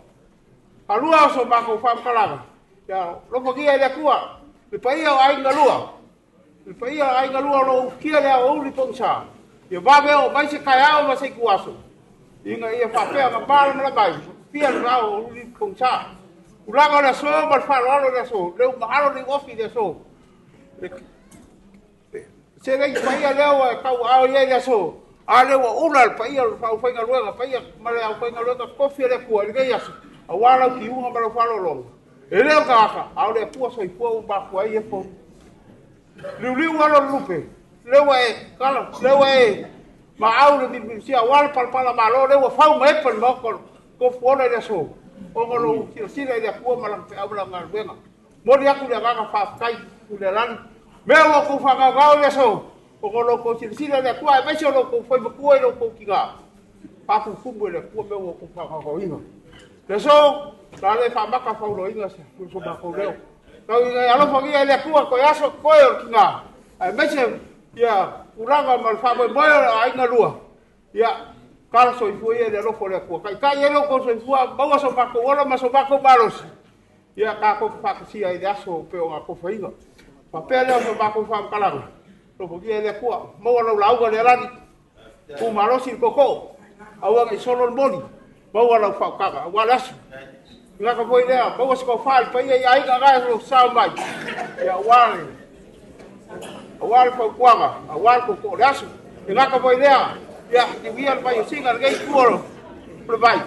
Falua o so matou faamatalaga, ia alofagia e le Atua le paia o aiga lua, le paia o aiga lua o lo o ufitia le aoauli pogisa, ia vave oo mai se taeao ma se ituaso, ina ia faapea ona malamalama ai, fia le aoauli pogisa. Tulaga o le aso ma le faaaloalo o le aso, le uma alo le ofi i le aso. Se lei paia lea ua e tauaao i ai le aso, a lea ua ula le paia o le aufaigaluega, paia ma le aufaigaluega tofi a le Atua i lenei aso. Auā lau tiuga ma lau faalologa, e lē o tagata, a o le Atua soifua ua mafua ai e fou. Liuliu alo le lupe, lea ua e kala, lea ua e maau le milimilisia, auā le palapala malo, lea ua fau ma epa i le maota tofu ola i le aso, ona lou silasila i le Atua ma lana feau ma lana galuega. Momoli atu le agaga faafetai i le alali, mea ua outou faagaogao i le aso, ona o lo outou silasila i le Atua, aemaise o lo outou fai matua i lo outou tinā, faafufumu e le Atua mea ua outou faagaogaoina. Le aso, la le faamaka fauloina se so matou leo. Tau ina e alofagia e le Atua toe aso toe o le tinā, aemaise ia tulaga ma le faamoemoe o le aiga lua, ia tala soifua ia i le alofa o le Atua. Taitai ai lo outou soifua, maua so matou ola ma so matou malosi, ia tatou faatasia ai le aso pe o atofaina. Faapea lea o so matou faamatalaga, alofagia e le Atua, maua lau lauga le alali, tumalosi le tootoo, aua ne i solo le moli, maua lau faautaga, aua le aso. Gata foi lea, maua se tofa i le paia i aiga na e o sao mai, ia aua le fautuaga, aua le tootoo o le aso. E gata foi lea, ia tiuia le vaiosiga lenei itu o le vai,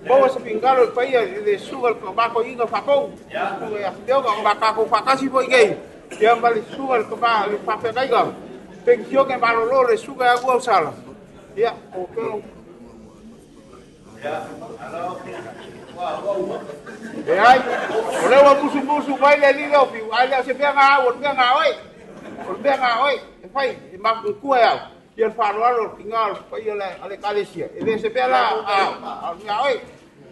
maua se finagalo i le paia i le susuga i le tamatoiina faatou, susuga ia Fideoga, o tatou faatasi foi nei, ia ma le susuga i le tama le faafeagaiga, penisione malolo le susuga ia Uausala, ia o peo. E ai, o lea ua musumusu mai le alii lea o Fiu, ae le o se mea na au, o le mea na oe. O le mea na oe, e fai, e mafuikua e au. Ia le faaaloalo o le tiga o le paia a le Ekalesia. E le o se mea la a o le mea a oe.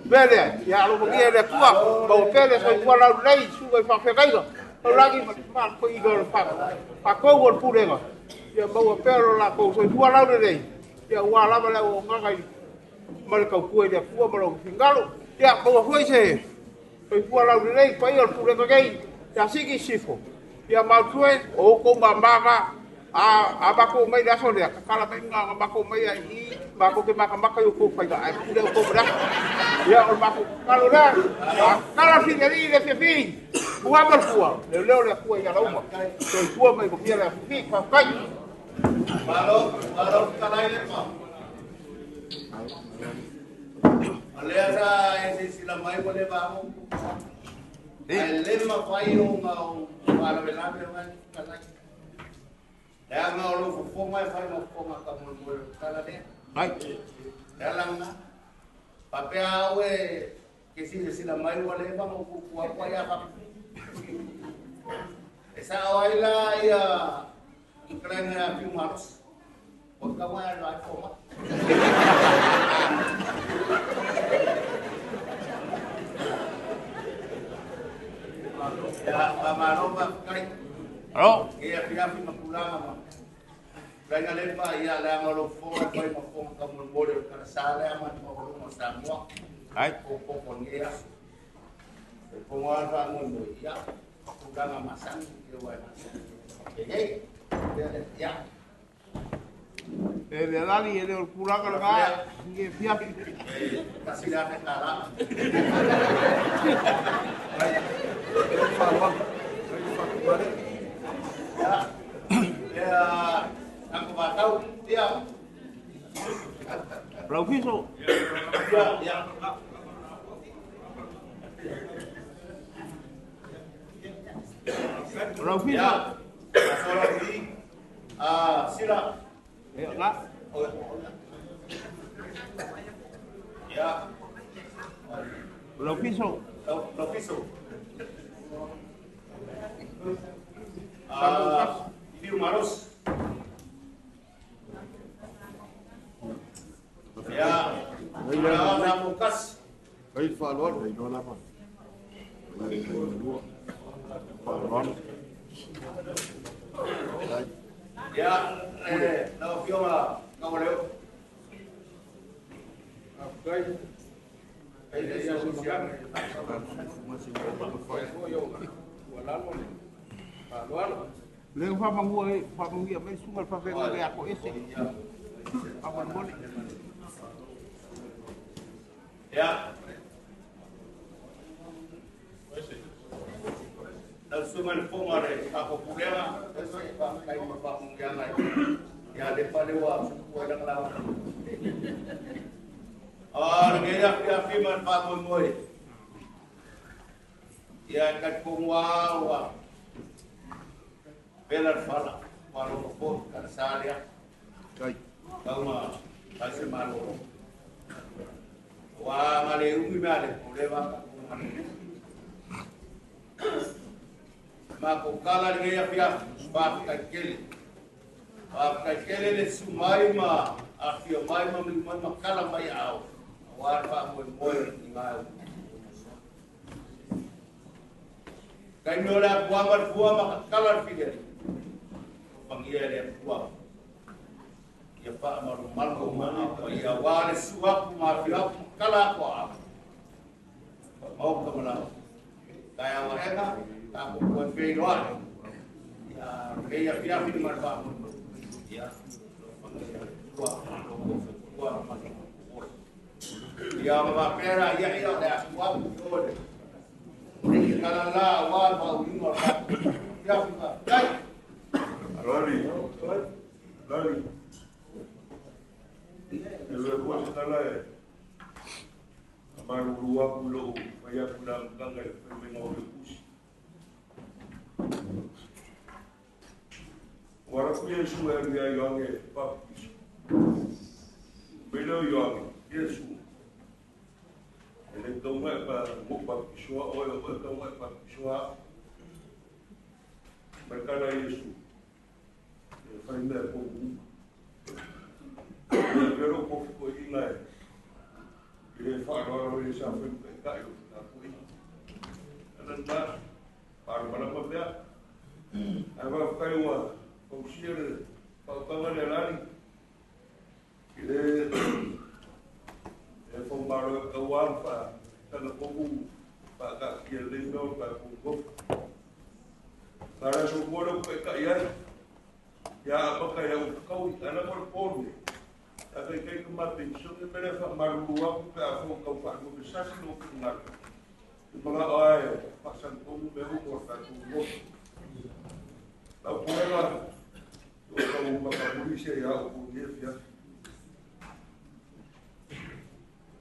Mea lea, ia alofagia e le Atua, maua pea le soifua laulelei, susuga i faafeagaiga, taulagi ma le faatoiga o le faatou o le pulega, ia maua pea lo latou soifua laulelei, ia aua lava le auaunaga i ma le tautua i le Atua ma lou finagalo. Ia, maua foi se soifua laulelei, paia o le pulega nei, ia sigi sifo, ia mautue, o outou mama a matou mai le aso lea, tatala mai na matou mai ai i, matou te matamata i outou faiga, ae pule outou ma le aso. Ia, o le matou tatalo lea, tatala filialii le fiafi, ua ma le fua, leoleo le Atua i ala uma, soifua ma ikomia le afifi, faafetai. Malo, malo talai le pa. O lea sa e silasila mai ua le vago. Ae le mafai ona ou faalavelave mai talai. Leaga o lou fofoga e fai ma fofoga faamolemole o le tala lea. Ai. Le alaga. Faapea au e ke silasila mai ua leva ona ou fuafua atu ai a faapea. E sao ai la ia fetalaiga ia Fiu Malosi. O tau ai lo ai fomai. Ia, faamalo faafetai. Alo. Ia fiafi ma tulaga ma Laina lepa ia leaga o lou fofoga e fai ma fofoga taumolemole o le talasa lea ma le maualuga o Samoa. Ai. Popopo lenei aso. E fofoga lava le faamoemoe, ia, tulaga masani, ia ua e masani. Faapenei. Ia. E le alali e le o le tulaga lena, e fiafi. Tasi le afe tala. Ia, ia, ako vatau, ia. Laufiso. Ia, ia. Laufiso. Ia, asola i, sila. Ia, la. Ia. Laufiso. Laufiso. Fiu Maros. Ia, Tulaga Samokas. Ai le faaaloalo. Ai loa lava. Ai lua. Faaaloalo. Ia, lau Afioga Kaualeo. Faafetai. Ai le ia siasiaga. Ua lalo le faaaloalo. Lea faamagua e faamanuia mai susuga le faafeagaiga ia Toese. Faamolemole. Ia. Lau susuga i le fofoga o le tatou pulega, faafetai mo le faamanuiaga ia Lepa lea ua tupu ai lana lauga. Lenei afiafi ma le faamoemoe. Ia ka ko ua pela fala malo ko ka salia. Kai. Kauma ka se malo. Wa ngale umi male ko le wa ka ma ko kala le ya fia pa ka kele. Pa ka kele le sumai ma a fia mai ma mi mai ma kala mai au. Wa fa mo mo ni ma. Kai no la kua ma fua ma kala fia. Pangia le fua. Ia fa ma ru mal ko ma ia wa le suwa ku ma fia kala ko a. Mau ka mana. Kai awa eka ta ko ko fe lo a. Ia le ia fia fi ma fa. Ia fua fua ma. Ia ma pera ia ia le fua ko le. Ni kala la wa ma u ma fa. Ia fi ma. Kai. Lali. Lali. E le ko se tala e. Maru aku lo mai aku na mtanga e fai mai o le kusi. Wara ku Yesu e ria ioange papiso. Mele o ioange, Yesu. E le taunga e pa mo papisoa o e o taunga e papisoa. Mai kala Yesu. E fai mea ko mu. E pero ko ko inga e. I le whaararo i sa whenua e kai o tā koe. Ana nā, whaaramarama mea. Ai wā whakaiwa, pausia le whautanga le rani. I le e whaumaro e kauā wha tana koku whaakakia le mea o tā kōkofu. Tā raso kua rau kai kai ai. Ia apaka ia utakaui, ana mo le pōnu. A kai kai ka mate, so me mere wha maruru aku pe a fō kau wha me sasi no ki ngā. I mga oe, pasan komu me umo ta ku mo. Lau puela, o kau makamuri se ia o ku nie fia.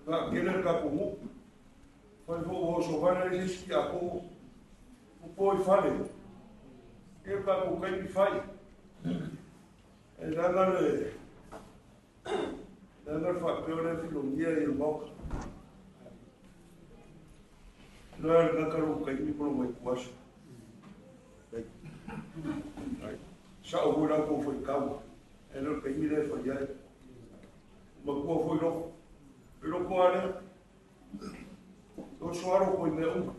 Ngā kele ka kumu, whai fō o so whana i siski a komu, upo i whane. Ke ka ku kai mi whai. E ranga le, Nana whapeo le filongia i le maoka. Noa le ngakaro kai mi polo mai kuaso. Sa o hoi rau kō whai kaua. E leo kai mi le whai ai. Ma kua whai roko. E roko area. O soaro koi mea uma.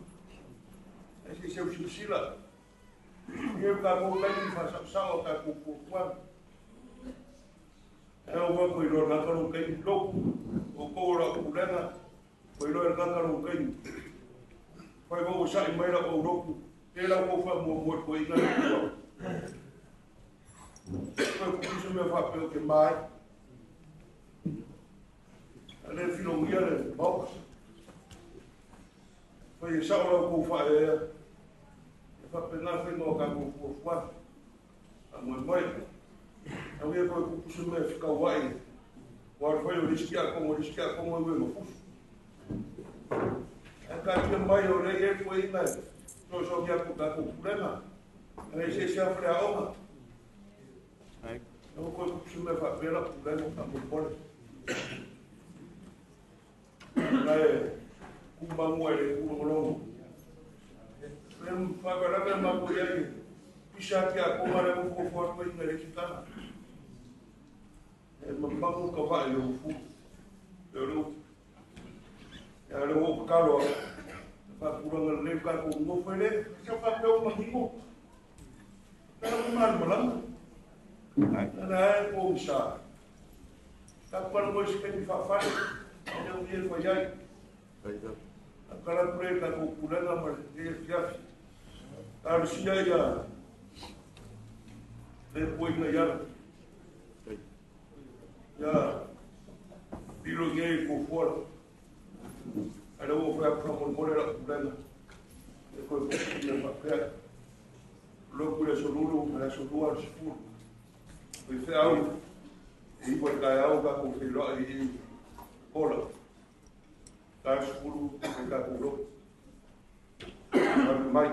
E se seu sila. Ia ka kō kai mi whasau o ka kō kō kua. E o wā koe roa ngakaro kai loku, o kō ra kulenga, koe roa ngakaro kai. Whai wau sa'i mai ra o roku, te rau kō wha mua mua koe inga kua. Koe kukusu mea whapeo ke mai. A le filongia le maoka. Whai e sao rau kō wha e ea. E whape ngā whenga o ka kō kua fua. A moe moe. Au ia koe kukusu mea whikau ai. Wā whai o riski a kongo e mafusu. E ka tia mai o rei e koe inga e. So so kia ko tā kō. E se se awhare a onga. Au koe kukusu mea whapera purenga ka mopore. Ngai kumangua e le kulongolongo. E whakaraka mako iai. Pisa kia konga le moko whātua inga le kitana. E mamangu ka wae o fu. E reo. E reo o kakalo a. Whapuranga le ka ko ngowhele. Kia whapeo mahingo. Tara kumari malanga. Nana e ko misa. Ka kwana mo isi kani whawhare. E reo ie whai ai. A kara pure ka ko purenga ma le fiafi. Ka rusia ia. Le poinga iara. Ia, pilo ngei ko fuara. A le o whai apura mole la purenga. E koe kukuria whapea. Loku le solulu, le solua le sifuru. Koe whea au, e iwa kai au ka ko whiroa i kola. Ka sifuru, e ka ko loku. mai.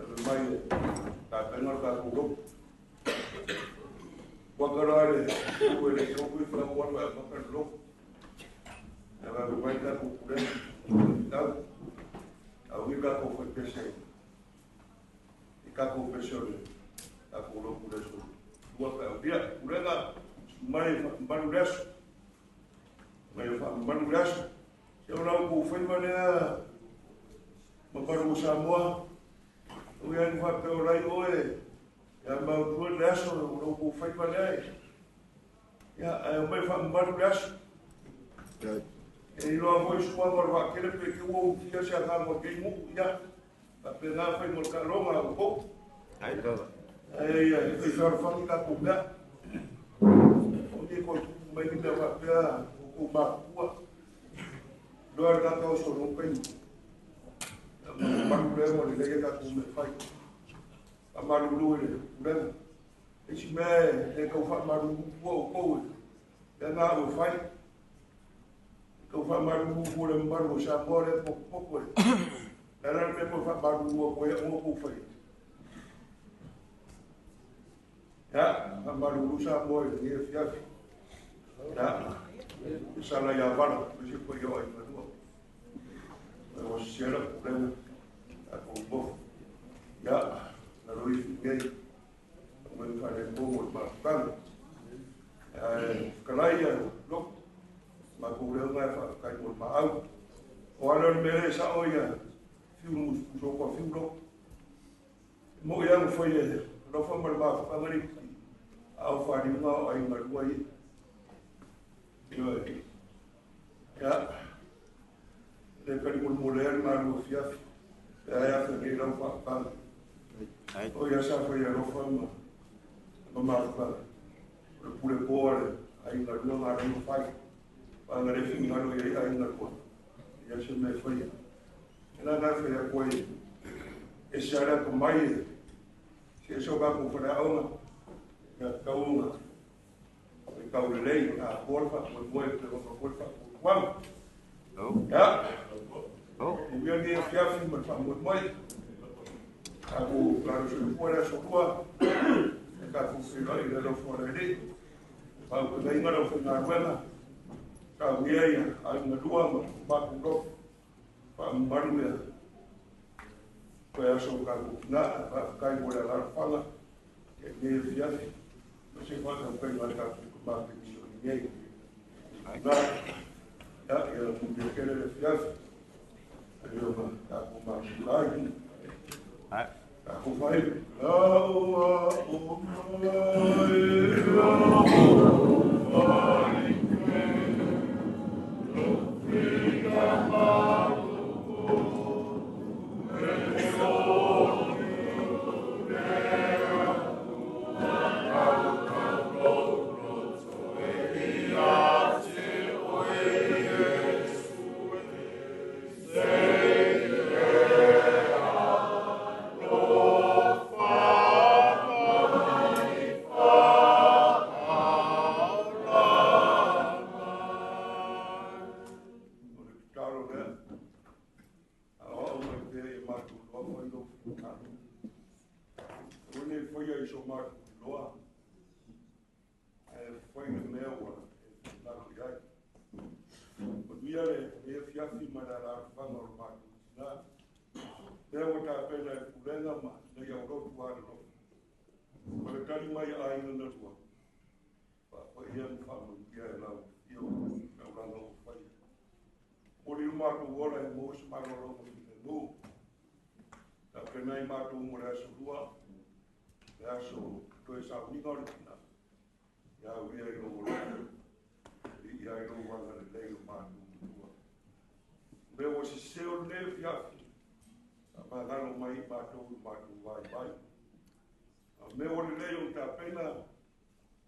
Ave mai e tapena le tatou lotu. Waka la le ue le lotu i whanau atu e amata le lotu. E vave mai tatou pulega. Tau. Au i tatou whaipese. I tatou pese o le tatou lotu le so. Ua pe au dia. Pulega mai whakamanu le aso. Mai whakamanu le aso. Se o lau kou whaima lea mamalu o Samoa. O ia ni whapea o lai oe. Ia mautua le aso o lau kou whaima lea. Ia, ai o mai whakamanu le aso. E iloa foi suaga o le vaakele pe ke ua utia se agaga o kei moo. Ia, faapea ngā whai mo le kaaloga o kou. Ai, ia, e whai tatou mea. O ni koe tupu mai ni mea faapea o kou mākua. Loa le tata o so lou kaimi. Malu lea mo le lea tatou mea fai. A malulu i le pulega. Isi mea e kau whaamalulu pua o kou e. Lea ngā ue fai. Kau whaamalulu pua le mamalu o Samoa lea pokopoko e. Lea la le mea koe whaamalulu a koe o kou fai. Ia, whaamalulu Samoa i le ngia fiafi. Ia, e sala ia vala, me se koe ia ai manua. E o sisiela pulega. A kou mofo. Ia, na roi fi nei. O me whare mō le mafutanga. Kalai ia loko. Ma kou leo ngai whakakai mo le maau. O ala le mele sa o ia fiu musu kua fiu loko. Mo ia ngawhai e lofa ma le mafutanga ni au whariunga o ai ngarua i. Ia, le kari mo le mole le malua fiafi. E ai awha nei lau whakatanga. O ia sa whai alofa ma mafutanga. O le pule poa le ai ngarua ngā rangi whai. Wha ngā refi ngaro i ai ngarua. Ia se me whai. E nā ngā whai a koe e se ara ka mai e. Se e so ka kou whanaonga. Ia kaunga. E kau le lei, a kolfa, moe moe, te waka kolfa, kuanga. Ia. O ia ni e fiafi ma wha moe moe. Ka kou klaro soifua le aso lua. E ka kou whirai le lau whara le. Pau ka ngai ngara whai ngā ruenga. Ka uia ia, ai ngā lua ma mākou roko. Wha maru ia. Koe aso ka kou ngā, wha kai mo le alarafanga. E nei e fiafi. Ma se whakau kai ngā tātou ka māpeni o ni nei. Nā, ia, ia mumia kere le fiafi. Ai o ngā tākou mākou kai. Tākou whai. Laua o mai, laua mai ke, Lofika mākou, e soni lea, Kau kau lono toe ia te oe Iesu e, Me o le lei o tapena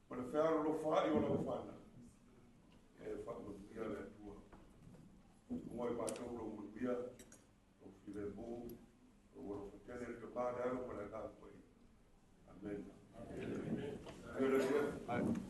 ma le whearo lo whaai o lau whana. E whaamanuia le Atua. Ngoi mātou lo manuia, lo while mō, lo waro whatele le tamā le alo ma le ngā koe. Amen. Amen.